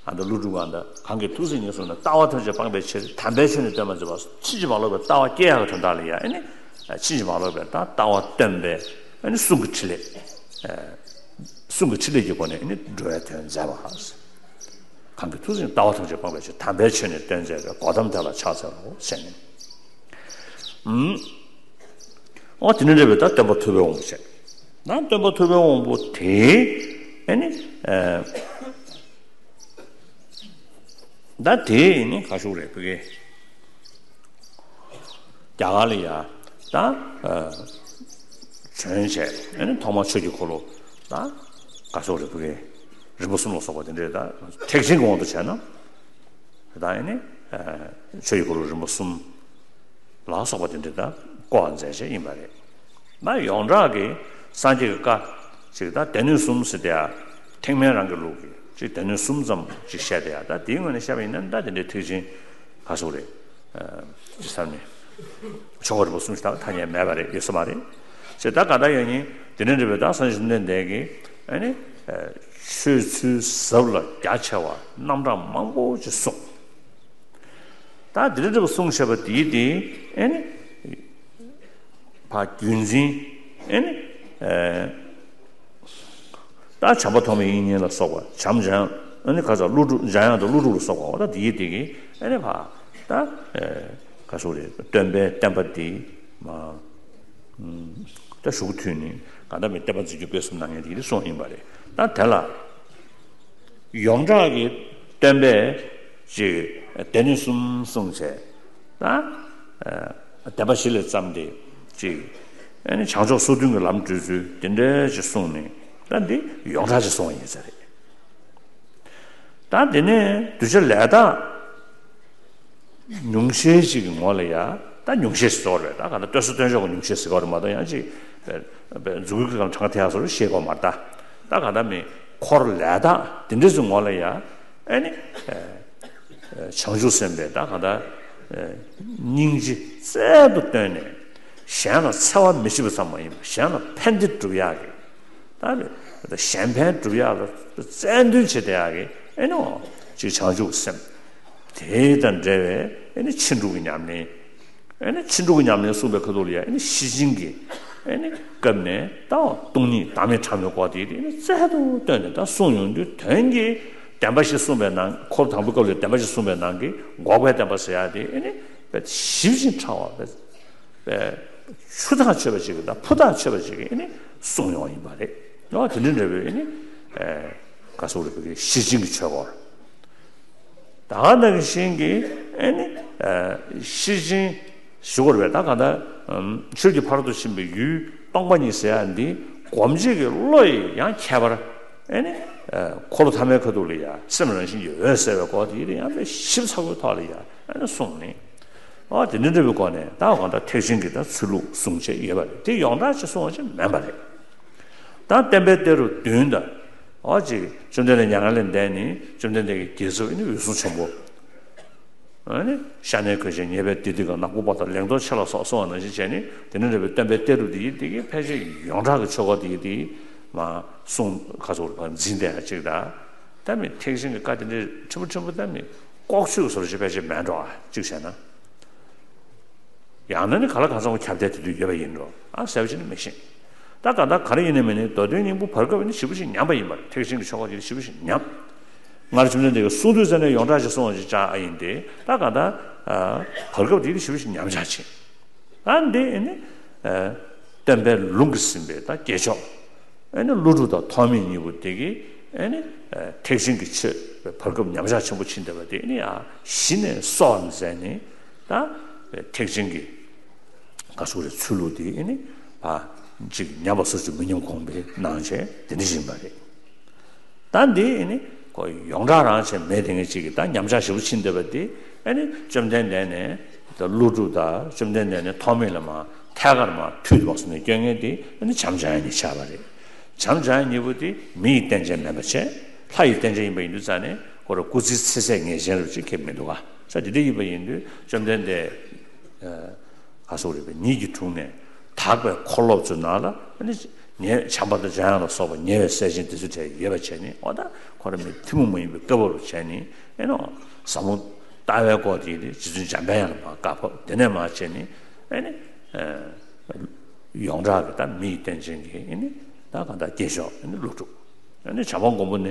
ཨ་ད་ཀླུ་སྒྲུབ་ཀྱིས་ད་གང་གིས་ཐུགས་བརྩེ་ཉེར་བཟུང་ནས་ལྟ་བ་ཐམས་ཅད་སྤངས་པའི་ཕྱིར་དམ་པའི་ཆོས་ནི་སྟོན་མ་མཛད་པ། ཕྱིན་ཅི་མ་ལོག་པའི་ལྟ་བ་སྐྱེ་ཡག་གི་དོན་དག་ལ་ཡ་ཨ་ནི། ཕྱིན་ཅི་མ་ལོག་པའི་ད་ལྟ་བ་སྟོན་པའི་ཨ་ནི་གསུང་གི་ཕྲིན་ལས། གསུང་གི་ཕྲིན་ལས་ཀྱི་སྒོ་ནས་ཨ་ནི་འགྲོ་བའི་དོན་མཛད་པ། གང་གིས་ཐུགས་བརྩེ་ལྟ་བ་ཐམས་ཅད་སྤངས་པའི་ཕྱིར་དམ་པའི་ཆོས་ནི་སྟོན་མཛད་པའི་གོ་ཏམ་དེ་ལ་ཕྱག་འཚལ་ལོ་ཟེར་ནས། ཨོ་དེ་ནས་འདྲ་བའི་ད་སྟོན་པ་ཐུབ་པའི་དབང་པོ་བྱས། ད་སྟོན་པ་ཐུབ་པའི་དབང་པོ་དེ་ཨ་ནི། ད་དེ་ནི་ག་ཞུ་རེད་ཕ་གི། རྒྱ་གར་ལ་ཡ་ད་བྱོན་བྱས་ཨ་ནི་ཐོག་མར་ཆོས་ཀྱི་འཁོར་ལོ་ད་ག་ཞུ་རེད་ཕ་གི། རིམ་པ་གསུམ་ལ་སོགས་པ་དེ་འདྲས་ད་ཐེག་ཆེན་གྱི་དབང་དུ་བྱས་ན། ད་ཨ་ནི་ཆོས་ཀྱི་འཁོར་ལོ་རིམ་པ་གསུམ་ལ་སོགས་པ་དེ་འདྲས་ད་བསྐོར་བ་མཛད་བྱས་ཡིན་པ་རེད། ན་ཡོངས་གྲགས་ཀྱི་སངས་རྒྱས་ཀྱི་བཀའ་ཅིག་ད་སྡེ་སྣོད་གསུམ་ཟེར་དེ་ཡ་ཐེག་དམན་རང་གི་ལུགས་ཀྱི་ཅིག་སྡེ་སྣོད་གསུམ་ཙམ་ཅིག་བཤད་དེ་ཡ་ད་དེའི་ངོས་ནས་བཤད་པ་ཡིན་ན་ད་དེ་འདྲའི་ཐེག་ཆེན་ག་སོགས་རེད། ཅི་བསམ་ནས་ཆོ་ག་རིམ་པ་གསུམ་ཞིག་ད་ཐ་སྙད་མེད་པ་རེད་ཡོད་ས་མ་རེད། ཅེས་ད་ག་ད་ཡོད་ཉིན་དེ་འདྲ་འདྲ་བའི་ད་སངས་རྒྱས་བཅོམ་ལྡན་འདས་ཀྱིས་ཨ་ནི་ཆོས་ཚུལ་ཟབ་ལ་རྒྱ་ཆེ་བ་རྣམ་གྲངས་མང་པོ་ཅིག་གསུངས། ད་འདི་འདྲ་འདྲ་བ་གསུངས་བྱས་པ་དེའི་དེ་ཨེ་ནི། ཕ་རྒྱུན་འཛིན་ཨེ་ནི། ད་བྱམས་པ་ཐོགས་མེད་དབྱིག་གཉེན་ལ་སོགས་པ་བྱམས་འཇམ་ཨེ་ནི་ཁ་ཚ་ཀླུ་སྒྲུབ་འཇམ་དབྱངས་དང་ཀླུ་སྒྲུབ་ལ་སོགས་པ་འོ་ད་དེའི་དེ་གི་ཨེ་ནི་ཕ་ད་ག་སོགས་རེད་སྟོན་པའི་བསྟན་པ་དེ་མ། ད་གཞུག་མཐུད་ནས་གང་ལྟར་མི་བསྟན་པ་འཛིན་སྐྱོང་སྤེལ་གསུམ་གནང་མཁན་དེ་གི་གསུངས་ཡིན་པ་རེད། ད་དེ་ལ་ཡོངས་གྲགས་ཀྱི་སྟོན་པས་ཅིག་སྡེ་སྣོད་གསུམ་གསུངས་བྱས་ད་བདེན་པ་བཞི་ལས་བརྩམས་ཏེ་ཅིག་ཨ་ནི་བྱང་ཕྱོགས་སོ་བདུན་གྱི་ལམ་བགྲོད་ཚུལ་དེ་འདྲ་ཅིག་གསུངས་ནས་ད་འདི་ཡོངས་གྲགས་ཅིག་གསུངས་པ་ཡིན་ས་རེད། ད་དེ་ནས་གདུལ་བྱ་ལས་དག་ཉུང་ཤས་ཤིག་གི་ངོ་ལ་ཡ་ད་ཉུང་ཤས་ཤིག་ཟེར་བ་རེད། ད་ག་ད་སྟོད་ས་སྟོད་ཕྱོགས་ཀྱི་ཉུང་ཤས་ཟེར་བ་རེད་མ་གཏོགས་ཡང་ཅིག་མཛུབ་གུའི་སྒང་གྲངས་ཐེ་ཡག་སོགས་ཤེས་དགོས་མ་རེད། ད་ད་ག་ད་མི་འཁོར་ལས་དག་དེ་འདྲ་ཚོའི་ངོ་ལ་ཡ་ཨེ་ནི་བྱང་ཆུབ་སེམས་དཔའི་ད་ག་ད་སྙིང་རྗེ་རྩལ་དུ་བཏོན་ནས་གཞན་ལ་འཚེ་བ་མི་བྱེད་པ་ཙམ་མ་ཡིན་པར་གཞན་ལ་ཕན་བདེ་སྒྲུབ་ཡག་གི་ད་གཞན་ཕན་སྒྲུབ་ཡག་ལ་རྩལ་འདོན་བྱེད་བསྡད་ཡག་གི་ཨེ་ནོ་ཅིག་བྱང་ཆུབ་སེམས་དེ་དང་འབྲེལ་བའི་ཨེ་ནི་ཕྱིན་དྲུག་གི་ཉམས་ལེན་ཨེ་ནི་ཕྱིན་དྲུག་གི་ཉམས་ལེན་གསུངས་པའི་ཁ་ཐུག་ལ་ཡ་ཨེ་ནི་ཤེར་ཕྱིན་གྱི་ཨེ་ནི་སྐབས་ནས་ད་སྟོང་ཉིད་བདག་མེད་ཕྲ་མོའི་སྐོར་དེ་ཨེ་ནི་རྩལ་དུ་བཏོན་ནས་ད་གསུངས་ཡོང་དུས་དོན་གྱི་བདེན་པ་བཞི་གསུངས་པའི་ནང་འཁོར་དང་པོའི་སྐབས་ལ་བདེན་པ་བཞི་གསུངས་པའི་ནང་གི་འགོག་པའི་བདེན་པ་ཟེར་ཡག་དེ་ཨེ་ནི་ཞིབ་ཅིང་ཕྲ་བ་ཆུ་ཐག་ཆོད་པ་ཅིག་གིས་དང་ཕུ་ཐག་ཆོད་པ་ཅིག་གིས་ཨེ་ནི་གསུངས་ཡོང་ཡིན་པ་རེད། ཡང་དེ་འདྲ་འདྲ་བའི་ཨེ་ནི་ག་སོགས་རེད་བོད་ཀྱི་ཤེར་ཕྱིན་གྱི་ཆོས་སྐོར། ད་ག་ནང་བཞིན་གྱི་ཨེ་ནི་ཤེར་ཕྱིན་ཞུ་དགོས་རེད་པས། ད་ག་ད་ཆོས་ཀྱི་ཕ་རོལ་ཏུ་ཕྱིན་པའི་ཡུལ་སྟོང་པ་ཉིད་ཟེར་ཡག་འདི་སྒོམ་བྱེད་ཀྱི་བློ་ཡི་ཡང་ཁྱད་པར་ཨེ་ནི་འཁོར་ལོ་ཐ་མའི་ཁ་ཐུག་ལ་ཡ་སེམས་རང་བཞིན་གྱི་འོད་གསལ་བའི་སྐོར་དེ་ཡི་ཡང་དཔེ་ཞིབ་ཚགས་པོའི་ཐོག་ལ་ཡ་ཨེ་ནི་གསུངས་ནས། ཨོ་དེ་འདྲ་འདྲ་བའི་སྒོ་ནས་ད་གང་ལྟར་ཐེག་ཆེན་གྱི་ད་ཚུལ་ལུགས་གསུང་བྱེད་ཡོད་པ་རེད། དེ་ཡོངས་གྲགས་ཅིག་གསུང་བ་ཅིག་མིན་པ་རེད། ད་བསྟན་པའི་གཏེར་རབས་བདུན་དང་ཨོ་ཅིག་བཅོམ་ལྡན་འདས་མྱ་ངན་ལས་འདས་ནས་བཅོམ་ལྡན་འདས་ཀྱི་རྒྱལ་ཚབ་ཨེ་ནི་འོད་སྲུང་ཆེན་པོ་ཨེ་ནི་ཤ་ནའི་གོས་ཆེན་ཉེས་པའི་སྡིག་སྡིག་ག་ནག་པོ་པ་དང་ལེགས་མཐོང་ཆེ་ལ་སོགས་གསུངས་པ་ནང་བཞིན་བྱས་ནས་དེ་འདྲ་འདྲ་བའི་བསྟན་པའི་གཏེར་རབས་དེ་ཡི་དེ་གི་ཕལ་ཆེར་ཡོངས་གྲགས་ཀྱི་ཆོས་སྐོར་དེ་ཡི་དེ་མ་གསུང་ཁ་ཚུར་ཕར་འཛིན་བསྡད་ཡ་ཅིག་ད་ད་མི་ཐེག་ཆེན་གྱི་བཀའ་དེ་འདྲའི་ཕྲན་བུ་ཕྲན་བུ་ད་མི་ལྐོག་ཆོས་ཀྱི་བཟོ་འདྲ་ཞིག་ཕལ་ཆེར་མེད་འགྲོ་ཨ་ཅིག་བྱས་ན། ཡང་ན་ནི་ག་ལ་གང་འཚམ་ཁྱབ་གདལ་དེ་དུས་ཡོད་པ་ཡིན་འགྲོ་ཨ་ཟེར་བ་ཅིག་ནི་མི་ཤེས། ད་གང་ལྟར་ག་རེ་ཡིན་ནའི་མིན་ནའི་མདོ་དོན་སྙིང་པོ་བར་སྐབས་ནི་ཞེ་པོ་ཅིག་ཉམས་པ་ཡིན་པ་རེད། ཐེག་ཆེན་གྱི་ཆོས་སྐོར་དེ་ཞེ་པོ་ཅིག་ཉམས། སྔར་བཅོམ་ལྡན་འདས་ཀྱིས་གསུང་དུས་ཙམ་ནས་ཡོངས་གྲགས་ཅིག་གསུང་བ་ཅིག་བཅག་ཨ་ཡིན་ཏེ་ད་གང་ལྟར་བར་སྐབས་དེ་ཞེ་པོ་ཅིག་ཉམས་ཆག་ཕྱིན། ད་འདི་ཨེ་ནི་སྟོན་པའི་ལུང་གིས་ཟིན་པའི་ད་རྒྱལ་མཆོག་ཨེ་ནི་ཀླུ་སྒྲུབ་དང་ཐོགས་མེད་གཉིས་པོ་དེ་གིས་ ཨེ་ནི་ཐེག་ཆེན་གྱི་ཆོས་བར་སྐབས་ཉམས་ཆག་ཆེན་པོ་ཕྱིན་བསྡད་པ་དེ་ཨེ་ནི་ཡང་གཞི་ནས་གསོ་བར་མཛད་ནས། ད་ཐེག་ཆེན་གྱི་ག་སོགས་རེད་ཚུལ་ལུགས་དེ་ཨེ་ནི་ཅིག་ཉམས་པ་སོར་ཆུད་མི་ཉམས་གོང་འཕེལ་གནང་བྱས་དེ་འདྲ་ཞིག་ཡིན་པ་རེད། ད་འདི་ཨེ་ནི་ཁོ་ཡོངས་གྲགས་རང་བྱས་མེད་དེ་ངས་ཅིག་གི་ད་ཉམས་ཆག་ཞེ་པོ་ཕྱིན་བསྡད་པ་དེ་ཨེ་ནི་བཅོམ་ལྡན་འདས་ནས་ད་ཀླུ་སྒྲུབ་དང་བཅོམ་ལྡན་འདས་ནས་ཐོགས་མེད་ལ་མ་ཐད་ཀར་མ་མཐུད་དུ་བབས་སོང་ནས་སྐྱོན་ངན་དེ་ཨེ་ནི་བྱམས་སྦྱང་ཡ་གཉིས་ཆགས་པ་རེད། བྱམས་སྦྱང་ཡ་གཉིས་པོ་དེ་མི་ཡི་རྟེན་ཅན་མིན་པ་བྱས། ལྷ་ཡི་རྟེན་ཅན་ཡིན་པ་ཡིན་དུས་ཙང་ནས་ཁོ་ར་སྐུ་ཚེའི་ཚེ་ཟད་ངེས་ཅན་རུ་ཅིག་ཁེབས་མི་འདུག་ག་ས་དེ་འདྲ་ཡིན་པ་ཡིན་དུས་བཅོམ་ལྡན་འདས་ག་སོགས་རིག་པའི་ཉིད་ཀྱི་དྲུང་ནས་དག་པའི་འཁོར་སློབ་ཚོའི་ནང་ལ་ཨ་ནི་ཉེ་བྱམས་པ་དང་འཇམ་དབྱངས་ལ་སོགས་པ་ཉེ་བའི་སྲས་ཆེན་དེ་ཚོ་གྲས་ཡོད་པ་བྱས་ནས། འོ་ད་ཁོ་ར་མི་ཐུན་མོང་མ་ཡིན་པའི་བཀའ་བབས་རུ་བྱས་ནས་ཨེ་ནོ་ཟབ་མོ་ལྟ་བའི་སྐོར་དེ་རྗེ་བཙུན་འཇམ་དཔལ་དབྱངས་ལ་མ་བཀའ་ཕབ། དེ་ནས་མ་བྱས་ནས་ཨེ་ནི་ཡོངས་གྲགས་ཀྱི་ད་མི་ཡི་རྟེན་ཅན་གྱི་ཨེ་ནི་ད་གང་ལྟར་སྐྱེས་མཆོག་ཨེ་ནི་ཀླུ་སྒྲུབ། ཨ་ནི་བྱམས་པ་མགོན་པོ་ནས་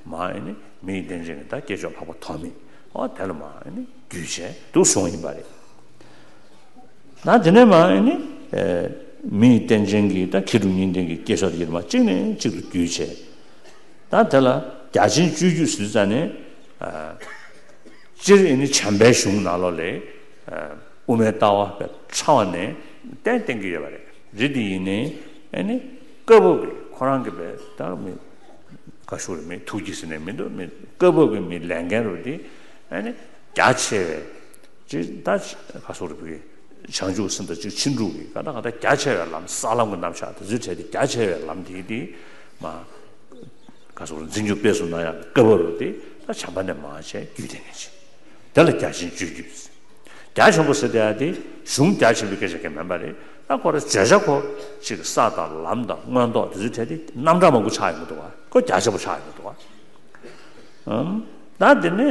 མ་ཨ་ནི་མི་ཡི་རྟེན་ཅན་གྱི་ད་སྐྱེས་མཆོག་འཕགས་པ་ཐོགས་མེད། འོ་དེ་ལ་མ་ཨ་ནི་བརྒྱུད་བྱས་འདུག་གསུངས་ཡིན་པ་རེད། ད་དེ་ནས་མ་ཨ་ནི་མི་ཡི་རྟེན་ཅན་གྱི་ད་མཁས་གྲུབ་གཉིས་ལྡན་གྱི་སྐྱེས་མཆོག་དེ་ཡིན་མ་གཅིག་ནས་གཅིག་ཏུ་བརྒྱུད་བྱས། ད་དེ་ལ་རྒྱ་ཆེན་སྤྱོད་བརྒྱུད་ཟེར་ཙང་ནས་སྤྱིར་ཨ་ནི་བྱམས་པའི་གཞུང་ནང་ལོགས་ལས་དབུ་མའི་ལྟ་བ་པའི་ཕྲ་བ་ནས་གཏན་གཏན་གྱི་ཡོད་པ་རེད། རེད་དེ་ཡིན་ནའི་ཨ་ནི་བཀའ་བབས་ཀྱི་ཁོ་རང་གི་པའི་ད་མི་ག་ཤོག་རེད། མི་ཐུགས་ཀྱི་ཟེར་ནས་མི་འདུག་མི་བཀའ་བབས་ཀྱི་མི་ལས་འགན་རུ་དེ་ཨ་ནི་རྒྱ་ཆེ་བའི་ཅིག་ད་ག་སོགས་རེད། བི་བྱང་ཆུབ་སེམས་དང་ཅིག་ཕྱིན་དྲུག་གི་ག་ད་ག་ད་རྒྱ་ཆེ་བའི་ལམ་ས་ལམ་གྱི་རྣམ་གཞག་དེ་ཚོའི་གྲས་དེ་རྒྱ་ཆེ་བའི་ལམ་དེ་དེ་མ་ག་སོགས་རེད། འཛིན་སྐྱོང་སྤེལ་གསུམ་གནང་ཡག་བཀའ་བབས་རུ་དེ་ད་བྱམས་པ་ནས་མ་བྱས་རྒྱུད་སྡེ་ངེས་ཅན། དེ་ལ་རྒྱ་ཆེན་སྤྱོད་བརྒྱུད། རྒྱ་ཆེན་པོ་ཟེར་དེ་ཡ་དེ་གཞུང་རྒྱ་ཆེན་པོའི་སྐད་ཆ་གང་མིན་པ་རེད། ད་ཁོ་ར་བརྗོད་བྱ་ཁོ་ཅིག་ས་དང་ལམ་དང་མངོན་རྟོགས་དེ་ཚོའི་གྲས་དེ་རྣམ་གྲངས་མང་པོ་ཆགས་ཡོང་གི་འདུག་བ། ཁོ་རྒྱ་ཆེན་པོ་ཆགས་ཡོང་གི་འདུག་བ། ཨང་། ད་དེ་ནས་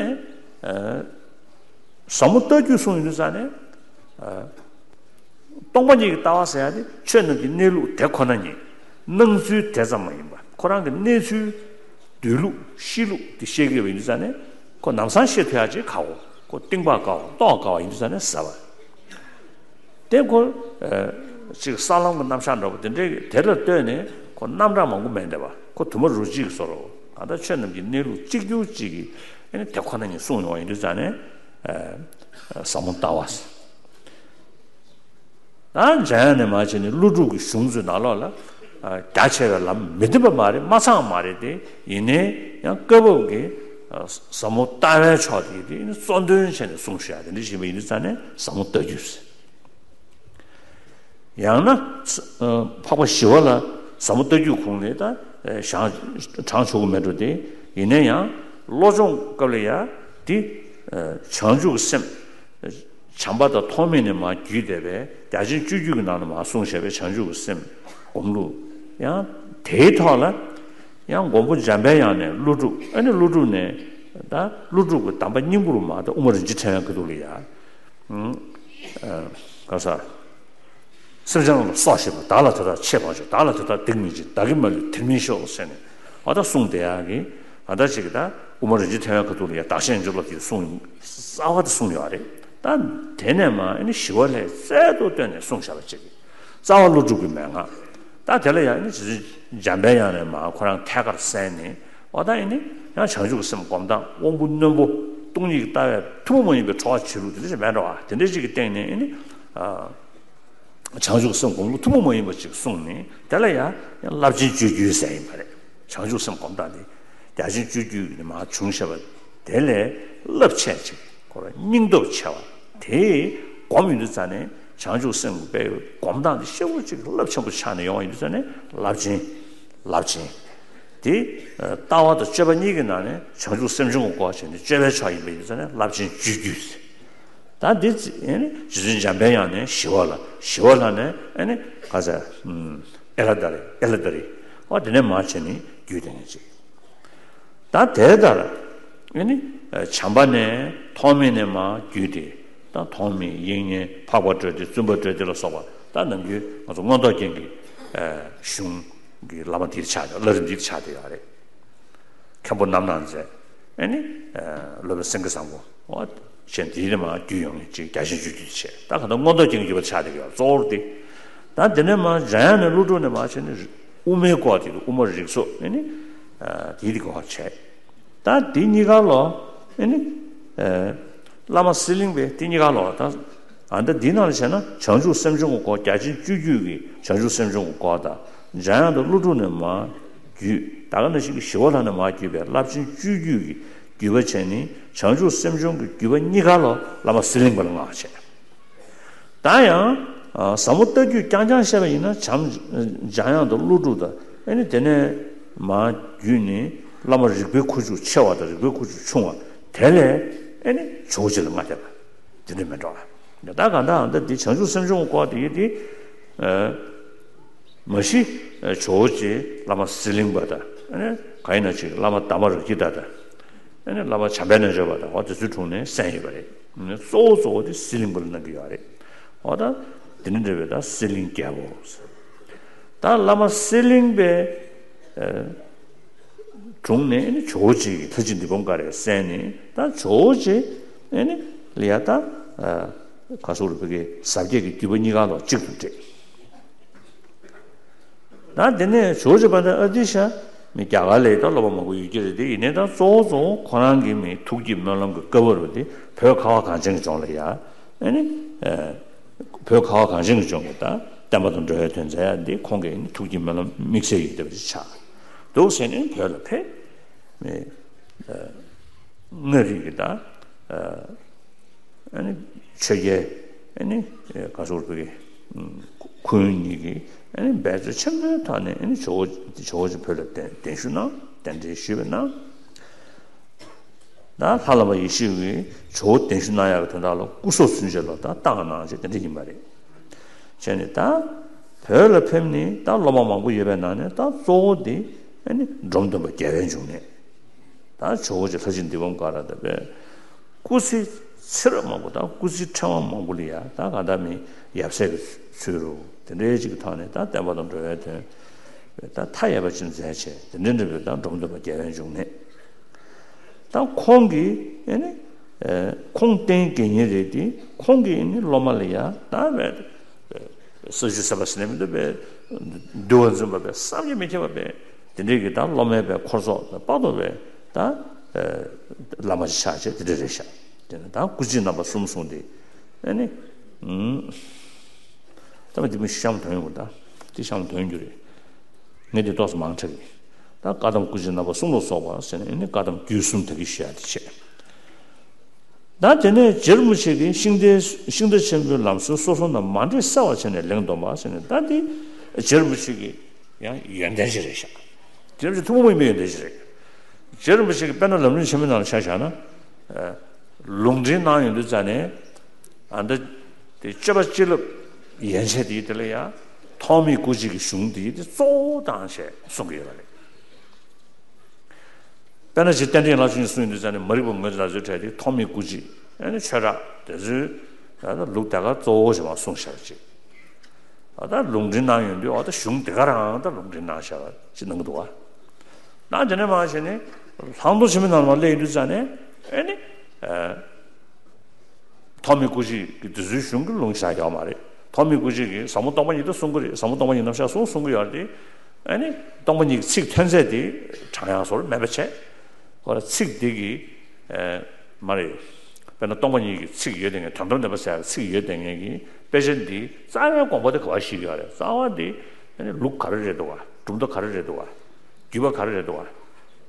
ཟབ་མོ་ལྟ་བརྒྱུད་གསུངས་ཡོང་དུས་ཙང་ནས། སྟོང་པ་ཉིད་ཀྱི་ལྟ་བ་ཟེར་ཡ་དེ་ཆོས་རྣམས་ཀྱི་གནས་ལུགས་དེ་ཁོ་ན་ཉིད་སྣང་ཚུལ་དེ་ཙམ་མ་ཡིན་པ། ཁོ་རང་གི་གནས་ཚུལ་སྡོད་ལུགས་ཤེས་ལུགས་དེ་ཤེས་དགོས་པ་ཡིན་དུས་ཙང་ནས་ཁོ་ལམ་སང་ཤེས་ཐུབ་ཡ་ཅིག་ཁག་པོ། ཁོ་གཏིང་དཔག་དཀའ་བ་རྟོགས་དཀའ་བ་ཡིན་དུས་ཙང་ནས་ཟབ་པ། དེ་ཁོ་ཅིག་ས་ལམ་གྱི་རྣམ་གཞག་འདྲ་པོ་དེ་འདྲའི་དེ་ལ་ལྟོས་ནས་ཁོ་རྣམ་གྲངས་མང་པོ་མེད་བསྡད་པ། ཁོ་དུ་མ་རུ་གཅིག་གི་བཟོ་འདྲ་པོ། ད་ལྟ་ཆོས་རྣམས་ཀྱི་གནས་ལུགས་གཅིག་གྱུར་གཅིག་གི་ཨ་ནི་དེ་ཁོ་ན་ཉིད་གསུངས་ཡོང་བ་ཡིན་དུས་ཙང་ནས་ཟབ་མོ་ལྟ་བ། ད་འཇམ་དབྱངས་ནས་མར་བྱས་ནས་ཀླུ་སྒྲུབ་ཀྱི་གཞུང་ཚོའི་ནང་ལོགས་ལ་རྒྱ་ཆེ་བའི་ལམ་མི་བདེན་པ་མ་རེད། མ་ཚང་མ་རེད་དེ། ཡིན་ནའི་ཡང་བཀའ་བབས་ཀྱི་ཟབ་མོ་ལྟ་བའི་ཕྱོགས་དེ་དེ་ནི་གཙོ་འདོན་བྱས་ནས་གསུངས་བཞག་དེ་འདྲ་ཞིག་ཡིན་པ་ཡིན་དུས་ཙང་ནས་ཟབ་མོ་ལྟ་བརྒྱུད་ཟེར། ཡང་ན་འཕགས་པ་ཞི་བ་ལྷ་ཟབ་མོ་ལྟ་བརྒྱུད་ཁུངས་ནས་ད་ཞང་དྲངས་ཆོག་གི་མེད་འགྲོ་དེ། ཡིན་ནའི་ཡང་བློ་སྦྱོང་སྐབས་ལ་ཡ་དེ་བྱང་ཆུབ་སེམས། བྱམས་པ་དང་ཐོགས་མེད་ནས་མར་བརྒྱུད་བསྡད་པའི་རྒྱ་ཆེན་སྤྱོད་བརྒྱུད་ཀྱི་ནང་ལ་མར་གསུངས་བཞག་པའི་བྱང་ཆུབ་ཀྱི་སེམས་སྒོམ་ལུགས། ཡང་དེའི་ཐོག་ལ་ཡང་མགོན་པོ་འཇམ་པའི་དབྱངས་ནས་ཀླུ་སྒྲུབ། ཨ་ནི་ཀླུ་སྒྲུབ་ནས་ད་ཀླུ་སྒྲུབ་ཀྱི་གདམས་པ་སྙིང་པོ་རུ་མར་ད་དབུ་མ་རིན་ཆེན་ཕྲེང་བའི་ཁ་ཐུག་ལ་ཡ། ཨ་ག་ས། སེམས་ཅན་རྣམས་ལ་སྲོག་བཅད་པ། བདག་ལ་དེ་དག་ཆེས་མ་བྱུང་། བདག་ལ་དེ་དག་སྡིག་མི་འབྱིན། བདག་གིས་མ་ལུས་དེར་མི་ཤོག་ཟེར་ནས་འོ་ད་གསུངས་བསྡད་ཡག་གི། ང་ད་ཅིག་གི་ད་དབུ་མ་རིན་ཆེན་ཕྲེང་བའི་ཁ་ཐུག་ལ་ཡ་བདག་གཞན་མཉམ་བརྗེ་ལོག་གི་གསུང་རྩ་བ་དེ་གསུངས་ཡོད་རེད། ད་དེ་ནས་མ་ཨ་ནི་ཞི་བ་ལྷས་རྩལ་དུ་བཏོན་ནས་གསུངས་བཞག་པ་ཅིག་གི་རྩ་བ་ཀླུ་སྒྲུབ་ཀྱི་མན་ངག་ད་དེ་ལ་ཡང་ཨ་ནི་རྗེ་བཙུན་འཇམ་པའི་དབྱངས་ནས་མ་ཁོ་རང་ཐད་ཀར་གསན་ནས་འོ་ད་ཨ་ནི་ཡང་བྱང་ཆུབ་སེམས་སྒོམ་སྟངས་དབང་པོ་རྣོན་པོ་སྟོང་ཉིད་ཀྱི་ལྟ་བའི་ཐུན་མོང་མ་ཡིན་པའི་གྲོགས་བྱེད་ལུགས་དེ་འདྲ་ཞིག་མེད་འགྲོ་བ། དེ་འདྲ་ཞིག་གི་སྟེང་ནས་ཨ་ནི། བྱང་ཆུབ་སེམས་སྒོམ་ལུགས་ཐུན་མོང་མ་ཡིན་པ་ཅིག་གསུངས་ནས་དེ་ལ་ཡང་རླབས་ཆེན་སྤྱོད་བརྒྱུད་ཟེར་ཡིན་པ་རེད། བྱང་ཆུབ་སེམས་སྒོམ་སྟངས་དེ་རྒྱ་ཆེན་སྤྱོད་བརྒྱུད་ནས་མར་བྱུང་བཞག་པ་དེ་ལས་རླབས་ཆེ་ཅིག་ཁོ་རང་སྙིང་སྟོབས་ཆེ་བ་དེ་སྒོམ་ཡོང་དུས་ཙང་ནས་བྱང་ཆུབ་སེམས་དཔའི་སྒོམ་སྟངས་དེ་ཤེས་པོ་ཅིག་རླབས་ཆེན་པོ་ཆགས་ནས་ཡོང་བ་ཡིན་དུས་ཙང་ནས་རླབས་ཆེན། རླབས་ཆེན། དེ་ལྟ་བ་དང་སྤྱོད་པ་གཉིས་ཀྱི་ནང་ནས་བྱང་ཆུབ་སེམས་སྦྱོང་གི་སྒོ་ཕྱེ་ནས་སྤྱོད་པའི་ཕྱོགས་ཡིན་པ་ཡིན་དུས་ཙང་ནས་རླབས་ཆེན་སྤྱོད་བརྒྱུད། ད་འདི་ཚེ་ཨེ་ནི་རྗེ་བཙུན་འཇམ་པའི་དབྱངས་ནས་ཞི་བ་ལྷ། ཞི་བ་ལྷ་ནས་ཨེ་ནི་ག་ས་ཨེ་ལ་ད་རེ། ཨེ་ལ་ད་རེ། འོ་དེ་ནས་མར་བྱས་ནས་རྒྱུད་སྡེ་ངེས་ཅན། ད་དེ་ལྟར་ཨེ་ནི་བྱམས་པ་ནས་ཐོགས་མེད་ནས་མར་རྒྱུད་སྡེ། ད་ཐོགས་མེད་དབྱིག་གཉེན་འཕགས་པ་སྤྲོས་བདེ་བཙུན་པ་སྤྲོས་བདེ་ལ་སོགས་པ་ད་ནམ་རྒྱུན་ང་ཚོ་མངོན་རྟོགས་རྒྱན་གྱི་གཞུང་གི་བླ་མ་འདིར་ཆགས་ཡོད། བླ་རིམ་འདིར་ཆགས་བསྡད་ཡོད་རེད། མཁན་པོ་རྣམ་སྣང་མཛད། ཨེ་ནི། སློབ་དཔོན་སེང་གེ་བཟང་པོ། འོ། གཞན་དེའི་རིང་མ་རྒྱུད་ཡོངས་ཀྱི་རྒྱ་ཆེན་སྤྱོད་བརྒྱུད་ཆེ། ད་ག་ད་མངོན་རྟོགས་རྒྱན་གྱི་བརྒྱུད་པ་ཆགས་བསྡད་ཡོད་གཙོ་བོར་དེ། ད་དེ་ནས་མ་འཇམ་དབྱངས་ནས་ཀླུ་སྒྲུབ་ནས་མ་བྱས་ནས་དབུ་མའི་སྐོར་དེ་དབུ་མ་རིགས་ཚོགས་ཨེ་ནི། དེའི་དེ་གོ་བ་བྱས། ད་དེ་གཉིས་ཀ་ལོ་ཨེ་ནི་བླ་མ་གསེར་གླིང་པས་དེ་གཉིས་ཀ་ལོ་ད་ཨ་ད་འདི་ནང་ལ་བྱས་ན་བྱང་ཆུབ་སེམས་སྦྱོང་གི་སྐོར། རྒྱ་ཆེན་སྤྱོད་བརྒྱུད་ཀྱི་བྱང་ཆུབ་སེམས་སྦྱོང་གི་སྐོར་དང་། འཇམ་དབྱངས་དང་ཀླུ་སྒྲུབ་ནས་མར་བརྒྱུད། ད་ག་ནང་བཞིན་གྱི་ཞི་བ་ལྷ་ནས་མར་བརྒྱུད་པའི་རླབས་ཆེན་སྤྱོད་བརྒྱུད་ཀྱི་བརྒྱུད་པ་བྱས་ནས་བྱང་ཆུབ་སེམས་སྦྱོང་གི་བརྒྱུད་པ་གཉིས་ཀ་ལོ་བླ་མ་གསེར་གླིང་པ་ལ་བསྔགས་བྱས། ད་ཡང་ཟབ་མོ་ལྟ་བརྒྱུད་རྐྱང་རྐྱང་བཤད་པ་ཡིན་ན་བྱམས་འཇམ་དབྱངས་དང་ཀླུ་སྒྲུབ་དང་། ཨེ་ནི་དེ་ནས་མར་བརྒྱུད་ནས་བླ་མ་རིག་པའི་ཁུ་བྱུག་ཆེ་བ་དང་རིག་པའི་ཁུ་བྱུག་ཆུང་བ། དེ་ལས་ཨེ་ནི་ཇོ་བོ་རྗེ་ལ་བསྔགས་བསྡད་པ་དེ་འདྲ་མེད་འགྲོ། ད་གང་ལྟར་ཨ་ད་འདི་བྱང་ཆུབ་སེམས་སྦྱོང་སྐོར་དེ་ཡི་དེ་མ་གཞི་ཇོ་བོ་རྗེ་བླ་མ་གསེར་གླིང་པ་དང་། ཨེ་ནི་གང་ཡིན་ན་ཅིག་བླ་མ་དྷརྨ་རཀྵི་ཏ་དང་། ཨེ་ནི་བླ་མ་བྱམས་པའི་རྣལ་འབྱོར་པ་དང་། འོ་དེ་ཚོའི་དྲུང་ནས་གསན་ཡོད་པ་རེད། གཙོ་བོ་གཙོ་བོ་དེ་གསེར་གླིང་པ་ལ་གནང་གི་ཡོད་རེད། འོ་ད་དེ་འདྲ་འདྲ་བའི་ད་གསེར་གླིང་རྒྱལ་པོ། ད་བླ་མ་གསེར་གླིང་པའི་དྲུང་ནས་ཨེ་ནི་ཇོ་བོ་རྗེ་གི་ལྷ་རྗེ་འདི་སྤོམ་ཀ་རས་གསན་ནས། ད་ཇོ་བོ་རྗེ་ཨེ་ནི་ལ་ཡ་ད་ག་སོག་རུ་བོད་ཀྱི་ཟབ་རྒྱས་ཀྱི་བརྒྱུད་པ་གཉིས་ཀ་ལོ་གཅིག་ཏུ་འདྲེས། ད་དེ་ནས་ཇོ་བོ་རྗེ་དཔལ་ལྡན་ཨ་ཏི་ཤ་མི་རྒྱ་གར་ལ་ད་སློབ་མ་མང་པོ་ཡོད་ཀྱི་རེད་དེ། ཡིན་ནའི་ད་གཙོ་བོ་གཙོ་བོ་ཁོ་རང་གི་མི་ཐུགས་བསྐྱེད་སྨོན་ལམ་གྱི་བཀའ་བབས་རུ་དེ་བོད་ཁ་བ་གངས་ཅན་གྱི་ལྗོངས་ལ་ཡ་ཨེ་ནི་བོད་ཁ་བ་གངས་ཅན་གྱི་ལྗོངས་ཀྱི་ད་བསྟན་པ་དང་འགྲོ་བའི་དོན་མཛད་ཡ་འདི་ཁོང་གི་ཐུགས་བསྐྱེད་སྨོན་ལམ་དམིགས་བསལ་ཡོད་བསྡད་པ་ཅིག་ཆགས་འདུག་ཟེར་ནས་བོད་ལ་ཕེབས། མི་མངའ་རིས་ཀྱི་ད་ཨ་ནི་ཆོས་རྒྱལ་ཨ་ནི་ག་སོག་རུ་བོད་ཀྱི་ཁུངས་གཉིས་ཀྱིས་ཨ་ནི་འབད་རྩོལ་ཆེན་པོའི་ཐོག་ནས་ཨ་ནི་ཇོ་བོ་ཇོ་བོ་རྗེ་བོད་ལ་གདན་གདན་ཞུ་གནང་། གདན་འདྲེན་ཞུས་པ་གནང་། ད་ལྷ་བླ་མ་ཡེ་ཤེས་ཀྱིས་ཇོ་བོ་གདན་ཞུ་གནང་ཡག་གི་དོན་དག་ལ་སྐུ་སྲོག་ཚུན་ཆད་ལ་ད་བཏང་གནང་བྱས་དེ་འདྲ་ཡིན་པ་རེད། བྱས་ནས་ད་བོད་ལ་ཕེབས་ནས་ད་སློབ་མ་མང་པོ་ཡོད་པའི་ནང་ནས་ད་གཙོ་བོ་དེ་ཨ་ནི་འབྲོམ་སྟོན་པ་རྒྱལ་བའི་འབྱུང་གནས། ད་ཇོ་བོ་རྗེ་ལྷ་རྗེ་འདི་སྤོམ་ཀ་ར་ད་བས་སྐུ་ཚེ་ཚེ་རབས་མང་པོ་དང་སྐུ་ཚེ་ཕྲེང་བ་མང་པོ་ལ་ཡ་ད་ག་ད་མི་ཡབ་སྲས་ཀྱི་ཚུལ་རུ་དེ་འདྲའི་ཅིག་གི་ཐོག་ནས་ད་བསྟན་པ་དང་འགྲོ་བའི་དོན་ད་མཐའ་ཡས་པ་ཅིག་མཛད་བྱས་དེ་འདྲ་འདྲ་བའི་ད་འབྲོམ་སྟོན་པ་རྒྱལ་བའི་འབྱུང་གནས། ད་ཁོང་གིས་ཨེ་ནི་ཨེ་ཁོང་བསྟེན་དགེ་བསྙེན་རེད་དེ། ཁོང་གིས་ཨེ་ནི་སློབ་མ་ལ་ཡ་ད་བས་ས་བཅུ་ཟད་པ་ཟེར་ནས་མི་འདུག་པས། འདུལ་བ་འཛིན་པ་པས་བསམ་གྱིས་མི་ཁྱབ་པ་པས་དེ་འདྲའི་གི་ད་སློབ་མའི་པས་འཁོར་ཚོགས་དཔག་ཏུ་བས་ད་བླ་མ་ཆགས་བྱས་དེ་འདྲ་རེད་ཤག་དེ་ནི་ད་སྐུ་ཚེའི་རྣམ་པ་གསུམ་གསུངས་ཏེ་ཨེ་ནི་ད་མ་དེ་མི་ཤམ་དོན་ཡོང་གི་ད་དེ་ཤམ་དོན་རྒྱུ་རེད། ངས་འདི་ཏོག་ཙམ་མང་དྲགས་ཀྱི། ད་བཀའ་གདམས་སྐུ་ཚེའི་རྣམ་པ་གསུམ་ལ་སོགས་པ་ཟེར་ནས་ཨེ་ནི་བཀའ་གདམས་རྒྱུད་གསུམ་ད་གི་ཞུ་ཡ་དེ་བྱས། ད་དེ་ནས་རྗེ་རིན་པོ་ཆེ་གིས་ཤིང་རྟའི་ཤིང་རྟ་ཆེན་པོའི་ལམ་སྲོལ་སོ་སོ་ནང་མ་འདྲེས་གསལ་བར་བྱས་ནས་ལེགས་འདོམས་པ་ཟེར་ནས་ད་འདི་རྗེ་རིན་པོ་ཆེ་གི་ཡང་ཡོན་ཏན་ཅིག་རེད་ཤག་རྗེ་རིན་པོ་ཆེ་ཐུན་མོང་མ་ཡིན་པའི་ཡོན་ཏན་ཅིག་རེད། རྗེ་རིན་པོ་ཆེ་གིས་དཔེར་ན་ལམ་རིམ་ཆེན་མོའི་ནང་ལ་ཆ་བཞག་ན། ལུང་འདྲེན་གནང་ཡོང་དུས་ཙ་ནས་ཨ་ད་དེ་སྤྱོད་པ་སྤྱི་བསླབ་ཡན་ཆད་དེ་དེ་ལ་ཡང་ཐོགས་མེད་སྐུ་མཆེད་ཀྱི་གཞུང་དེ་དེ་གཙོ་བོ་བཏང་བྱས་གསུང་གི་ཡོད་པ་རེད། དཔེར་ན་ཅིག་རྟེན་འབྲེལ་ལ་ཆུང་ཞིག་གསུངས་ཡོང་དུས་ཙ་ནས་མ་རིག་པ་ངོས་འཛིན་ལ་བཟོས་བྲལ་ཏེ་ཐོགས་མེད་སྐུ་མཆེད་ཨ་ནི་ཆོས་གྲགས་དེ་ཚོའི་ད་ལུགས་དེ་ག་གཙོ་བོ་བྱས་པ་གསུངས་བཞག་ཅིག་ཨ་ད་ལུང་འདྲེན་གནང་ཡོང་དུས་ཨ་ད་གཞུང་དེ་ག་རང་ད་ལུང་འདྲེན་གནང་བཞག་ཅིག་གནང་གི་འདུག་བ། ད་དེ་ནས་མར་བྱས་ནས་ལྷག་མཐོང་ཆེན་མོའི་ནང་ལ་མར་སླེབས་ཡོང་དུས་ཙ་ནས་ཨ་ནི། ཐོགས་མེད་སྐུ་མཆེད་ཀྱི་དེ་ཚོའི་གཞུང་གི་ལུང་བཞག་ཡོད་མ་རེད། ཐོགས་མེད་སྐུ་མཆེད་ཀྱིས་ཟབ་མོ་སྟོང་པ་ཉིད་དུ་གསུང་གི་རེད། ཟབ་མོ་སྟོང་པ་ཉིད་རྣམ་གཞག་གསུང་གསུང་གི་ཡོད་རེད། ཨ་ནི་སྟོང་པ་ཉིད་ཀྱི་ཚིག་ཐོན་ཚད་དེ་གྲངས་ཡག་སོར་མེད་པ་བྱས། ཁོ་ར་ཚིག་འདི་གི་མ་རེད། དཔེར་ན་སྟོང་པ་ཉིད་ཀྱི་ཚིག་ཡོད་དེ་ངས་དོན་དམ་བདེན་པ་ཟེར་ཡག་ཚིག་ཡོད་དེ་ངས་ཀྱི་དཔེ་ཆ་འདི་རྩ་བའི་དགོངས་པ་དེ་ག་བ་ཞིག་ཡོད་རེད། རྩ་བ་འདི་ཨ་ནི་ལུགས་ག་རེ་རེད་འདུག་ག་གྲུབ་མཐའ་ག་རེ་རེད་འདུག་ག་བརྒྱུད་པ་ག་རེ་རེད་འདུག་ག་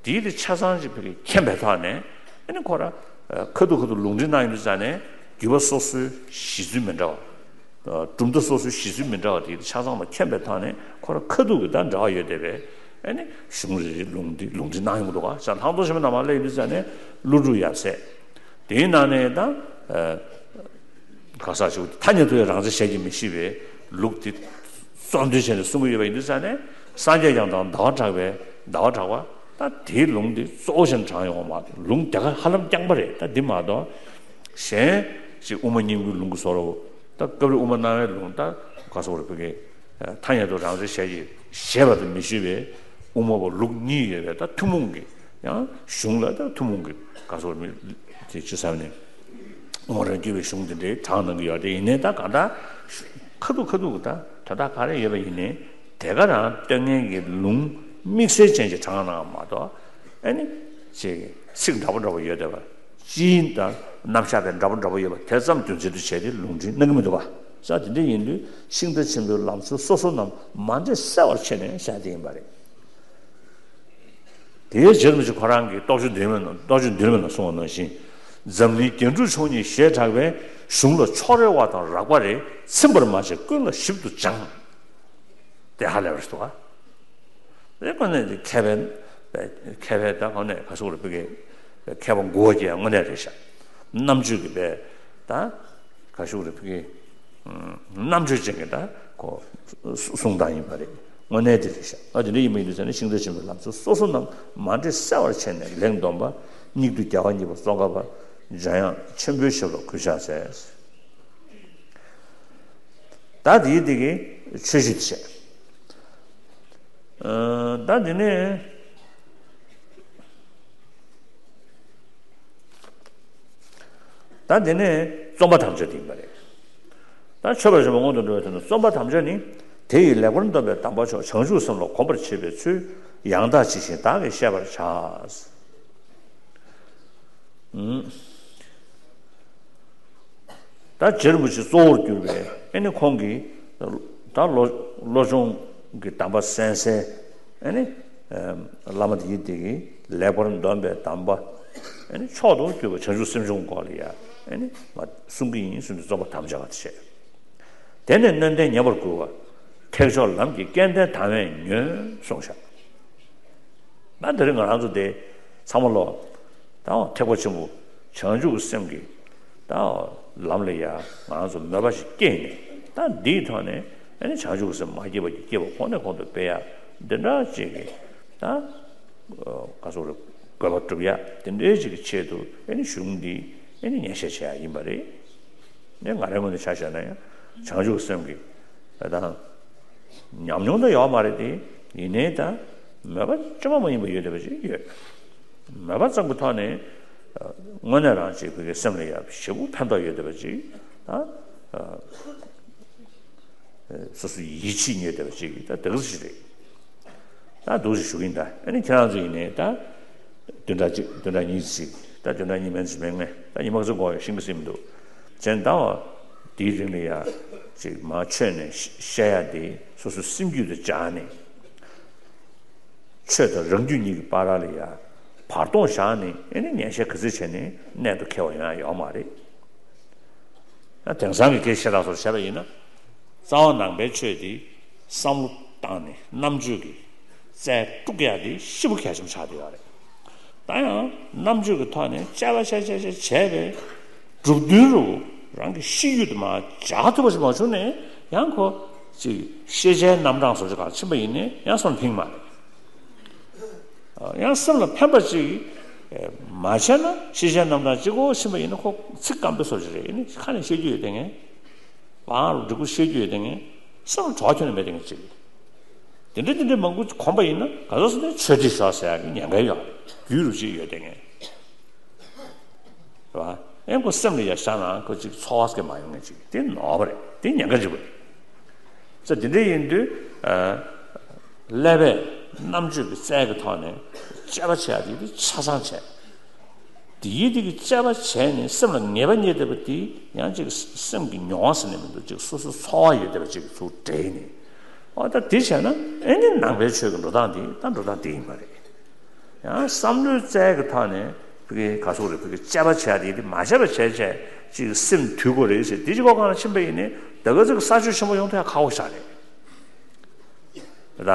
དེའི་དེ་ཆ་ཚང་ཅིག་ཕ་གིར་མཁྱེན་པའི་ཐོག་ནས་ཨ་ནི་ཁོ་ར་ཁ་ཐུག་ཁ་ཐུག་ལུང་འདྲེན་གནང་ཡོང་དུས་ཙ་ནས་བརྒྱུད་པ་སོ་སོའི་གཞི་ཚུལ་མི་འདྲ་བ། གྲུབ་མཐའ་སོ་སོའི་གཞི་ཚུལ་མི་འདྲ་བ་དེ་ཆ་ཚང་ལ་མཁྱེན་པའི་ཐོག་ནས་ཁོ་རང་ཁ་ཐུག་གི་ད་འབྲེལ་བ་ཡོད་བསྡད་པའི་ཨ་ནི་གཞུང་རེ་རེ་ལུང་འདི་ལུང་འདྲེན་གནང་ཡོང་གི་འདུག་ག་ལྷག་མཐོང་ཆེན་མོའི་ནང་མར་སླེབས་ཡོང་དུས་ཙ་ནས་ཀླུ་སྒྲུབ་ཡབ་སྲས། དེའི་ནང་ནས་ད་ག་ས་ཞུ་ཐ་སྙད་དུ་ཡང་རང་རྩལ་ཞལ་གྱིས་མི་ཤེས་པའི་ལུགས་དེ་གཙོ་འདོན་བྱས་ནས་གསུང་གི་ཡོད་པ་ཡིན་དུས་ཙ་ནས་སངས་རྒྱས་ཀྱང་དང་ཟླ་བ་གྲགས་པའི་ཟླ་བ་གྲགས་པ། ད་དེའི་ལུང་འདི་གཙོ་བོ་བྱས་ནས་དྲངས་ཡོང་བ་མ་གཏོགས་ལུང་དེ་ག་ཧ་ལམ་རྐྱང་པ་རེད། ད་འདི་མ་གཏོགས་གཞན་ཅིག་དབུ་མ་སྙིང་པོའི་ལུང་གི་བཟོ་འདྲ་བོ། ད་སྐབས་རེ་དབུ་མ་རྣ་བའི་ལུང་ད་ག་སོགས་རེ་བོད་སྐད་ཐ་སྙད་དུ་རང་རེ་ཞལ་གྱིས་བཞེས་པ་དང་མི་ཞུས་པའི་དབུ་མ་པོ་ལུགས་གཉིས་ཡོད་པའི་ད་ཐུན་མོང་གི་ཡང་གཞུང་ལ་ད་ཐུན་མོང་གི་ག་སོགས་རེ་མི་དེ་ཅི་བསམ་ནས་དབུ་མ་རང་རྒྱུད་པའི་གཞུང་དེ་འདྲའི་དྲངས་གནང་གི་ཡོད་དེ། ཡིན་ནའི་ད་གང་ལྟར་ཁ་ཐུག་ཁ་ཐུག་གི་ད་དོན་དག་ག་རེ་ཡོད་པ་ཡིན་ནའི་དེ་ག་རང་སྟོན་མཁན་གྱི་ལུང་ དམིགས་བསལ་ཅན་གྱི་གྲངས་རྣམས་མ་གཏོགས། ཨ་ནི། ཅིག་ཚིག་འདྲ་པོ་འདྲ་པོ་ཡོད་བསྡད་པ། སྤྱིའི་དང་རྣམ་གཞག་དེ་འདྲ་པོ་འདྲ་པོ་ཡོད་པ་དེ་ཙམ་དོན་ཚན་དུ་བྱས་ཏེ་ལུང་འདྲེན་གནང་གི་མི་འདུག་པ། ས་དེ་འདྲ་ཡིན་དུས་ཤིང་རྟ་ཆེན་པོའི་ལམ་སྲོལ་སོ་སོ་རྣམས་མ་འདྲེས་གསལ་བར་ཕྱེ་ནས་བཤད་དེ་ཡིན་པ་རེད། དེའི་རྗེས་སུ་ཁོ་རང་གིས་རྟོགས་བརྗོད་འདུན་མ་ནང་རྟོགས་བརྗོད་འདུན་མ་ནང་གསུངས་པ་ནང་བཞིན། འཛམ་གླིང་རྒྱན་དྲུག་མཆོག་གཉིས་ཞེས་གྲགས་པའི་གཞུང་ལ་ཕྱོགས་རེ་བ་དང་རགས་པ་རེ་ཚིམ་པར་མ་བྱས་ཀུན་ལ་ཞིབ་ཏུ་སྦྱངས། དེ་ཧ་ལས་པ་ཞིག་འདུག་ག་དེ་དངོས་གནས་དེ་མཁས་པའི་མཁས་པའི་ད་དངོས་གནས་ག་ཟེར་དགོས་རེད། ཕ་གི་མཁས་པ་མགོ་བོ་སྐྱེས་དངོས་གནས་རེད་ཤག་རྣམ་དཔྱོད་ཀྱི་པའི་ད་ག་ཟེར་དགོས་རེད། ཕ་གི་རྣམ་དཔྱོད་ཅན་གྱི་ད་ཁོ་གསུང་སྟངས་ཡིན་པ་རེད། དངོས་གནས་དེ་རེད་ཤག་ཨ་དེ་འདྲ་ཡིན་པ་ཡིན་དུས་ཟེར་ན། ཤིང་རྟ་ཆེན་པོའི་ལམ་སྲོལ་སོ་སོ་རྣམས་མ་འདྲེས་གསལ་བར་ཕྱེ་ནས་ལེགས་འདོམས་པ། སྙིགས་དུས་རྒྱལ་བ་གཉིས་པ་ཙོང་ཁ་པ། འཇམ་དབྱངས་ཆེན་པོའི་ཞབས་ལ་གུས་ཕྱག་འཚལ། ད་དེའི་དེ་གི་ཆོས་གཞི་དེ་བཤད། ཨ། ད་དེ་ནས། ད་དེ་ནས་རྩོམ་པ་དམ་བཅའ་དེ་ཡིན་པ་རེད། ད་མཆོད་པར་བྱ་བའི་སྔོན་དུ་འགྲོ་བའི་དོན་དུ་རྩོམ་པ་དམ་བཅའ་ནི། དེ་ཡི་ལེགས་པར་འདོམས་པའི་གདམས་པ་མཆོག་བྱང་ཆུབ་སེམས་ལ་གོམས་པར་བྱེད་པའི་ཚུལ་ཡང་དག་ཇི་བཞིན་བདག་གིས་བཤད་པར་བྱ། ཨུམ། ད་རྗེ་རིན་པོ་ཆེ་གཙོ་བོར་གྱུར་པའི་ཨ་ནི་ཁོང་གིས་ད་བློ་བློ་སྦྱོང་གི་གདམས་པ་གསན་སའི་ཨ་ནི་བླ་མ་དེ་ཡིན་དེ་གིས་ལེགས་པར་འདོམས་པའི་གདམས་པ་ཨ་ནི་མཆོག་ཏུ་གྱུར་པ་བྱང་ཆུབ་སེམས་སྦྱོང་སྐོར་ལ་ཡ་ཨ་ནི་མ་གསུང་གི་ཡིན་གསུངས་ཏེ་རྩོམ་པ་དམ་བཅའ་བ་དེ་བྱས། དེ་ནས་སྣོད་ལྡན་ཉན་པར་བསྐུལ་བ། ཐེག་མཆོག་ལམ་གྱི་སྐལ་ལྡན་དང་བས་ཉོན་གསུངས་ཤག་ད་དེ་རིང་ང་རང་ཚོ་དེ་ཚང་མ་ལོ། ད་ཐེག་པ་ཆེན་པོ་བྱང་ཆུབ་ཀྱི་སེམས་ཀྱི་ད་ལམ་ལ་ཡ་ང་རང་ཚོ་མོས་པ་ཞིག་སྐྱེས་ནས། ད་འདིའི་ཐོག་ནས་ཨ་ནི་བྱང་ཆུབ་ཀྱི་སེམས་མ་སྐྱེས་པ་ཀྱི་སྐྱེས་པ་གོང་ནས་གོང་དུ་སྤེལ་ཡ་འདི་འདྲ་ཅིག་གི་ད་ག་ཟེར་དགོས་རེད། དགོས་པ་སྒྲུབ་ཡ་དེ་འདྲའི་ཅིག་གི་ཆེད་དུ་ཨ་ནི་གཞུང་འདི་ཨ་ནི་ཉན་བཤད་བྱེད་ཡ་ཡིན་པ་རེད། ནས་ང་རའི་ངོས་ནས་ཆ་བཞག་ན་ཡང་བྱང་ཆུབ་སེམས་ཀྱི་ད་ཉམས་མྱོང་ད་ཡོད་མ་རེད་དེ། ཡིན་ནའི་ད་མོས་པ་བཅོས་མ་མ་ཡིན་པ་ཡོད་བསྡད་པ་ཅིག་ཡོད། མོས་པ་ཙམ་གྱི་ཐོག་ནས་དངོས་གནས་རང་ཅིག་བོད་ཀྱི་སེམས་ལ་ཡང་ཞེ་པོ་ཕན་ཐོགས་ཡོད་བསྡད་པ་ཅིག་ད། སོ་སོ་ཡིད་ཆེས་རྙེད་བསྡད་པ་ཅིག་ད་དེ་ག་ཅིག་རེད། ད་འདུག་སེ་ཞུ་གི་ཡིན། ད་ཨ་ནི་ཁྱེད་རང་ཚོ་ཡིན་ནའི་ད་བདུན་ཕྲག་གཅིག་བདུན་ཕྲག་གཉིས་ཅིག་ད་བདུན་ཕྲག་གཉིས་མན་ཅིག་མན་ངེས། ད་ཉི་མ་ག་ཚོད་འགོར་ཡོད་ཤེས་ཀྱི་མི་འདུག་བྱས་ཙང་བ་དེའི་རིང་ལ་ཡ་ཅིག་མར་ཆོད་ནས་བཤད་ཡ་དེ་སོ་སོའི་སེམས་རྒྱུད་དུ་འཇགས་ནས། ཆོས་དང་རང་རྒྱུད་གཉིས་ཀྱི་བར་ལ་ཡ་བར་སྟོང་བཞག་ནས་ཨ་ནི་ཉན་བཤད་ག་ཚོད་བྱས་ནས་གནད་དུ་འཁེལ་བ་ཡོང་ཡ་ཡོད་མ་རེད། དེང་སང་གི་སྐད་ཆ་ལ་སོགས་བྱས་པ་ཡིན་ན། རྩ་བ་ནང་པའི་ཆོས་དེ་བསམ་བློ་བཏང་ནས་རྣམ་དཔྱོད་ཀྱི་རྩལ་དཀྲུག་ཡག་དེ་ཞེ་པོ་གལ་ཆེན་པོ་ཆགས་བསྡད་ཡོད་རེད། ད་ཡང་རྣམ་དཔྱོད་ཀྱི་ཐོག་ནས་དཔྱད་པ་བྱས་བྱས་བྱས་བྱས་པའི་གྲུབ་དོན་རུ་རང་གི་ཤེས་རྒྱུད་དུ་མར་འཇགས་ཐུབ་པ་ཞིག་མ་བྱུང་ནས་ཡང་ཁོ་ཅིག་ཤེས་བྱའི་རྣམ་གྲངས་སོགས་ཀྱི་སྒང་ཕྱིན་པ་ཡིན་ནའི་ཡང་སེམས་ལ་ཕན་གྱི་མ་རེད། ཡང་སེམས་ལ་ཕན་པ་ཅིག་མ་བྱས་ན་ཤེས་བྱའི་རྣམ་གྲངས་གཅིག་པོ་ཕྱིན་པ་ཡིན་ན་ཁོ་ཚིག་སྐམ་པོ་བཟོ་ཅིག་རེད། ཡིན་ནའི་ཁ་ནས་བཤད་རྒྱུ་ཡོད་དེ་ངས། པང་རུ་འབྲི་གུ་བཤད་རྒྱུ་ཡོད་དེ་ངས། སེམས་ལ་གྲོགས་ཁྱོན་ནས་མེད་དེ་ངས་ཅིག་དེ་འདྲ་དེ་འདྲ་མང་པོ་གོམས་པ་ཡིན་ན་ག་ཚོད་སོང་ནས་ཆོས་ཁྲིད་ཤོག་ཟེར་ཡག་གི་ཉེན་ཁ་ཡོད་རེད། རྒྱུས་རུ་ཅིག་ཡོད་དེ་ངས། རེད་བ། ཨེ་ཁོ་སེམས་ལ་ཡ་བཞག་ན་ཁོ་ཅིག་ཚོར་བ་ཟེར་མ་ཡོང་ངེས་ཅིག་དེ་ནོར་བ་རེད། དེ་ཉེན་ཁ་ཆེན་པོ་རེད། ཙང་དེ་འདྲ་ཡིན་དུས། ཀླད་པའི་རྣམ་དཔྱོད་ཀྱི་རྩལ་གྱི་ཐོག་ནས་དཔྱད་པ་བྱེད་ཡ་དེ་དེ་ཆ་ཚང་བྱས། དེ་ཡིས་དེ་གི་དཔྱད་པ་བྱས་ནས་སེམས་ལ་ངེས་པ་རྙེད་བསྡད་པ་དེ་ཡང་ཅིག་སེམས་ཀྱི་མྱོང་བ་ཟེར་ནས་མི་འདུག་ཅིག་སོ་སོའི་ཚོར་བ་ཡོད་བསྡད་པ་ཅིག་ཚུར་འདྲེས་ནས། འོ་ད་དེ་བྱས་ན་ཨེ་ནི་ནང་པའི་ཆོས་ཀྱི་འགྲོ་སྟངས་དེ་ད་འགྲོ་སྟངས་དེ་ཡིན་པ་རེད། ཡང་བསམ་བློའི་རྩལ་གྱི་ཐོག་ནས་བོད་ཀྱི་ག་ཟེར་དགོས་རེད། བོད་ཀྱི་དཔྱད་པ་བྱས་ཏེ་དེ་མ་བྱས་པ་བྱས་བྱས་ཅིག་སེམས་དུལ་དགོས་རེད་ཟེར། དེ་ཅིག་གོ་གང་ལ་ཕྱིན་པ་ཡིན་ནའི་ད་ག་ཚོད་ཀྱི་གསར་ཆོས་ཆེན་པོ་ཡོང་ཐུབ་ཡ་ཁག་པོ་ཞིག་རེད། ད་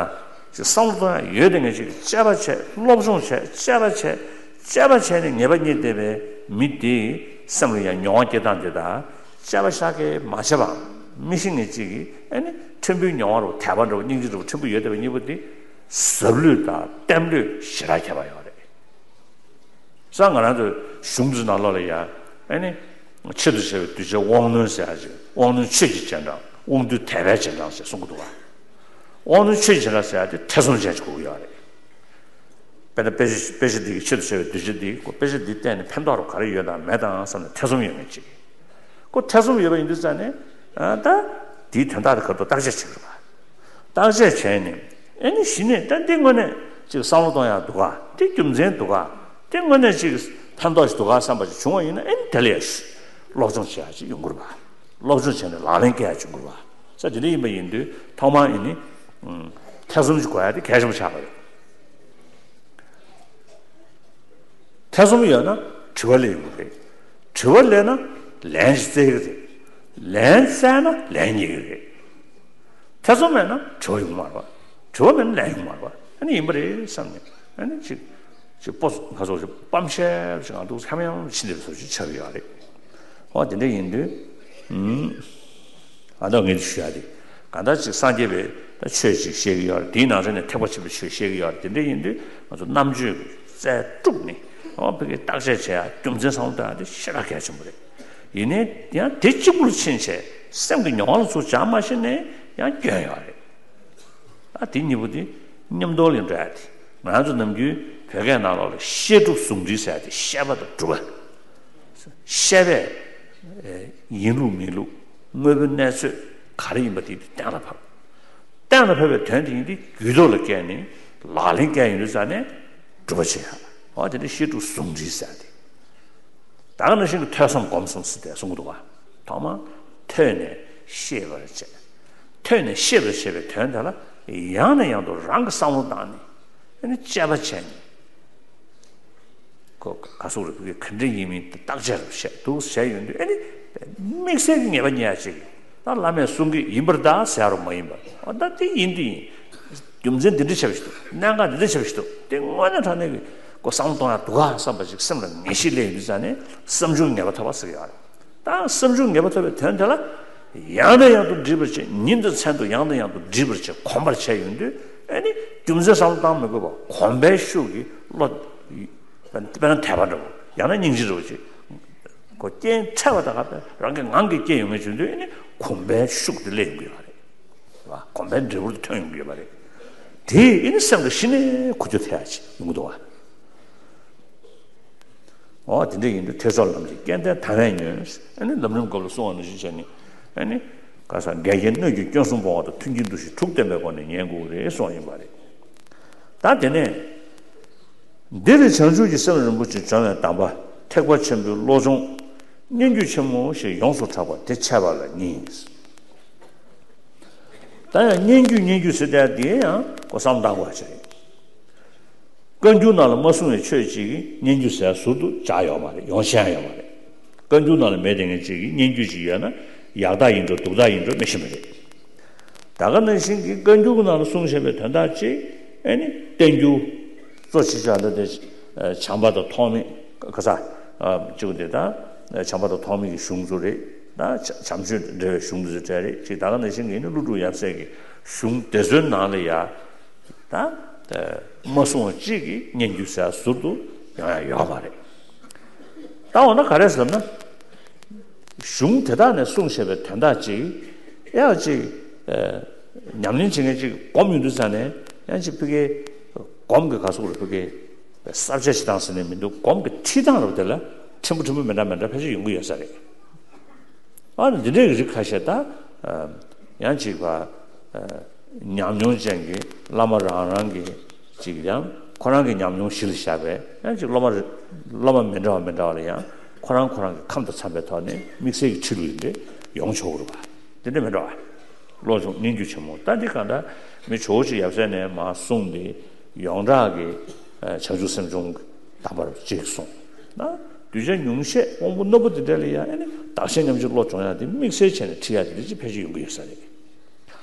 ཅིག་བསམ་བློ་གཏོང་ཡ་ཡོད་དེ་ངས་ཅིག་དཔྱད་པ་བྱས། སློབ་སྦྱོང་བྱས། དཔྱད་པ་བྱས། དཔྱད་པ་བྱས་ནས་ངེས་པ་རྙེད་བསྡད་པའི་མི་དེས་སེམས་ལ་ཡང་མྱོང་བ་སྐྱེ་སྟངས་དེ་དང་། དཔྱད་པ་ཤ་སྐད་མ་བྱས་པའམ་མི་ཤེས་མཁན་ཅིག་གིས་ཨ་ནི་ཕྲན་བུའི་མྱོང་བ་རུ་དད་པ་འདྲ་པོ་སྙིང་རྗེ་འདྲ་པོ་ཕྲན་བུ་ཡོད་བསྡད་པའི་གཉིས་པོ་དེ་ཟབ་ལུགས་དང་བསྟན་བློས་ཞེ་དྲག་ཁྱད་པར་ཡོད་རེད། ས་ང་རང་ཚོའི་གཞུང་འདིའི་ནང་ལོགས་ལ་ཡ་ཨ་ནི་ཆེད་དུ་བྱ་བའི་གདུལ་བྱའི་དབང་རྣོན་ཟེར་ཡ་ཅིག་དབང་རྣོན་ཆོས་ཀྱི་རྗེས་འབྲང་། དབང་རྟུལ་དད་པའི་རྗེས་འབྲང་ཟེར་གསུང་གི་འདུག་བ། དབང་རྣོན་ཆོས་ཀྱི་རྗེས་འབྲང་ཟེར་ཡ་དེ་ཐེ་ཚོམ་ཅན་ཅིག་དགོས་ཀྱི་ཡོད་རེད། དཔེར་ན་དཔེ་ཆ་དཔེ་ཆ་འདི་གི་ཆེད་དུ་བྱ་བའི་གདུལ་བྱ་འདི་ཁོ་དཔེ་ཆ་འདི་བལྟས་ནས་ཕན་ཐོགས་རོགས་ག་རེ་ཡོད་དང་མེད་དང་བསམ་ནས་ཐེ་ཚོམ་ཡོད་མཁན་ཅིག་ཁོ་ཐེ་ཚོམ་ཡོད་པ་ཡིན་དུས་ཙང་ནས་ཨ་ད་དེའི་དོན་དག་དེ་ག་རེ་འདུག་བརྟག་དཔྱད་བྱེད་ཀྱི་རེད་པ། བརྟག་དཔྱད་བྱས་ནས་ ཨེ་ནི་གཞི་ནས་ད་འདི་དངོས་གནས་ཅིག་བསམ་བློ་གཏོང་ཡག་འདུག་ག་འདི་རྒྱུ་མཚན་འདུག་ག་འདི་དངོས་གནས་ཅིག་ཕན་ཐོགས་ཤིག་འདུག་ག་བསམ་པ་ཅིག་བྱུང་བ་ཡིན་ན། ཨེ་ནི་དེ་ལ་ཡང་སློབ་སྦྱོང་བྱེད་ཡག་ཅིག་ཡོང་གི་རེད་པ། སློབ་སྦྱོང་བྱས་ནས་ལག་ལེན་བཀལ་ཡག་ཅིག་ཡོང་གི་རེད་པ། ས་དེ་འདྲ་ཡིན་པ་ཡིན་དུས་ཐོག་མར་ཨེ་ནི་ཐེ་ཚོམ་ཅིག་དགོས་ཡག་དེ་གལ་ཆེན་པོ་ཆགས་པ་རེད། ཐེ་ཚོམ་ཡོད་ན་དྲི་བ་སླེབས་ཡོང་གི་རེད། དྲི་བ་སླེབས་ན་ལན་ཞིག་བཙལ་གི་རེད། ལན་བཙལ་ན་ལན་རྙེད་ཀྱི་རེད། ཐེ་ཚོམ་མེད་ན་དྲི་བ་ཡོང་མ་རེད་པ། དྲི་བ་མེད་ན་ལན་ཡོང་མ་རེད་པ། ཨ་ནི་ཡིན་པ་རེད་བསམ་ནས། ཨ་ནི་ཅིག་ཅིག་སྤོ་ང་ཚོ་ཅིག་སྤམ་ཤེལ་ཞིག་ང་འདུག་འཆམ་འཆམ་ཕྱིན་བསྡད་པའི་བཟོ་ཅིག་ཆགས་ཀྱི་ཡོད་རེད། འོ་དེ་འདྲ་ཡིན་དུས། ཨ་ད་ངས་ཞུ་ཡག་དེ། གང་ལྟར་ཅིག་སངས་རྒྱས་པའི་ཆོས་ཅིག་བཤད་ཀྱི་ཡོད་རེད། དེའི་ནང་ཚན་ནས་ཐེག་པ་ཆེན་པོའི་ཆོས་བཤད་ཀྱི་ཡོད་རེད། དེ་འདྲ་ཡིན་དུས་ང་ཚོ་རྣམ་དཔྱོད་རྩལ་སྤྲུགས་ནས། འོ་ཕ་གིར་བརྟག་དཔྱད་བྱེད་ཡག་རྒྱུ་མཚན་བསམ་བློ་གཏོང་ཡག་དེ་ཞེ་དྲག་གལ་ཆེན་པོ་རེད། ཡིན་ནའི་ཡང་དེ་གཅིག་པུར་ཕྱིན་བྱས་སེམས་ཀྱི་མྱོང་བ་ལ་ཚུར་སྦྱར་མ་ཤེས་ནའི་ཡང་སྐྱོན་ཡོད་རེད། ཨ་དེ་གཉིས་པོ་དེ་མཉམ་དུ་ལེན་འགྲོ་ཡག་དེ། ང་ཚོ་ནམ་རྒྱུན་བོད་སྐད་ནང་ལོགས་ལ་བཤད་སྒྲུབ་ཟུང་འབྲེལ་ཟེར་ཡག་དེ། བཤད་པ་དང་སྒྲུབ་པ། བཤད་པས་ཡིན་ལུགས་མིན་ལུགས་དངོས་པོའི་གནས་ཚུལ་ག་རེ་ཡིན་པ་དེ་གཏན་ལ་ཕབ། གཏན་ལ་ཕབ་པའི་དོན་དེ་ཡིན་དེ་རྒྱུད་ཐོག་ལ་བཀལ་ནས་ལག་ལེན་བཀལ་ཡོང་དུས་ཙ་ནས་སྒྲུབ་པ་བྱེད་ཡག་འོ་དེ་འདྲ་བཤད་སྒྲུབ་ཟུང་འབྲེལ་ཟེར་ཡག་དེ། ད་ག་ནང་བཞིན་གྱི་ཐོས་བསམ་སྒོམ་གསུམ་ཟེར་ཏེ་གསུང་གི་འདུག་ག་ཐོག་མར་ཐོས་ནས་ཤེས་པར་བྱེད། ཐོས་ནས་ཤེས་པར་བྱེད་པའི་དོན་དེ་ལ་ཡང་ནས་ཡང་དུ་རང་གི་བསམ་བློ་བཏང་ནས། ཨ་ནི་དཔྱད་པ་བྱས་ནས། ཁོ་ག་སོགས་རེ་བུ་གི་ག་འདྲ་ཡིན་མིན་བརྟག་དཔྱད་རེ་བྱས་འདུག་བྱས་ཡོང་དུས། ཨ་ནི་དམིགས་བསལ་གྱི་ངེས་པ་རྙེད་ཡག་ཅིག་ད་བླ་མས་གསུང་གི་ཡིན་པར་གདའ་ཟེར་ཡག་རོ་མ་ཡིན་པར། འོ་ད་དེ་ཡིན་དེ་ཡིན། རྒྱུ་མཚན་འདི་འདྲ་ཆགས་པ་ཞིག་འདུག་གནད་འགག་འདི་འདྲ་ཆགས་པ་ཞིག་འདུག་དེ་དངོས་གནས་དྲང་གནས་ཀྱི་ཁོ་བསམ་བློ་གཏོང་ཡག་འདུག་ག་བསམ་པ་ཞིག་སེམས་ལ་ངེས་ཤེས་སླེབས་ཡོང་དུས་ཙ་ནས་བསམ་བྱུང་ངེས་པ་ཐོབ་པ་ཟེར་གྱི་ཡོད་རེད། ད་བསམ་བྱུང་ངེས་པ་ཐོབ་པའི་དོན་དེ་ལ་ཡང་ནས་ཡང་དུ་འདྲིས་པར་བྱེད། ཉིན་དང་མཚན་དུ་ཡང་ནས་ཡང་དུ་འདྲིས་པར་བྱེད། གོམས་པར་བྱས་ཡོང་དུས། ཨ་ནི་རྒྱུ་མཚན་བསམ་བློ་བཏང་མི་དགོས་པར་གོམས་པའི་ཤུགས་ཀྱིས་བློ། དཔེར་ན་དད་པ་འདྲ་བོ། ཡང་ན་སྙིང་རྗེ་འདྲ་བོ་ཅིག་ཁོ་སྐྱེ་འཕྲལ་བ་དང་། རང་གི་ངང་གིས་སྐྱེ་ཡོང་མཁན་བྱུང་དུས། ཨ་ནི་གོམས་པའི་ཤུགས་དེ་སླེབས་ཡོང་གི་ཡོད་རེད། གོམས་པའི་འབྲས་བུ་དེ་ཐོན་ཡོང་གི་ཡོད་པ་རེད། དེས་ཨ་ནི་སེམས་ལ་གཞི་ནས་ཁུ་བྱུག་ཐེབས་ཡག་ཅིག་ཡོང་གི་འདུག་བ། འོ་དེ་འདྲ་ཡིན་དུས་ཐེག་མཆོག་ལམ་གྱི་སྐལ་ལྡན་དམ་པས་ཉོན། ཨ་ནི་ལམ་རིམ་སྐབས་ལ་གསུངས་པ་ནང་བཞིན་བྱས་ནས། ཨ་ནི་ག་ས་འགལ་རྐྱེན་སྣོད་ཀྱི་སྐྱོན་གསུམ་སྤོང་བ་དང་། མཐུན་རྐྱེན་འདུ་ཤེས་དྲུག་བསྟེན་པའི་སྒོ་ནས་ཉན་དགོས་རེད་གསུངས་པ་ཡིན་པ་རེད། ད་དེ་ནས། འདིར་བྱང་ཆུབ་ཀྱི་སེམས་རིན་པོ་ཆེ་སྦྱོང་བའི་གདམས་པ། ཐེག་པ་ཆེན་པོའི་བློ་སྦྱོང་། སྙན་བརྒྱུད་ཆེན་མོ་ཞེས་ཡོངས་སུ་གྲགས་པ་དེ་འཆད་པ་ལ་གཉིས། ད་ཡང་སྙན་བརྒྱུད་སྙན་བརྒྱུད་ཟེར་དེ་དེ་ཡང་ཁོ་བསམ་བློ་བཏང་དགོས་པ་ཞིག་རེད། བཀའ་འགྱུར་ནང་ལ་མ་གསུངས་པའི་ཆོས་ཅིག་གི་སྙན་བརྒྱུད་ཟེར་ཟུར་དུ་སྦྱར་ཡོད་མ་རེད། ཡོང་ཤེས་ཡོད་མ་རེད། བཀའ་འགྱུར་ནང་ལ་མེད་དེ་ངས་ཅིག་གི་སྙན་བརྒྱུད་ཅིག་ཡོད་ན་ཡག་རྟགས་ཡིན་འགྲོ་སྡུག་རྟགས་ཡིན་འགྲོ་མི་ཤེས་པ་རེད། ད་ག་ནང་བཞིན་གྱི་བཀའ་འགྱུར་ནང་ལ་གསུངས་བཞིན་པའི་དོན་དག་ཅིག་ཨ་ནི་བསྟན་འགྱུར་གཙོ་ཆེ་ཆགས་ད་དེ་བྱམས་པ་དང་ཐོགས་མེད་ག་ས་གཅིག་དེ་ད་བྱམས་པ་དང་ཐོགས་མེད་ཀྱི་གཞུང་ཚོ་རེད། ད་བྱམས་ཆོས་འབྲེལ་བའི་གཞུང་དེ་ཚོ་གྲས་རེད། ཅིག་ད་ག་ནང་བཞིན་གྱི་ནི་ཀླུ་སྒྲུབ་ཡབ་སྲས་ཀྱི་གཞུང་དེ་ཚོའི་ནང་ལ་ཡ། ད་མ་གསུངས་པ་གཅིག་གི་སྙན་བརྒྱུད་ཟེར་ཟུར་དུ་ཡོང་ཡ་ཡོད་མ་རེད། ད་འོ་ན་ག་རེ་ཟེར་ན། གཞུང་དེ་དག་ནས་གསུངས་བཞག་པའི་དོན་དག་ཅིག་ཡང་ཅིག་ཨ་ཉམས་ལེན་བྱེད་མཁན་ཅིག་སྒོམ་ཡོང་དུས་ཙ་ནས་ཡང་ཅིག་ཕ་གིའི་སྒོམ་གྱི་ག་ཟེར་དགོས་རེད། ཕ་གིའི་གསར་བརྗེ་བྱེད་སྟངས་ཟེར་ནས་མི་འདུག་སྒོམ་གྱི་ཁྲིད་སྟངས་རབ་དེ་ལ་ཕྲན་བུ་ཕྲན་བུ་མི་འདྲ་མི་འདྲ་ཕལ་ཆེར་ཡོང་གི་ཡོད་ས་རེད། ཨ་ནི་འདི་འདྲའི་རིགས་ཁ་ཤས་ད་ཨ་ཡང་ཅིག་པ་ཨ་ཉམས་མྱོང་ཅན་གྱི་བླ་མ་རང་རང་གི་ཅིག་ཡང་ཁོ་རང་གི་ཉམས་མྱོང་གཞི་ལ་བཞག་པའི་ཡང་ཅིག་སློབ་མ་རེ་སློབ་མ་མི་འདྲ་བ་མི་འདྲ་བ་ལ་ཡང་ཁོ་རང་ཁོ་རང་གི་ཁམས་དང་འཚམ་པའི་ཐོག་ནས་དམིགས་བསལ་གྱི་ཁྲིད་ལུགས་འདི་ཡོང་ཆོག་གི་རེད་པ། འདི་འདྲ་མི་འདྲ་བ། བློ་སྦྱོང་སྙན་བརྒྱུད་ཆེན་མོ། ད་འདི་གང་ལྟར་མི་ཇོ་བོ་རྗེ་ཡབ་སྲས་ནས་མར་གསུངས་ཏེ་ཡོངས་གྲགས་ཀྱི་ཨ་བྱང་ཆུབ་སེམས་སྦྱོང་གི་དམ་པར་ཅིག་གསུངས་ན། གདུལ་བྱ་ཉུང་ཤས་དབང་པོ་རྣོན་པོ་འདི་འདྲ་ལ་ཡང་ཨ་ནི་བདག་གཞན་མཉམ་བརྗེའི་བློ་སྦྱོང་ཡག་འདི་དམིགས་བསལ་བྱས་ནས་ཁྲིད་ཡག་འདི་འདྲ་ཅིག་ཕལ་ཆེར་ཡོང་གི་ཡོད་ས་རེད།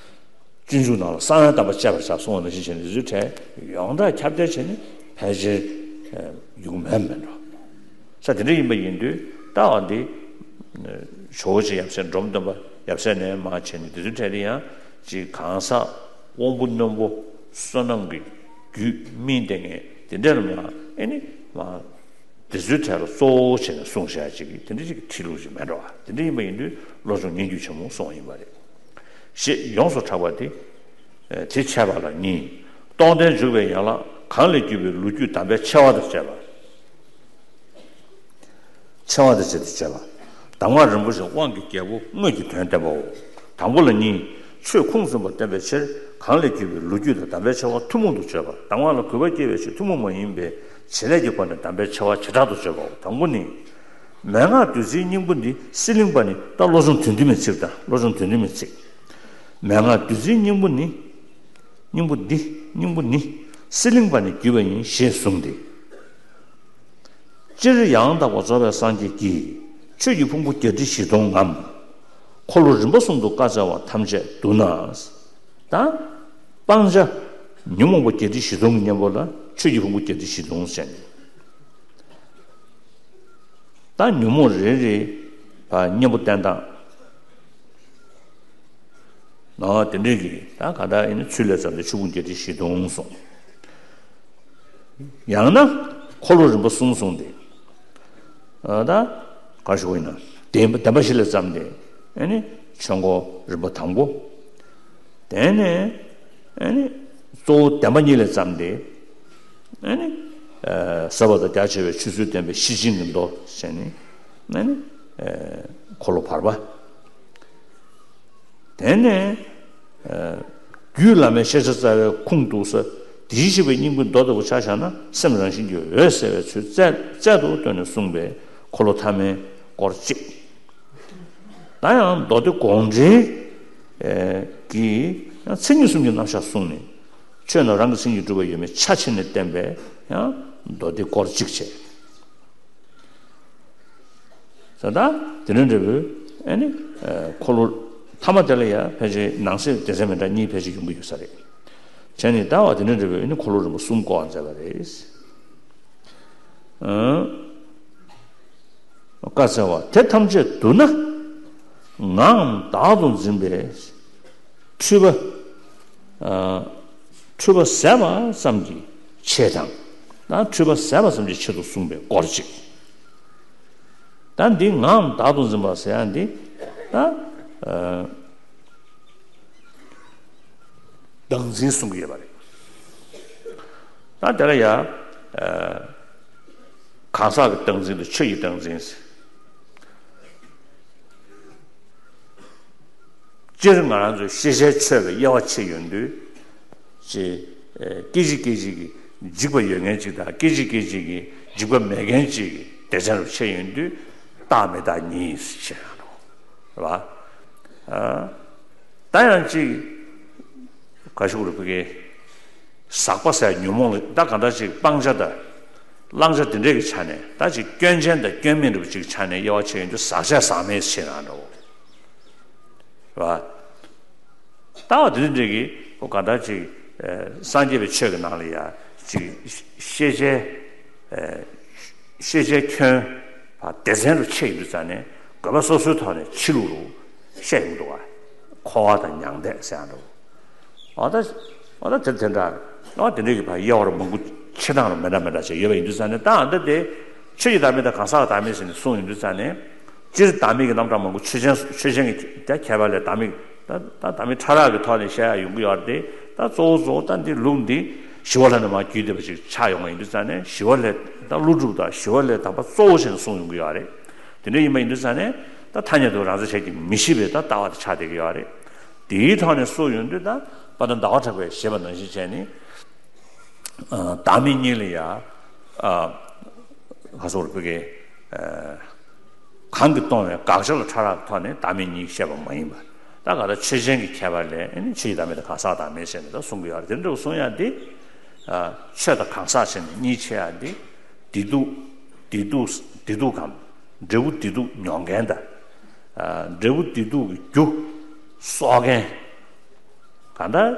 སྤྱོད་འཇུག་ནང་ལ་གསང་བའི་གདམས་པ་སྤྱད་པར་བྱ་གསུངས་པ་ནང་བཞིན་བྱས་ནས་འདི་ཚོའི་གྲས་ཡོངས་གྲགས་ཁྱབ་གདལ་བྱས་ནས་ཕལ་ཆེར་ཡོང་མེད་མེད་འགྲོ། ས་དེ་འདྲ་ཡིན་པ་ཡིན་དུས་ལྟ་བ་འདི་ཇོ་བོ་རྗེ་ཡབ་སྲས་འབྲོམ་སྟོན་པ་ཡབ་སྲས་ནས་མར་བྱས་ནས་འདི་ཚོའི་གྲས་འདི་ཡང་ཅིག་གང་ཟག་དབང་པོ་རྣོན་པོ་བསོད་ནམས་ཀྱི་རྒྱུད་སྨིན་བསྡད་མཁན་དེ་འདྲ་ལ་མར་ཨེ་ནི་མར། དེ་ཚོའི་གྲས་ལ་གཙོ་བོ་བྱས་ནས་གསུངས་བཞག་ཅིག་དེ་འདྲ་ཅིག་གི་ཁྲིད་ལུགས་ཅིག་མེད་འགྲོ་བ། དེ་འདྲ་ཡིན་པ་ཡིན་དུས་བློ་སྦྱོང་སྙན་བརྒྱུད་ཆེན་མོ་གསུངས་པ་ཡིན་པ་རེད། ཞེས་ཡོངས་སུ་གྲགས་པ་དེ་དེ་འཆད་པ་ལ་གཉིས། སྟོང་ལྡན་འཇུག་པའི་ཡན་ལག་གང་ལས་བརྒྱུད་པའི་ལོ་རྒྱུས་གདམས་པའི་ཆེ་བ་དང་བཅས་པ། ཆེ་བ་དང་བཅས་ཏེ་བཅས་པ། གདམས་ངག་རིན་པོ་ཆེ་དབང་གི་རྒྱལ་པོ་དངོས་ཀྱི་དོན་བསྟན་པའོ། དང་པོ་ལ་གཉིས། ཆོས་ཁུངས་བཙུན་པ་བསྟན་པའི་ཕྱིར། གང་ལས་གྱུར་པའི་ལོ་རྒྱུས་དང་དམ་པའི་ཆེ་བ་ཐུན་མོང་དུ་བརྗོད་པ། གདམས་ངག་ལ་གུས་པ་སྐྱེ་བའི་ཕྱིར་ཐུན་མོང་མ་ཡིན་པའི་བྱེད་ལས་ཀྱི་སྒོ་ནས་དམ་པའི་ཆེ་བ་བྱེ་བྲག་ཏུ་བརྗོད་པའོ། དང་པོ་ནི། མན་ངག་བདུད་རྩིའི་སྙིང་པོ་འདི། གསེར་གླིང་པ་ནི། ད་བློ་སྦྱོང་དོན་བདུན་མའི་ཚིག་དང་། བློ་སྦྱོང་དོན་བདུན་མའི་ཚིག་མན་ངག་བདུད་རྩིའི་སྙིང་པོ་ནི། སྙིང་པོ་འདི། སྙིང་པོ་ནི། གསེར་གླིང་པ་ནི་བརྒྱུད་པ་ཡིན་ཞེས་གསུངས་ཏེ། སྤྱིར་ཡང་དག་པར་རྫོགས་པའི་སངས་རྒྱས་ཀྱིས། ཆོས་ཀྱི་ཕུང་པོ་བརྒྱད་ཁྲི་བཞི་སྟོང་ངམ། འཁོར་ལོ་རིམ་པ་གསུམ་དུ་བཀའ་སྩལ་བ་ཐམས་ཅད་བསྡུ་ན། ད་སྤང་བྱ་ཉོན་མོངས་པ་བརྒྱད་ཁྲི་བཞི་སྟོང་གི་གཉེན་པོ་ལ་ཆོས་ཀྱི་ཕུང་པོ་བརྒྱད་ཁྲི་བཞི་སྟོང་ཟེར་ནས། ད་ཉོན་མོངས་རེ་རེ་བ་གཉེན་པོ་བསྟེན་སྟངས། ཨ། དེ་འདྲའི་གི་ད་ག་ད་ཡིན་ན་ཚུལ་ལས་བརྩམས་ཏེ་ཆོས་ཕུང་བརྒྱད་ཁྲི་བཞི་སྟོང་གསུངས། ཡང་ན་འཁོར་ལོ་རིམ་པ་གསུམ་གསུངས་ཏེ། ཨ། ད་ག་རེ་ཞུ་དགོས་ཡིན་ན། བདེན་པ་བདེན་པ་བཞི་ལས་བརྩམས་ཏེ། ཨ་ནི་ཆོས་འཁོར་རིམ་པ་དང་པོ། དེ་ནས། ཨ་ནི་གཙོ་བོ་བདེན་པ་གཉིས་ལས་བརྩམས་ཏེ། ཨ་ནི། ཨ། ཟབ་པ་དང་རྒྱ་ཆེ་བའི་ཆོས་ཚུལ་བསྟན་པའི་ཤེར་ཕྱིན་གྱི་མདོ་ཟེར་ནས། ཨ་ནི། ཨ། འཁོར་ལོ་བར་པ། དེ་ནས། ཨ། རྒྱུད་བླ་མའི་ཤེས་བྱ་རྩ་བའི་ཁུངས་གཏུགས་ས། དེ་བཞིན་གཤེགས་པའི་སྙིང་པོའི་མདོ་ལྟ་བུ་ཆ་བཞག་ན། སེམས་རང་བཞིན་གྱིས་འོད་གསལ་བའི་ཚུལ་རྩལ་རྩལ་དུ་བཏོན་ནས་གསུངས་པའི་འཁོར་ལོ་ཐ་མའི་སྐོར་གཅིག་ད་ཡང་མདོ་སྡེ་དགོངས་འགྲེལ། ཨེ། གྱི་ཡང་མཚན་ཉིད་གསུམ་གྱི་རྣམ་གཞག་གསུངས་ནས། ཆོས་རྣམས་རང་གི་མཚན་ཉིད་གྲུབ་པ་ཡོད་མེད་ཆ་ཕྱེ་ནས་བསྟན་པའི་ཡང་མདོ་སྡེ་སྐོར་གཅིག་བྱས། ས་ད་དེ་འདྲ་འདྲ་བོའི། ཨ་ནི། ཨ། འཁོར་ལོ་ཐ་མ་དེ་ལ་ཡང་ཕལ་ཆེར་ནང་གསེས་སྡེ་ཚན་མི་འདྲ་གཉིས་ཕལ་ཆེར་ཡོང་གི་ཡོད་ས་རེད། བྱས་ནས་ད་བ་དེ་འདྲ་འདྲ་བོའི། ཨ་ནི་འཁོར་ལོ་རིམ་པ་གསུམ་བསྐོར་བ་མཛད་པ་རེད། ཨ། བཀའ་སྩལ་བ་དེ་ཐམས་ཅད་བསྡུ་ན། ངའམ་བདག་ཏུ་འཛིན་པའི་འཁྲུལ་པ། ཨ། འཁྲུལ་པ་ཟད་པ་ཙམ་གྱི་ཆེད་དང་། ད་འཁྲུལ་པ་ཟད་པ་ཙམ་གྱི་ཆེད་དུ་གསུངས་པའི་སྐོར་གཅིག་ད་འདི་ངའམ་བདག་ཏུ་འཛིན་པ་ཟེར་ཡ་འདི། ད། ཨ། བདག་འཛིན་གསུང་གི་ཡོད་པ་རེད། ད་དེ་ལ་ཡ། ཨ། གང་ཟག་གི་བདག་འཛིན་དང་ཆོས་ཀྱི་བདག་འཛིན་ཟེར། སྤྱིར་ང་རང་ཚོའི་ཤེས་བྱའི་ཆོས་ལ་དབྱེ་བ་ཕྱེ་ཡོང་དུས། ཅེས། ཨེ། སྐད་ཅིག་སྐད་ཅིག་གིས་འཇིག་པ་ཡོད་མཁན་ཅིག་དང་། སྐད་ཅིག་སྐད་ཅིག་གིས་འཇིག་པ་མེད་མཁན་ཅིག་གི་སྡེ་ཚན་རུ་ཕྱེ་ཡོང་དུས། རྟག་མི་རྟག་གཉིས་ཕྱེ་ཡོང་འགྲོ། རེད་བ། ཨ། ད་ཡང་ཅིག་ག་ཞུ་རུ་ཕ་གི། ཟག་པ་ཟེར་ཉོན་མོངས་ལ་ད་གང་འདྲ་ཅིག་སྤང་བྱ་དང་བླང་བྱ་དེ་འདྲས་ཀྱི་ཆ་ནས། ད་ཅིག་སྐྱོན་ཅན་དང་སྐྱོན་མེད་འདྲ་བོ་ཅིག་ཆ་ནས་དབྱེ་བ་ཕྱེ་ཡོང་དུས། ཟག་བཅས་ཟག་མེད་ཕྱེ་ན་འགྲོ། རེད་བ། ད་བ་དེ་འདྲས་ཀྱི། ཨོ། གང་འདྲ་ཅིག་ཨ། སངས་རྒྱས་པའི་ཆོས་ཀྱི་ནང་ལ་ཡ་ཅིག་ཤེས་བྱའི། ཨ། ཤེས་བྱའི་ཁྱོན་སྡེ་ཚན་རུ་ཕྱེ་ཡོང་དུས་ཙ་ནས། དགོས་པ་སོ་སོའི་ཐོག་ནས་ཕྱི་ལུགས་རུ་བཤད་ཡོང་འདུག་བ། འཁོར་བ་དང་མྱང་འདས་ཟེར་ཡང་འདུག་འོ་ད། འོ་ད་དེ་དེ་འདྲ། འོ་དེ་འདྲའི་གི་ཕར་དབྱེ་བ་རུ་མང་པོ་ཕྱེ་སྟངས་རུ་མི་འདྲ་མི་འདྲ་བྱས་ཡོད་པ་ཡིན་དུས་ཙ་ནས། ད་འདི་དེ་ཆོས་ཀྱི་བདག་མེད་དང་གང་ཟག་གི་བདག་མེད་ཟེར་ནས་གསུངས་ཡོང་དུས་ཙ་ནས། སྤྱིར་བདག་མེད་ཀྱི་རྣམ་གྲངས་མང་པོ། ཆོས་ཅན། ཆོས་ཅན་གྱི་དེ་ཁྱད་པར་ལས་བདག་མེད། ད་ད་བདག་མེད་ཕྲ་རགས་ཀྱི་ཐོག་ནས་བཤད་ཡ་ཡོང་གི་ཡོད་རེད་དེ། ད་གཙོ་བོ་གཙོ་བོ་ད་འདི་ལུགས་འདི་ཞི་བ་ལྷ་ནས་མར་བརྒྱུད་བསྡད་པ་ཅིག་ཆགས་ཡོང་བ་ཡིན་དུས་ཙ་ནས། ཞི་བ་ལྷ། ད་ཀླུ་སྒྲུབ་དང་ཞི་བ་ལྷའི་གདམས་པ་གཙོ་བོ་བྱས་ནས་གསུངས་ཡོང་གི་ཡོད་རེད། དེ་འདྲ་ཡིན་པ་ཡིན་དུས་ཙ་ནས། ད་ཐ་སྙད་དུ་རང་མཚན་ཆད་ཀྱིས་མི་ཤིགས་པའི་ད་ལྟ་བ་དེ་ཆགས་བསྡད་ཀྱི་ཡོད་རེད། དེའི་ཐོག་ནས་གསུངས་ཡོང་དུས། ད་དཔལ་ལྡན་ཟླ་བ་གྲགས་པས་ཞེས་པ་ནང་བཞིན་བྱས་ནས། ཨ། བདག་མེད་གཉིས་ལ་ཡ། ཨ། ག་སོགས་རུ་ཕ་གི། ཨ། གང་གིས་སྟོང་བའི་དགག་བྱ་ལ་ཕྲ་རགས་ཀྱི་ཐོག་ནས་བདག་མེད་གཉིས་བཤད་པ་མ་ཡིན་པ། ད་ག་ད་ཆོས་ཅན་གྱི་ཁྱད་པར་ལས། ཨ་ནི་ཆོས་ཀྱི་བདག་མེད་དང་གང་ཟག་བདག་མེད་ཟེར་ནས་ད་གསུང་གི་ཡོད་རེད། དེ་འདྲ་གསུང་ཡ་འདི། ཨ། ཆོས་དང་གང་ཟག་བྱས་ནས་གཉིས་ཕྱེ་ཡ་འདི། བདེ་སྡུག་བདེ་སྡུག་བདེ་སྡུག་གམ། འབྲས་བུ་བདེ་སྡུག་མྱོང་མཁན་དང་། ཨ། འབྲས་བུ་བདེ་སྡུག་གི་རྒྱུ་གསོག་མཁན། གང་ལྟར་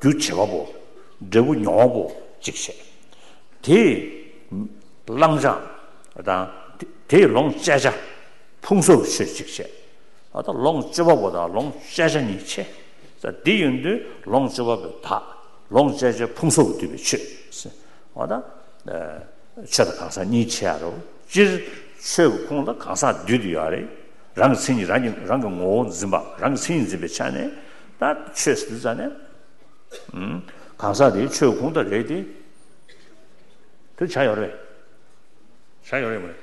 རྒྱུ་བྱེད་པ་པོ། འབྲས་བུ་མྱོང་བ་པོ་གཅིག་བྱས། དེ་བླང་བྱ་དང་། དེ་དེའི་ལོངས་སྤྱད་བྱ་ཕུང་སོགས་ཀྱི་ཆོས་གཅིག་བྱས། ཨ། ད་ལོངས་སྤྱོད་པ་པོ་དང་ལོངས་སྤྱད་བྱ་གཉིས་ཕྱེ། ད་འདི་ཡིན་དུས་ལོངས་སྤྱོད་པ་པོའི་བདག། ལོངས་སྤྱད་བྱ་ཕུང་སོགས་ཀྱིས་བསྡུས་པའི་ཆོས། ཨ། ད། ཨ། ཆོས་དང་གང་ཟག་གཉིས་ཕྱེ་ཡ་རེད། སྤྱིར་ཆོས་ཀྱི་ཁོངས་ལ་གང་ཟག་འདུས་བསྡད་ཡོད་རེད། རང་གི་མཚན་ཉིད། རང་གི། རང་གི་ངོ་བོ་འཛིན་པ། རང་གི་མཚན་ཉིད་འཛིན་པའི་ཆ་ནས། ད་ཆོས་ཟེར་དུས་ཙ་ནས། ཨུམ། གང་ཟག་དེ་ཆོས་ཁོངས་ད་རེད་དེ། དེ་བྱ་ཡོད་རེད། བྱ་ཡོད་རེད་མ་རེད།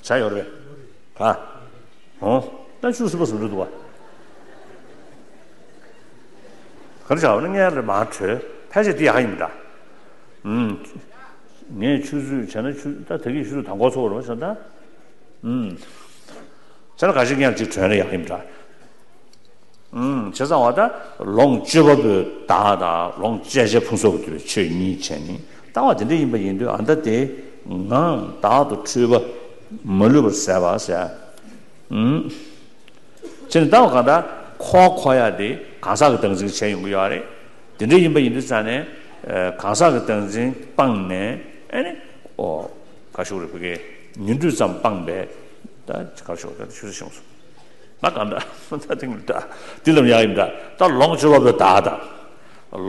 བྱ་ཡོད་རེད། ག། འོ། ད་ཆུ་སྲིད་པ་ཟུམ་འགྲོ་འདུག་བ། ག་རེ་བྱ་བ་ན་ངས་ལ་མར་བྲོས། ཕལ་ཆེར་འདི་ཡག་ཡིན་འདྲ། ཨུམ། ངས་ཆུ་ཚོད་བྱས་ན་ཆུ་ད་དེ་གི་ཆུ་ཚོད་དང་པོ་ཚོགས་རོགས་བྱས་ན་ད། ཨུམ། བྱས་ན་ག་ཞིག་ངས་ལ་ཅིག་བྲོས་ན་ཡག་ཡིན་འདྲ། ཨུམ། བྱས་ཙང་བ་ད་ལོངས་སྤྱོད་པ་པོའི་བདག་དང་ལོངས་སྤྱད་བྱའི་ཕུང་སོགས་ཀྱིས་བསྡུས་པའི་ཆོས་གཉིས་བྱས་ནས་ལྟ་བ་དེ་འདྲ་ཡིན་པ་ཡིན་དུས་ཨ་ད་དེ་ངའང་བདག་ཏུ་འཁྲུལ་པ་མ་ལུས་པར་ཟད་པ་ཟེར། ཨུམ། ཅེས་ནི་ལྟ་བ་གང་ལྟར་འཁོར་བ་འཁོར་ཡ་དེ་གང་ཟག་གི་བདག་འཛིན་བྱས་ཡོང་གི་ཡོད་རེད། དེ་འདྲ་ཡིན་པ་ཡིན་དུས་ཙང་ནས་གང་ཟག་གི་བདག་འཛིན་སྤངས་ནས་ཨ་ནི་ཨོ་ག་ཞུ་རེད་བུ་གའི་ཉིན་དུས་ཙམ་སྤངས་པས་ད་ག་ཞུ་རེད་ཆུ་ཚོད་ཤོང་སོང་། ང་གང་འདྲ་ད་དེང་འདྲ་འདི་ལམ་ཡག་ཡིན་འདྲ་ད་ལོངས་སྤྱོད་པ་པོའི་བདག་དང་།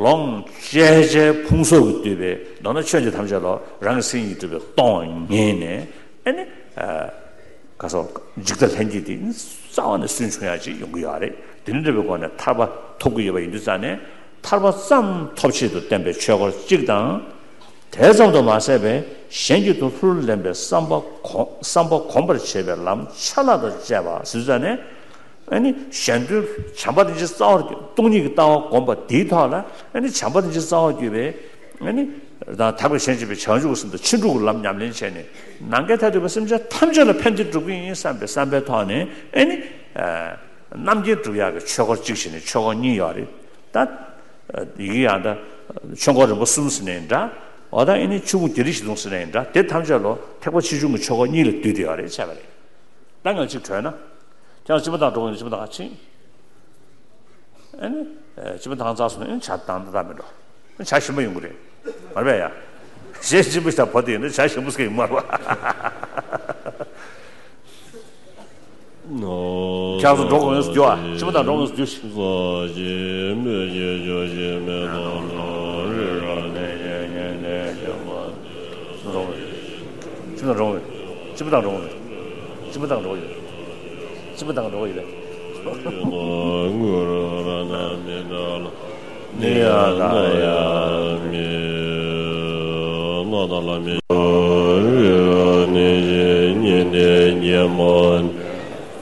ལོངས་སྤྱད་བྱའི་ཕུང་སོགས་ཀྱིས་བསྡུས་པའི་མདོར་ན་ཆོས་འདི་ཐམས་ཅད་ལོ་རང་གི་སེམས་ཉིད་གྲུབ་པས་སྟོང་ངེས་ནས་ཨ་ནི། ག་སོགས་འཇིག་ལྟ་ལྷན་སྐྱེས་དེ་རྩ་བ་ནས་སུན་ཕྱུང་ཡག་ཅིག་ཡོང་གི་ཡོད་རེད། དེ་འདྲ་བའི་སྒོ་ནས་ཐར་པ་ཐོབ་ཀྱི་ཡོད་པ་ཡིན་དུས་ཙང་ནས་ཐར་པ་ཙམ་ཐོབ་ཆེད་དུ་བསྟན་པའི་ཆོས་སྐོར་གཅིག་དང་། དེ་ཙམ་དུ་མ་ཟད་པའི་གཞན་གྱི་དོན་ལྷུར་ལེན་པའི་བསམ་པ་གོམས་བསམ་པ་གོམས་པར་བྱེད་པའི་ལམ་ཆ་ལག་དང་བཅས་པ་ཟེར་དུས་ཙང་ནས། ཨ་ནི་གཞན་དོན་བྱམས་པ་དེ་ཅིག་རྩ་བར་གྱུར་སྟོང་ཉིད་ཀྱི་ལྟ་བ་བསྒོམས་པ་དེའི་ཐོག་ལ་ཨ་ནི་བྱམས་པ་དེ་ཅིག་རྩ་བར་གྱུར་པའི་ཨ་ནི་དང་དག་པའི་གཞན་གཅེས་པའི་བྱང་ཆུབ་ཀྱི་སེམས་དང་ཕྱིན་དྲུག་གི་ལམ་ཉམས་ལེན་བྱས་ནས་ནམ་མཁའི་མཐས་གཏུགས་པའི་སེམས་ཅན་ཐམས་ཅད་ལ་ཕན་བདེ་སྒྲུབ་ཀྱི་ཡིན་བསམ་པའི་བསམ་པའི་ཐོག་ནས་ཨ་ནི་རྣམ་མཁྱེན་སྒྲུབ་ཡག་གི་ཆོས་སྐོར་གཅིག་བྱས་ནས་ཆོས་སྐོར་གཉིས་ཡོད་རེད། ད་ཡི་གེ་ཡང་ད་ཆོས་འཁོར་རིམ་པ་གསུམ་ཟེར་ནས་འདྲ། འོ་ད་ཨ་ནི་ཆོས་ཕུང་བརྒྱད་ཁྲི་བཞི་སྟོང་ཟེར་ནས་འདྲ། དེ་ཐམས་ཅད་ལོ་ཐེག་པ་ཆེ་ཆུང་གི་ཆོས་སྐོར་གཉིས་ལ་བསྡུས་ཏེ་ཡོད་རེད་བྱས་པ་རེད། ད་ང་གཅིག་བྲོས་ན། ཁྱེད་རང་སྤྱི་པ་དང་འགྲོ་གི་ཡིན་སྤྱི་པ་དང་ཕྱིན། ཨ་ནི། སྤྱི་པ་དང་རྩ་སོང་ན་ཨ་ནི་ཇ་དང་ད་མི་འགྲོ། ཇ་ཞིམ་པ་ཡོང་གི་རེད། མ་རེད་པས་ཡ། གཞས་ཞིམ་པོ་ཞིག་དང་བོ་དེ་ཡིན་ན་ཇ་ཞིམ་པོ་ཟེར་གི་ཡོད་མ་རེད་པ། ཁྱེད་ཚོ་འགྲོ་དགོས་ཡོང་སུ་རྒྱུ་ཨ། སྤྱི་པ་དང་འགྲོ་དགོས་ཡོང་སུ་རྒྱུ་ཞིག་སྤྱི་པ་དང་འགྲོ་དགོས་ཡོང་། སྤྱི་པ་དང་འགྲོ་དགོས་ཡོང་། སྤྱི་པ་དང་འགྲོ་དགོས་ཡོང་། སྤྱི་པ་དང་འགྲོ་དགོས་ཡོང་། སྤྱི་པ་དང་འགྲོ་དགོས་ཡོང་། ནི་ཡ་ན་ཡ་མི། ན་ད་ལ་མི། ནི་ཡ་ནི་ཡི་ནི་ཉི་མ།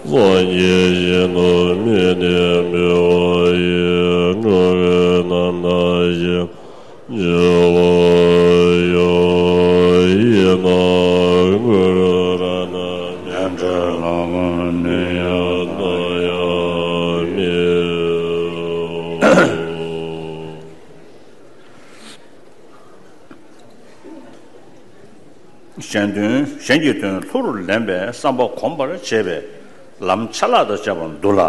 སངས་རྒྱས་ཞིང་དུ་མི་གནས་མི་བ་ཡི། འགྲོ་བའི་རྣམ་ཐར་ཞེས་བྱ་བ་ཡང་ཡིན་ན་གུ་རུ་ར་ན་མི་འབྲལ་ལ་མི་ཡ་ན་ཡ་མི། གཞན་དོན་གཞན་གྱི་དོན་ལྷུར་ལེན་པའི་བསམ་པ་གོམས་པར་བྱེད་པའི་ལམ་ཆ་ལག་དང་བཅས་པ་འདུག་ལ།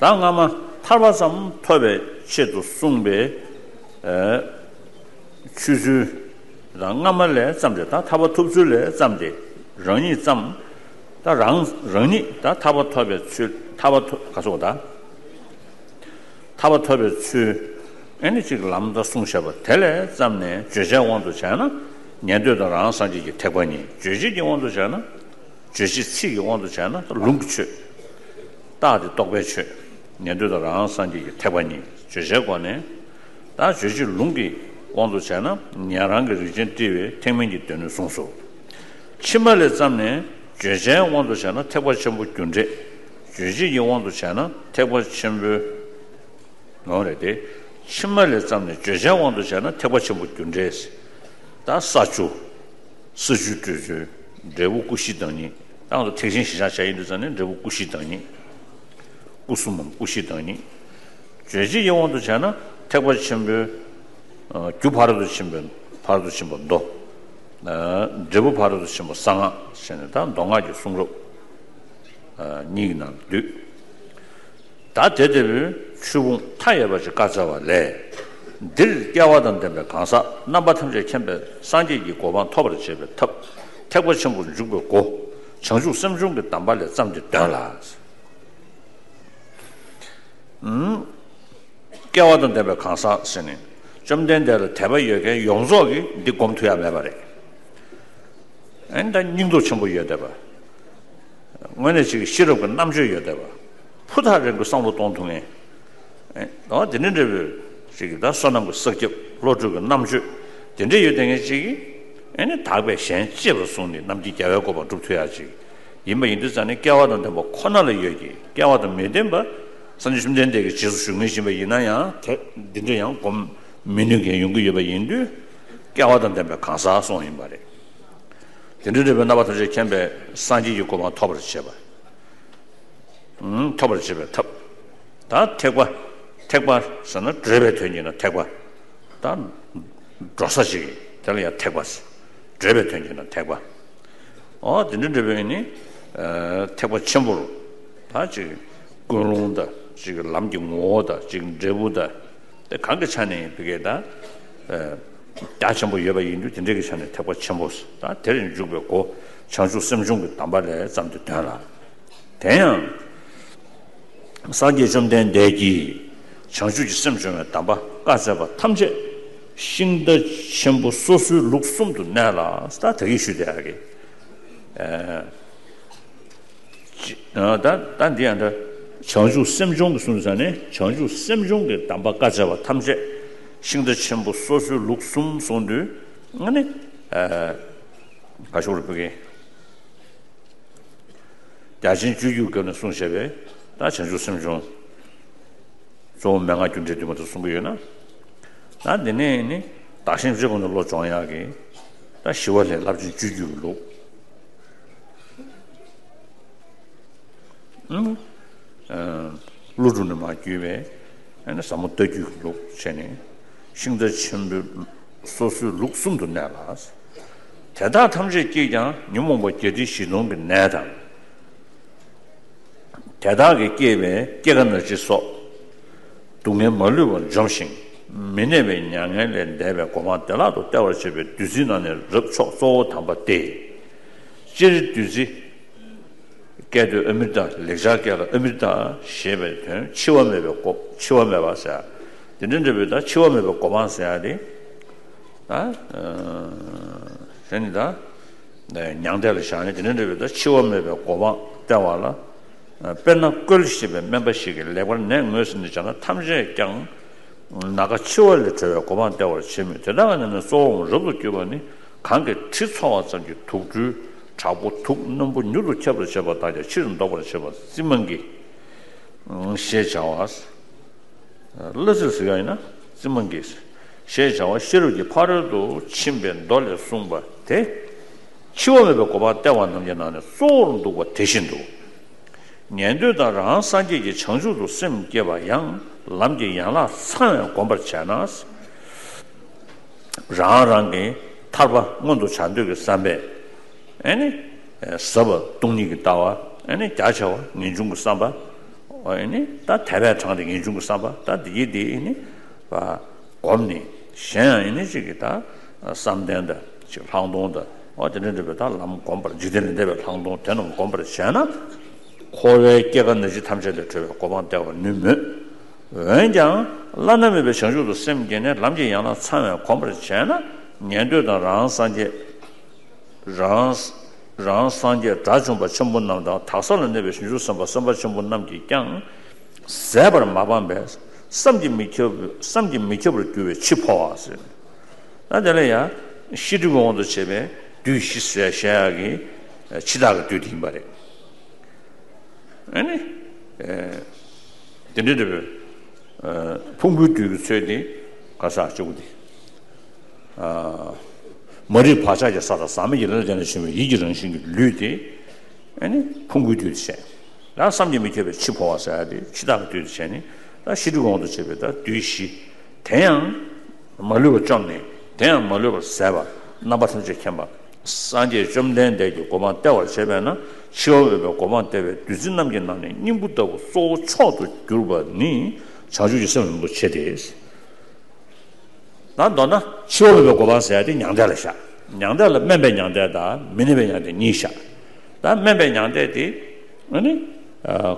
ད་སྔ་མ་ཐར་པ་ཙམ་ཐོབ་པའི་ཆེད་དུ་གསུངས་པའི་ཆོས་ཚུལ་དང་སྔ་མ་ལས་བརྩམས་ཏེ་ད་ཐར་པ་ཐོབ་ཚུལ་ལས་བརྩམས་ཏེ་རང་ཉིད་ཙམ་ད་རང་རང་ཉིད་ད་ཐར་པ་ཐོབ་པའི་ཚུལ་ཐར་པ་ཐོབ་ག་སོགས་ད། ཐར་པ་ཐོབ་པའི་ཚུལ། ཨེ་ནི་གཅིག་ལམ་ད་གསུངས་བཞག་པ་དེ་ལས་བརྩམས་ནས་བརྗོད་བྱའི་དབང་དུ་བྱས་ན་ཉན་ཐོས་དང་རང་སངས་རྒྱས་ཀྱི་ཐེག་པ་གཉིས། རྗོད་བྱེད་ཀྱི་དབང་དུ་བྱས་ན་རྗོད་བྱེད་ཚིག་གི་དབང་དུ་བྱས་ན་ལུང་གི་ཆོས། རྟགས་དེ་རྟོགས་པའི་ཆོས། ཉན་ཐོས་དང་རང་སངས་རྒྱས་ཀྱི་ཐེག་པ་གཉིས་བརྗོད་བྱའི་སྒོ་ནས། ད་རྗོད་བྱེད་ལུང་གི་དབང་དུ་བྱས་ན་ཉན་རང་གི་རིགས་ཅན་དབྲི་བའི་ཐེག་དམན་གྱི་སྡེ་སྣོད་གསུངས་སོ། ཕྱི་མ་ལས་བརྩམས་ནས་བརྗོད་བྱའི་དབང་དུ་བྱས་ན་ཐེག་པ་ཆེན་པོ་རྒྱུ་འབྲས། རྗོད་བྱེད་ཀྱི་དབང་དུ་བྱས་ན་ཐེག་པ་ཆེན་པོའི། ནོར་རེད་དེ། ཕྱི་མ་ལས་བརྩམས་ནས་བརྗོད་བྱའི་དབང་དུ་བྱས་ན་ཐེག་པ་ཆེན་པོ་རྒྱུ་འབྲས། ད་ས་བཅུ། ས་བཅུའི་སྤྲོས་བཅུ། འབྲས་བུ་སྐུ་བཞིའི་བདག་ཉིད། ད་ང་ཚོ་ཐེག་ཆེན་བཞི་ཆར་བྱ་ཡིན་དུས་ཙང་ནས་འབྲས་བུ་སྐུ་བཞིའི་བདག་ཉིད། སྐུ་གསུམ་མམ་སྐུ་བཞིའི་བདག་ཉིད། རྗོད་བྱེད་ཀྱི་དབང་དུ་བྱས་ན་ཐེག་པ་ཆེན་པོའི། རྒྱུ་ཕ་རོལ་ཏུ་ཕྱིན་པའི་ཕ་རོལ་ཏུ་ཕྱིན་པ་མདོ། འབྲས་བུ་ཕ་རོལ་ཏུ་ཕྱིན་པ་གསང་སྔགས་ཞེས་ནས་ད་མདོ་སྔགས་ཀྱི་གསུང་རབ། གཉིས་ཀྱི་ནང་འདུས། ད་དེ་ལྟ་བུའི་ཆོས་ཕུང་མཐའ་ཡས་པ་ཞིག་བཀའ་སྩལ་བ་ལས། འདིར་སྐལ་བ་དང་ལྡན་པའི་གང་ཟག་རྣམ་པ་ཐམས་ཅད་མཁྱེན་པའི་སངས་རྒྱས་ཀྱི་གོ་འཕང་ཐོབ་པར་བྱེད་པའི་ཐབས་ཐེག་པ་ཆེན་པོར་འཇུག་པའི་སྒོ། བྱང་ཆུབ་སེམས་སྦྱོང་གི་གདམས་པ་ལས་བརྩམས་ཏེ་འདོན་ལ། སྐལ་བ་དང་ལྡན་པའི་གང་ཟག་ཟེར་ནས་བཅོམ་ལྡན་འདས་ལ་དད་པ་ཡོད་མཁན་ཡོངས་རྫོགས་ཀྱིས་འདི་སྒོམ་ཐུབ་ཡ་མེད་པ་རེད། ཨ་ནི་ད་སྙིང་སྟོབས་ཆེན་པོ་ཡོད་བསྡད་པ། དངོས་གནས་ཅིག་གི་ཤེས་རབ་ཀྱི་རྣམ་དཔྱོད་ཡོད་བསྡད་པ། ཕུ་ཐག་རིང་པོའི་བསམ་བློ་གཏོང་ཐུབ་མཁན། ཨེ། ད་དེ་འདྲ་འདྲ་བོའི་ཅིག་གི་ད་བསོད་ནམས་ཀྱི་བསགས་རྒྱབ་བློ་གྲོས་ཀྱི་རྣམ་དཔྱོད་དེ་འདྲ་ཡོད་བསྡད་མཁན་ཅིག་གིས་ཨེ་ནི་དག་པའི་གཞན་གཅེས་པར་བཟུང་ནས་རྣམ་མཁྱེན་རྒྱལ་བའི་གོ་འཕང་སྒྲུབ་ཐུབ་ཡ་ཅིག་ཡིན་པ་ཡིན་དུས་ཙང་ནས་སྐལ་བ་དང་ལྡན་པ་ཁོ་ན་ལ་ཡོད་ཀྱི་སྐལ་བ་དང་མི་ལྡན་པ། སངས་རྒྱས་བཅོམ་ལྡན་འདས་ཀྱི་རྗེས་སུ་ཞུགས་མི་ཡིན་པ་ཡིན་ན་ཡང་དེ་འདི་འདྲ་ཡང་སྒོམ་མི་ནུས་མཁན་ཡོང་གི་ཡོད་པ་ཡིན་དུས། སྐལ་བ་དང་ལྡན་པའི་གང་ཟག་སོང་ཡིན་པ་རེད། དེ་འདྲའི་འབྲས་བུ་རྣམ་པ་ཐམས་ཅད་མཁྱེན་པའི་སངས་རྒྱས་ཀྱི་གོ་འཕང་ཐོབ་པར་བྱེད་པ། ཨུམ། ཐོབ་པར་བྱེད་པའི་ཐབས། ད་ཐེག་པ། ཐེག་པ་ཟེར་ན་བགྲོད་པའི་དོན་གྱིས་ན་ཐེག་པ། ད་འགྲོ་ས་ཅིག་དེ་ལ་ཡང་ཐེག་པ་ཟེར། བགྲོད་པའི་དོན་གྱིས་ན་ཐེག་པ། ཨོ་དེ་འདྲའི་འབྲས་བུ་ནི་ཨ་ཐེག་པ་ཆེན་པོར། ད་ཅིག་ཀུན་སློང་དང་ཅིག་ལམ་གྱི་ངོ་བོ་དང་ཅིག་འབྲས་བུ་དང་། དེ་གང་གི་ཆ་ནས་ཡིན་པའི་གེ་ད་ཨ་རྒྱ་ཆེན་པོ་ཡོད་པ་ཡིན་དུས་དེ་འདྲའི་གི་ཆ་ནས་ཐེག་པ་ཆེན་པོ་ཟེར། ད་དེར་འཇུག་པའི་སྒོ་བྱང་ཆུབ་སེམས་སྦྱོང་གི་གདམས་པ་ལས་ཙམ་དུ་སྟོན་ལ། དེ་ཡང་། སངས་རྒྱས་བཅོམ་ལྡན་འདས་ཀྱིས་བྱང་ཆུབ་ཀྱི་སེམས་སྦྱོང་བའི་གདམས་པ་བཀའ་སྩལ་པ་ཐམས་ཅད་ཤིང་རྟ་ཆེན་པོ་སོ་སོའི་ལུགས་གསུམ་དུ་གནས་ལ། ད་ད་གིན་ཞུས་དེ་ཡ་གི། ཨ་ད་ད་འདི་ཡང་འདྲ། བྱང་ཆུབ་སེམས་སྦྱོང་གི་གསུངས་ས་ནས་བྱང་ཆུབ་སེམས་སྦྱོང་གི་གདམས་པ་བཀའ་སྩལ་པ་ཐམས་ཅད་ཤིང་རྟ་ཆེན་པོ་སོ་སོའི་ལུགས་གསུམ་གསུངས་དུས། ཨ་ནི་ཨ་ག་ཤོག་རེ་ཕུལ་གི། རྒྱ་ཆེན་སྤྱོད་བརྒྱུད་སྐབས་ནས་གསུངས་བཞག་པའི་ད་བྱང་ཆུབ་སེམས་སྦྱོང་། གཙོ་བོ་མན་ངག་རྒྱུ་འབྲས་བདུན་མ་དེ་གསུང་གི་ཡོད་ན། ད་འདི་ནས་ནི་བདག་གཞན་བརྗེ་དགོས་ན་བློ་སྦྱོང་ཡག་གི། ད་ཞི་བ་ལྷས་རླབས་ཆེན་སྤྱོད་བརྒྱུད་ཀྱི་ལུགས། ཨུམ། ཨ་ཀླུ་སྒྲུབ་ནས་མར་བརྒྱུད་པའི་ཨ་ནི་ཟབ་མོ་ལྟ་བརྒྱུད་ཀྱི་ལུགས་བྱས་ནས་ཤིང་རྟ་ཆེན་པོའི་སོ་སོའི་ལུགས་གསུམ་དུ་གནས་ལ། དེ་དག་ཐམས་ཅད་ཀྱིས་ཀྱང་ཉོན་མོངས་པ་བརྒྱད་ཁྲི་བཞི་སྟོང་གི་ནད་དང་། དེ་དག་གིས་བསྐྱེད་པའི་སྐྱེ་རྒ་ན་འཆི་སོགས་སྡུག་བསྔལ་མ་ལུས་པར་འཇོམས་ཤིང་མི་གནས་པའི་མྱ་ངན་ལས་འདས་པའི་གོ་འཕང་བདེ་བླག་ཏུ་སྟེར་བར་བྱེད་པའི་བདུད་རྩིའི་ནང་ནས་རབ་མཆོག་གཙོ་བོ་དམ་པ་སྟེ། སྤྱིར་བདུད་རྩི། སྐད་དོད་ཨ་མྲྀ་ཏ། ལེགས་སྦྱར་སྐད་ལ་ཨ་མྲྀ་ཏ་ཞེས་པའི་དོན་འཆི་བ་མེད་པའི་གོ། འཆི་བ་མེད་པ་ཟེར། དེ་འདྲ་འདྲ་བའི་ད་འཆི་བ་མེད་པའི་གོ་འཕང་ཟེར་ཡ་དེ། ད་ཨ་ནི་ད་མྱང་འདས་ལ་བཞག་ནས་དེ་འདྲ་འདྲ་བའི་ད་འཆི་བ་མེད་པའི་གོ་འཕང་སྟེར་བ་ལ། དཔེར་ན་བཀོལ་ཞེས་པའི་སྨན་པ་ཞིག་གིས་ལེགས་པར་ནད་ངོས་ཟིན་ནས་བྱས་ན་ཐམས་ཅད་ཀྱང་ན་རྒ་འཆི་བ་ལས་གྲོལ་བའི་གོ་འཕང་སྟེར་བར་བྱེད་མོད། དེ་དག་གི་ནང་ནས་གཙོ་བོའམ་རབ་ཏུ་གྱུར་པ་ནི། གང་གི་དྲི་ཚོར་བ་ཙམ་གྱིས་དུག་སྦྲུལ་དྲག་པོ་དུག་རྣོན་པོ་མྱུར་དུ་ཁྱབ་པར་བྱེད་པ་དག་ཀྱང་ཕྱིར་ལྡོག་པར་བྱེད་པ་རྩི་མང་གི། ཞེས་བྱ་བ། གླ་རྩི་ཟེར་ཡ་ཡིན་ན་རྩི་མང་གི། ཞེས་བྱ་བ་ཤེས་རབ་ཀྱི་ཕ་རོལ་ཏུ་ཕྱིན་པའི་མདོ་ལས་གསུངས་པ་དེ། འཆི་བ་མེད་པའི་གོ་འཕང་སྟེར་བ་རྣམས་ཀྱི་ནང་ནས་གཙོ་བོར་འདུག་པ་དེ་བཞིན་དུ། ཉན་ཐོས་དང་རང་སངས་རྒྱས་ཀྱི་བྱང་ཆུབ་ཏུ་སེམས་བསྐྱེད་པ་ཡང་ལམ་གྱི་ཡན་ལག་ཚང་བས་བསྒོམ་པར་བྱས་ན། རང་རང་གི་ཐར་པ་མངོན་དུ་བྱ་འདོད་ཀྱི་བསམ་པས། ཨེ་ནི། ཟབ་པ་སྟོང་ཉིད་ཀྱི་ལྟ་བ། ཨེ་ནི་རྒྱ་ཆེ་བ་ངེས་འབྱུང་གི་བསམ་པ། ཨེ་ནི་ད་དད་པས་དྲངས་ཏེ་ངེས་འབྱུང་གི་བསམ་པ་ད་འདི་ཡི་འདི་ཨེ་ནི། བསྒོམས་ནས་གཞན་ཡང་ཨེ་ནི་གཅིག་གི་ད་བསམ་གཏན་དང་གཅིག་ལྷག་མཐོང་དང་འོ་དེ་འདྲ་འདྲ་བའི་ད་ལམ་བསྒོམ་པར་འཇིག་རྟེན་ལས་འདས་པའི་ལྷག་མཐོང་དེ་རྣམས་བསྒོམ་པར་བྱས་ན། འཁོར་བའི་སྐྱེ་རྒ་ན་འཆི་ཐམས་ཅད་ལས་གྲོལ་བའི་གོ་འཕང་སྟེར་བར་ནུས་མོད། འོན་ཀྱང་བླ་ན་མེད་པའི་བྱང་ཆུབ་ཏུ་སེམས་བསྐྱེད་ནས་ལམ་གྱི་ཡན་ལག་ཚང་བས་གོམས་པར་བྱས་ན་ཉན་ཐོས་དང་རང་སངས་རྒྱས། རང་རང་སངས་རྒྱས་དགྲ་བཅོམ་པ་ཆེན་པོ་རྣམས་དང་དག་ས་ལ་གནས་པའི་བྱང་ཆུབ་སེམས་དཔའ་སེམས་དཔའ་ཆེན་པོ་རྣམས་ཀྱིས་ཀྱང་ཟད་པར་མ་སྤངས་པས་བསམ་གྱིས་མི་ཁྱབ་བསམ་གྱིས་མི་ཁྱབ་པར་འགྱུར་བའི་འཆི་འཕོ་བ་ཟེར། ད་དེ་ལ་ཡང་ཤེས་སྒྲིབ་ཀྱི་དབང་དུ་བྱས་པའི་བདུད་བཞི་ཟེར་བཤད་ཡག་གི་འཆི་བདག་གི་བདུད་དེ་ཡིན་པ་རེད། ཨ་ནི། དེ་འདྲའི་འདྲ་བའི་ཕུང་པོའི་བདུད་ཀྱི་ཚུལ་དེ་ག་ས་གཅིག་པུ་དེ། མ་རིག་བག་ཆགས་ཀྱི་ས་དང་ཟག་མེད་ཀྱི་ལས་ལ་བརྟེན་ནས་བྱུང་བའི་ཡིད་ཀྱི་རང་བཞིན་གྱི་ལུས་དེ། ཨ་ནི་ཕུང་པོའི་བདུད་དེ་བཤད། ཡང་བསམ་གྱིས་མི་ཁྱབ་པའི་འཆི་འཕོ་བ་ཟེར་ཡ་དེ་འཆི་བདག་གི་བདུད་དེ་བཤད་ནི། ད་ཤེས་སྒྲིབ་དབང་དུ་བྱས་པའི་ད་བདུད་བཞི། དེ་ཡང་མ་ལུས་པ་བཅོམ་ནས་དེ་ཡང་མ་ལུས་པར་ཟད་པ་རྣམ་པ་ཐམས་ཅད་མཁྱེན་པ། སངས་རྒྱས་བཅོམ་ལྡན་འདས་ཀྱི་གོ་འཕང་སྟེར་བར་བྱེད་པས་ན་འཆི་བ་མེད་པའི་གོ་འཕང་སྟེར་བའི་བདུད་རྩི་རྣམས་ཀྱི་ནང་ནས་སྙིང་པོ་ལྟ་བུ་གཙོ་བོ་མཆོག་ཏུ་གྱུར་པ་ནི་བྱང་ཆུབ་ཀྱི་སེམས་རིན་པོ་ཆེ་སྟེ། ད་མདོར་ན་འཆི་བ་མེད་པའི་གོ་འཕང་ཟེར་ཡ་དེ་མྱང་འདས་ལ་བཞག་མྱང་འདས་ལ་དམན་པའི་མྱང་འདས་དང་མི་གནས་པའི་མྱང་འདས་གཉིས་བཞག་ད་དམན་པའི་མྱང་འདས་དེ་ཨ་ནི་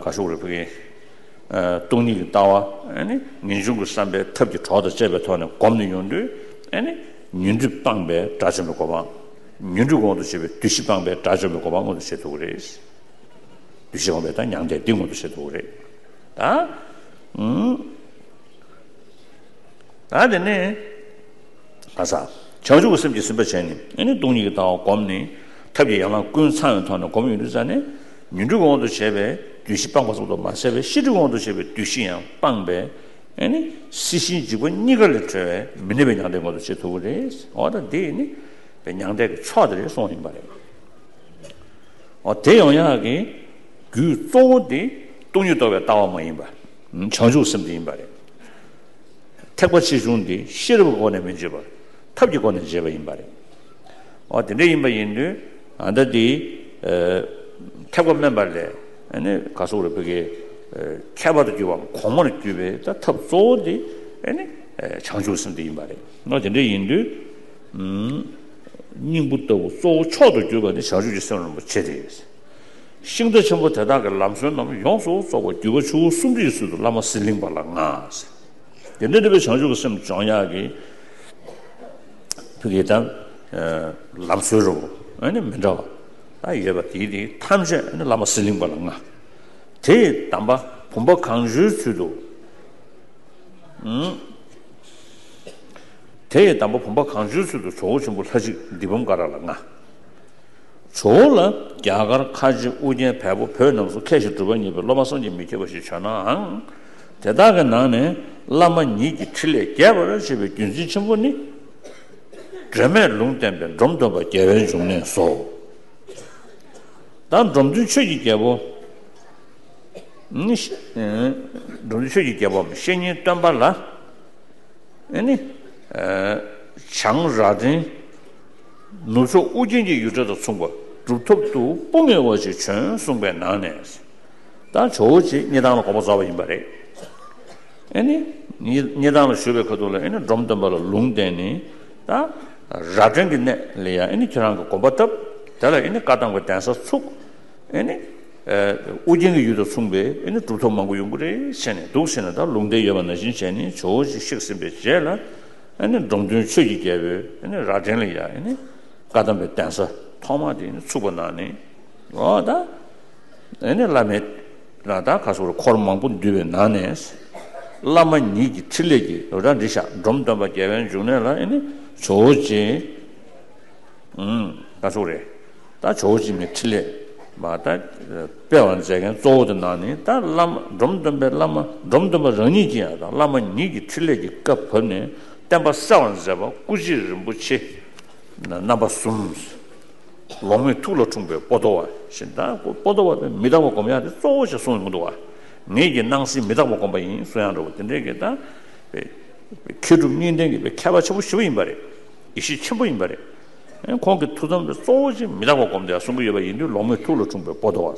ག་ཤོག་རེ་ཕུལ་གི། སྟོང་ཉིད་ཀྱི་ལྟ་བ། ཨ་ནི་ངེས་འབྱུང་གི་བསམ་པའི་ཐབས་ཀྱི་གྲོགས་དང་བཅས་པའི་ཐོག་ནས་བསྒོམས་ནས་ཡོང་དུས། ཨ་ནི་ཉོན་སྒྲིབ་སྤངས་པའི་དགྲ་བཅོམ་པའི་གོ་འཕང་། ཉོན་སྒྲིབ་དབང་དུ་བྱས་པའི་བདུད་བཞི་སྤངས་པའི་དགྲ་བཅོམ་པའི་གོ་འཕང་མངོན་དུ་བྱེད་ཐུབ་ཀྱི་རེད། བདུད་བཞི་སྤངས་པའི་ད་མྱང་འདས་འདི་མངོན་དུ་བྱེད་ཐུབ་ཀྱི་རེད། ད། ཨུམ། ད་དེ་ནས། ག་ས། བྱང་ཆུབ་ཀྱི་སེམས་ཀྱིས་ཟིན་པར་བྱས་ནས་ཨ་ནི་སྟོང་ཉིད་ཀྱི་ལྟ་བ་བསྒོམས་ནས་ཐབས་ཀྱི་ཡན་ལག་ཀུན་ཚང་བའི་ཐོག་ནས་བསྒོམས་ཡོང་དུས་ཙ་ནས་ཉོན་སྒྲིབ་དབང་དུ་བྱས་པའི་ བདུད་བཞི་སྤངས་པ་ཙམ་དུ་མ་ཟད་པའི་ཤེས་སྒྲིབ་དབང་དུ་བྱས་པའི་བདུད་བཞི་ཡང་སྤངས་པས། ཨེ་ནི་སྲིད་ཞིའི་འཇིགས་པ་གཉིས་ཀ་ལས་གྲོལ་བའི་མི་གནས་པའི་མྱང་འདས་མངོན་དུ་བྱེད་ཐུབ་ཀྱི་རེད། འོ་ད་འདི་ནི་མྱང་འདས་ཀྱི་མཆོག་དེ་རེད་གསུངས་ཡིན་པ་རེད། འོ་དེ་ཡོང་ཡག་གི་རྒྱུ་གཙོ་བོ་དེ་སྟོང་ཉིད་རྟོགས་པའི་ལྟ་བ་མ་ཡིན་པ། བྱང་ཆུབ་སེམས་དེ་ཡིན་པ་རེད། ཐེག་པ་ཆེ་ཆུང་དེ་ཤེས་རབ་ཀྱི་སྒོ་ནས་མི་འབྱེད་པར་ཐབས་ཀྱི་སྒོ་ནས་འབྱེད་པ་ཡིན་པ་རེད། འོ་དེ་འདྲ་ཡིན་པ་ཡིན་དུས་ཨ་ད་དེ་ཐེག་པ་དམན་པ་ལས་ཨ་ནི་ག་སོགས་རེ་བོད་ཀྱི་མཁས་པ་དུ་གྱུར་པའམ་གོང་མར་གྱུར་པའི་ད་ཐབས་གཙོ་བོ་དེ་ཨ་ནི་བྱང་ཆུབ་སེམས་དེ་ཡིན་པ་རེད། འོ་དེ་འདྲ་ཡིན་དུས་སྙིང་པོ་ལྟ་བུ་གཙོ་བོ་མཆོག་ཏུ་གྱུར་པ་ནི་བྱང་ཆུབ་ཀྱི་སེམས་རིན་པོ་ཆེ་དེ། ཤིང་རྟ་ཆེན་པོ་དེ་དག་གི་ལམ་སྲོལ་རྣམས་ཡོངས་སུ་རྫོགས་པ་བརྒྱུད་པ་ཆུ་བོ་གསུམ་དུ་ཡི་ཚུལ་དུ་བླ་མ་ཟི་ལིང་པ་ལ་མངའ། དེ་འདྲ་འདྲ་བའི་བྱང་ཆུབ་ཀྱི་སེམས་སྦྱོང་ཡག་གི་ཕ་གི་དང་ལམ་སྲོལ་རུ་ཨ་ནི་མི་འདྲ་བ་ད་ཡོད་པ་དེའི་དེ་ཐམས་ཅད་ཨ་ནི་བླ་མ་ཟི་ལིང་པ་ལ་མངའ། དེ་ཡི་གདམས་པ་བུམ་པ་གང་བྱོའི་ཚུལ་དུ། དེ་ཡི་གདམས་པ་བུམ་པ་གང་བྱོའི་ཚུལ་དུ་ཇོ་བོ་ཆེན་པོ་ལྷ་གཅིག་དཱི་པཾ་ཀ་ར་ལ་མངའ། ཇོ་བོ་ལ་རྒྱ་གར་ཁ་ཆེ་ཨུ་རྒྱན་བལ་པོ་བོད་རྣམས་སུ་མཁས་ཤིང་གྲུབ་པ་བརྙེས་པའི་སློབ་མ་བསམ་གྱིས་མི་ཁྱབ་པ་ཞིག་བྱོན་ནའང་། དེ་དག་གི་ནང་ནས་བླ་མ་ཉིད་ཀྱི་ཕྲིན་ལས་རྒྱས་པར་བྱེད་པའི་རྒྱུ་མཚན་ཆེན་པོ་ནི། སྒྲོན་མེས་ལུང་བསྟན་པའི་འབྲོམ་སྟོན་པ་རྒྱལ་བའི་འབྱུང་གནས་སོ། ད་འབྲོམ་སྟོན་ཆོས་ཀྱི་རྒྱལ་པོ། ནི། འབྲོམ་སྟོན་ཆོས་ཀྱི་རྒྱལ་པོའམ་བཤེས་གཉེན་སྟོན་པ་ལ། ཨེ་ནི། བྱང་རྭ་སྒྲེང་། ནུབ་ཕྱོགས་ཨུ་རྒྱན་གྱི་ཡུལ་གྲུ་དང་མཚུངས་པར་གྲུབ་ཐོབ་ཏུ་དཔུང་ངེ་བ་ཞིག་བྱོན་གསུངས་པའི་ནང་ནས། ད་ཇོ་བོ་རྗེ་སྙེ་ཐང་ལ་དགོངས་པ་རྫོགས་པ་ཡིན་པ་རེད། ཨེ་ནི། སྙེ་ཐང་ལ་བཞུགས་པའི་ཁ་ཐུག་ལ་ཨེ་ནི་འབྲོམ་སྟོན་པ་ལ་ལུང་བསྟན་ནས། ད། རྭ་སྒྲེང་གི་གནས་ལ་ཡང་ཨེ་ནི་ཁྱེད་རང་གི་དགོངས་པ་བཏབ། དེ་ལ་ཨེ་ནི་བཀའ་གདམས་ཀྱི་གདན་ས་ཚུགས། ཨེ་ནི། ཨུ་རྒྱན་གྱི་ཡུལ་དང་མཚུངས་པའི་ཨེ་ནི་གྲུབ་ཐོབ་མང་པོ་ཡོང་གི་རེད་ཟེར་ནས་འདུག་ཟེར་ནས་ད་ལུང་བསྟན་ཡོད་པ་ནང་བཞིན་བྱས་ནས་ཇོ་བོ་རྗེ་གཤེགས་ཟིན་པའི་རྗེས་ལ། ཨེ་ནི་འབྲོམ་སྟོན་ཆོས་ཀྱི་རྒྱལ་པོས་ཨེ་ནི་རྭ་སྒྲེང་ལ་ཡང་ཨེ་ནི་བཀའ་གདམས་པའི་གདན་ས་ཐོག་མ་དེ་ཨེ་ནི་ཚུགས་པ་གནང་ནས། འོ་ད། ཨེ་ནི་བླ་མའི་ལ་ད་ག་སོགས་འཁོར་མང་པོ་འདུས་པའི་ནང་ནས། བླ་མ་ཉིད་ཀྱི་ཕྲིན་ལས་ཀྱིས་འོ་ད་འདི་ཤག་འབྲོམ་སྟོན་པ་རྒྱལ་བའི་འབྱུང་གནས་ལ་ཨེ་ནི་ཇོ་བོ་རྗེ། ཨུམ། ག་སོགས་རེད། ད་ཇོ་བོ་རྗེ་མའི་ཕྲིན་ལས་མ་ད་སྤེལ་བར་མཛད་མཁན་གཙོ་བོ་དེ་ནང་ནས་ད་བླ་མ་འབྲོམ་སྟོན་པའི་བླ་མ་འབྲོམ་སྟོན་པ་རང་ཉིད་ཀྱིས་ཡང་ད་བླ་མ་ཉིད་ཀྱི་ཕྲིན་ལས་ཀྱི་བཀའ་བབས་ནས་བསྟན་པ་གསལ་བར་མཛད་པ་སྐུ་རྗེས་རིན་པོ་ཆེ་རྣམ་པ་གསུམ། ལོང་མེད་ཐུགས་ལ་འཁྲུངས་པའི་པོ་ཏོ་བ་ཞེས། ད་པོ་ཏོ་བ་དེ་མི་རྟག་པ་སྒོམ་ཡག་དེ་གཙོ་བོ་ཞིག་གསུངས་ཡོང་གི་འདུག་བ། ངེད་ཀྱི་སྣང་སྲིད་མི་རྟག་པ་སྒོམ་པ་ཡིན་གསུང་ཡག་འདྲ་བོ་དེ་འདྲའི་གི་ད། མཁས་གྲུབ་གཉིས་ལྡན་གྱི་མཁས་པ་ཆེན་པོ་ཞེ་པོ་ཡིན་པ་རེད། དགེ་བཤེས་ཆེན་པོ་ཡིན་པ་རེད། ཁོང་གི་ཐུགས་དམ་དེ་གཙོ་བོ་ཞིག་མི་རྟག་པ་སྒོམ་བསྡད་ཡག་གསུང་གི་ཡོད་པ་ཡིན་དུས་ལོང་མེད་ཐུགས་ལ་འཁྲུངས་པའི་པོ་ཏོ་བ།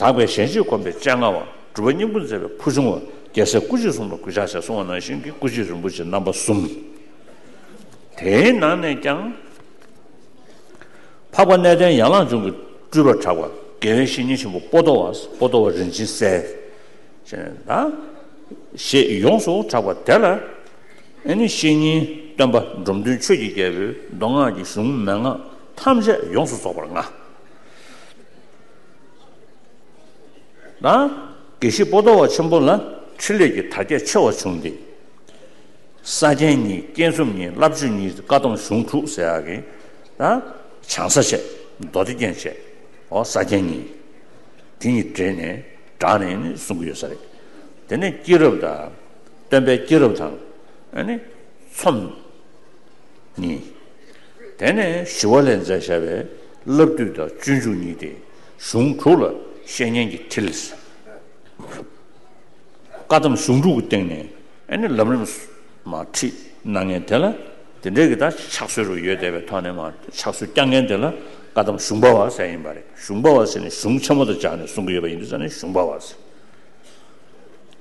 དག་པའི་གཞན་གཅེས་སྒོམ་པའི་སྤྱན་སྔ་བ། སྒྲུབ་པ་སྙིང་པོ་མཛད་པའི་ཕུལ་བྱུང་བ། རྒྱལ་སྲས་སྐུ་མཆེད་གསུམ་ལ་གུས་ཕྱག་ཞེས་གསུངས་པ་ནང་བཞིན་གྱི་སྐུ་མཆེད་རིན་པོ་ཆེ་རྣམ་པ་གསུམ། དེའི་ནང་ནས་ཀྱང་། འཕགས་པ་གནས་བརྟན་ཡན་ལག་འབྱུང་གི་སྤྲུལ་པར་གྲགས་པ་དགེ་བའི་བཤེས་གཉེན་ཆེན་པོ་པོ་ཏོ་བ། པོ་ཏོ་བ་རིན་ཆེན་གསལ། ཞེས་ད། ཞེས་ཡོངས་སུ་གྲགས་པ་དེ་ལ། ཨེ་ནི་བཤེས་གཉེན་སྟོན་པ་འབྲོམ་སྟོན་ཆོས་ཀྱི་རྒྱལ་པོའི་མདོ་སྔགས་ཀྱི་གཞུང་མན་ངག་ཐམས་ཅད་ཡོངས་སུ་རྫོགས་པར་མངའ། ན། དགེ་བཤེས་པོ་ཏོ་བ་ཆེན་པོ་ལ་ཕྲིན་ལས་ཀྱི་དར་རྒྱས་ཆེ་བ་བྱུང་སྟེ། ས་རྒྱན་གཉིས། རྐྱེན་གསུམ་གཉིས། བསླབ་བྱ་གཉིས། བཀའ་གདམས་གཞུང་དྲུག་ཟེར་ཡག་གི། ད། བྱང་ས་བྱས། མདོ་སྡེ་རྒྱན་བྱས། འོ་ས་རྒྱན་གཉིས། དེ་གཉིས་འདྲེས་ནས་སྦྲགས་ནས་ནི་གསུང་གི་ཡོད་ས་རེད། དེ་ནས་སྐྱེས་རབས་དང་། སྟོན་པའི་སྐྱེས་རབས་དང་། ཨ་ནི། ཚོམས། གཉིས། དེ་ནས་ཞི་བ་ལྷས་མཛད་བཞག་པའི་བསླབ་བཏུས་དང་སྤྱོད་འཇུག་གཉིས་ཏེ། གཞུང་དྲུག་ལ་བཤེས་གཉེན་གྱི་ཁྲིད། བཀའ་གདམས་གཞུང་དྲུག་གི་སྟེང་ནས་ཨ་ནི་ལམ་རིམ་མ་ཁྲིད་གནང་མཁན་དེ་ལ་དེ་འདྲའི་གི་ད་ཕྱག་སྲོལ་རུ་ཡོད་བསྡད་པའི་ཐོག་ནས་མ་ཕྱག་སྲོལ་བསྐྱངས་མཁན་དེ་ལ་བཀའ་གདམས་གཞུང་པ་བ་ཟེར་ཡིན་པ་རེད། གཞུང་པ་བ་ཟེར་ནས་གཞུང་ཆེན་མོ་དང་སྦྱར་ནས་གསུང་གི་ཡོད་པ་ཡིན་དུས་ཙང་ནས་གཞུང་པ་བ་ཟེར།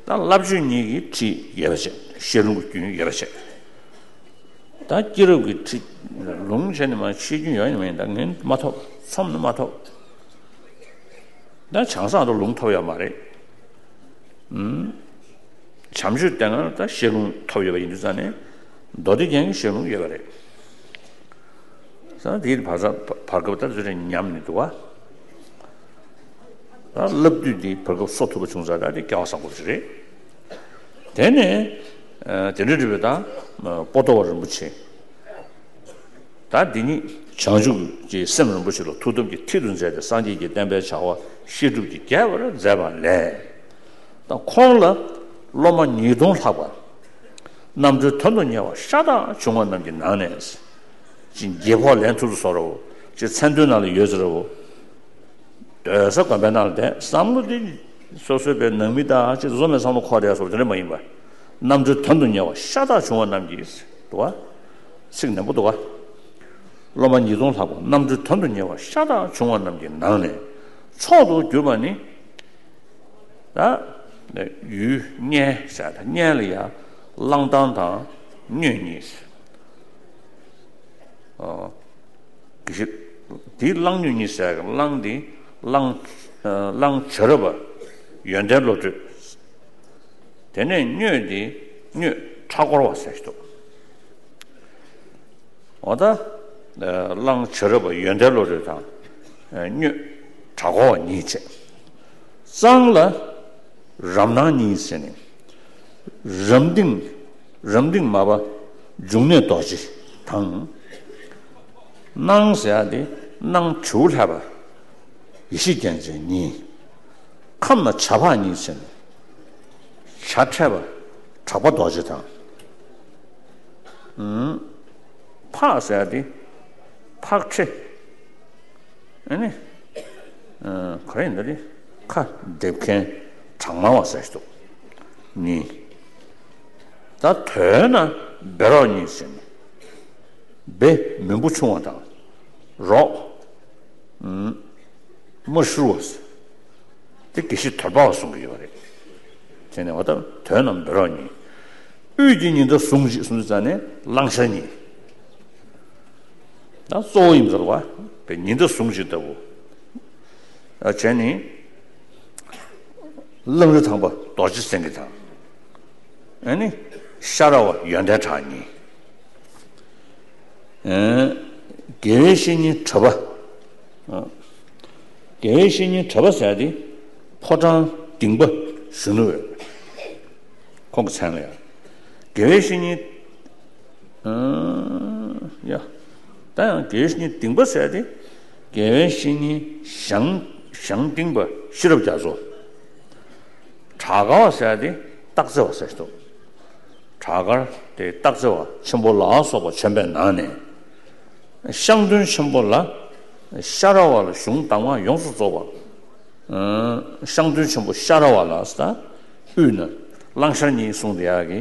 ད་བསླབ་བྱ་གཉིས་ཀྱི་ཁྲིད་ཡོད་པ་བྱས། བཤད་ལུང་གི་རྒྱུན་ཡོད་པ་བྱས། ད་སྐྱེས་རབས་ཀྱི་ཁྲིད་ལུང་བྱས་ནས་མ་བཤད་རྒྱུན་ཡོད་ཡིན་མིན་ད་ངས་མ་ཐོབ། ཚོམས་ནི་མ་ཐོབ། ད་བྱང་སངས་དུ་ལུང་ཐོབ་ཡོད་མ་རེད། ཨུམ། བྱམས་ཆོས་སྡེ་ལྔ་ད་བཤད་ལུང་ཐོབ་ཡོད་པ་ཡིན་དུས་ཙང་ནས་མདོ་སྡེ་རྒྱན་གྱི་བཤད་ལུང་ཡོད་པ་རེད། ས་དེའི་བར་ས་བར་སྐབས་ལྟར་ཚུལ་ཁྲིམས་ཉམས་ནས་འདུག་བ། ད་བསླབ་བཏུས་འདི་བར་སྐབས་གསོ་ཐུབ་པ་བྱུང་ཙང་ད་དེ་སྐལ་བ་བཟང་པོ་ཞིག་རེད། དེ་ནས་ཨ་དེ་འདྲ་འདྲ་བའི་ད་པོ་ཏོ་བ་རིན་པོ་ཆེ། ད་འདི་ཉིད་བྱང་ཆུབ་ཀྱི་སེམས་རིན་པོ་ཆེ་ལ་ཐུགས་དམ་གྱི་མཐིལ་དུ་མཛད་དེ་སངས་རྒྱས་ཀྱི་བསྟན་པའི་བྱ་བ་ བཤད་སྒྲུབ་ཀྱི་རྒྱས་པར་མཛད་པ་ལས། ད་ཁོང་ལ་སློབ་མ་ཉིས་སྟོང་ལྷག་པ། རྣམ་གྲོལ་དོན་དུ་གཉེར་བ་ཤ་སྟག་བྱུང་བ་རྣམས་ཀྱི་ནང་ནས། ཅིག་རྒྱལ་ཕོགས་ལེན་ཐུབ་ཚོ་རོ། ཅིག་མཚན་དོན་ནང་ལ་ཡོད་ཚོ་རོ། སྡོད་ས་དགོན་པའི་ནང་ལ་བསྡད་བསམ་བློ་དེ། སོ་སོའི་པའི་ནང་མི་དང་ཅིག་བཟོ་མེད་བསམ་བློ་འཁོར་བསྡད་སོ་དེ་འདྲ་མ་ཡིན་པ། རྣམ་གྲོལ་དོན་དུ་གཉེར་བ་ཤ་སྟག་བྱུང་བ་རྣམས་ཀྱིས། འདུག་བ། ཚིག་ནན་པོ་འདུག་བ། སློབ་མ་ཉིས་སྟོང་ལྷག་པ་རྣམ་གྲོལ་དོན་དུ་གཉེར་བ་ཤ་སྟག་བྱུང་བ་རྣམས་ཀྱི་ནང་ནས། མཆོག་ཏུ་གྱུར་པ་ནི། ད་ཡུལ་མཉན་ཟེར། ད་མཉན་ལ་ཡང་བླང་དང་དང་མྱོས་གཉིས་ཟེར། ཨོ། དེ་བླང་མྱོས་གཉིས་ཟེར། བླང་དེ་བླང་། བླང་བྱ་རབ་པ་ཡོན་ཏན་བློ་གྲོས། དེ་ནས་མྱོས་དེ་མྱོས་ཕྲག་བསྐོར་བ་ཟེར་ཞིག་འདུག་འོ་ད། བླང་བྱ་རབ་པ་ཡོན་ཏན་བློ་གྲོས་དང་། མྱོས་ཕྲག་བསྐོར་བ་གཉིས་བྱས། གཙང་ལ་རབ་སྣང་གཉིས་ཟེར་ནས། རབ་འབྲིང་། རབ་འབྲིང་མ་པ་འབྱུང་གནས་རྡོ་རྗེ་དང་། སྣང་ཟེར་ཡ་དེ་སྣང་བྱེའུ་ལྷས་པ་ཡེ་ཤེས་རྒྱལ་མཚན་གཉིས། ཁམས་ན་བྱ་ཕག་གཉིས་ཟེར་ནས། བྱ་འཕྲད་པ་གྲགས་པ་རྡོ་རྗེ་དང་། ཕག་ཟེར་ཡ་དེ་ཕག་ཁྲེ། ཨ་ནི། ག་རེ་ཡིན་ད་དེ། ཁ་འདེབས་མཁན་གྲང་མ་བ་ཟེར་ཞིག་འདུག་གཉིས། ད་དོན་ན་བེ་རོག་གཉིས་ཟེར་ནས། བེ་མུན་པོ་ཆུང་བ་དང་། རོག་མ་ཤུར་བ་ཟེར། དེ་དགེ་བཤེས་དོལ་པ་བ་གསུང་གི་ཡོད་པ་རེད། དེ་ནས་འོ་ད་དོན་ན་བེ་རོག་གཉིས། དབུས་ཀྱི་ཉི་ཟླ་ཟུང་གཅིག་གསུང་དུས་ཙ་ནས་གླང་ཤར་གཉིས། ད་གཙོ་བོ་ཡིན་ཟེར་བ། བའི་ཉི་ཟླ་ཟུང་གཅིག་ལྟ་བུ། ཨ་བྱས་ནི། གླང་རི་ཐང་པ་རྡོ་རྗེ་སེང་གེ་དང་། ཨ་ནི། ཤ་ར་བ་ཡོན་ཏན་གྲགས་གཉིས། ཨ། དགེ་བའི་བཤེས་གཉེན་གྲྭ་པ། ཨ། དགེ་བའི་བཤེས་གཉེན་གྲྭ་པ་ཟེར་དེ། ཕོ་བྲང་ལྡིང་པ་གཞོན་ནུ་འོད། ཁོང་གི་མཚན་ལ་ཡང་། དགེ་བའི་བཤེས་གཉེན། ཨ། ཡ། ད་ཡང་དགེ་བའི་བཤེས་གཉེན་ལྡིང་པ་ཟེར་དེ། དགེ་བའི་བཤེས་གཉེན་ཞང་ཞང་ལྡིང་པ་ཤེས་རབ་རྒྱ་མཚོ། བྲག་དཀར་བ་ཟེར་དེ་སྟག་རྩེ་བ་ཟེར་ཞིག་འདུག་བྲག་དཀར་དེ་སྟག་རྩེ་བ་ཆེན་པོ་ལ་སོགས་པ་བྱོན་པའི་ནང་ནས། ཤངས་སྟོན་ཆེན་པོ་ལ། ཤ་ར་བ་ལ་གཞུང་གདམས་ངག་ཡོངས་སུ་རྫོགས་པ། ཨ། ཤངས་སྟོན་ཆེན་པོ་ཤ་ར་བ་ལ་ཟེར། དབུས་ན་གླང་ཤར་གཉིས་གསུངས་དེ་ཡག་གི།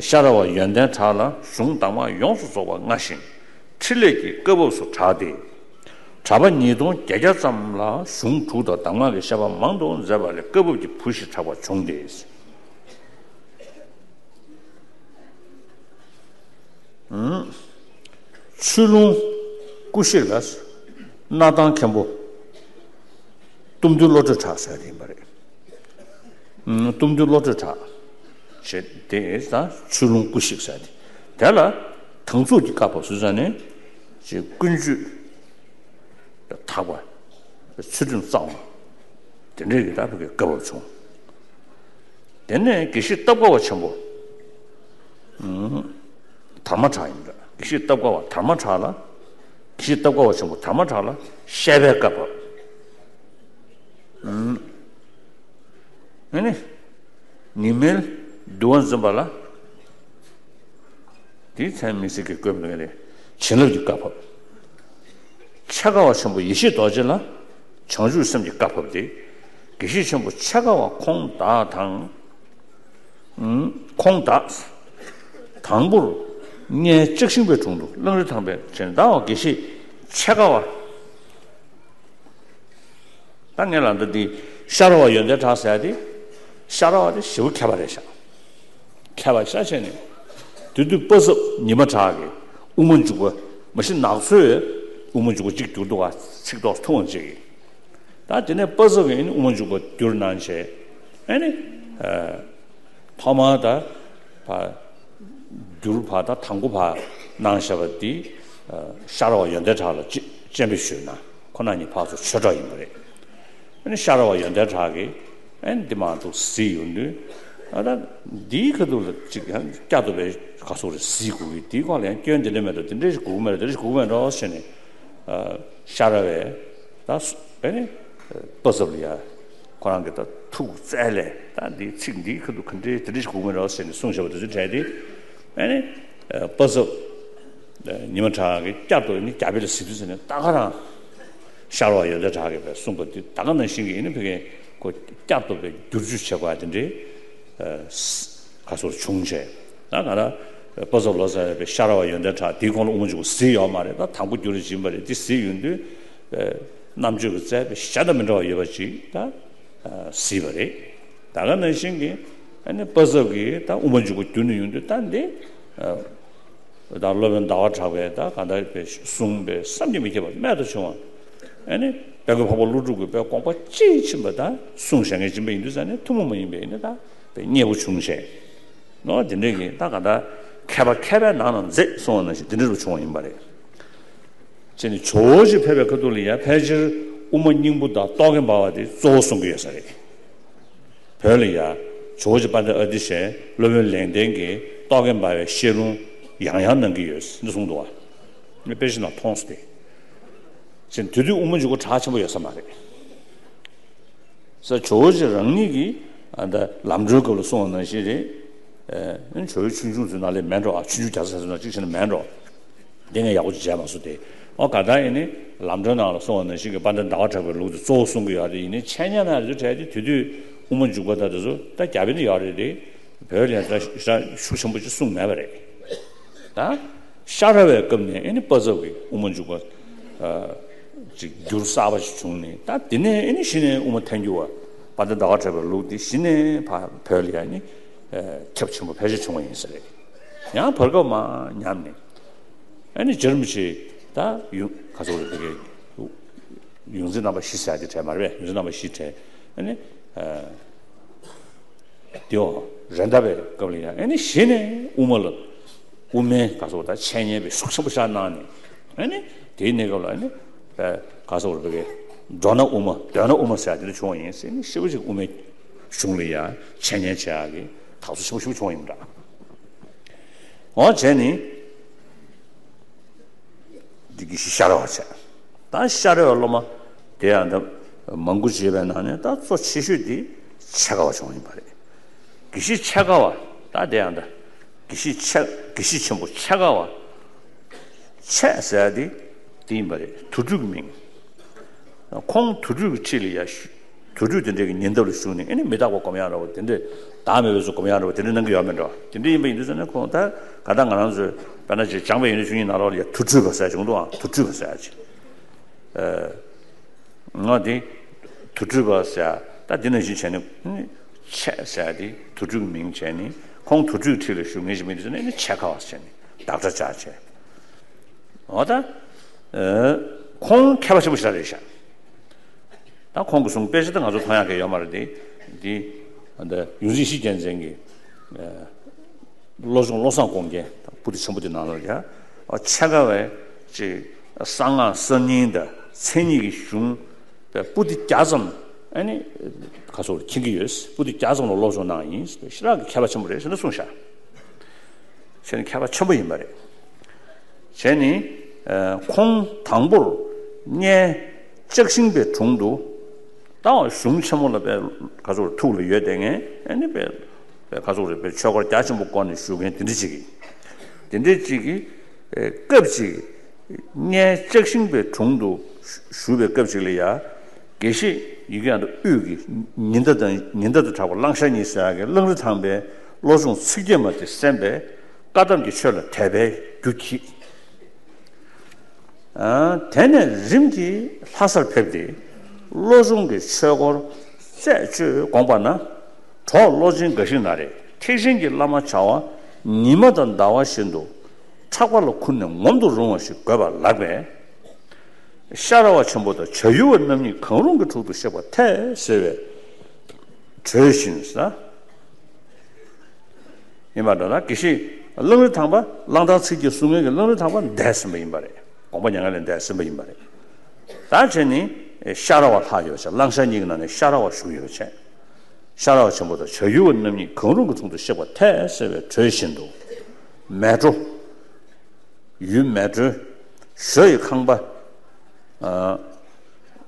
ཤ་ར་བ་ཡོན་ཏན་གྲགས་ལ་གཞུང་གདམས་ངག་ཡོངས་སུ་རྫོགས་པ་མངའ་ཞིང་། འཕྲིན་ལས་ཀྱི་བཀའ་བབས་སུ་གྲགས་ཏེ། གྲྭ་པ་ཉིས་སྟོང་བརྒྱད་བརྒྱ་ཙམ་ལ་གཞུང་དྲུག་དང་གདམས་ངག་གི་བཤད་པ་མང་དུ་མཛད་པ་ལས་བཀའ་བབས་ཀྱི་བུ་ཞེས་གྲགས་པ་བྱུང་སྟེ། ཆོས་ལུང་སྐུ་གཤེགས་ལ། སྣར་ཐང་མཁན་པོ་གཏུམ་དུས་བློ་གྲོས་གྲགས་ཟེར་ཡིན་པ་རེད། གཏུམ་དུས་བློ་གྲོས་གྲགས་བྱས་ཏེ། ད་ཆོས་ལུང་སྐུ་གཤེགས་ཟེར་ཏེ། དེ་ལ་དང་ཚུགས་ཀྱི་བཀའ་བབས་སུ་ཟ་ནས་ཅིག་ཀུན་སྤྱོད་དག་པ། ཚུལ་ཁྲིམས་གཙང་བ། དེ་འདྲའི་གི་ད་བུ་གི་བཀའ་བབས་བྱུང་། དེ་ནས་དགེ་བཤེས་སྟབས་དགའ་བ་ཆེན་པོ། ཨུམ། དར་མ་གྲགས་ཡིན་པས། དགེ་བཤེས་སྟབས་དགའ་བ་དར་མ་གྲགས་ལ། དགེ་བཤེས་སྟབས་དགའ་བ་ཆེན་པོ་དར་མ་གྲགས་ལ་བཤད་པའི་བཀའ་བབས། ཨུམ། ཨ་ནི། ཉི་མའི་འདུལ་བ་འཛིན་པ་ལ། དེའི་མཚན་མི་སྲིད་ཀྱི་བཀོད་པ་ལས། བྱིན་རླབས་ཀྱི་བཀའ་བབས། འཆད་ཁ་བ་ཆེན་པོ་ཡེ་ཤེས་རྡོ་རྗེ་ལ་བྱང་ཆུབ་སེམས་ཀྱི་བཀའ་བབས་ཏེ། དགེ་བཤེས་ཆེན་པོ་འཆད་ཁ་བ་ཁོང་བདག་དང་། ཁོང་བདག། དང་པོར་མངལ་ལྕགས་ཤིང་པའི་དྲུང་དུ་གླང་རི་ཐང་པའི་བྱེད་བདག་བ་དགེ་བཤེས་འཆད་ཁ་བ། ད་ངས་ལབ་འདི་འདི་ཤ་ར་བ་ཡོན་ཏན་གྲགས་ཟེར་ཡ་དེ། ཤ་ར་བ་དེ་ཞེ་པོ་མཁས་པ་རེད་ཤག་མཁས་པ་ཤ་བྱས་ནས། དེ་དུས་པ་ཚབ་ཉི་མ་གྲགས་ཀྱིས་དབུ་མ་འཇུག་པ། མ་གཞི་ནག་ཚོས་དབུ་མ་འཇུག་པ་གཅིག་བསྒྱུར་འདུག་ག་ཚིག་ཐོག་ཐུང་བ་གཅིག་གིས། ད་དེ་ནས་པ་ཚབ་ཀྱིས་ཨ་ནི་དབུ་མ་འཇུག་པ་བསྒྱུར་གནང་བྱས། ཨ་ནི། ཐོག་མར་ད་བ། བསྒྱུར་བ་ད་དང་པོ་བ་གནང་བཞག་པ་འདི། ཤ་ར་བ་ཡོན་ཏན་གྲགས་ལ་སྤྱན་སྤྱན་འབུལ་ཞུས་ན། ཁོ་ན་གཉིས་ཕར་ཚུར་ཆོས་གྲོགས་ཡིན་པ་རེད། ཨ་ནི་ཤ་ར་བ་ཡོན་ཏན་གྲགས་ཀྱིས་ཨ་ནི་འདི་མ་གཏོགས་གཟིགས་ཡོང་དུས། ཨ་ད་འདིའི་ཁ་ཐུག་ལ་ཅིག་ཡང་བསྐྱར་དུ་བས་ག་སོག་རེ་གཟིགས་དགོས་ཀྱི། འདིའི་སྐོར་ལ་ཡང་སྐྱོན་འདི་འདྲ་མེད་འགྲོ། འདི་འདྲ་ཞིག་དགོས་ཀྱི་མེད་འགྲོ། འདི་འདྲ་ཞིག་དགོས་ཀྱི་མེད་འགྲོ་ཟེར་ནས། ཤ་ར་བས་ད་ཨ་ནི། པ་ཚབ་ལ་ཡ་ཁོ་རང་གི་ད་ཐུགས་བརྩེ་ལས་ད་འདི་ཚིག་འདིའི་ཁ་ཐུག་ག་འདྲའི་དེ་འདྲ་ཞིག་དགོས་ཀྱི་རེད་ཟེར་ནས་གསུངས་བཞག་པ་དེ་ཚོའི་གྲས་དེ་ཨ་ནི་པ་ཚབ་ཉི་མ་གྲགས་ཀྱིས་བསྐྱར་དུ་ནི་རྒྱ་བོད་ལ་གཟིགས་དུས་ཟེར་ནས་ད་ག་རང་ཤར་བ་ཡོན་ཏན་གྲགས་ཀྱིས་པའི་གསུངས་པ་དེ་ད་ག་ནང་བཞིན་གྱི་ཡིན་ན་ཕ་གིའི་ཁོ་བསྐྱར་དུ་པའི་བསྒྱུར་བཅོས་བྱེད་དགོས་ཡ་དེ་འདྲའི་ག་སོར་བྱུང་བྱས་ད་ག་ད་པ་ཚབ་ལོ་ཙཱ་བའི་ཤར་བ་ཡོན་ཏན་གྲགས་དེའི་གོང་ལ་དབུ་མ་འཇུག་པ་གཟིགས་ཡོད་མ་རེད། ད་དང་པོ་བསྒྱུར་བྱས་ཡིན་པ་རེད། དེ་གཟིགས་ཡོང་དུས་རྣམ་དཔྱོད་ཀྱི་རྩལ་པའི་གཞལ་དང་མི་འདྲ་བ་ཡོད་པ་ཅིག་ད་གཟིགས་པ་རེད། ད་ག་ནང་བཞིན་གྱི་ཨ་ནི་པ་ཚབ་ཀྱིས་ད་དབུ་མ་འཇུག་པ་བསྒྱུར་ནས་ཡོང་དུས་ད་འདི། ད་སློབ་དཔོན་ཟླ་བ་གྲགས་པས་ད་གང་ལྟར་པའི་གསུངས་པའི་བསམ་གྱིས་མི་ཁྱབ་པ་རྨད་དུ་བྱུང་བ། ཨ་ནི་དཔལ་མགོན་འཕགས་པ་ཀླུ་སྒྲུབ་ཀྱི་པའི་དགོངས་པ་དཔྱིས་ཕྱིན་པ་དང་གསུངས་བཞག་མཁན་ཅིག་ཡིན་པ་ཡིན་དུས་ཙང་ནས་ཐུན་མོང་མ་ཡིན་པའི་ནི་ད་པའི་སྙད་པོ་བྱུང་བྱས། ནོ་དེ་འདྲའི་གི་ད་གང་ལྟར་མཁས་པ་མཁས་པའི་ནང་ན་མཛེས་གསུངས་པ་ནང་བཞིན་དེ་འདྲ་རུ་བྱུང་བ་ཡིན་པ་རེད། ཅེས་ནི་ཇོ་བོ་རྗེ་ཕེབས་པའི་ཁ་ཐུག་ལ་ཡང་ཕལ་ཆེར་དབུ་མ་སྙིང་པོ་དང་རྟོག་གེ་འབར་བ་དེ་གཙོ་བོ་གསུང་གི་ཡོད་ས་རེད། བོད་ལ་ཡ་ཇོ་བོ་རྗེ་དཔལ་ལྡན་ཨ་ཏི་ཤས་སློབ་དཔོན་ལེགས་ལྡན་གྱིས་རྟོག་གེ་འབར་བའི་བཤད་ལུང་ཡང་ཡང་གནང་གི་ཡོད་འདི་གསུངས་འདུག་བ། ངས་དཔེ་ཆ་ནང་མཐོང་སོང་སྟེ། ཅེས་དེ་དུས་དབུ་མ་འཇུག་པ་གྲགས་ཆེན་པོ་ཡོད་ས་མ་རེད། ས་ཇོ་བོ་རྗེ་རང་ཉིད་ཀྱིས་ཨ་ད་ལམ་སྒྲོན་སྐབས་ལ་གསུངས་པ་ནང་བཞིན་རེད། ཨ་ཇོ་བོའི་ཆོས་འབྱུང་ཚོའི་ནང་ལས་མེད་འགྲོ། ཨ་ཆོས་འབྱུང་རྒྱ་མཚོའི་ཟེར་ཚོ་ནང་གཅིག་བྱས་ན་མེད་འགྲོ། དེ་ངས་ཡག་པོ་ཅིག་མཇལ་མ་སོང་སྟེ། ཨོ་ག་ད་ཡིན་ནི་ལམ་སྒྲོན་ནང་ལ་གསུངས་པ་ནང་བཞིན་གྱི་དཔལ་ལྡན་ཟླ་བ་གྲགས་པའི་ལུགས་དེ་གཙོ་བོ་གསུང་གི་ཡོད་རེད། ཡིན་ནི་འཆད་ཉན་ནང་རེད་དེ་དུས་དབུ་མ་འཇུག་པ་ད་དེ་ཚོ་ད་རྒྱ་བོད་ནས་ཡོད་རེད་དེ། བོད་ལ་ཡང་ད་ཤུགས་ཆེན་པོ་ཅིག་གསུངས་མེད་པ་རེད། ད་ཤ་ར་བའི་སྐབས་ནས་ཨེ་ནི་པ་ཚབ་ཀྱིས་དབུ་མ་འཇུག་པ་ཅིག་འགྱུར་གསར་པ་ཞིག་བྱུང་ནས། ད་དེ་ནས་ཨེ་ནི་གཞི་ནས་དབུ་མ་ཐལ་འགྱུར་བ་དཔལ་ལྡན་ཟླ་བ་གྲགས་པའི་ལུགས་དེ་གཞི་ནས་ཕ་བོད་ལ་ཡང་ནི་ཁྱབ་ཆེན་པོ་ཕལ་ཆེར་བྱུང་བ་ཡིན་ས་རེད། ཡང་བར་སྐབས་མ་ཉམས་ནས་ཨེ་ནི་རྗེ་རིན་པོ་ཆེ་ད་ཡུང་ག་ཚོད་རེད་དེ་གའི་ཡོངས་འཛིན་རྣམ་པ་བཞི་ཟེར་དེ་གྲས་མ་རེད་པས། ཡོངས་འཛིན་རྣམ་པ་བཞི་གྲས་ཨེ་ནི། དེའོ་རེད། ད་པའི་སྐབས་ལ་ཡང་ཨེ་ནི་གཞི་ནས་དབུ་མ་ལ་དབུ་མའི་ག་སོགས་དང་འཆད་ཉན་པའི་ཤུགས་ཆེན་པོ་ཤར་གནང་ནས། ཨེ་ནི་དེའི་གནས་སྐབས་ལ་ཨེ་ནི་ག་སོགས་རེད་པའི་འགྲོ་ན་དབུ་མ་སྡོད་ན་དབུ་མ་ཟེར་ཡ་དེ་འདྲ་བྱུང་བ་ཡིན་ཟེར་ནས་ཤི་བོ་ཞིག་དབུ་མའི་གཞུང་ལ་ཡང་འཆད་ཉན་བྱེད་ཡག་གི་ཐག་གཅོད་ཆེན་པོ་ཞིག་བྱུང་བ་ཡིན་པ་འདྲ། འོ་བྱས་ནི། འདི་དགེ་བཤེས་ཤ་ར་བ་བྱས། ད་ཤ་ར་བའི་སློབ་མ་དེ་ཡང་ད་མང་པོ་བྱས་པའི་ནང་ནས་ད་གཙོ་ཆེ་ཤོས་དེ་ཆེ་ཁ་བ་བྱུང་ཡིན་པ་རེད། དགེ་བཤེས་ཆེ་ཁ་བ་ད་དེ་ཡང་ད་དགེ་བཤེས་ཆེ་དགེ་བཤེས་ཆེན་པོ་ཆེ་ཁ་བ། ཆེ་ཟེར་ཡ་དེ་དེ་ཡིན་པ་རེད། དུར་ཁྲོད་ཀྱི་མིང་། ཁོང་དུར་ཁྲོད་ཀྱི་འཁྲིས་ལ་ཡ་ཤི། དུར་ཁྲོད་དེ་འདྲའི་གི་ཉེ་འདབས་ལ་བཞུགས་ནས་ཨེ་ནི་མི་རྟག་པ་སྒོམ་ཡག་འདྲ་བོ་དེ་འདྲས། བདག་མེད་པའི་ཚུལ་སྒོམ་ཡག་འདྲ་བོ་དེ་འདྲས་གནང་གི་ཡོད་མེད་འགྲོ། དེ་འདྲས་ཡིན་པ་ཡིན་དུས་ཙང་ནས་ཁོང་ད་ག་ད་ང་རང་ཚོས་དཔེར་ན་ཅིག་སྦྱངས་པའི་ཡོན་ཏན་བཅུ་གཉིས་ནང་ལོགས་ལ་ཡ་དུར་ཁྲོད་པ་ཟེར་བྱུང་འདུག་ཨང་། དུར་ཁྲོད་པ་ཟེར་ཅིག་ཨ་ང་དེ་དུར་ཁྲོད་པ་ཟེར་ད་འདི་ནང་བཞིན་བྱས་ནས་ཆེ་ཟེར་དེ་དུར་ཁྲོད་ཀྱི་མིང་བྱས་ནས་ཁོང་དུར་ཁྲོད་ཁྲིད་ལ་བཞུགས་ངེས་ཤིག་མིན་དུས་ཙང་ནས་ཆེ་ཁ་བ་ཟེར་ནས་བདག་སྒྲ་བཅག་བྱས། འོ་ད། ཁོང་མཁས་པ་ཆེན་པོ་ཞིག་རེད་ཤག་ད་ཁོང་གི་གསུང་དཔེ་ཆ་ད་ང་ཚོ་མཐོང་ཡག་གི་ཡོད་མ་རེད་དེ། འདི། ཨ་ད་ཡོངས་འཛིན་ཡེ་ཤེས་རྒྱལ་མཚན་གྱི། བློ་སྦྱོང་བློ་བཟང་དགོངས་རྒྱན་པོ་ཏི་ཆེན་པོ་དེ་ནང་ལ་ཡ། ཆེ་ཁ་བའི་ཅིག་གསང་སྔགས་གསར་རྙིང་དང་མཚན་ཉིད་ཀྱི་གཞུང་པོ་ཏི་བརྒྱ་ཙམ་ཨ་ནི་ག་ཚོད་མཁྱེན་གྱི་ཡོད། པོ་ཏི་བརྒྱ་ཙམ་ལ་སློབ་སྦྱོང་གནང་ཡིན། ཞེ་དྲག་གི་མཁས་པ་ཆེན་པོ་རེད་ཟེར་ནས་གསུངས་ཤག་བྱས་ནས་མཁས་པ་ཆེན་པོ་ཡིན་པ་རེད། བྱས་ནས་ཁོང་དང་པོར་གཉའ་ལྕགས་ཤིང་པའི་དྲུང་དུ་ད་གཞུང་ཆེན་མོ་ལ་པའི་ག་ཚོད་ཐུགས་ལ་ཡོད་དེ་ངས་ཨ་ནི་པའི་པའི་ག་ཚོད་རེད་པའི་ཆོས་སྐོར་རྒྱ་ཆེན་པོ་བསྐོར་ནས་བཞུགས་མཁན་དེ་འདྲ་ཅིག་གིས། དེ་འདྲ་ཅིག་གིས་སྐབས་ཅིག་གཉའ་ལྕགས་ཤིང་པའི་དྲུང་དུ་བཞུགས་པའི་སྐབས་ཅིག་ལ་ཡ། དགེ་བཤེས་ཡི་གེ་ཨ་མདོ་དབུས་ཀྱི་ཉི་ཟླ་དང་ཉི་ཟླ་དང་གྲགས་པ་གླང་ཤ་གཉིས་ཟེར་ཡག་གི་གླང་རི་ཐང་པའི་བློ་སྦྱོང་ཚིག་བརྒྱད་མ་དེ་གསན་པས་བཀའ་གདམས་ཀྱི་ཆོས་ལ་དད་པའི་རྒྱུ་བསྐྱེད། ཨ་དེ་ནས་རིམ་གྱིས་ལྷ་སར་ཕེབས་ཏེ་བློ་སྦྱོང་གི་ཆོས་སྐོར་རྩད་གཅོད་དགོངས་པ་ན། གྲོགས་བློ་ཆེན་འགའ་ཞིག་ན་རེ་ཐེག་ཆེན་གྱི་བླ་མ་བྱ་བ་ཉི་མ་དང་ཟླ་བ་བཞིན་དུ་ཕྲག་པ་ལ་ཁུར་ནས་ངོམ་དུ་རུང་བ་ཞིག་དགོས་པ་ལགས་པས། ཤ་ར་བ་ཆེན་པོ་དང་བྱ་ཡུལ་བ་རྣམ་གཉིས་གང་རུང་གི་དྲུང་དུ་གཤེགས་པ་ཐལ་ཟེར་བས་གྲོས་བཞིན་ཟེར། ཡིན་པ་འདྲ་ན་དགེ་བཤེས་གླང་རི་ཐང་པ་གླང་དར་ཚིག་བརྒྱད་གསུང་མཁན་གྱི་གླང་རི་ཐང་པ་འདས་ཟིན་པ་ཡིན་པ་རེད། དགོངས་པ་མྱ་ངན་ལས་འདས་ཟིན་པ་ཡིན་པ་རེད། ད་བྱས་ནི་ཤ་ར་བ་ལྷག་ཡོད་བྱས། གླང་ཤ་གཉིས་ཀྱི་ནང་ནས་ཤ་ར་བ་བཞུགས་ཡོད་བྱས། ཤ་ར་བ་ཆེན་པོ་དང་བྱ་ཡུལ་བ་རྣམ་གཉིས་གང་རུང་གི་དྲུང་དུ་གཤེགས་པ་ཐལ་ཟེར་བའི་གྲོས་བཞིན་དུ། མལ་གྲོ། ཡུལ་མལ་གྲོའི་ཞོ་ཡི་ཁང་པ། ཨ།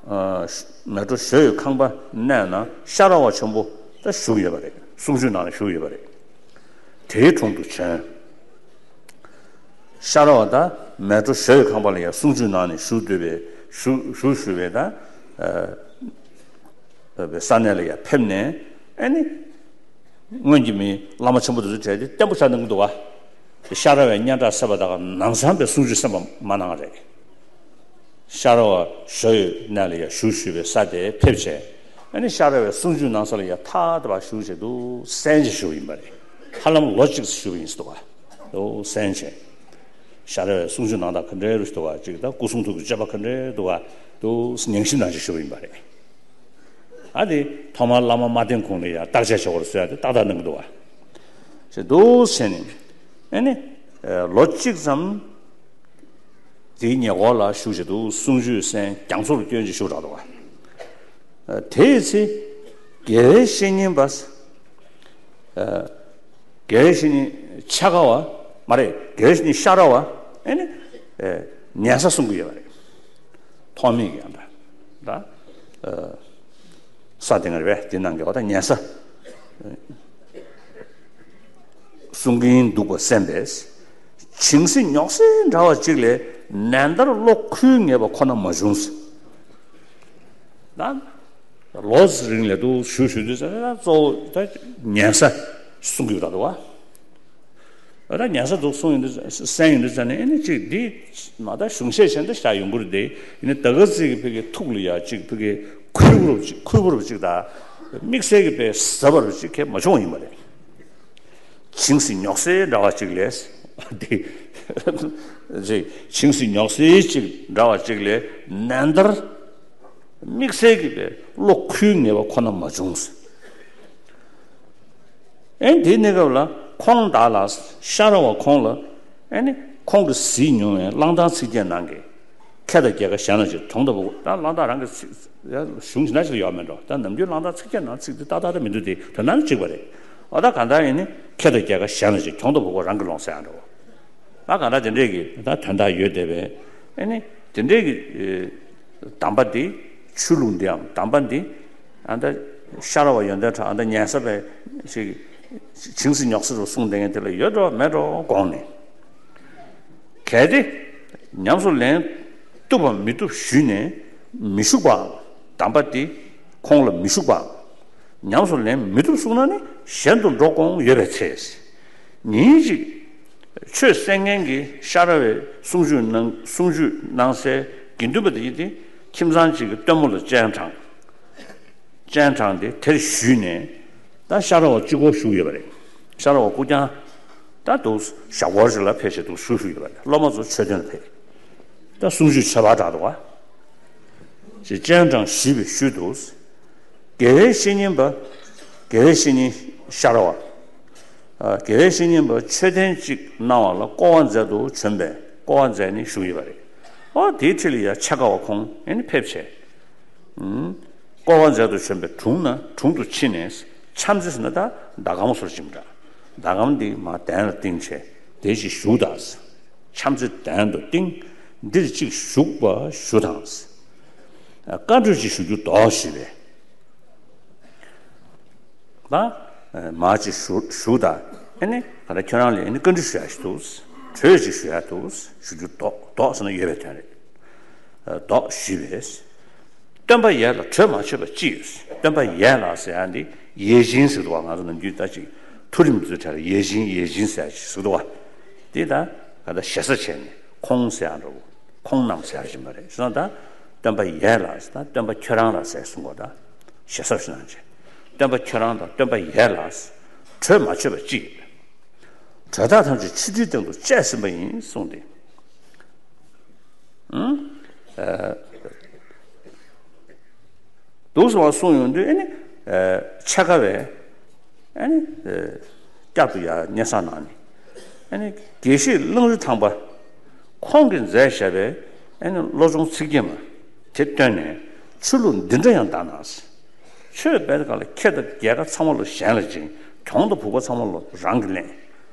མལ་གྲོ་བཞི་ཡི་ཁང་པ་གནས་ན་ཤ་ར་བ་ཆེན་པོ་ད་བཞུགས་ཡོད་པ་རེད། གསུང་ཆོས་ནང་ལ་བཞུགས་ཡོད་པ་རེད། དེའི་དྲུང་དུ་བྱོན། ཤ་ར་བ་ད་མལ་གྲོ་བཞི་ཡི་ཁང་པ་ལ་ཡང་གསུང་ཆོས་ནང་ནས་བཞུགས་སྡོད་པའི་བཞུགས་བཞུགས་བཞུགས་པའི་ད་ས་གནས་ལ་ཡང་ཕེབས་ནས། ཨ་ནི། སྔོན་གྱི་མི་བླ་མ་ཆེན་པོ་དེ་ཚོ་གྲས་དེ་བརྟན་པོ་ཆགས་གནང་གི་འདུག་བ། ཤ་ར་བའི་སྙན་གྲགས་གསན་པ་དག་ལམ་སང་པའི་གསུང་ཆོས་གསན་པ་མ་གནང་བ་རེད། ཤ་ར་བ་བཞི་ཡི་གནས་ལ་ཡང་བཞུགས་བཞུགས་པའི་ས་དེ་ཕེབས་བྱས། ཨ་ནི་ཤ་ར་བའི་གསུང་ཆོས་གནང་ས་ལ་ཡང་ཐག་དེ་བར་བཞུགས་བྱས་འདུག་གསན་བྱས་བཞུགས་ཡིན་པ་རེད། ཧ་ལམ་ལོ་གཅིག་བཞུགས་ཡིན་ཟེར་འདུག་བ། འདུག་གསན་བྱས། ཤ་ར་བའི་གསུང་ཆོས་གནང་སྟངས་ག་འདྲའི་རུ་འདུག་བ། གཅིག་ད་སྐུ་གསུང་ཐུགས་ཀྱི་སྤྱོད་པ་ག་འདྲའི་འདུག་བ། འདུག་ཉན་ཞིབ་གནང་བྱས་བཞུགས་ཡིན་པ་རེད། ཨ་དེ་ཐོག་མར་བླ་མ་མ་བསྟེན་གོང་ལ་ཡང་བརྟག་དཔྱད་བྱེད་དགོས་རེད་ཟེར་ཡ་དེ་ཏག་ཏག་གནང་གི་འདུག་བ། ཞེས་འདུག་བྱས་ནས། ཨ་ནི། ལོ་གཅིག་ཙམ་དེའི་ཉེ་འཁོར་ལ་བཞུགས་བྱས་འདུག་གསུང་ཆོས་གསན། རྒྱ་མཚོ་ལ་བསྐྱོན་བྱས་བཞུགས་དྲགས་འདུག་བ། དེའི་ཚེ་དགེ་བའི་བཤེས་གཉེན་པ། དགེ་བའི་བཤེས་གཉེན་འཆད་ཁ་བ་མ་རེད། དགེ་བའི་བཤེས་གཉེན་ཤ་ར་བ་ཨ་ནི་ཉན་ས་གསུང་གི་ཡོད་པ་རེད། ཐོགས་མེད་ཀྱི་ཡང་འདྲ། ད་ས་དེ་ང་རེད་པས། དེ་ནང་གི་འོ་ད་ཉན་ས། གསུང་གིན་འདུག་པ་གསན་པས། བྱིང་སེ་ཉོག་སེ་འདྲ་བ་ཅིག་ལས་ནན་ཏན་བློ་ཁུར་ངེས་པ་ཁོ་ན་མ་བྱུང་ཟེར། ད་ལོ་རིང་ལ་འདུག་ཞུ་ཞུ་དུས་ཙམ་ན་གཙོ་བོ་ད་ཉན་ས་གསུང་གི་ཡོད་རེད་བ། ད་ཉན་ས་འདུག་གསུང་ཡོང་དུས་གསན་ཡོང་དུས་ཙམ་ནས་ཨ་ནི་ཅིག་འདི་མ་ད་གཞུང་བཤད་བྱས་འདི་བཞག་ཡོང་གི་རེད་དེ། ཡིན་ནའི་ད་ག་ཚོད་ཀྱི་ཕ་གི་ཐུགས་ལ་ཡ་ཅིག་ཕ་གི་ཁུར་པོ་རུ་ཅིག་ཁུར་པོ་རུ་ཅིག་དང་། དམིགས་བསལ་གྱི་དཔེ་ཟབ་པ་རུ་ཅིག་གས་མ་བྱུང་བ་ཡིན་པ་རེད། བྱིང་སེ་ཉོག་སེ་འདྲ་བ་ཅིག་ལས། འདི་ཅིག་བྱིང་སེ་ཉོག་སེ་ཅིག་འདྲ་བ་ཅིག་ལས་ནན་ཏན། དམིགས་བསལ་གྱི་བློ་ཁུར་ངེས་པ་ཁོ་ན་མ་བྱུང་ཟེར། ཨེ་དེའི་གནས་སྐབས་ལ་ཁོང་དག་ལ་ཤ་ར་བ་ཁོང་ལ་ཨེ་ནི་ཁོང་གིས་གཟིགས་མྱོང་བའི་གླང་དར་ཚིག་བརྒྱད་ནང་གི་ཁེ་དང་རྒྱལ་ཁ་གཞན་ལ་ཅིག་གྲོང་དང་བུ་གུ། ད་གླང་དར་རང་གི་ཚིག་ཡ་གཞུང་ཇི་འདྲ་ཞིག་ལ་ཡོད་མེད་འགྲོ། ད་ནམ་རྒྱུན་གླང་དར་ཚིག་བརྒྱད་ནང་ཚིག་དེ་ཏག་ཏག་རེད་མི་འདུག་སྟེ། དོན་དག་ནི་གཅིག་པ་རེད། འོ་ད་གང་ལྟར་ཡིན་ནི་ཁེ་དང་རྒྱལ་ཁ་གཞན་ལ་ཅིག་གྲོང་དང་བུ་གུ་རང་གི་ལོངས་སྤྱོད་ཡང་འགྲོ། ད་གང་ལྟར་དེ་འདྲས་ཀྱི་ད་དོན་དག་ཡོད་བསྡད་པས། ཨེ་ནི་དེ་འདྲས་ཀྱི་གདམས་པ་འདི་ཆོས་ལུགས་འདིའམ་གདམས་པ་འདི་ཨ་ད་ཤ་ར་བ་ཡོན་ཏན་གྲགས་ཨ་ད་ཉན་ས་བས་ཞིག་བྱིང་སེ་ཉོག་སེ་རུ་གསུངས་བསྡད་མཁན་དེ་ལ་ཡོད་འགྲོ་མེད་འགྲོ་དགོངས་ནས། གལ་ཏེ་ཉམས་སུ་ལེན་བཏུབ་བམ་མི་བཏུབ་ཞུས་ནས་མི་ཞུགས་པའམ། གདམས་པ་འདི་ཁོང་ལ་མི་ཞུགས་པའམ། ཉམས་སུ་ལེན་མི་ཐུབ་གསུངས་ན་ནི་གཞན་དུ་འགྲོ་དགོངས་ཡོད་པའི་ཚེ། ཉིན་ཞིག་ཆོས་གསན་མཁན་གྱི་ཤ་ར་བའི་གསུང་ཆོས་གནང་གསུང་ཆོས་གནང་སའི་དགེ་འདུན་པ་དེ་ཡིན་ཏེ་ཁྱིམ་ཚང་གཅིག་གི་སྟོན་མོ་ལ་སྤྱན་དྲངས། སྤྱན་དྲངས་ཏེ་དེར་ཞུས་ནས་ད་ཤ་ར་བ་གཅིག་པོ་བཞུགས་ཡོད་པ་རེད། ཤ་ར་བ་སྐུ་རྐྱང་ད་འདུག་ཞག་བོར་ཞིག་ལ་ཕེབས་བྱས་འདུག་བཞུགས་བཞུགས་ཡོད་པ་རེད། སློབ་མ་ཚོ་མཆོད་རྟེན་ལ་ཕེབས། ད་གསུང་ཆོས་མཆོད་པར་གྲགས་འདུག་བ། ཞེས་སྤྱན་དྲངས་ཞུས་པའི་ཤུལ་དུ། དགེ་བའི་བཤེས་གཉེན་པ། དགེ་བའི་བཤེས་གཉེན་ཤ་ར་བ། ཨ། དགེ་བའི་བཤེས་གཉེན་པ་མཆོད་རྟེན་གཅིག་གནང་བ་ལ་བསྐོར་བ་མཛད་དུ་བྱོན་པས་བསྐོར་བ་མཛད་ནས་བཞུགས་ཡོད་པ་རེད། ཨོ་དེའི་འཁྲིས་ལ་ཡ་འཆད་ཁ་བ་ཁོང་ཨེ་ནི་ཕེབས་བྱས། ཨུམ། བསྐོར་བ་མཛད་དུ་བྱོན་པའི་དྲུང་ན་དྲུང་དུ་ཕྱིན་ནས་འཆམ་རྩེ་ཟེར་ན་ད་ཟླ་གམ་བཟོ་འདྲ་ཅིག་འདྲ། ཟླ་གམ་འདི་མར་གདན་ལ་བཏིང་བྱས་དེ་ཅིག་བཞུགས་དང་། འཆམ་རྩེ་གདན་དུ་བཏིང་། འདིར་གཅིག་བཞུགས་པ་ཞུ་དང་། བཀའ་གྲོས་ཅིག་ཞུ་རྒྱུ་འདུག་ཞུས་པས། ད་མར་ཅིག་བཞུགས་བཞུགས་དང་། ཨ་ནི་ག་ད་ཁྱོད་རང་ལ་ཨ་ནི་བཀའ་འདྲི་ཞུ་ཡ་ཞིག་འདུག་གྲོས་ཅིག་ཞུ་ཡ་འདུག་ཞུ་རྒྱུ་འདུག་འདུག་ཟེར་ན་ཡོད་པའི་དོན་རེད། འདུག་ཞུས་པས། སྟོན་པ་ཡས་ལ་གྲོས་མ་ཆོད་པ་ཅི་ཡོད། སྟོན་པ་ཡས་ལ་ཟེར་ཡ་འདི་ཡས་སྦྱིན་ཟེར་འདུག་བ། ང་ཚོ་ནམ་རྒྱུན་ད་ཅིག་མཐོ་རིམ་ཚོའི་གྲས་ལ་ཡས་སྦྱིན་ཡས་སྦྱིན་ཟེར་ཡ་ཅིག་ཟེར་འདུག་བ། འདི་ད་ག་ད་ཞེ་ས་བྱས་ནས་ཁོང་ཟེར་ཡ་འགྲོ། ཁོང་རྣམས་ཟེར་ཡ་ཡིན་པ་རེད། སོང་ད་སྟོན་པ་ཡས་ལ་ཟེར་ད་སྟོན་པ་ཁྱོད་རང་ལ་ཟེར་གསུང་གོ། ད་ཞེ་ས་བྱས་ན་ཅི། སྟོན་པ་ཁྱོད་རང་དང་སྟོན་པ་ཡས་ལ་གྲོས་མ་ཆོད་པ་ཅི་ཡོད། གྲོས་ཐག་ཐམས་ཅད་ཆོས་ཁྲིའི་སྟེང་དུ་བཅད་ཟིན་པ་ཡིན་གསུངས་ཏེ། ཨང་། ཨ། འདུག་སེ་བ་གསུངས་ཡོང་དུས་ཨ་ནི། ཨ། འཆད་ཁ་བས་ཨ་ནི། ཨ། བསྐྱར་དུ་ཡར་སྙན་སེང་གནང་ནས། ཨ་ནི་དགེ་བཤེས་གླང་རི་ཐང་པ་ཁོང་གིས་མཛད་བཞག་པའི་ཨ་ནི་བློ་སྦྱོང་ཚིག་བརྒྱད་མ་དེ་བཏོན་ནས་ཆོས་ལུགས་འདི་འདྲ་ཡང་གདའ་གནང་ཟེར། ཆོས་སྤེལ་སྐབས་ལ་ཁེ་དང་རྒྱལ་ཁ་ཚང་མ་ལོ་གཞན་ལ་སྦྱིན། གྱོང་དང་བུ་ག་ཚང་མ་ལོ་རང་གིས་ལེན།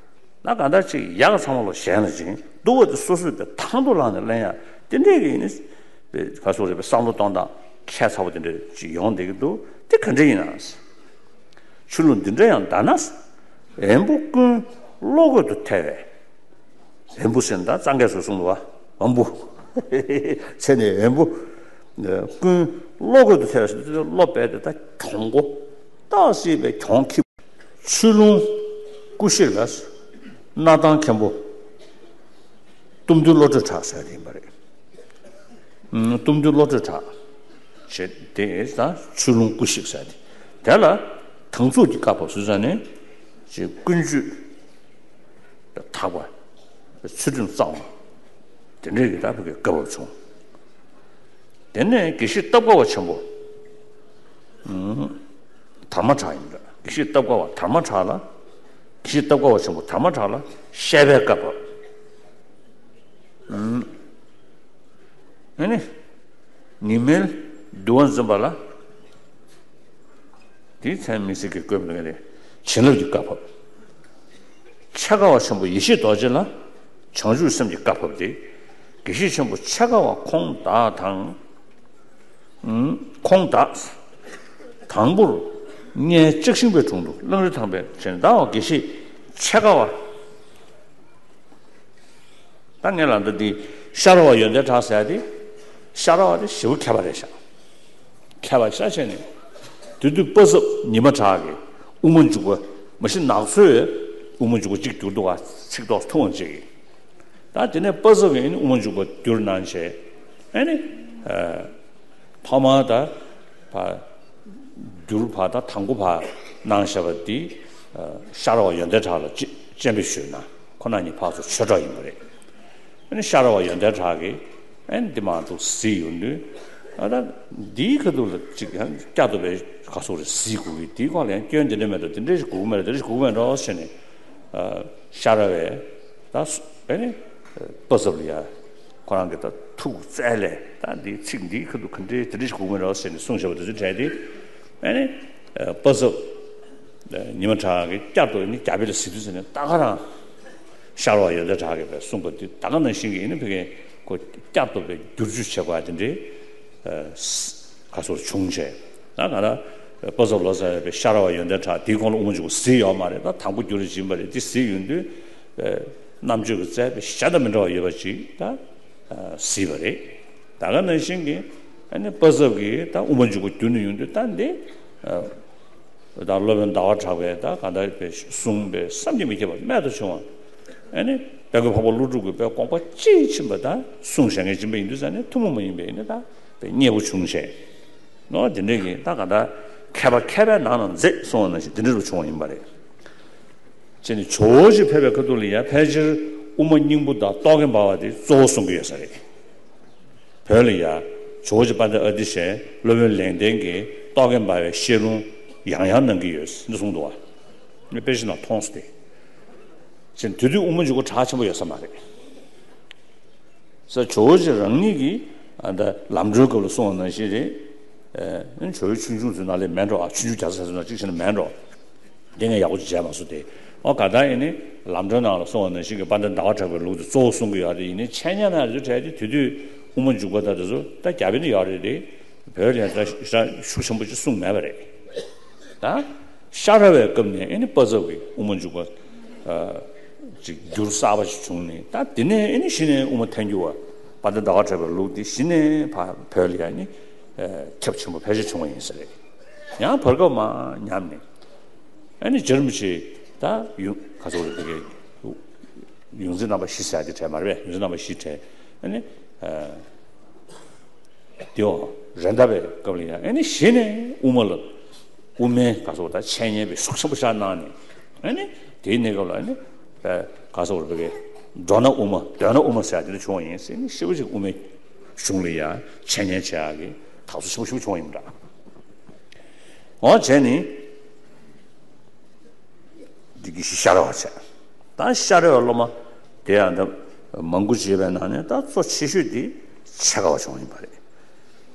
ན་གང་ལྟར་ཅིག་ཡག་ག་ཚང་མ་ལོ་གཞན་ལ་སྦྱིན། སྡུག་པ་དེ་སོ་སོས་པའི་ཐང་དུ་བླངས་ནས་ལེན་ཡ་དེ་འདྲས་ཀྱི་ཡིན་ནི། པའི་ག་སོགས་རེད་པའི་བསམ་བློ་གཏོང་སྟངས། ཁྱད་མཚར་པོ་དེ་འདྲ་ཅིག་ཡོང་བསྡད་ཀྱི་འདུག་དེ་ག་འདྲ་ཡིན་ན། ཆོས་ལུགས་འདི་འདྲ་ཡང་གདའ་ན། འོན་པོ་ཀུན་བློ་གོས་དུ་ཐལ་བས། འོན་པོ་ཟེར་ན་ད་གཙང་གས་སུ་གསུངས་པ་འོན་པོ། ཚེ་ནས་འོན་པོ། ཀུན་བློ་གོས་དུ་ཐལ་བས་ཟེར་དུས་བློ་རྦད་དེ་ད་གྱོང་པོ། ཏོག་ཙམ་བས་གྱོང་ཁེ། ཆོས་ལུང་སྐུ་གཤེགས་ལ། སྣར་ཐང་མཁན་པོ། གཏུམ་འདུལ་བློ་གྲོས་གྲགས་ཟེར་དེ་ཡིན་པ་རེད། ཨུམ། གཏུམ་འདུལ་བློ་གྲོས་གྲགས། ཞེས་དེ་ད་ཆོས་ལུང་སྐུ་གཤེགས་ཟེར་དེ། དེ་ལ་དང་ཚུགས་ཀྱི་བཀའ་བབས་སུ་ཟ་ནས། ཅེས་ཀུན་སྤྱོད་དག་པ། ཚུལ་ཁྲིམས་གཙང་བ། དེ་འདྲའི་གི་ད་བུ་གི་བཀའ་བབས་བྱུང་། དེ་ནས་དགེ་བཤེས་སྟབས་དགའ་བ་ཆེན་པོ། ཨུམ། དར་མ་གྲགས་ཡིན་འདྲ། དགེ་བཤེས་སྟབས་དགའ་བ་དར་མ་གྲགས་ལ། དགེ་བཤེས་སྟབས་དགའ་བ་ཆེན་པོ་དར་མ་གྲགས་ལ་བཤད་པའི་བཀའ་བབས། ཨུམ། ཨ་ནི། ཉི་མའི་འདུལ་བ་འཛིན་པ་ལ། དེའི་མཚན་མི་སྲིད་ཀྱི་བཀོད་མི་ངེས་ཏེ། བྱིན་རླབས་ཀྱི་བཀའ་བབས། འཆད་ཁ་བ་ཆེན་པོ་ཡེ་ཤེས་རྡོ་རྗེ་ལ། བྱང་ཆུབ་སེམས་ཀྱི་བཀའ་བབས་ཏེ། དགེ་བཤེས་ཆེན་པོ་འཆད་ཁ་བ་ཁོང་བདག་དང་། ཁོང་བདག་དང་པོར་མངལ་ལྕགས་ཤིང་པའི་དྲུང་དུ་གླང་རི་ཐང་པའི་བྱེད་ཟླ་བ་དགེ་བཤེས་འཆད་ཁ་བ། ད་ངས་ལབ་འདི་ཤ་ར་བ་ཡོན་ཏན་གྲགས་ཟེར་ཏེ། ཤ་ར་བ་དེ་ཞེ་པོ་མཁས་པ་རེད་ཤག་མཁས་པ་ཤ་ཆེ་ནས། དེ་དུས་པ་ཚབ་ཉི་མ་གྲགས་ཀྱིས་དབུ་མ་འཇུག་པ་མ་གཞི་ནག་ཚོས་དབུ་མ་འཇུག་པ་གཅིག་གྱུར་འདུག་ག་ཚིག་ཐོག་ཐུང་བ་གཅིག་གིས། ད་དེ་ནས་པ་ཚབ་ཀྱིས་ཨ་ནི་དབུ་མ་འཇུག་པ་བསྒྱུར་གནང་བྱས། ཨ་ནི། ཐོག་མར་ད་བ། བསྒྱུར་བ་ད་དང་པོ་བ་གནང་བཞག་པ་འདི། ཤ་ར་བ་ཡོན་ཏན་གྲགས་ལ་སྤྱན་སྤྱན་འབུལ་ཞུས་ན་ཁོ་ན་ཉིད་ཕར་ཚུར་ཆོས་གྲོགས་ཡིན་པ་རེད། ཨ་ནི་ཤ་ར་བ་ཡོན་ཏན་གྲགས་ཀྱིས་ཨ་ནི་འདི་མ་གཏོགས་གཟིགས་ཡོང་དུས། ཨ་ད་འདིའི་ཁ་ཐུག་ལ་ཅིག་ཡང་བསྐྱར་དུ་བས་ག་སོག་རེ་གཟིགས་དགོས་ཀྱི་འདིའི་སྐོར་ལ་ཡང་སྐྱོན་འདི་འདྲ་མེད་དོ། འདི་འདྲ་ཞིག་དགོས་ཀྱི་མེད་རེད། འདི་འདྲ་ཞིག་དགོས་ཀྱི་མེད་འགྲོ་ཟེར་ནས། ཤ་ར་བས་ད་སུ་ཨ་ནི་པ་ཚབ་ལ་ཡ་ཁོ་རང་གི་ད་ཐུགས་བཙལ་ལས་ད་འདིའི་ཚིག་འདིའི་ཁ་ཐུག་ག་འདྲའི་དེ་འདྲ་ཞིག་དགོས་ཀྱི་མེད་འགྲོ་ཟེར་ནས་གསུངས་བཞག་པ་དེ་ཚོའི་གྲས་དེ་ཨ་ནི་པ་ཚབ། ཉི་མ་གྲགས་ཀྱིས་བསྐྱར་དུ་ནི་རྒྱ་བལ་ལ་གཟིགས་དུས་ཟེར་ནས་ད་ག་རང་ཤ་ར་བ་ཡོན་ཏན་གྲགས་ཀྱིས་བས་གསུངས་པ་དེ་ད་ག་ནང་བཞིན་གྱི་ཡིན་ན་ཕ་གིའི་ཁོ་བསྐྱར་དུ་བས་བསྒྱུར་བཅོས་བྱེད་དགོས་ཡ་དེ་འདྲའི་ག་ཚོད་བྱུང་བྱས། ད་ག་ད་པ་ཚབ་ལོ་ཙཱ་བས་ཤ་ར་བ་ཡོན་ཏན་གྲགས་དེའི་གོང་ལ་དབུ་མ་འཇུག་པ་གཟིགས་ཡོད་མ་རེད། ད་དང་པོ་བསྒྱུར་བྱས་ཡིན་པ་རེད། དེ་གཟིགས་ཡོང་དུས་རྣམ་དཔྱོད་ཀྱི་རྩལ་བས་གཞན་དང་མི་འདྲ་བ་ཡོད་པ་ཅིག་ད་གཟིགས་པ་རེད། ད་ག་ནང་བཞིན་གྱི་ཨ་ནི་པ་ཚབ་ཀྱིས་ད་དབུ་མ་འཇུག་པ་བསྒྱུར་ནས་ཡོང་དུས་ད་འདི། ད་སློབ་དཔོན་ཟླ་བ་གྲགས་པས་ད་ག་ད་པའི་གསུངས་པའི་བསམ་གྱིས་མི་ཁྱབ་པ་རྨད་དུ་བྱུང་བ། ཨ་ནི་དཔལ་མགོན་འཕགས་པ་ཀླུ་སྒྲུབ་ཀྱིས་དཔེ་དགོངས་པ་དཔྱིས་ཕྱིན་པ་ད་གསུངས་བཞག་མཁན་ཅིག་ཡིན་པ་ཡིན་དུས་ཙང་ནས་ཐུན་མོང་མ་ཡིན་པའི་ནི་ད་དཔེ་མཉེས་པོ་བྱུང་བྱས། ནོ་དེ་འདྲའི་གི་ད་ག་ད་མཁས་པ་མཁས་པའི་ནང་ན་མཛེས་གསུངས་པ་ནང་བཞིན་དེ་འདྲ་རུ་བྱུང་བ་ཡིན་པ་རེད། ཅེས་ནི་ཇོ་བོ་རྗེ་ཕེབས་པའི་ཁ་ཐུག་ལ་ཡང་ཕལ་ཆེར་དབུ་མ་སྙིང་པོ་དང་རྟོག་གེ་འབར་བ་དེ་གཙོ་བོ་གསུང་གི་ཡོད་ས་རེད། བོད་ལ་ཡ། ཇོ་བོ་རྗེ་དཔལ་ལྡན་ཨ་ཏི་ཤས་སློབ་དཔོན་ལེགས་ལྡན་གྱིས་རྟོག་གེ་འབར་བའི་བཤད་ལུང་ཡང་ཡང་གནང་གི་ཡོད་འདི་གསུངས་འདུག་བ། དཔེ་ཆ་ནང་མཐོང་སོང་སྟེ། ཅེས་དེ་དུས་དབུ་མ་འཇུག་པ་གྲགས་ཆེན་པོ་ཡོད་ས་མ་རེད། ས་ཇོ་བོ་རྗེ་རང་ཉིད་ཀྱིས་ཨ་ད་ལམ་སྒྲོན་སྐབས་ལ་གསུངས་པ་ནང་བཞིན་རེད། ཨ་ཇོ་བོའི་ཆོས་འབྱུང་ཚོའི་ནང་ལས་མེད་འགྲོ། ཨ་ཆོས་འབྱུང་རྒྱ་མཚོའི་ཚོའི་ནང་གཅིག་བྱས་ན་མེད་འགྲོ། དེ་ངས་ཡག་པོ་ཅིག་མཇལ་མ་སོང་སྟེ། ཨོ་ག་ད་ཡིན་ནི་ལམ་སྒྲོན་ནང་ལ་གསུངས་པ་ནང་བཞིན་གྱི་དཔལ་ལྡན་ཟླ་བ་གྲགས་པའི་ལུགས་དེ་གཙོ་བོ་གསུང་གི་ཡོད་རེད། ཡིན་ནི་འཆད་ཉན་ནང་རེད་ཚོ་གྲས་དེ་དེ་དུས་དབུ་མ་འཇུག་པ་ད་དེ་ཚོ་ད་རྒྱ་བལ་ནི་ཡོད་རེད་དེ། བོད་ལ་ཡང་ད་ཤུགས་ཆེན་པོ་ཅིག་གསུངས་མེད་པ་རེད། ད་ཤ་ར་བའི་སྐབས་ནས་ཨེ་ནི་པ་ཚབ་ཀྱིས་དབུ་མ་འཇུག་པ་ཅིག་འགྱུར་གསར་པ་ཞིག་བྱུང་ནས། ད་དེ་ནས་ཨེ་ནི་གཞི་ནས་དབུ་མ་ཐལ་འགྱུར་བ་དཔལ་ལྡན་ཟླ་བ་གྲགས་པའི་ལུགས་དེ་གཞི་ནས་ཕ་བོད་ལ་ཡང་ནི་ཁྱབ་ཆེན་པོ་ཕལ་ཆེར་བྱུང་བ་ཡིན་ས་རེད། ཡང་བར་སྐབས་མར་ཉམས་ནས་ཨེ་ནི་རྗེ་རིན་པོ་ཆེ་ད་ཡུང་ག་ཚོད་རེད་དེ་གའི་ཡོངས་འཛིན་རྣམ་པ་བཞི་ཟེར་དེ་གྲས་མ་རེད་པས། ཡོངས་འཛིན་རྣམ་པ་བཞི་གྲས་ཨེ་ནི། དེའོ་རེད་མདའ་བའི་སྐབས་ལ་ཡང་ཨེ་ནི་གཞི་ནས་དབུ་མ་ལ་དབུ་མའི་ག་སོགས་དང་འཆད་ཉན་པའི་ཤུགས་ཆེན་པོ་ཤར་གནང་ནས། ཨེ་ནི་དེའི་གནས་སྐབས་ལ་ཨེ་ནི་ག་སོགས་རེ་བའི་འགྲོ་ན་དབུ་མ་འདོད་ན་དབུ་མ་ཟེར་དེ་འདྲ་བྱུང་བ་ཡིན་ཟེར་ནས་ཞེ་པོ་ཅིག་དབུ་མའི་གཞུང་ལ་ཡང་འཆད་ཉན་བྱེད་ཡག་གི་ཐག་གཅོད་ཆེན་པོ་ཞེ་པོ་བྱུང་བ་ཡིན་པ་འདྲ། འོ་བྱས་ནས། འདི་དགེ་བཤེས་ཤ་ར་བ་བྱས། ད་ཤ་ར་བའི་སློབ་མ་དེ་ཡང་ད་མང་པོ་བྱས་པའི་ནང་ནས་ད་གཙོ་ཆེ་ཤོས་དེ་འཆད་ཁ་བ་བྱུང་ཡིན་པ་རེད།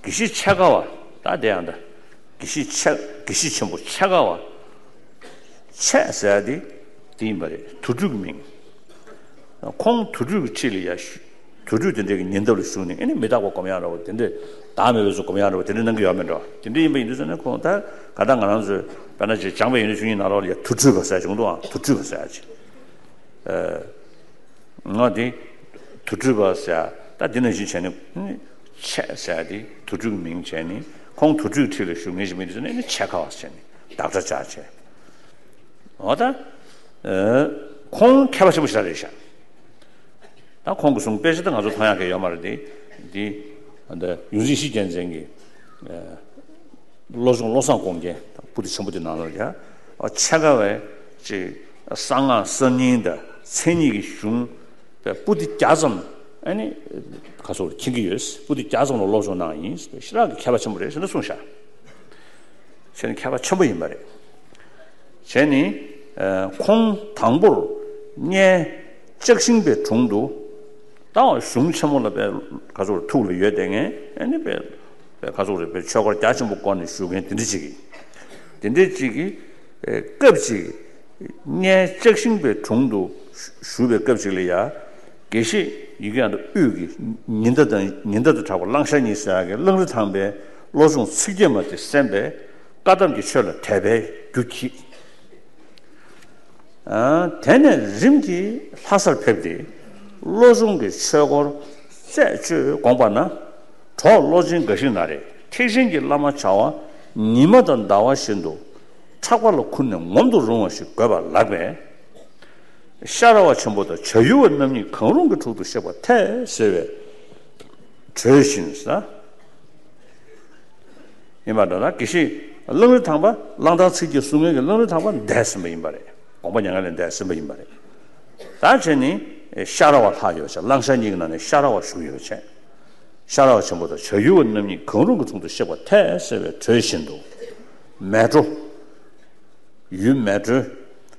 དགེ་བཤེས་འཆད་ཁ་བ་ད་དེ་ཡང་ད་དགེ་བཤེས་འཆད་དགེ་བཤེས་ཆེན་པོ་འཆད་ཁ་བ། འཆད་ཟེར་ཡ་དེ་དེ་ཡིན་པ་རེད། དུར་ཁྲོད་ཀྱི་མིང་། ཁོང་དུར་ཁྲོད་ཀྱི་འཁྲིས་ལ་ཡ་ཞུ། དུར་ཁྲོད་དེ་འདྲའི་གི་ཉེ་འདབས་ལ་བཞུགས་ནས་ཨ་ནི་མི་རྟག་པ་སྒོམ་ཡག་འདྲ་བོ་དེ་འདྲས། བདག་མེད་པའི་ཚུལ་སྒོམ་ཡག་འདྲ་བོ་དེ་འདྲས་གནང་གི་ཡོད་མེད་འགྲོ། དེ་འདྲས་ཡིན་པ་ཡིན་དུས་ཙང་ནས་ཁོང་ད་ག་ད་ང་རང་ཚོས་དཔེར་ན་ཅིག་སྦྱངས་པའི་ཡོན་ཏན་བཅུ་གཉིས་ནང་ལོགས་ལ་ཡ་དུར་ཁྲོད་པ་ཟེར་བྱུང་འདུག་ཨང་། དུར་ཁྲོད་པ་ཟེར་ཡག་ཅིག་ཨ། ང་དེ་དུར་ཁྲོད་པ་ཟེར་ཡག་ད་འདི་ནང་བཞིན་བྱས་ནས་ཆས་ཟེར་ཡག་དེ་དུར་ཁྲོད་ཀྱི་མིང་བྱས་ནས་ཁོང་དུར་ཁྲོད་ཁྲི་ལ་བཞུགས་མཁན་ཞིག་མིན་དུས་ཙང་ནས་ཨ་ནི་ཆས་ཁ་བ་ཟེར་ནས་བདག་སྒྲ་བཅག་བྱས། འོ་ད། ཨ། ཁོང་མཁས་པ་ཆེན་པོ་ཞེ་དྲག་རེད་ཤག་ད་ཁོང་གི་གསུང་དཔེ་ཆ་ད་ང་ཚོ་མཐོང་ཡག་གི་ཡོད་མ་རེད་དེ། འདི་ཨ་ད་ཡོངས་འཛིན་ཡེ་ཤེས་རྒྱལ་མཚན་གྱི་ཨ་བློ་སྦྱོང་བློ་བཟང་དགོངས་རྒྱན་པོ་ཏི་ཆེན་པོ་དེ་ནང་ལ་ཡ་ཨ་ཆས་ཁ་བའི་ཅིག་གསང་སྔགས་གསར་རྙིང་དང་མཚན་ཉིད་ཀྱི་གཞུང་པོ་ཏི་བརྒྱ་ཙམ་ཨ་ནི་ག་སོགས་མཁྱེན་གྱི་ཡོད། པོ་ཏི་བརྒྱ་ཙམ་ལ་སློབ་སྦྱོང་གནང་ཡིན། ཞེ་དྲག་གི་མཁས་པ་ཆེན་པོ་རེད་ཟེར་ནས་གསུངས་ཤག་བྱས་ནས་མཁས་པ་ཆེན་པོ་ཡིན་པ་རེད། བྱས་ནས་ཨ་ཁོང་དང་པོར་རྙེད་ལྕགས་ཤིང་པའི་དྲུང་དུ་ད་གཞུང་ཆེན་མོ་ལ་པའི་ག་ཚོད་ཐུགས་ལ་ཡོད་དེ་ངས་ཨ་ནི་པའི་པའི་ག་ཚོད་རེད་པའི་ཆོས་སྐོར་རྒྱ་ཆེན་པོ་བསྐོར་ནས་བཞུགས་མཁན་དེ་འདྲ་ཅིག་གིས། དེ་འདྲ་ཅིག་གིས་ཨ་སྐབས་ཅིག་རྙེད་ལྕགས་ཤིང་པའི་དྲུང་དུ་བཞུགས་པའི་སྐབས་ཅིག་ལ་ཡ། དགེ་བཤེས་ཡི་གེ་ཨ་མདོ་དབུས་ཀྱི་ཉི་ཟླ་དང་ཉི་ཟླ་དང་གྲགས་པ་གླང་ཤ་གཉིས་ཟེར་ཡག་གི་གླང་རི་ཐང་པའི་བློ་སྦྱོང་ཚིག་བརྒྱད་མ་དེ་གསན་པས་བཀའ་གདམས་ཀྱི་ཆོས་ལ་དད་པའི་རྒྱུ་བསྐྱེད། ཨ། དེ་ནས་རིམ་གྱིས་ལྷ་སར་ཕེབས་ཏེ་བློ་སྦྱོང་གི་ཆོས་སྐོར་རྩད་གཅོད་དགོངས་པ་ན། གྲོགས་བློ་ཆེན་འགའ་ཞིག་ན་རེ་ཐེག་ཆེན་གྱི་བླ་མ་བྱ་བ་ཉི་མ་དང་ཟླ་བ་བཞིན་དུ་ཕྲག་པ་ལ་ཁུར་ནས་ངོམ་དུ་རུང་བ་ཞིག་དགོས་པ་ལགས་པས། ཤ་ར་བ་ཆེན་པོ་དང་བྱ་ཡུལ་བ་རྣམ་གཉིས་གང་རུང་གི་དྲུང་དུ་གཤེགས་པ་འཐད་ཟེར་བས་གྲོས་བཞིན་ཟེར། ཡིན་པ་འདྲ་ན་དགེ་བཤེས་གླང་རི་ཐང་པ་གླང་དར་ཚིགས་བརྒྱད་གསུང་མཁན་གྱི་གླང་རི་ཐང་པ་འདས་ཟིན་པ་ཡིན་པ་རེད། དགོངས་པ་མྱ་ངན་ལས་འདས་ཟིན་པ་ཡིན་པ་རེད། ད་བྱས་ནས་ཤ་ར་བ་ལྷག་ཡོད་ཤག་གླང་ཤ་གཉིས་ཀྱི་ནང་ནས་ཤ་ར་བ་བཞུགས་ཡོད་བྱས། ཤ་ར་བ་ཆེན་པོ་དང་བྱ་ཡུལ་བ་རྣམ་གཉིས་གང་རུང་གི་དྲུང་དུ་གཤེགས་པ་འཐད་ཟེར་བའི་གྲོས་བཞིན་དུ། མལ་གྲོ། ཡུལ་མལ་གྲོ།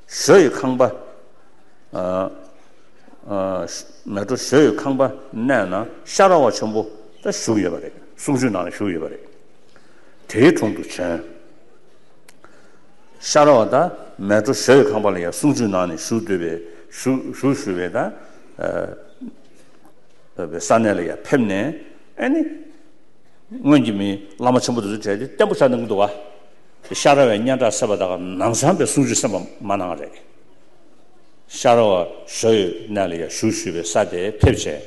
ཞོ་ཡི་ཁང་པ། ཨ། ཨ། མལ་གྲོ་ཞོ་ཡི་ཁང་པ་གནས་ན་ཤ་ར་བ་ཆེན་པོ་ད་བཞུགས་ཡོད་པ་རེད། གསུང་ཆོས་ནང་ལ་བཞུགས་ཡོད་པ་རེད། དེའི་དྲུང་དུ་བྱོན། ཤ་ར་བ་ད་མལ་གྲོ་ཞོ་ཡི་ཁང་པ་ལ་ཡང་གསུང་ཆོས་ནང་ནས་བཞུགས་སྡོད་པའི་བཞུགས་བཞུགས་བཞུགས་པའི་ད་ཨ་པའི་ས་གནས་ལ་ཡང་ཕེབས་ནས་ཨ་ནི། སྔོན་གྱི་མི་བླ་མ་ཆེན་པོ་དེ་ཚོ་གྲས་དེ་བརྟན་པོ་ཆགས་གནང་གི་འདུག་བ། ཤ་ར་བའི་སྙན་གྲགས་སད་པ་དང་ནང་ཚང་པའི་གསུང་ཆོས་སད་པ་མ་གནང་བ་རེད། ཤ་ར་བ་ཞོ་ཡི་གནས་ལ་ཡང་བཞུགས་བཞུགས་པའི་ས་དེ་ཕེབས་བྱས།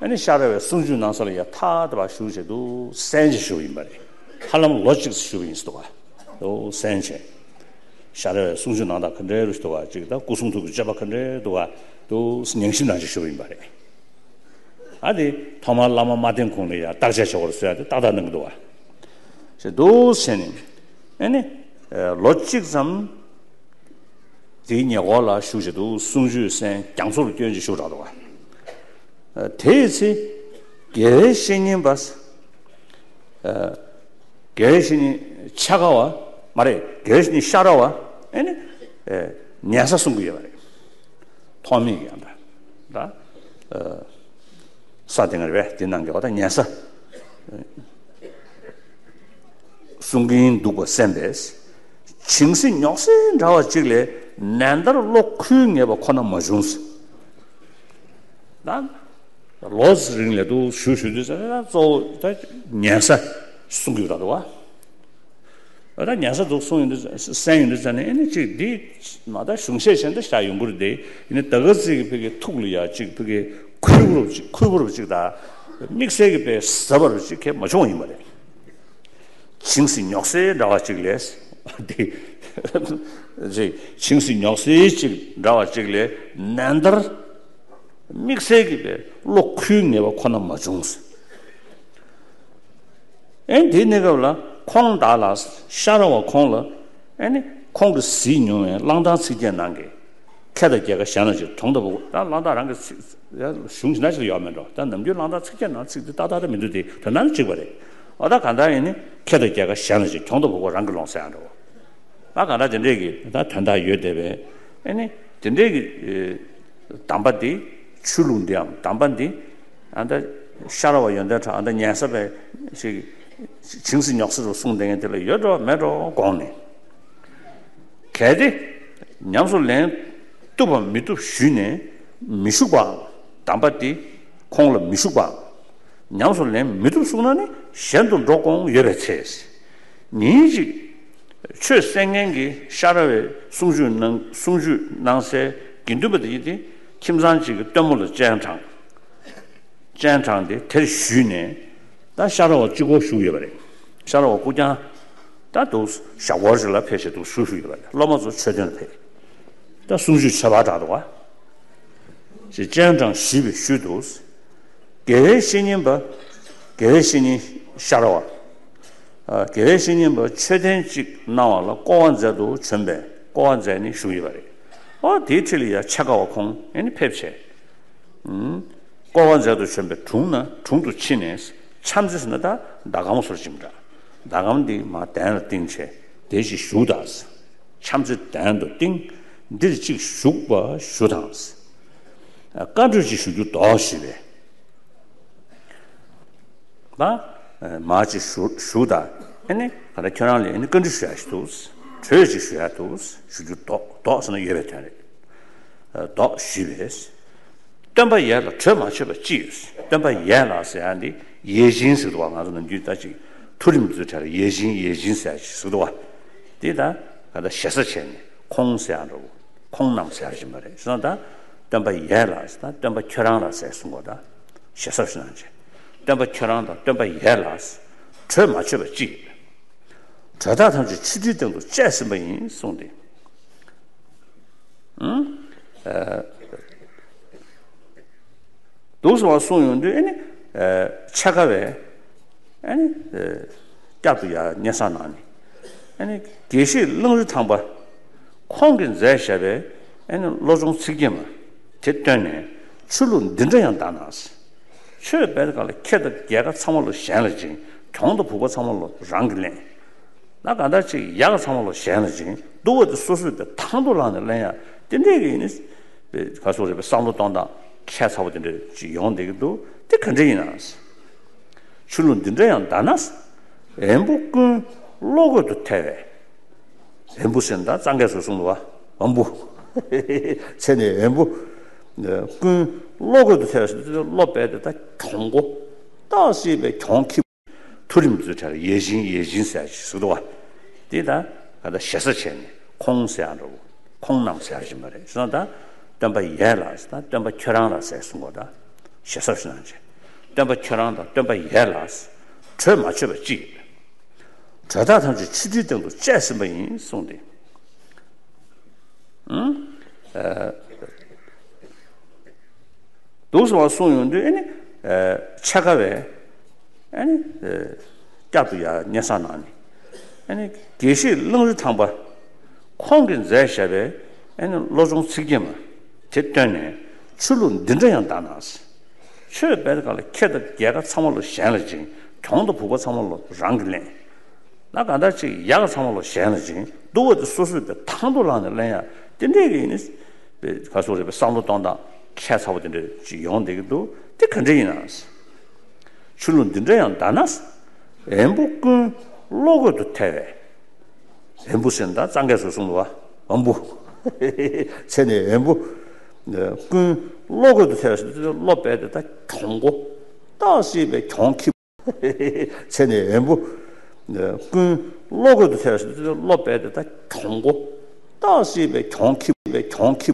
ཨ་ནི་ཤ་ར་བའི་གསུང་ཆོས་གནང་ས་ལ་ཡང་ཐག་དེ་བར་བཞུགས་བྱས་འདུག་གསན་བྱས་བཞུགས་ཡིན་པ་རེད། ཧ་ལམ་ལོ་གཅིག་བཞུགས་ཡིན་ཟེར་འདུག་བ། འདུག་གསན་བྱས། ཤ་ར་བའི་གསུང་ཆོས་གནང་སྟངས་ག་འདྲའི་རུ་ཞིག་འདུག་བ། གཅིག་ད་སྐུ་གསུང་ཐུགས་ཀྱི་སྤྱོད་པ་ག་འདྲའི་འདུག་བ། འདུག་ཉམས་ཞིབ་གནང་བྱས་བཞུགས་ཡིན་པ་རེད། ཨ་དེ་ཐོག་མར་བླ་མ་མ་བསྟེན་གོང་ལ་ཡང་བརྟག་དཔྱད་བྱེད་དགོས་རེད་ཟེར་ཡ་དེ་ཏག་ཏག་གནང་གི་འདུག་བ། ཞེས་འདུག་ཟེར་ནས། ཨ་ནི། ལོ་གཅིག་ཙམ་དེའི་ཉེ་འཁོར་ལ་བཞུགས་བྱས་འདུག་གསུང་ཆོས་གསན། རྒྱ་མཚོར་བསྐྱོན་བྱས་བཞུགས་དྲགས་འདུག་བ། དེའི་ཚེ་དགེ་བའི་བཤེས་གཉེན་པ། དགེ་བའི་བཤེས་གཉེན་འཆད་ཁ་བ་མ་རེད། དགེ་བའི་བཤེས་གཉེན་ཤ་ར་བ་ཨེ་ནི་ཉན་ས་གསུང་གི་ཡོད་པ་རེད། ཐོགས་མེད་ཀྱི་ཡང་འདྲ་ད་ས་དེ་ང་རེད་པས། དེ་ནང་གི་བ་ད་ཉན་ས་གསུང་གིན་འདུག་པ་གསན་པས། ཇིང་སྲིད་ཉོག་སེ་འདྲ་བ་ཅིག་ལས་ནན་ཏན་བློ་ཁུར་ངེས་པ་ཁོ་ན་མ་བྱུང་ཟེར། ད་ལོ་རིང་ལས་འདུག་ཞུ་ཞུ་དུས་ཙམ་ན་གཙོ་བོ་ད་ཉན་ས་གསུང་གི་ཡོད་རེད་བ། ད་ཉན་ས་འདུག་གསུང་ཡོང་དུས་གསན་ཡོང་དུས་ཙམ་ནས་ཨེ་ནི་ཅིག་འདི་མ་ད་གཞུང་བཤད་བྱས་འདི་བཞག་ཡོང་གི་རེད་དེ། ཡིན་ནའི་ད་ག་ཚིག་གི་ཕ་གི་ཐུགས་ལ་ཡ་ཅིག་ཕ་གི་ཁུར་པོ་རུ་ཅིག་ཁུར་པོ་རུ་ཅིག་ད་དམིགས་བསལ་གྱི་པའི་ཟབ་པ་རུ་ཅིག་གས་མ་བྱུང་བ་ཡིན་པ་རེད། ཇིང་སྲིད་ཉོག་སེ་འདྲ་བ་ཅིག་ལས། དེ། ཅིག་ཇིང་སྲིད་ཉོག་སེ་ཅིག་འདྲ་བ་ཅིག་ལས་ནན་ཏན། དམིགས་བསལ་གྱི་པའི་བློ་ཁུར་ངེས་པ་ཁོ་ན་མ་བྱུང་ཟེར། ཨེ་དེའི་གནས་སྐབས་ལ་ཁོང་དག་ལ་ཤ་ར་བ་ཁོང་ལ་ཨེ་ནི་ཁོང་གིས་གཟིགས་མྱོང་བའི་གླང་དར་ཚིགས་བརྒྱད་ནང་གི་མཁས་དང་རྒྱལ་ཁ་གཞན་ལ་ཅིག་གྲོང་དང་བུ་གུ་ད་གླང་དར་རང་གི་ཚིག་ཡ་གཞུང་ཇི་འདྲ་ཞིག་ཡོད་མེད་འགྲོ། ད་ནམ་རྒྱུན་གླང་དར་ཚིགས་བརྒྱད་ནང་ཚིག་དེ་ཏག་ཏག་ཏག་མི་འདུག་སྟེ་དོན་དག་ནི་གཅིག་པ་རེད། འོ་ད་གང་ལྟར་ཡིན་ནི་མཁས་དང་རྒྱལ་ཁ་གཞན་ལ་ཅིག་གྲོང་དང་བུ་གུ་རང་གི་ལོངས་ཟེར་ཡང་འགྲོ། ད་གང་ལྟར་དེ་འདྲས་ཀྱི་ད་དོན་དག་ཡོད་བསྡད་པས་ཨེ་ནི་དེ་འདྲས་ཀྱི་གདམས་པ་འདི་ཆོས་ལུགས་འདིའམ་གདམས་པ་འདི་ཨ་ད་ཤ་ར་བ་ཡོན་ཏན་གྲགས་ཨ་ད་ཉན་ས་པའི་ཞིག་ཇིང་སྲིད་ཉོག་སེ་རུ་གསུངས་བསྡད་མཁན་དེ་ལ་ཡོད་འགྲོ་མེད་འགྲོ་དགོངས་ནས། གལ་ཏེ་ཉམས་སུ་ལེན་བཏུབ་བམ་མི་བཏུབ་ཞུས་ནས་མི་ཞུགས་པའམ་གདམས་པ་འདི་ ཁོང་ལ་མི་ཞུགས་པའམ། ཉམས་སུ་ལེན་མི་ཐུབ་གསུངས་ན་ནི་གཞན་དུ་འགྲོ་དགོངས་ཡོད་པའི་ཚེ། ཉིན་གཅིག་ཆོས་གསན་མཁན་གྱི་ཤ་ར་བའི་གསུང་ཆོས་གནང་གསུང་ཆོས་གནང་སའི་དགེ་འདུན་པ་དེ་ཡིན་ཏེ། ཁྱིམ་ཚང་གཅིག་གི་སྟོན་མོ་ལ་སྤྱན་དྲངས། སྤྱན་དྲངས་ཏེ་དེར་ཞུས་ནས། ད་ཤ་ར་བ་གཅིག་པོ་བཞུགས་ཡོད་པ་རེད། ཤ་ར་བ་སྐུ་རྐྱང་། ད་འདུག་ཞག་བོར་ཞིག་ལ་ཕེབས་ཤིག་འདུག་ཞུ་ཞུ་ཡོད་པ་རེད། སློབ་མ་ཚོ་མཆོད་རྟེན་ལ་ཕེབས། ད་གསུང་ཆོས་ཁྱད་པར་དྲགས་འདུག་བ། ཞེས་སྤྱན་དྲངས་ཞུས་པའི་ཤུལ་དུ། དགེ་བའི་བཤེས་གཉེན་པ། དགེ་བའི་བཤེས་གཉེན་ཤ་ར་བ། ཨ། དགེ་བའི་བཤེས་གཉེན་པ་མཆོད་རྟེན་གཅིག་གནང་བ་ལ་བསྐོར་བ་མཛད་དུ་བྱོན་པས། བསྐོར་བ་མཛད་ནས་བཞུགས་ཡོད་པ་རེད། ཨོ་དེའི་འཁྲིས་ལ་ཡང་འཆད་ཁ་བ་ཁོང་ཨེ་ནི་ཕེབས་བྱས། ཨུམ། བསྐོར་བ་མཛད་དུ་བྱོན་པའི་དྲུང་ན་དྲུང་དུ་ཕྱིན་ནས། འཆམ་རྩེ་ཟེར་ན་ད་ཟླ་གམ་སོར་ཅིག་འདྲ། ཟླ་གམ་འདི་མར་གདན་ལ་བཏིང་བྱས། དེ་ཞིག་བཞུགས་དང་། འཆམ་རྩེ་གདན་དུ་བཏིང་། འདིར་གཅིག་བཞུགས་པ་ཞུ་དང་། བཀའ་འགྲོས་ཅིག་ཞུ་རྒྱུ་དོགས་ཞེས་པས། ད་མར་ཅིག་ཞུ་ཞུ་དང་། ཨེ་ནི་ག་ད་ཁྱོད་རང་ལ་ཨེ་ནི་བཀའ་འདྲི་ཞུ་ཡ་ཞིག་འདུག་གྲོས་ཅིག་ཞུ་ཡ་འདུག་ཞུ་རྒྱུ་དོགས་དོགས་ཟེར་ན་ཡོད་པའི་དོན་རེད། དོགས་ཞུས་པས། སྟོན་པ་ཡལ་ལ་གྲོས་མ་ཆོད་པ་ཅི་ཡོད། སྟོན་པ་ཡལ་ལ་ཟེར་ཡ་འདི་ཡལ་ཅིང་ཟེར་འདུག་བ། ང་ཚོ་ནམ་རྒྱུན་ད་ཅིག་མཐོ་རིམ་ཚོའི་གྲས་ལ་ཡལ་ཅིང་ཡལ་ཅིང་ཟེར་ཡ་ཅིག་ཟེར་འདུག་བ། འདི་ད་ག་ད་ཞེ་ས་བྱས་ནས་ཁོང་ཟེར་ཡ་འདྲ་བོ། ཁོང་རྣམས་ཟེར་བཞིན་པ་རེད། བྱས་ཙང་ད་སྟོན་པ་ཡལ་ལ་ཟེར། ད་སྟོན་པ་ཁྱོད་རང་ལ་ཟེར་གསུང་གོ། ད་ཞེ་ས་ཞུ་ན་བྱས། སྟོན་པ་ཁྱོད་རང་དང་སྟོན་པ་ཡལ་ལ་ཟེར། གྲོས་མ་ཆོད་པ་ཅི་ཡོད། གྲོས་དག་ཐམས་ཅད་ཆོས་ཁྲིའི་སྟེང་དུ་བཅད་ཟིན་པ་ཡིན་གསུངས་ཏེ། ཨང་། ཨ། འདུག་སེ་བ་གསུངས་ཡོང་དུས་ཨེ་ནི། ཨ། འཆད་ཁ་བས་ཨེ་ནི། ཨ། བསྐྱར་དུ་ཡར་སྙན་སེང་གནང་ནས། ཨེ་ནི་དགེ་བཤེས་གླང་རི་ཐང་པ་ཁོང་གིས་མཛད་བཞག་པའི་ཨེ་ནི་བློ་སྦྱོང་ཚིག་བརྒྱད་མ་དེ་བཏོན་ནས། ཆོས་ལུགས་འདི་འདྲ་ཡང་གདའ་ན། ཆོས་བེད་ག་ལ་ཁེ་དང་རྒྱལ་ཁ་ཚང་མ་ལོ་གཞན་ལ་སྦྱིན། གྱོང་དང་བུག་པ་ཚང་མ་ལོ་རང་གིས་ལེན། ན་ག་འདྲ་ཅིག་ཡག་ཚང་མ་ལོ་གཞན་ལ་སྦྱིན། སྡུག་པ་དེ་སོ་སོས་པའི་ཐང་དུ་བླངས་ནས་ལེན་ཡ་དེ་འདྲས་ཀྱི་ནི། ག་སོགས་རེད་པའི་བསམ་བློ་གཏོང་སྟངས་ཁྱད་མཚར་པོ་དེ་འདྲས་ཅིག་ཡོང་བསྡད་ཀྱི་འདུག་དེ་ག་འདྲས་ཡིན་ན། ཆོས་ལུགས་འདི་འདྲ་ཡང་གདའ་ན། འོན་པོ་ཀུན་བློ་གོས་དུ་ཐལ་བས། འོན་པོ་ཟེར་ན་ད་སངས་རྒྱས་སུ་གསུངས་འདུག་བ། འོན་པོ་ཚེ་ནས་འོན་པོ་ཀུན་བློ་གོས་དུ་ཐལ་བས་ཟེར་དུས་བློ་བེད་དེ་ད་གྱོང་པོ་ཏོག་ཙམ་པའི་གྱོང་ཁྱི། མཐོ་རིམ་ཚོའི་གྲས་ལ་ཡལ་ཅིང་ཡལ་ཅིང་ཟེར་ཞིག་ཟེར་འདུག་བ། དེ་ད་ག་ད་ཞེ་ས་བྱས་ནས་ཁོང་ཟེར་ཡ་འདྲ་བོ། ཁོང་རྣམས་ཟེར་བཞིན་པ་རེད། བྱས་ཙང་ད་སྟོན་པ་ཡལ་ལ་ཟེར། ད་སྟོན་པ་ཁྱོད་རང་ལ་ཟེར་གསུང་གོ། ད་ཞེ་ས་ཞུ་ན་བྱས། སྟོན་པ་ཁྱོད་རང་དང་སྟོན་པ་ཡལ་ལ་ཟེར། གྲོས་མ་ཆོད་པ་ཅི་ཡོད། གྲོས་དག་ཐམས་ཅད་ཆོས་ཁྲིའི་སྟེང་དུ་བཅད་ཟིན་པ་ཡིན་གསུངས་ཏེ། ཨང་། ཨ། འདུག་སེ་བ་གསུངས་ཡོང་དུས་ཨེ་ནི། ཨ། འཆད་ཁ་བས་ཨེ་ནི། ཨ། བསྐྱར་དུ་ཡར་སྙན་སེང་གནང་ནས། ཨེ་ནི་དགེ་བཤེས་གླང་རི་ཐང་པ་ཁོང་གིས་མཛད་བཞག་པའི་ཨེ་ནི་བློ་སྦྱོང་ཚིག་བརྒྱད་མ་དེ་བཏོན་ནས། ཆོས་ལུགས་འདི་འདྲ་ཡང་གདའ་ན། ཆོས་བེད་ག་ལ་ཁེ་དང་རྒྱལ་ཁ་ཚང་མ་ལོ་གཞན་ལ་སྦྱིན། གྱོང་དང་བུག་པ་ཚང་མ་ལོ་རང་གིས་ལེན། ན་ག་འདྲ་ཅིག་ཡག་ཚང་མ་ལོ་གཞན་ལ་སྦྱིན། སྡུག་པ་དེ་སོ་སོས་པའི་ཐང་དུ་བླངས་ནས་ལེན་ཡ་དེ་འདྲས་ཀྱི་ནི། པའི་ག་སོགས་རེད་པའི་བསམ་བློ་གཏོང་སྟངས་ཁྱད་མཚར་པོ་དེ་འདྲས་ཅིག་ཡོང་བསྡད་ཀྱི་འདུག་དེ་ག་འདྲས་ཡིན་ན། ཆོས་ལུགས་འདི་འདྲ་ཡང་གདའ་ན། འོན་པོ་ཀུན་བློ་གོས་དུ་ཐལ་བས། འོན་པོ་ཟེར་ན་ད་སངས་རྒྱས་སུ་གསུངས་འདུག་བ། འོན་པོ་ཚེ་ནས་འོན་པོ་ཀུན་བློ་གོས་དུ་ཐལ་བས་ཟེར་དུས་བློ་བེད་དེ་ད་གྱོང་པོ་ཏོག་ཙམ་པའི་གྱོང་ཁྱི། ཚེ་ནས་འོན་པོ་ཀུན་བློ་གོས་དུ་ཐལ་བས་ཟེར་དུས་བློ་བེད་དེ་ད་གྱོང་པོ་ཏོག་ཙམ་པའི་གྱོང་ཁྱི་པའི་གྱོང་ཁྱི།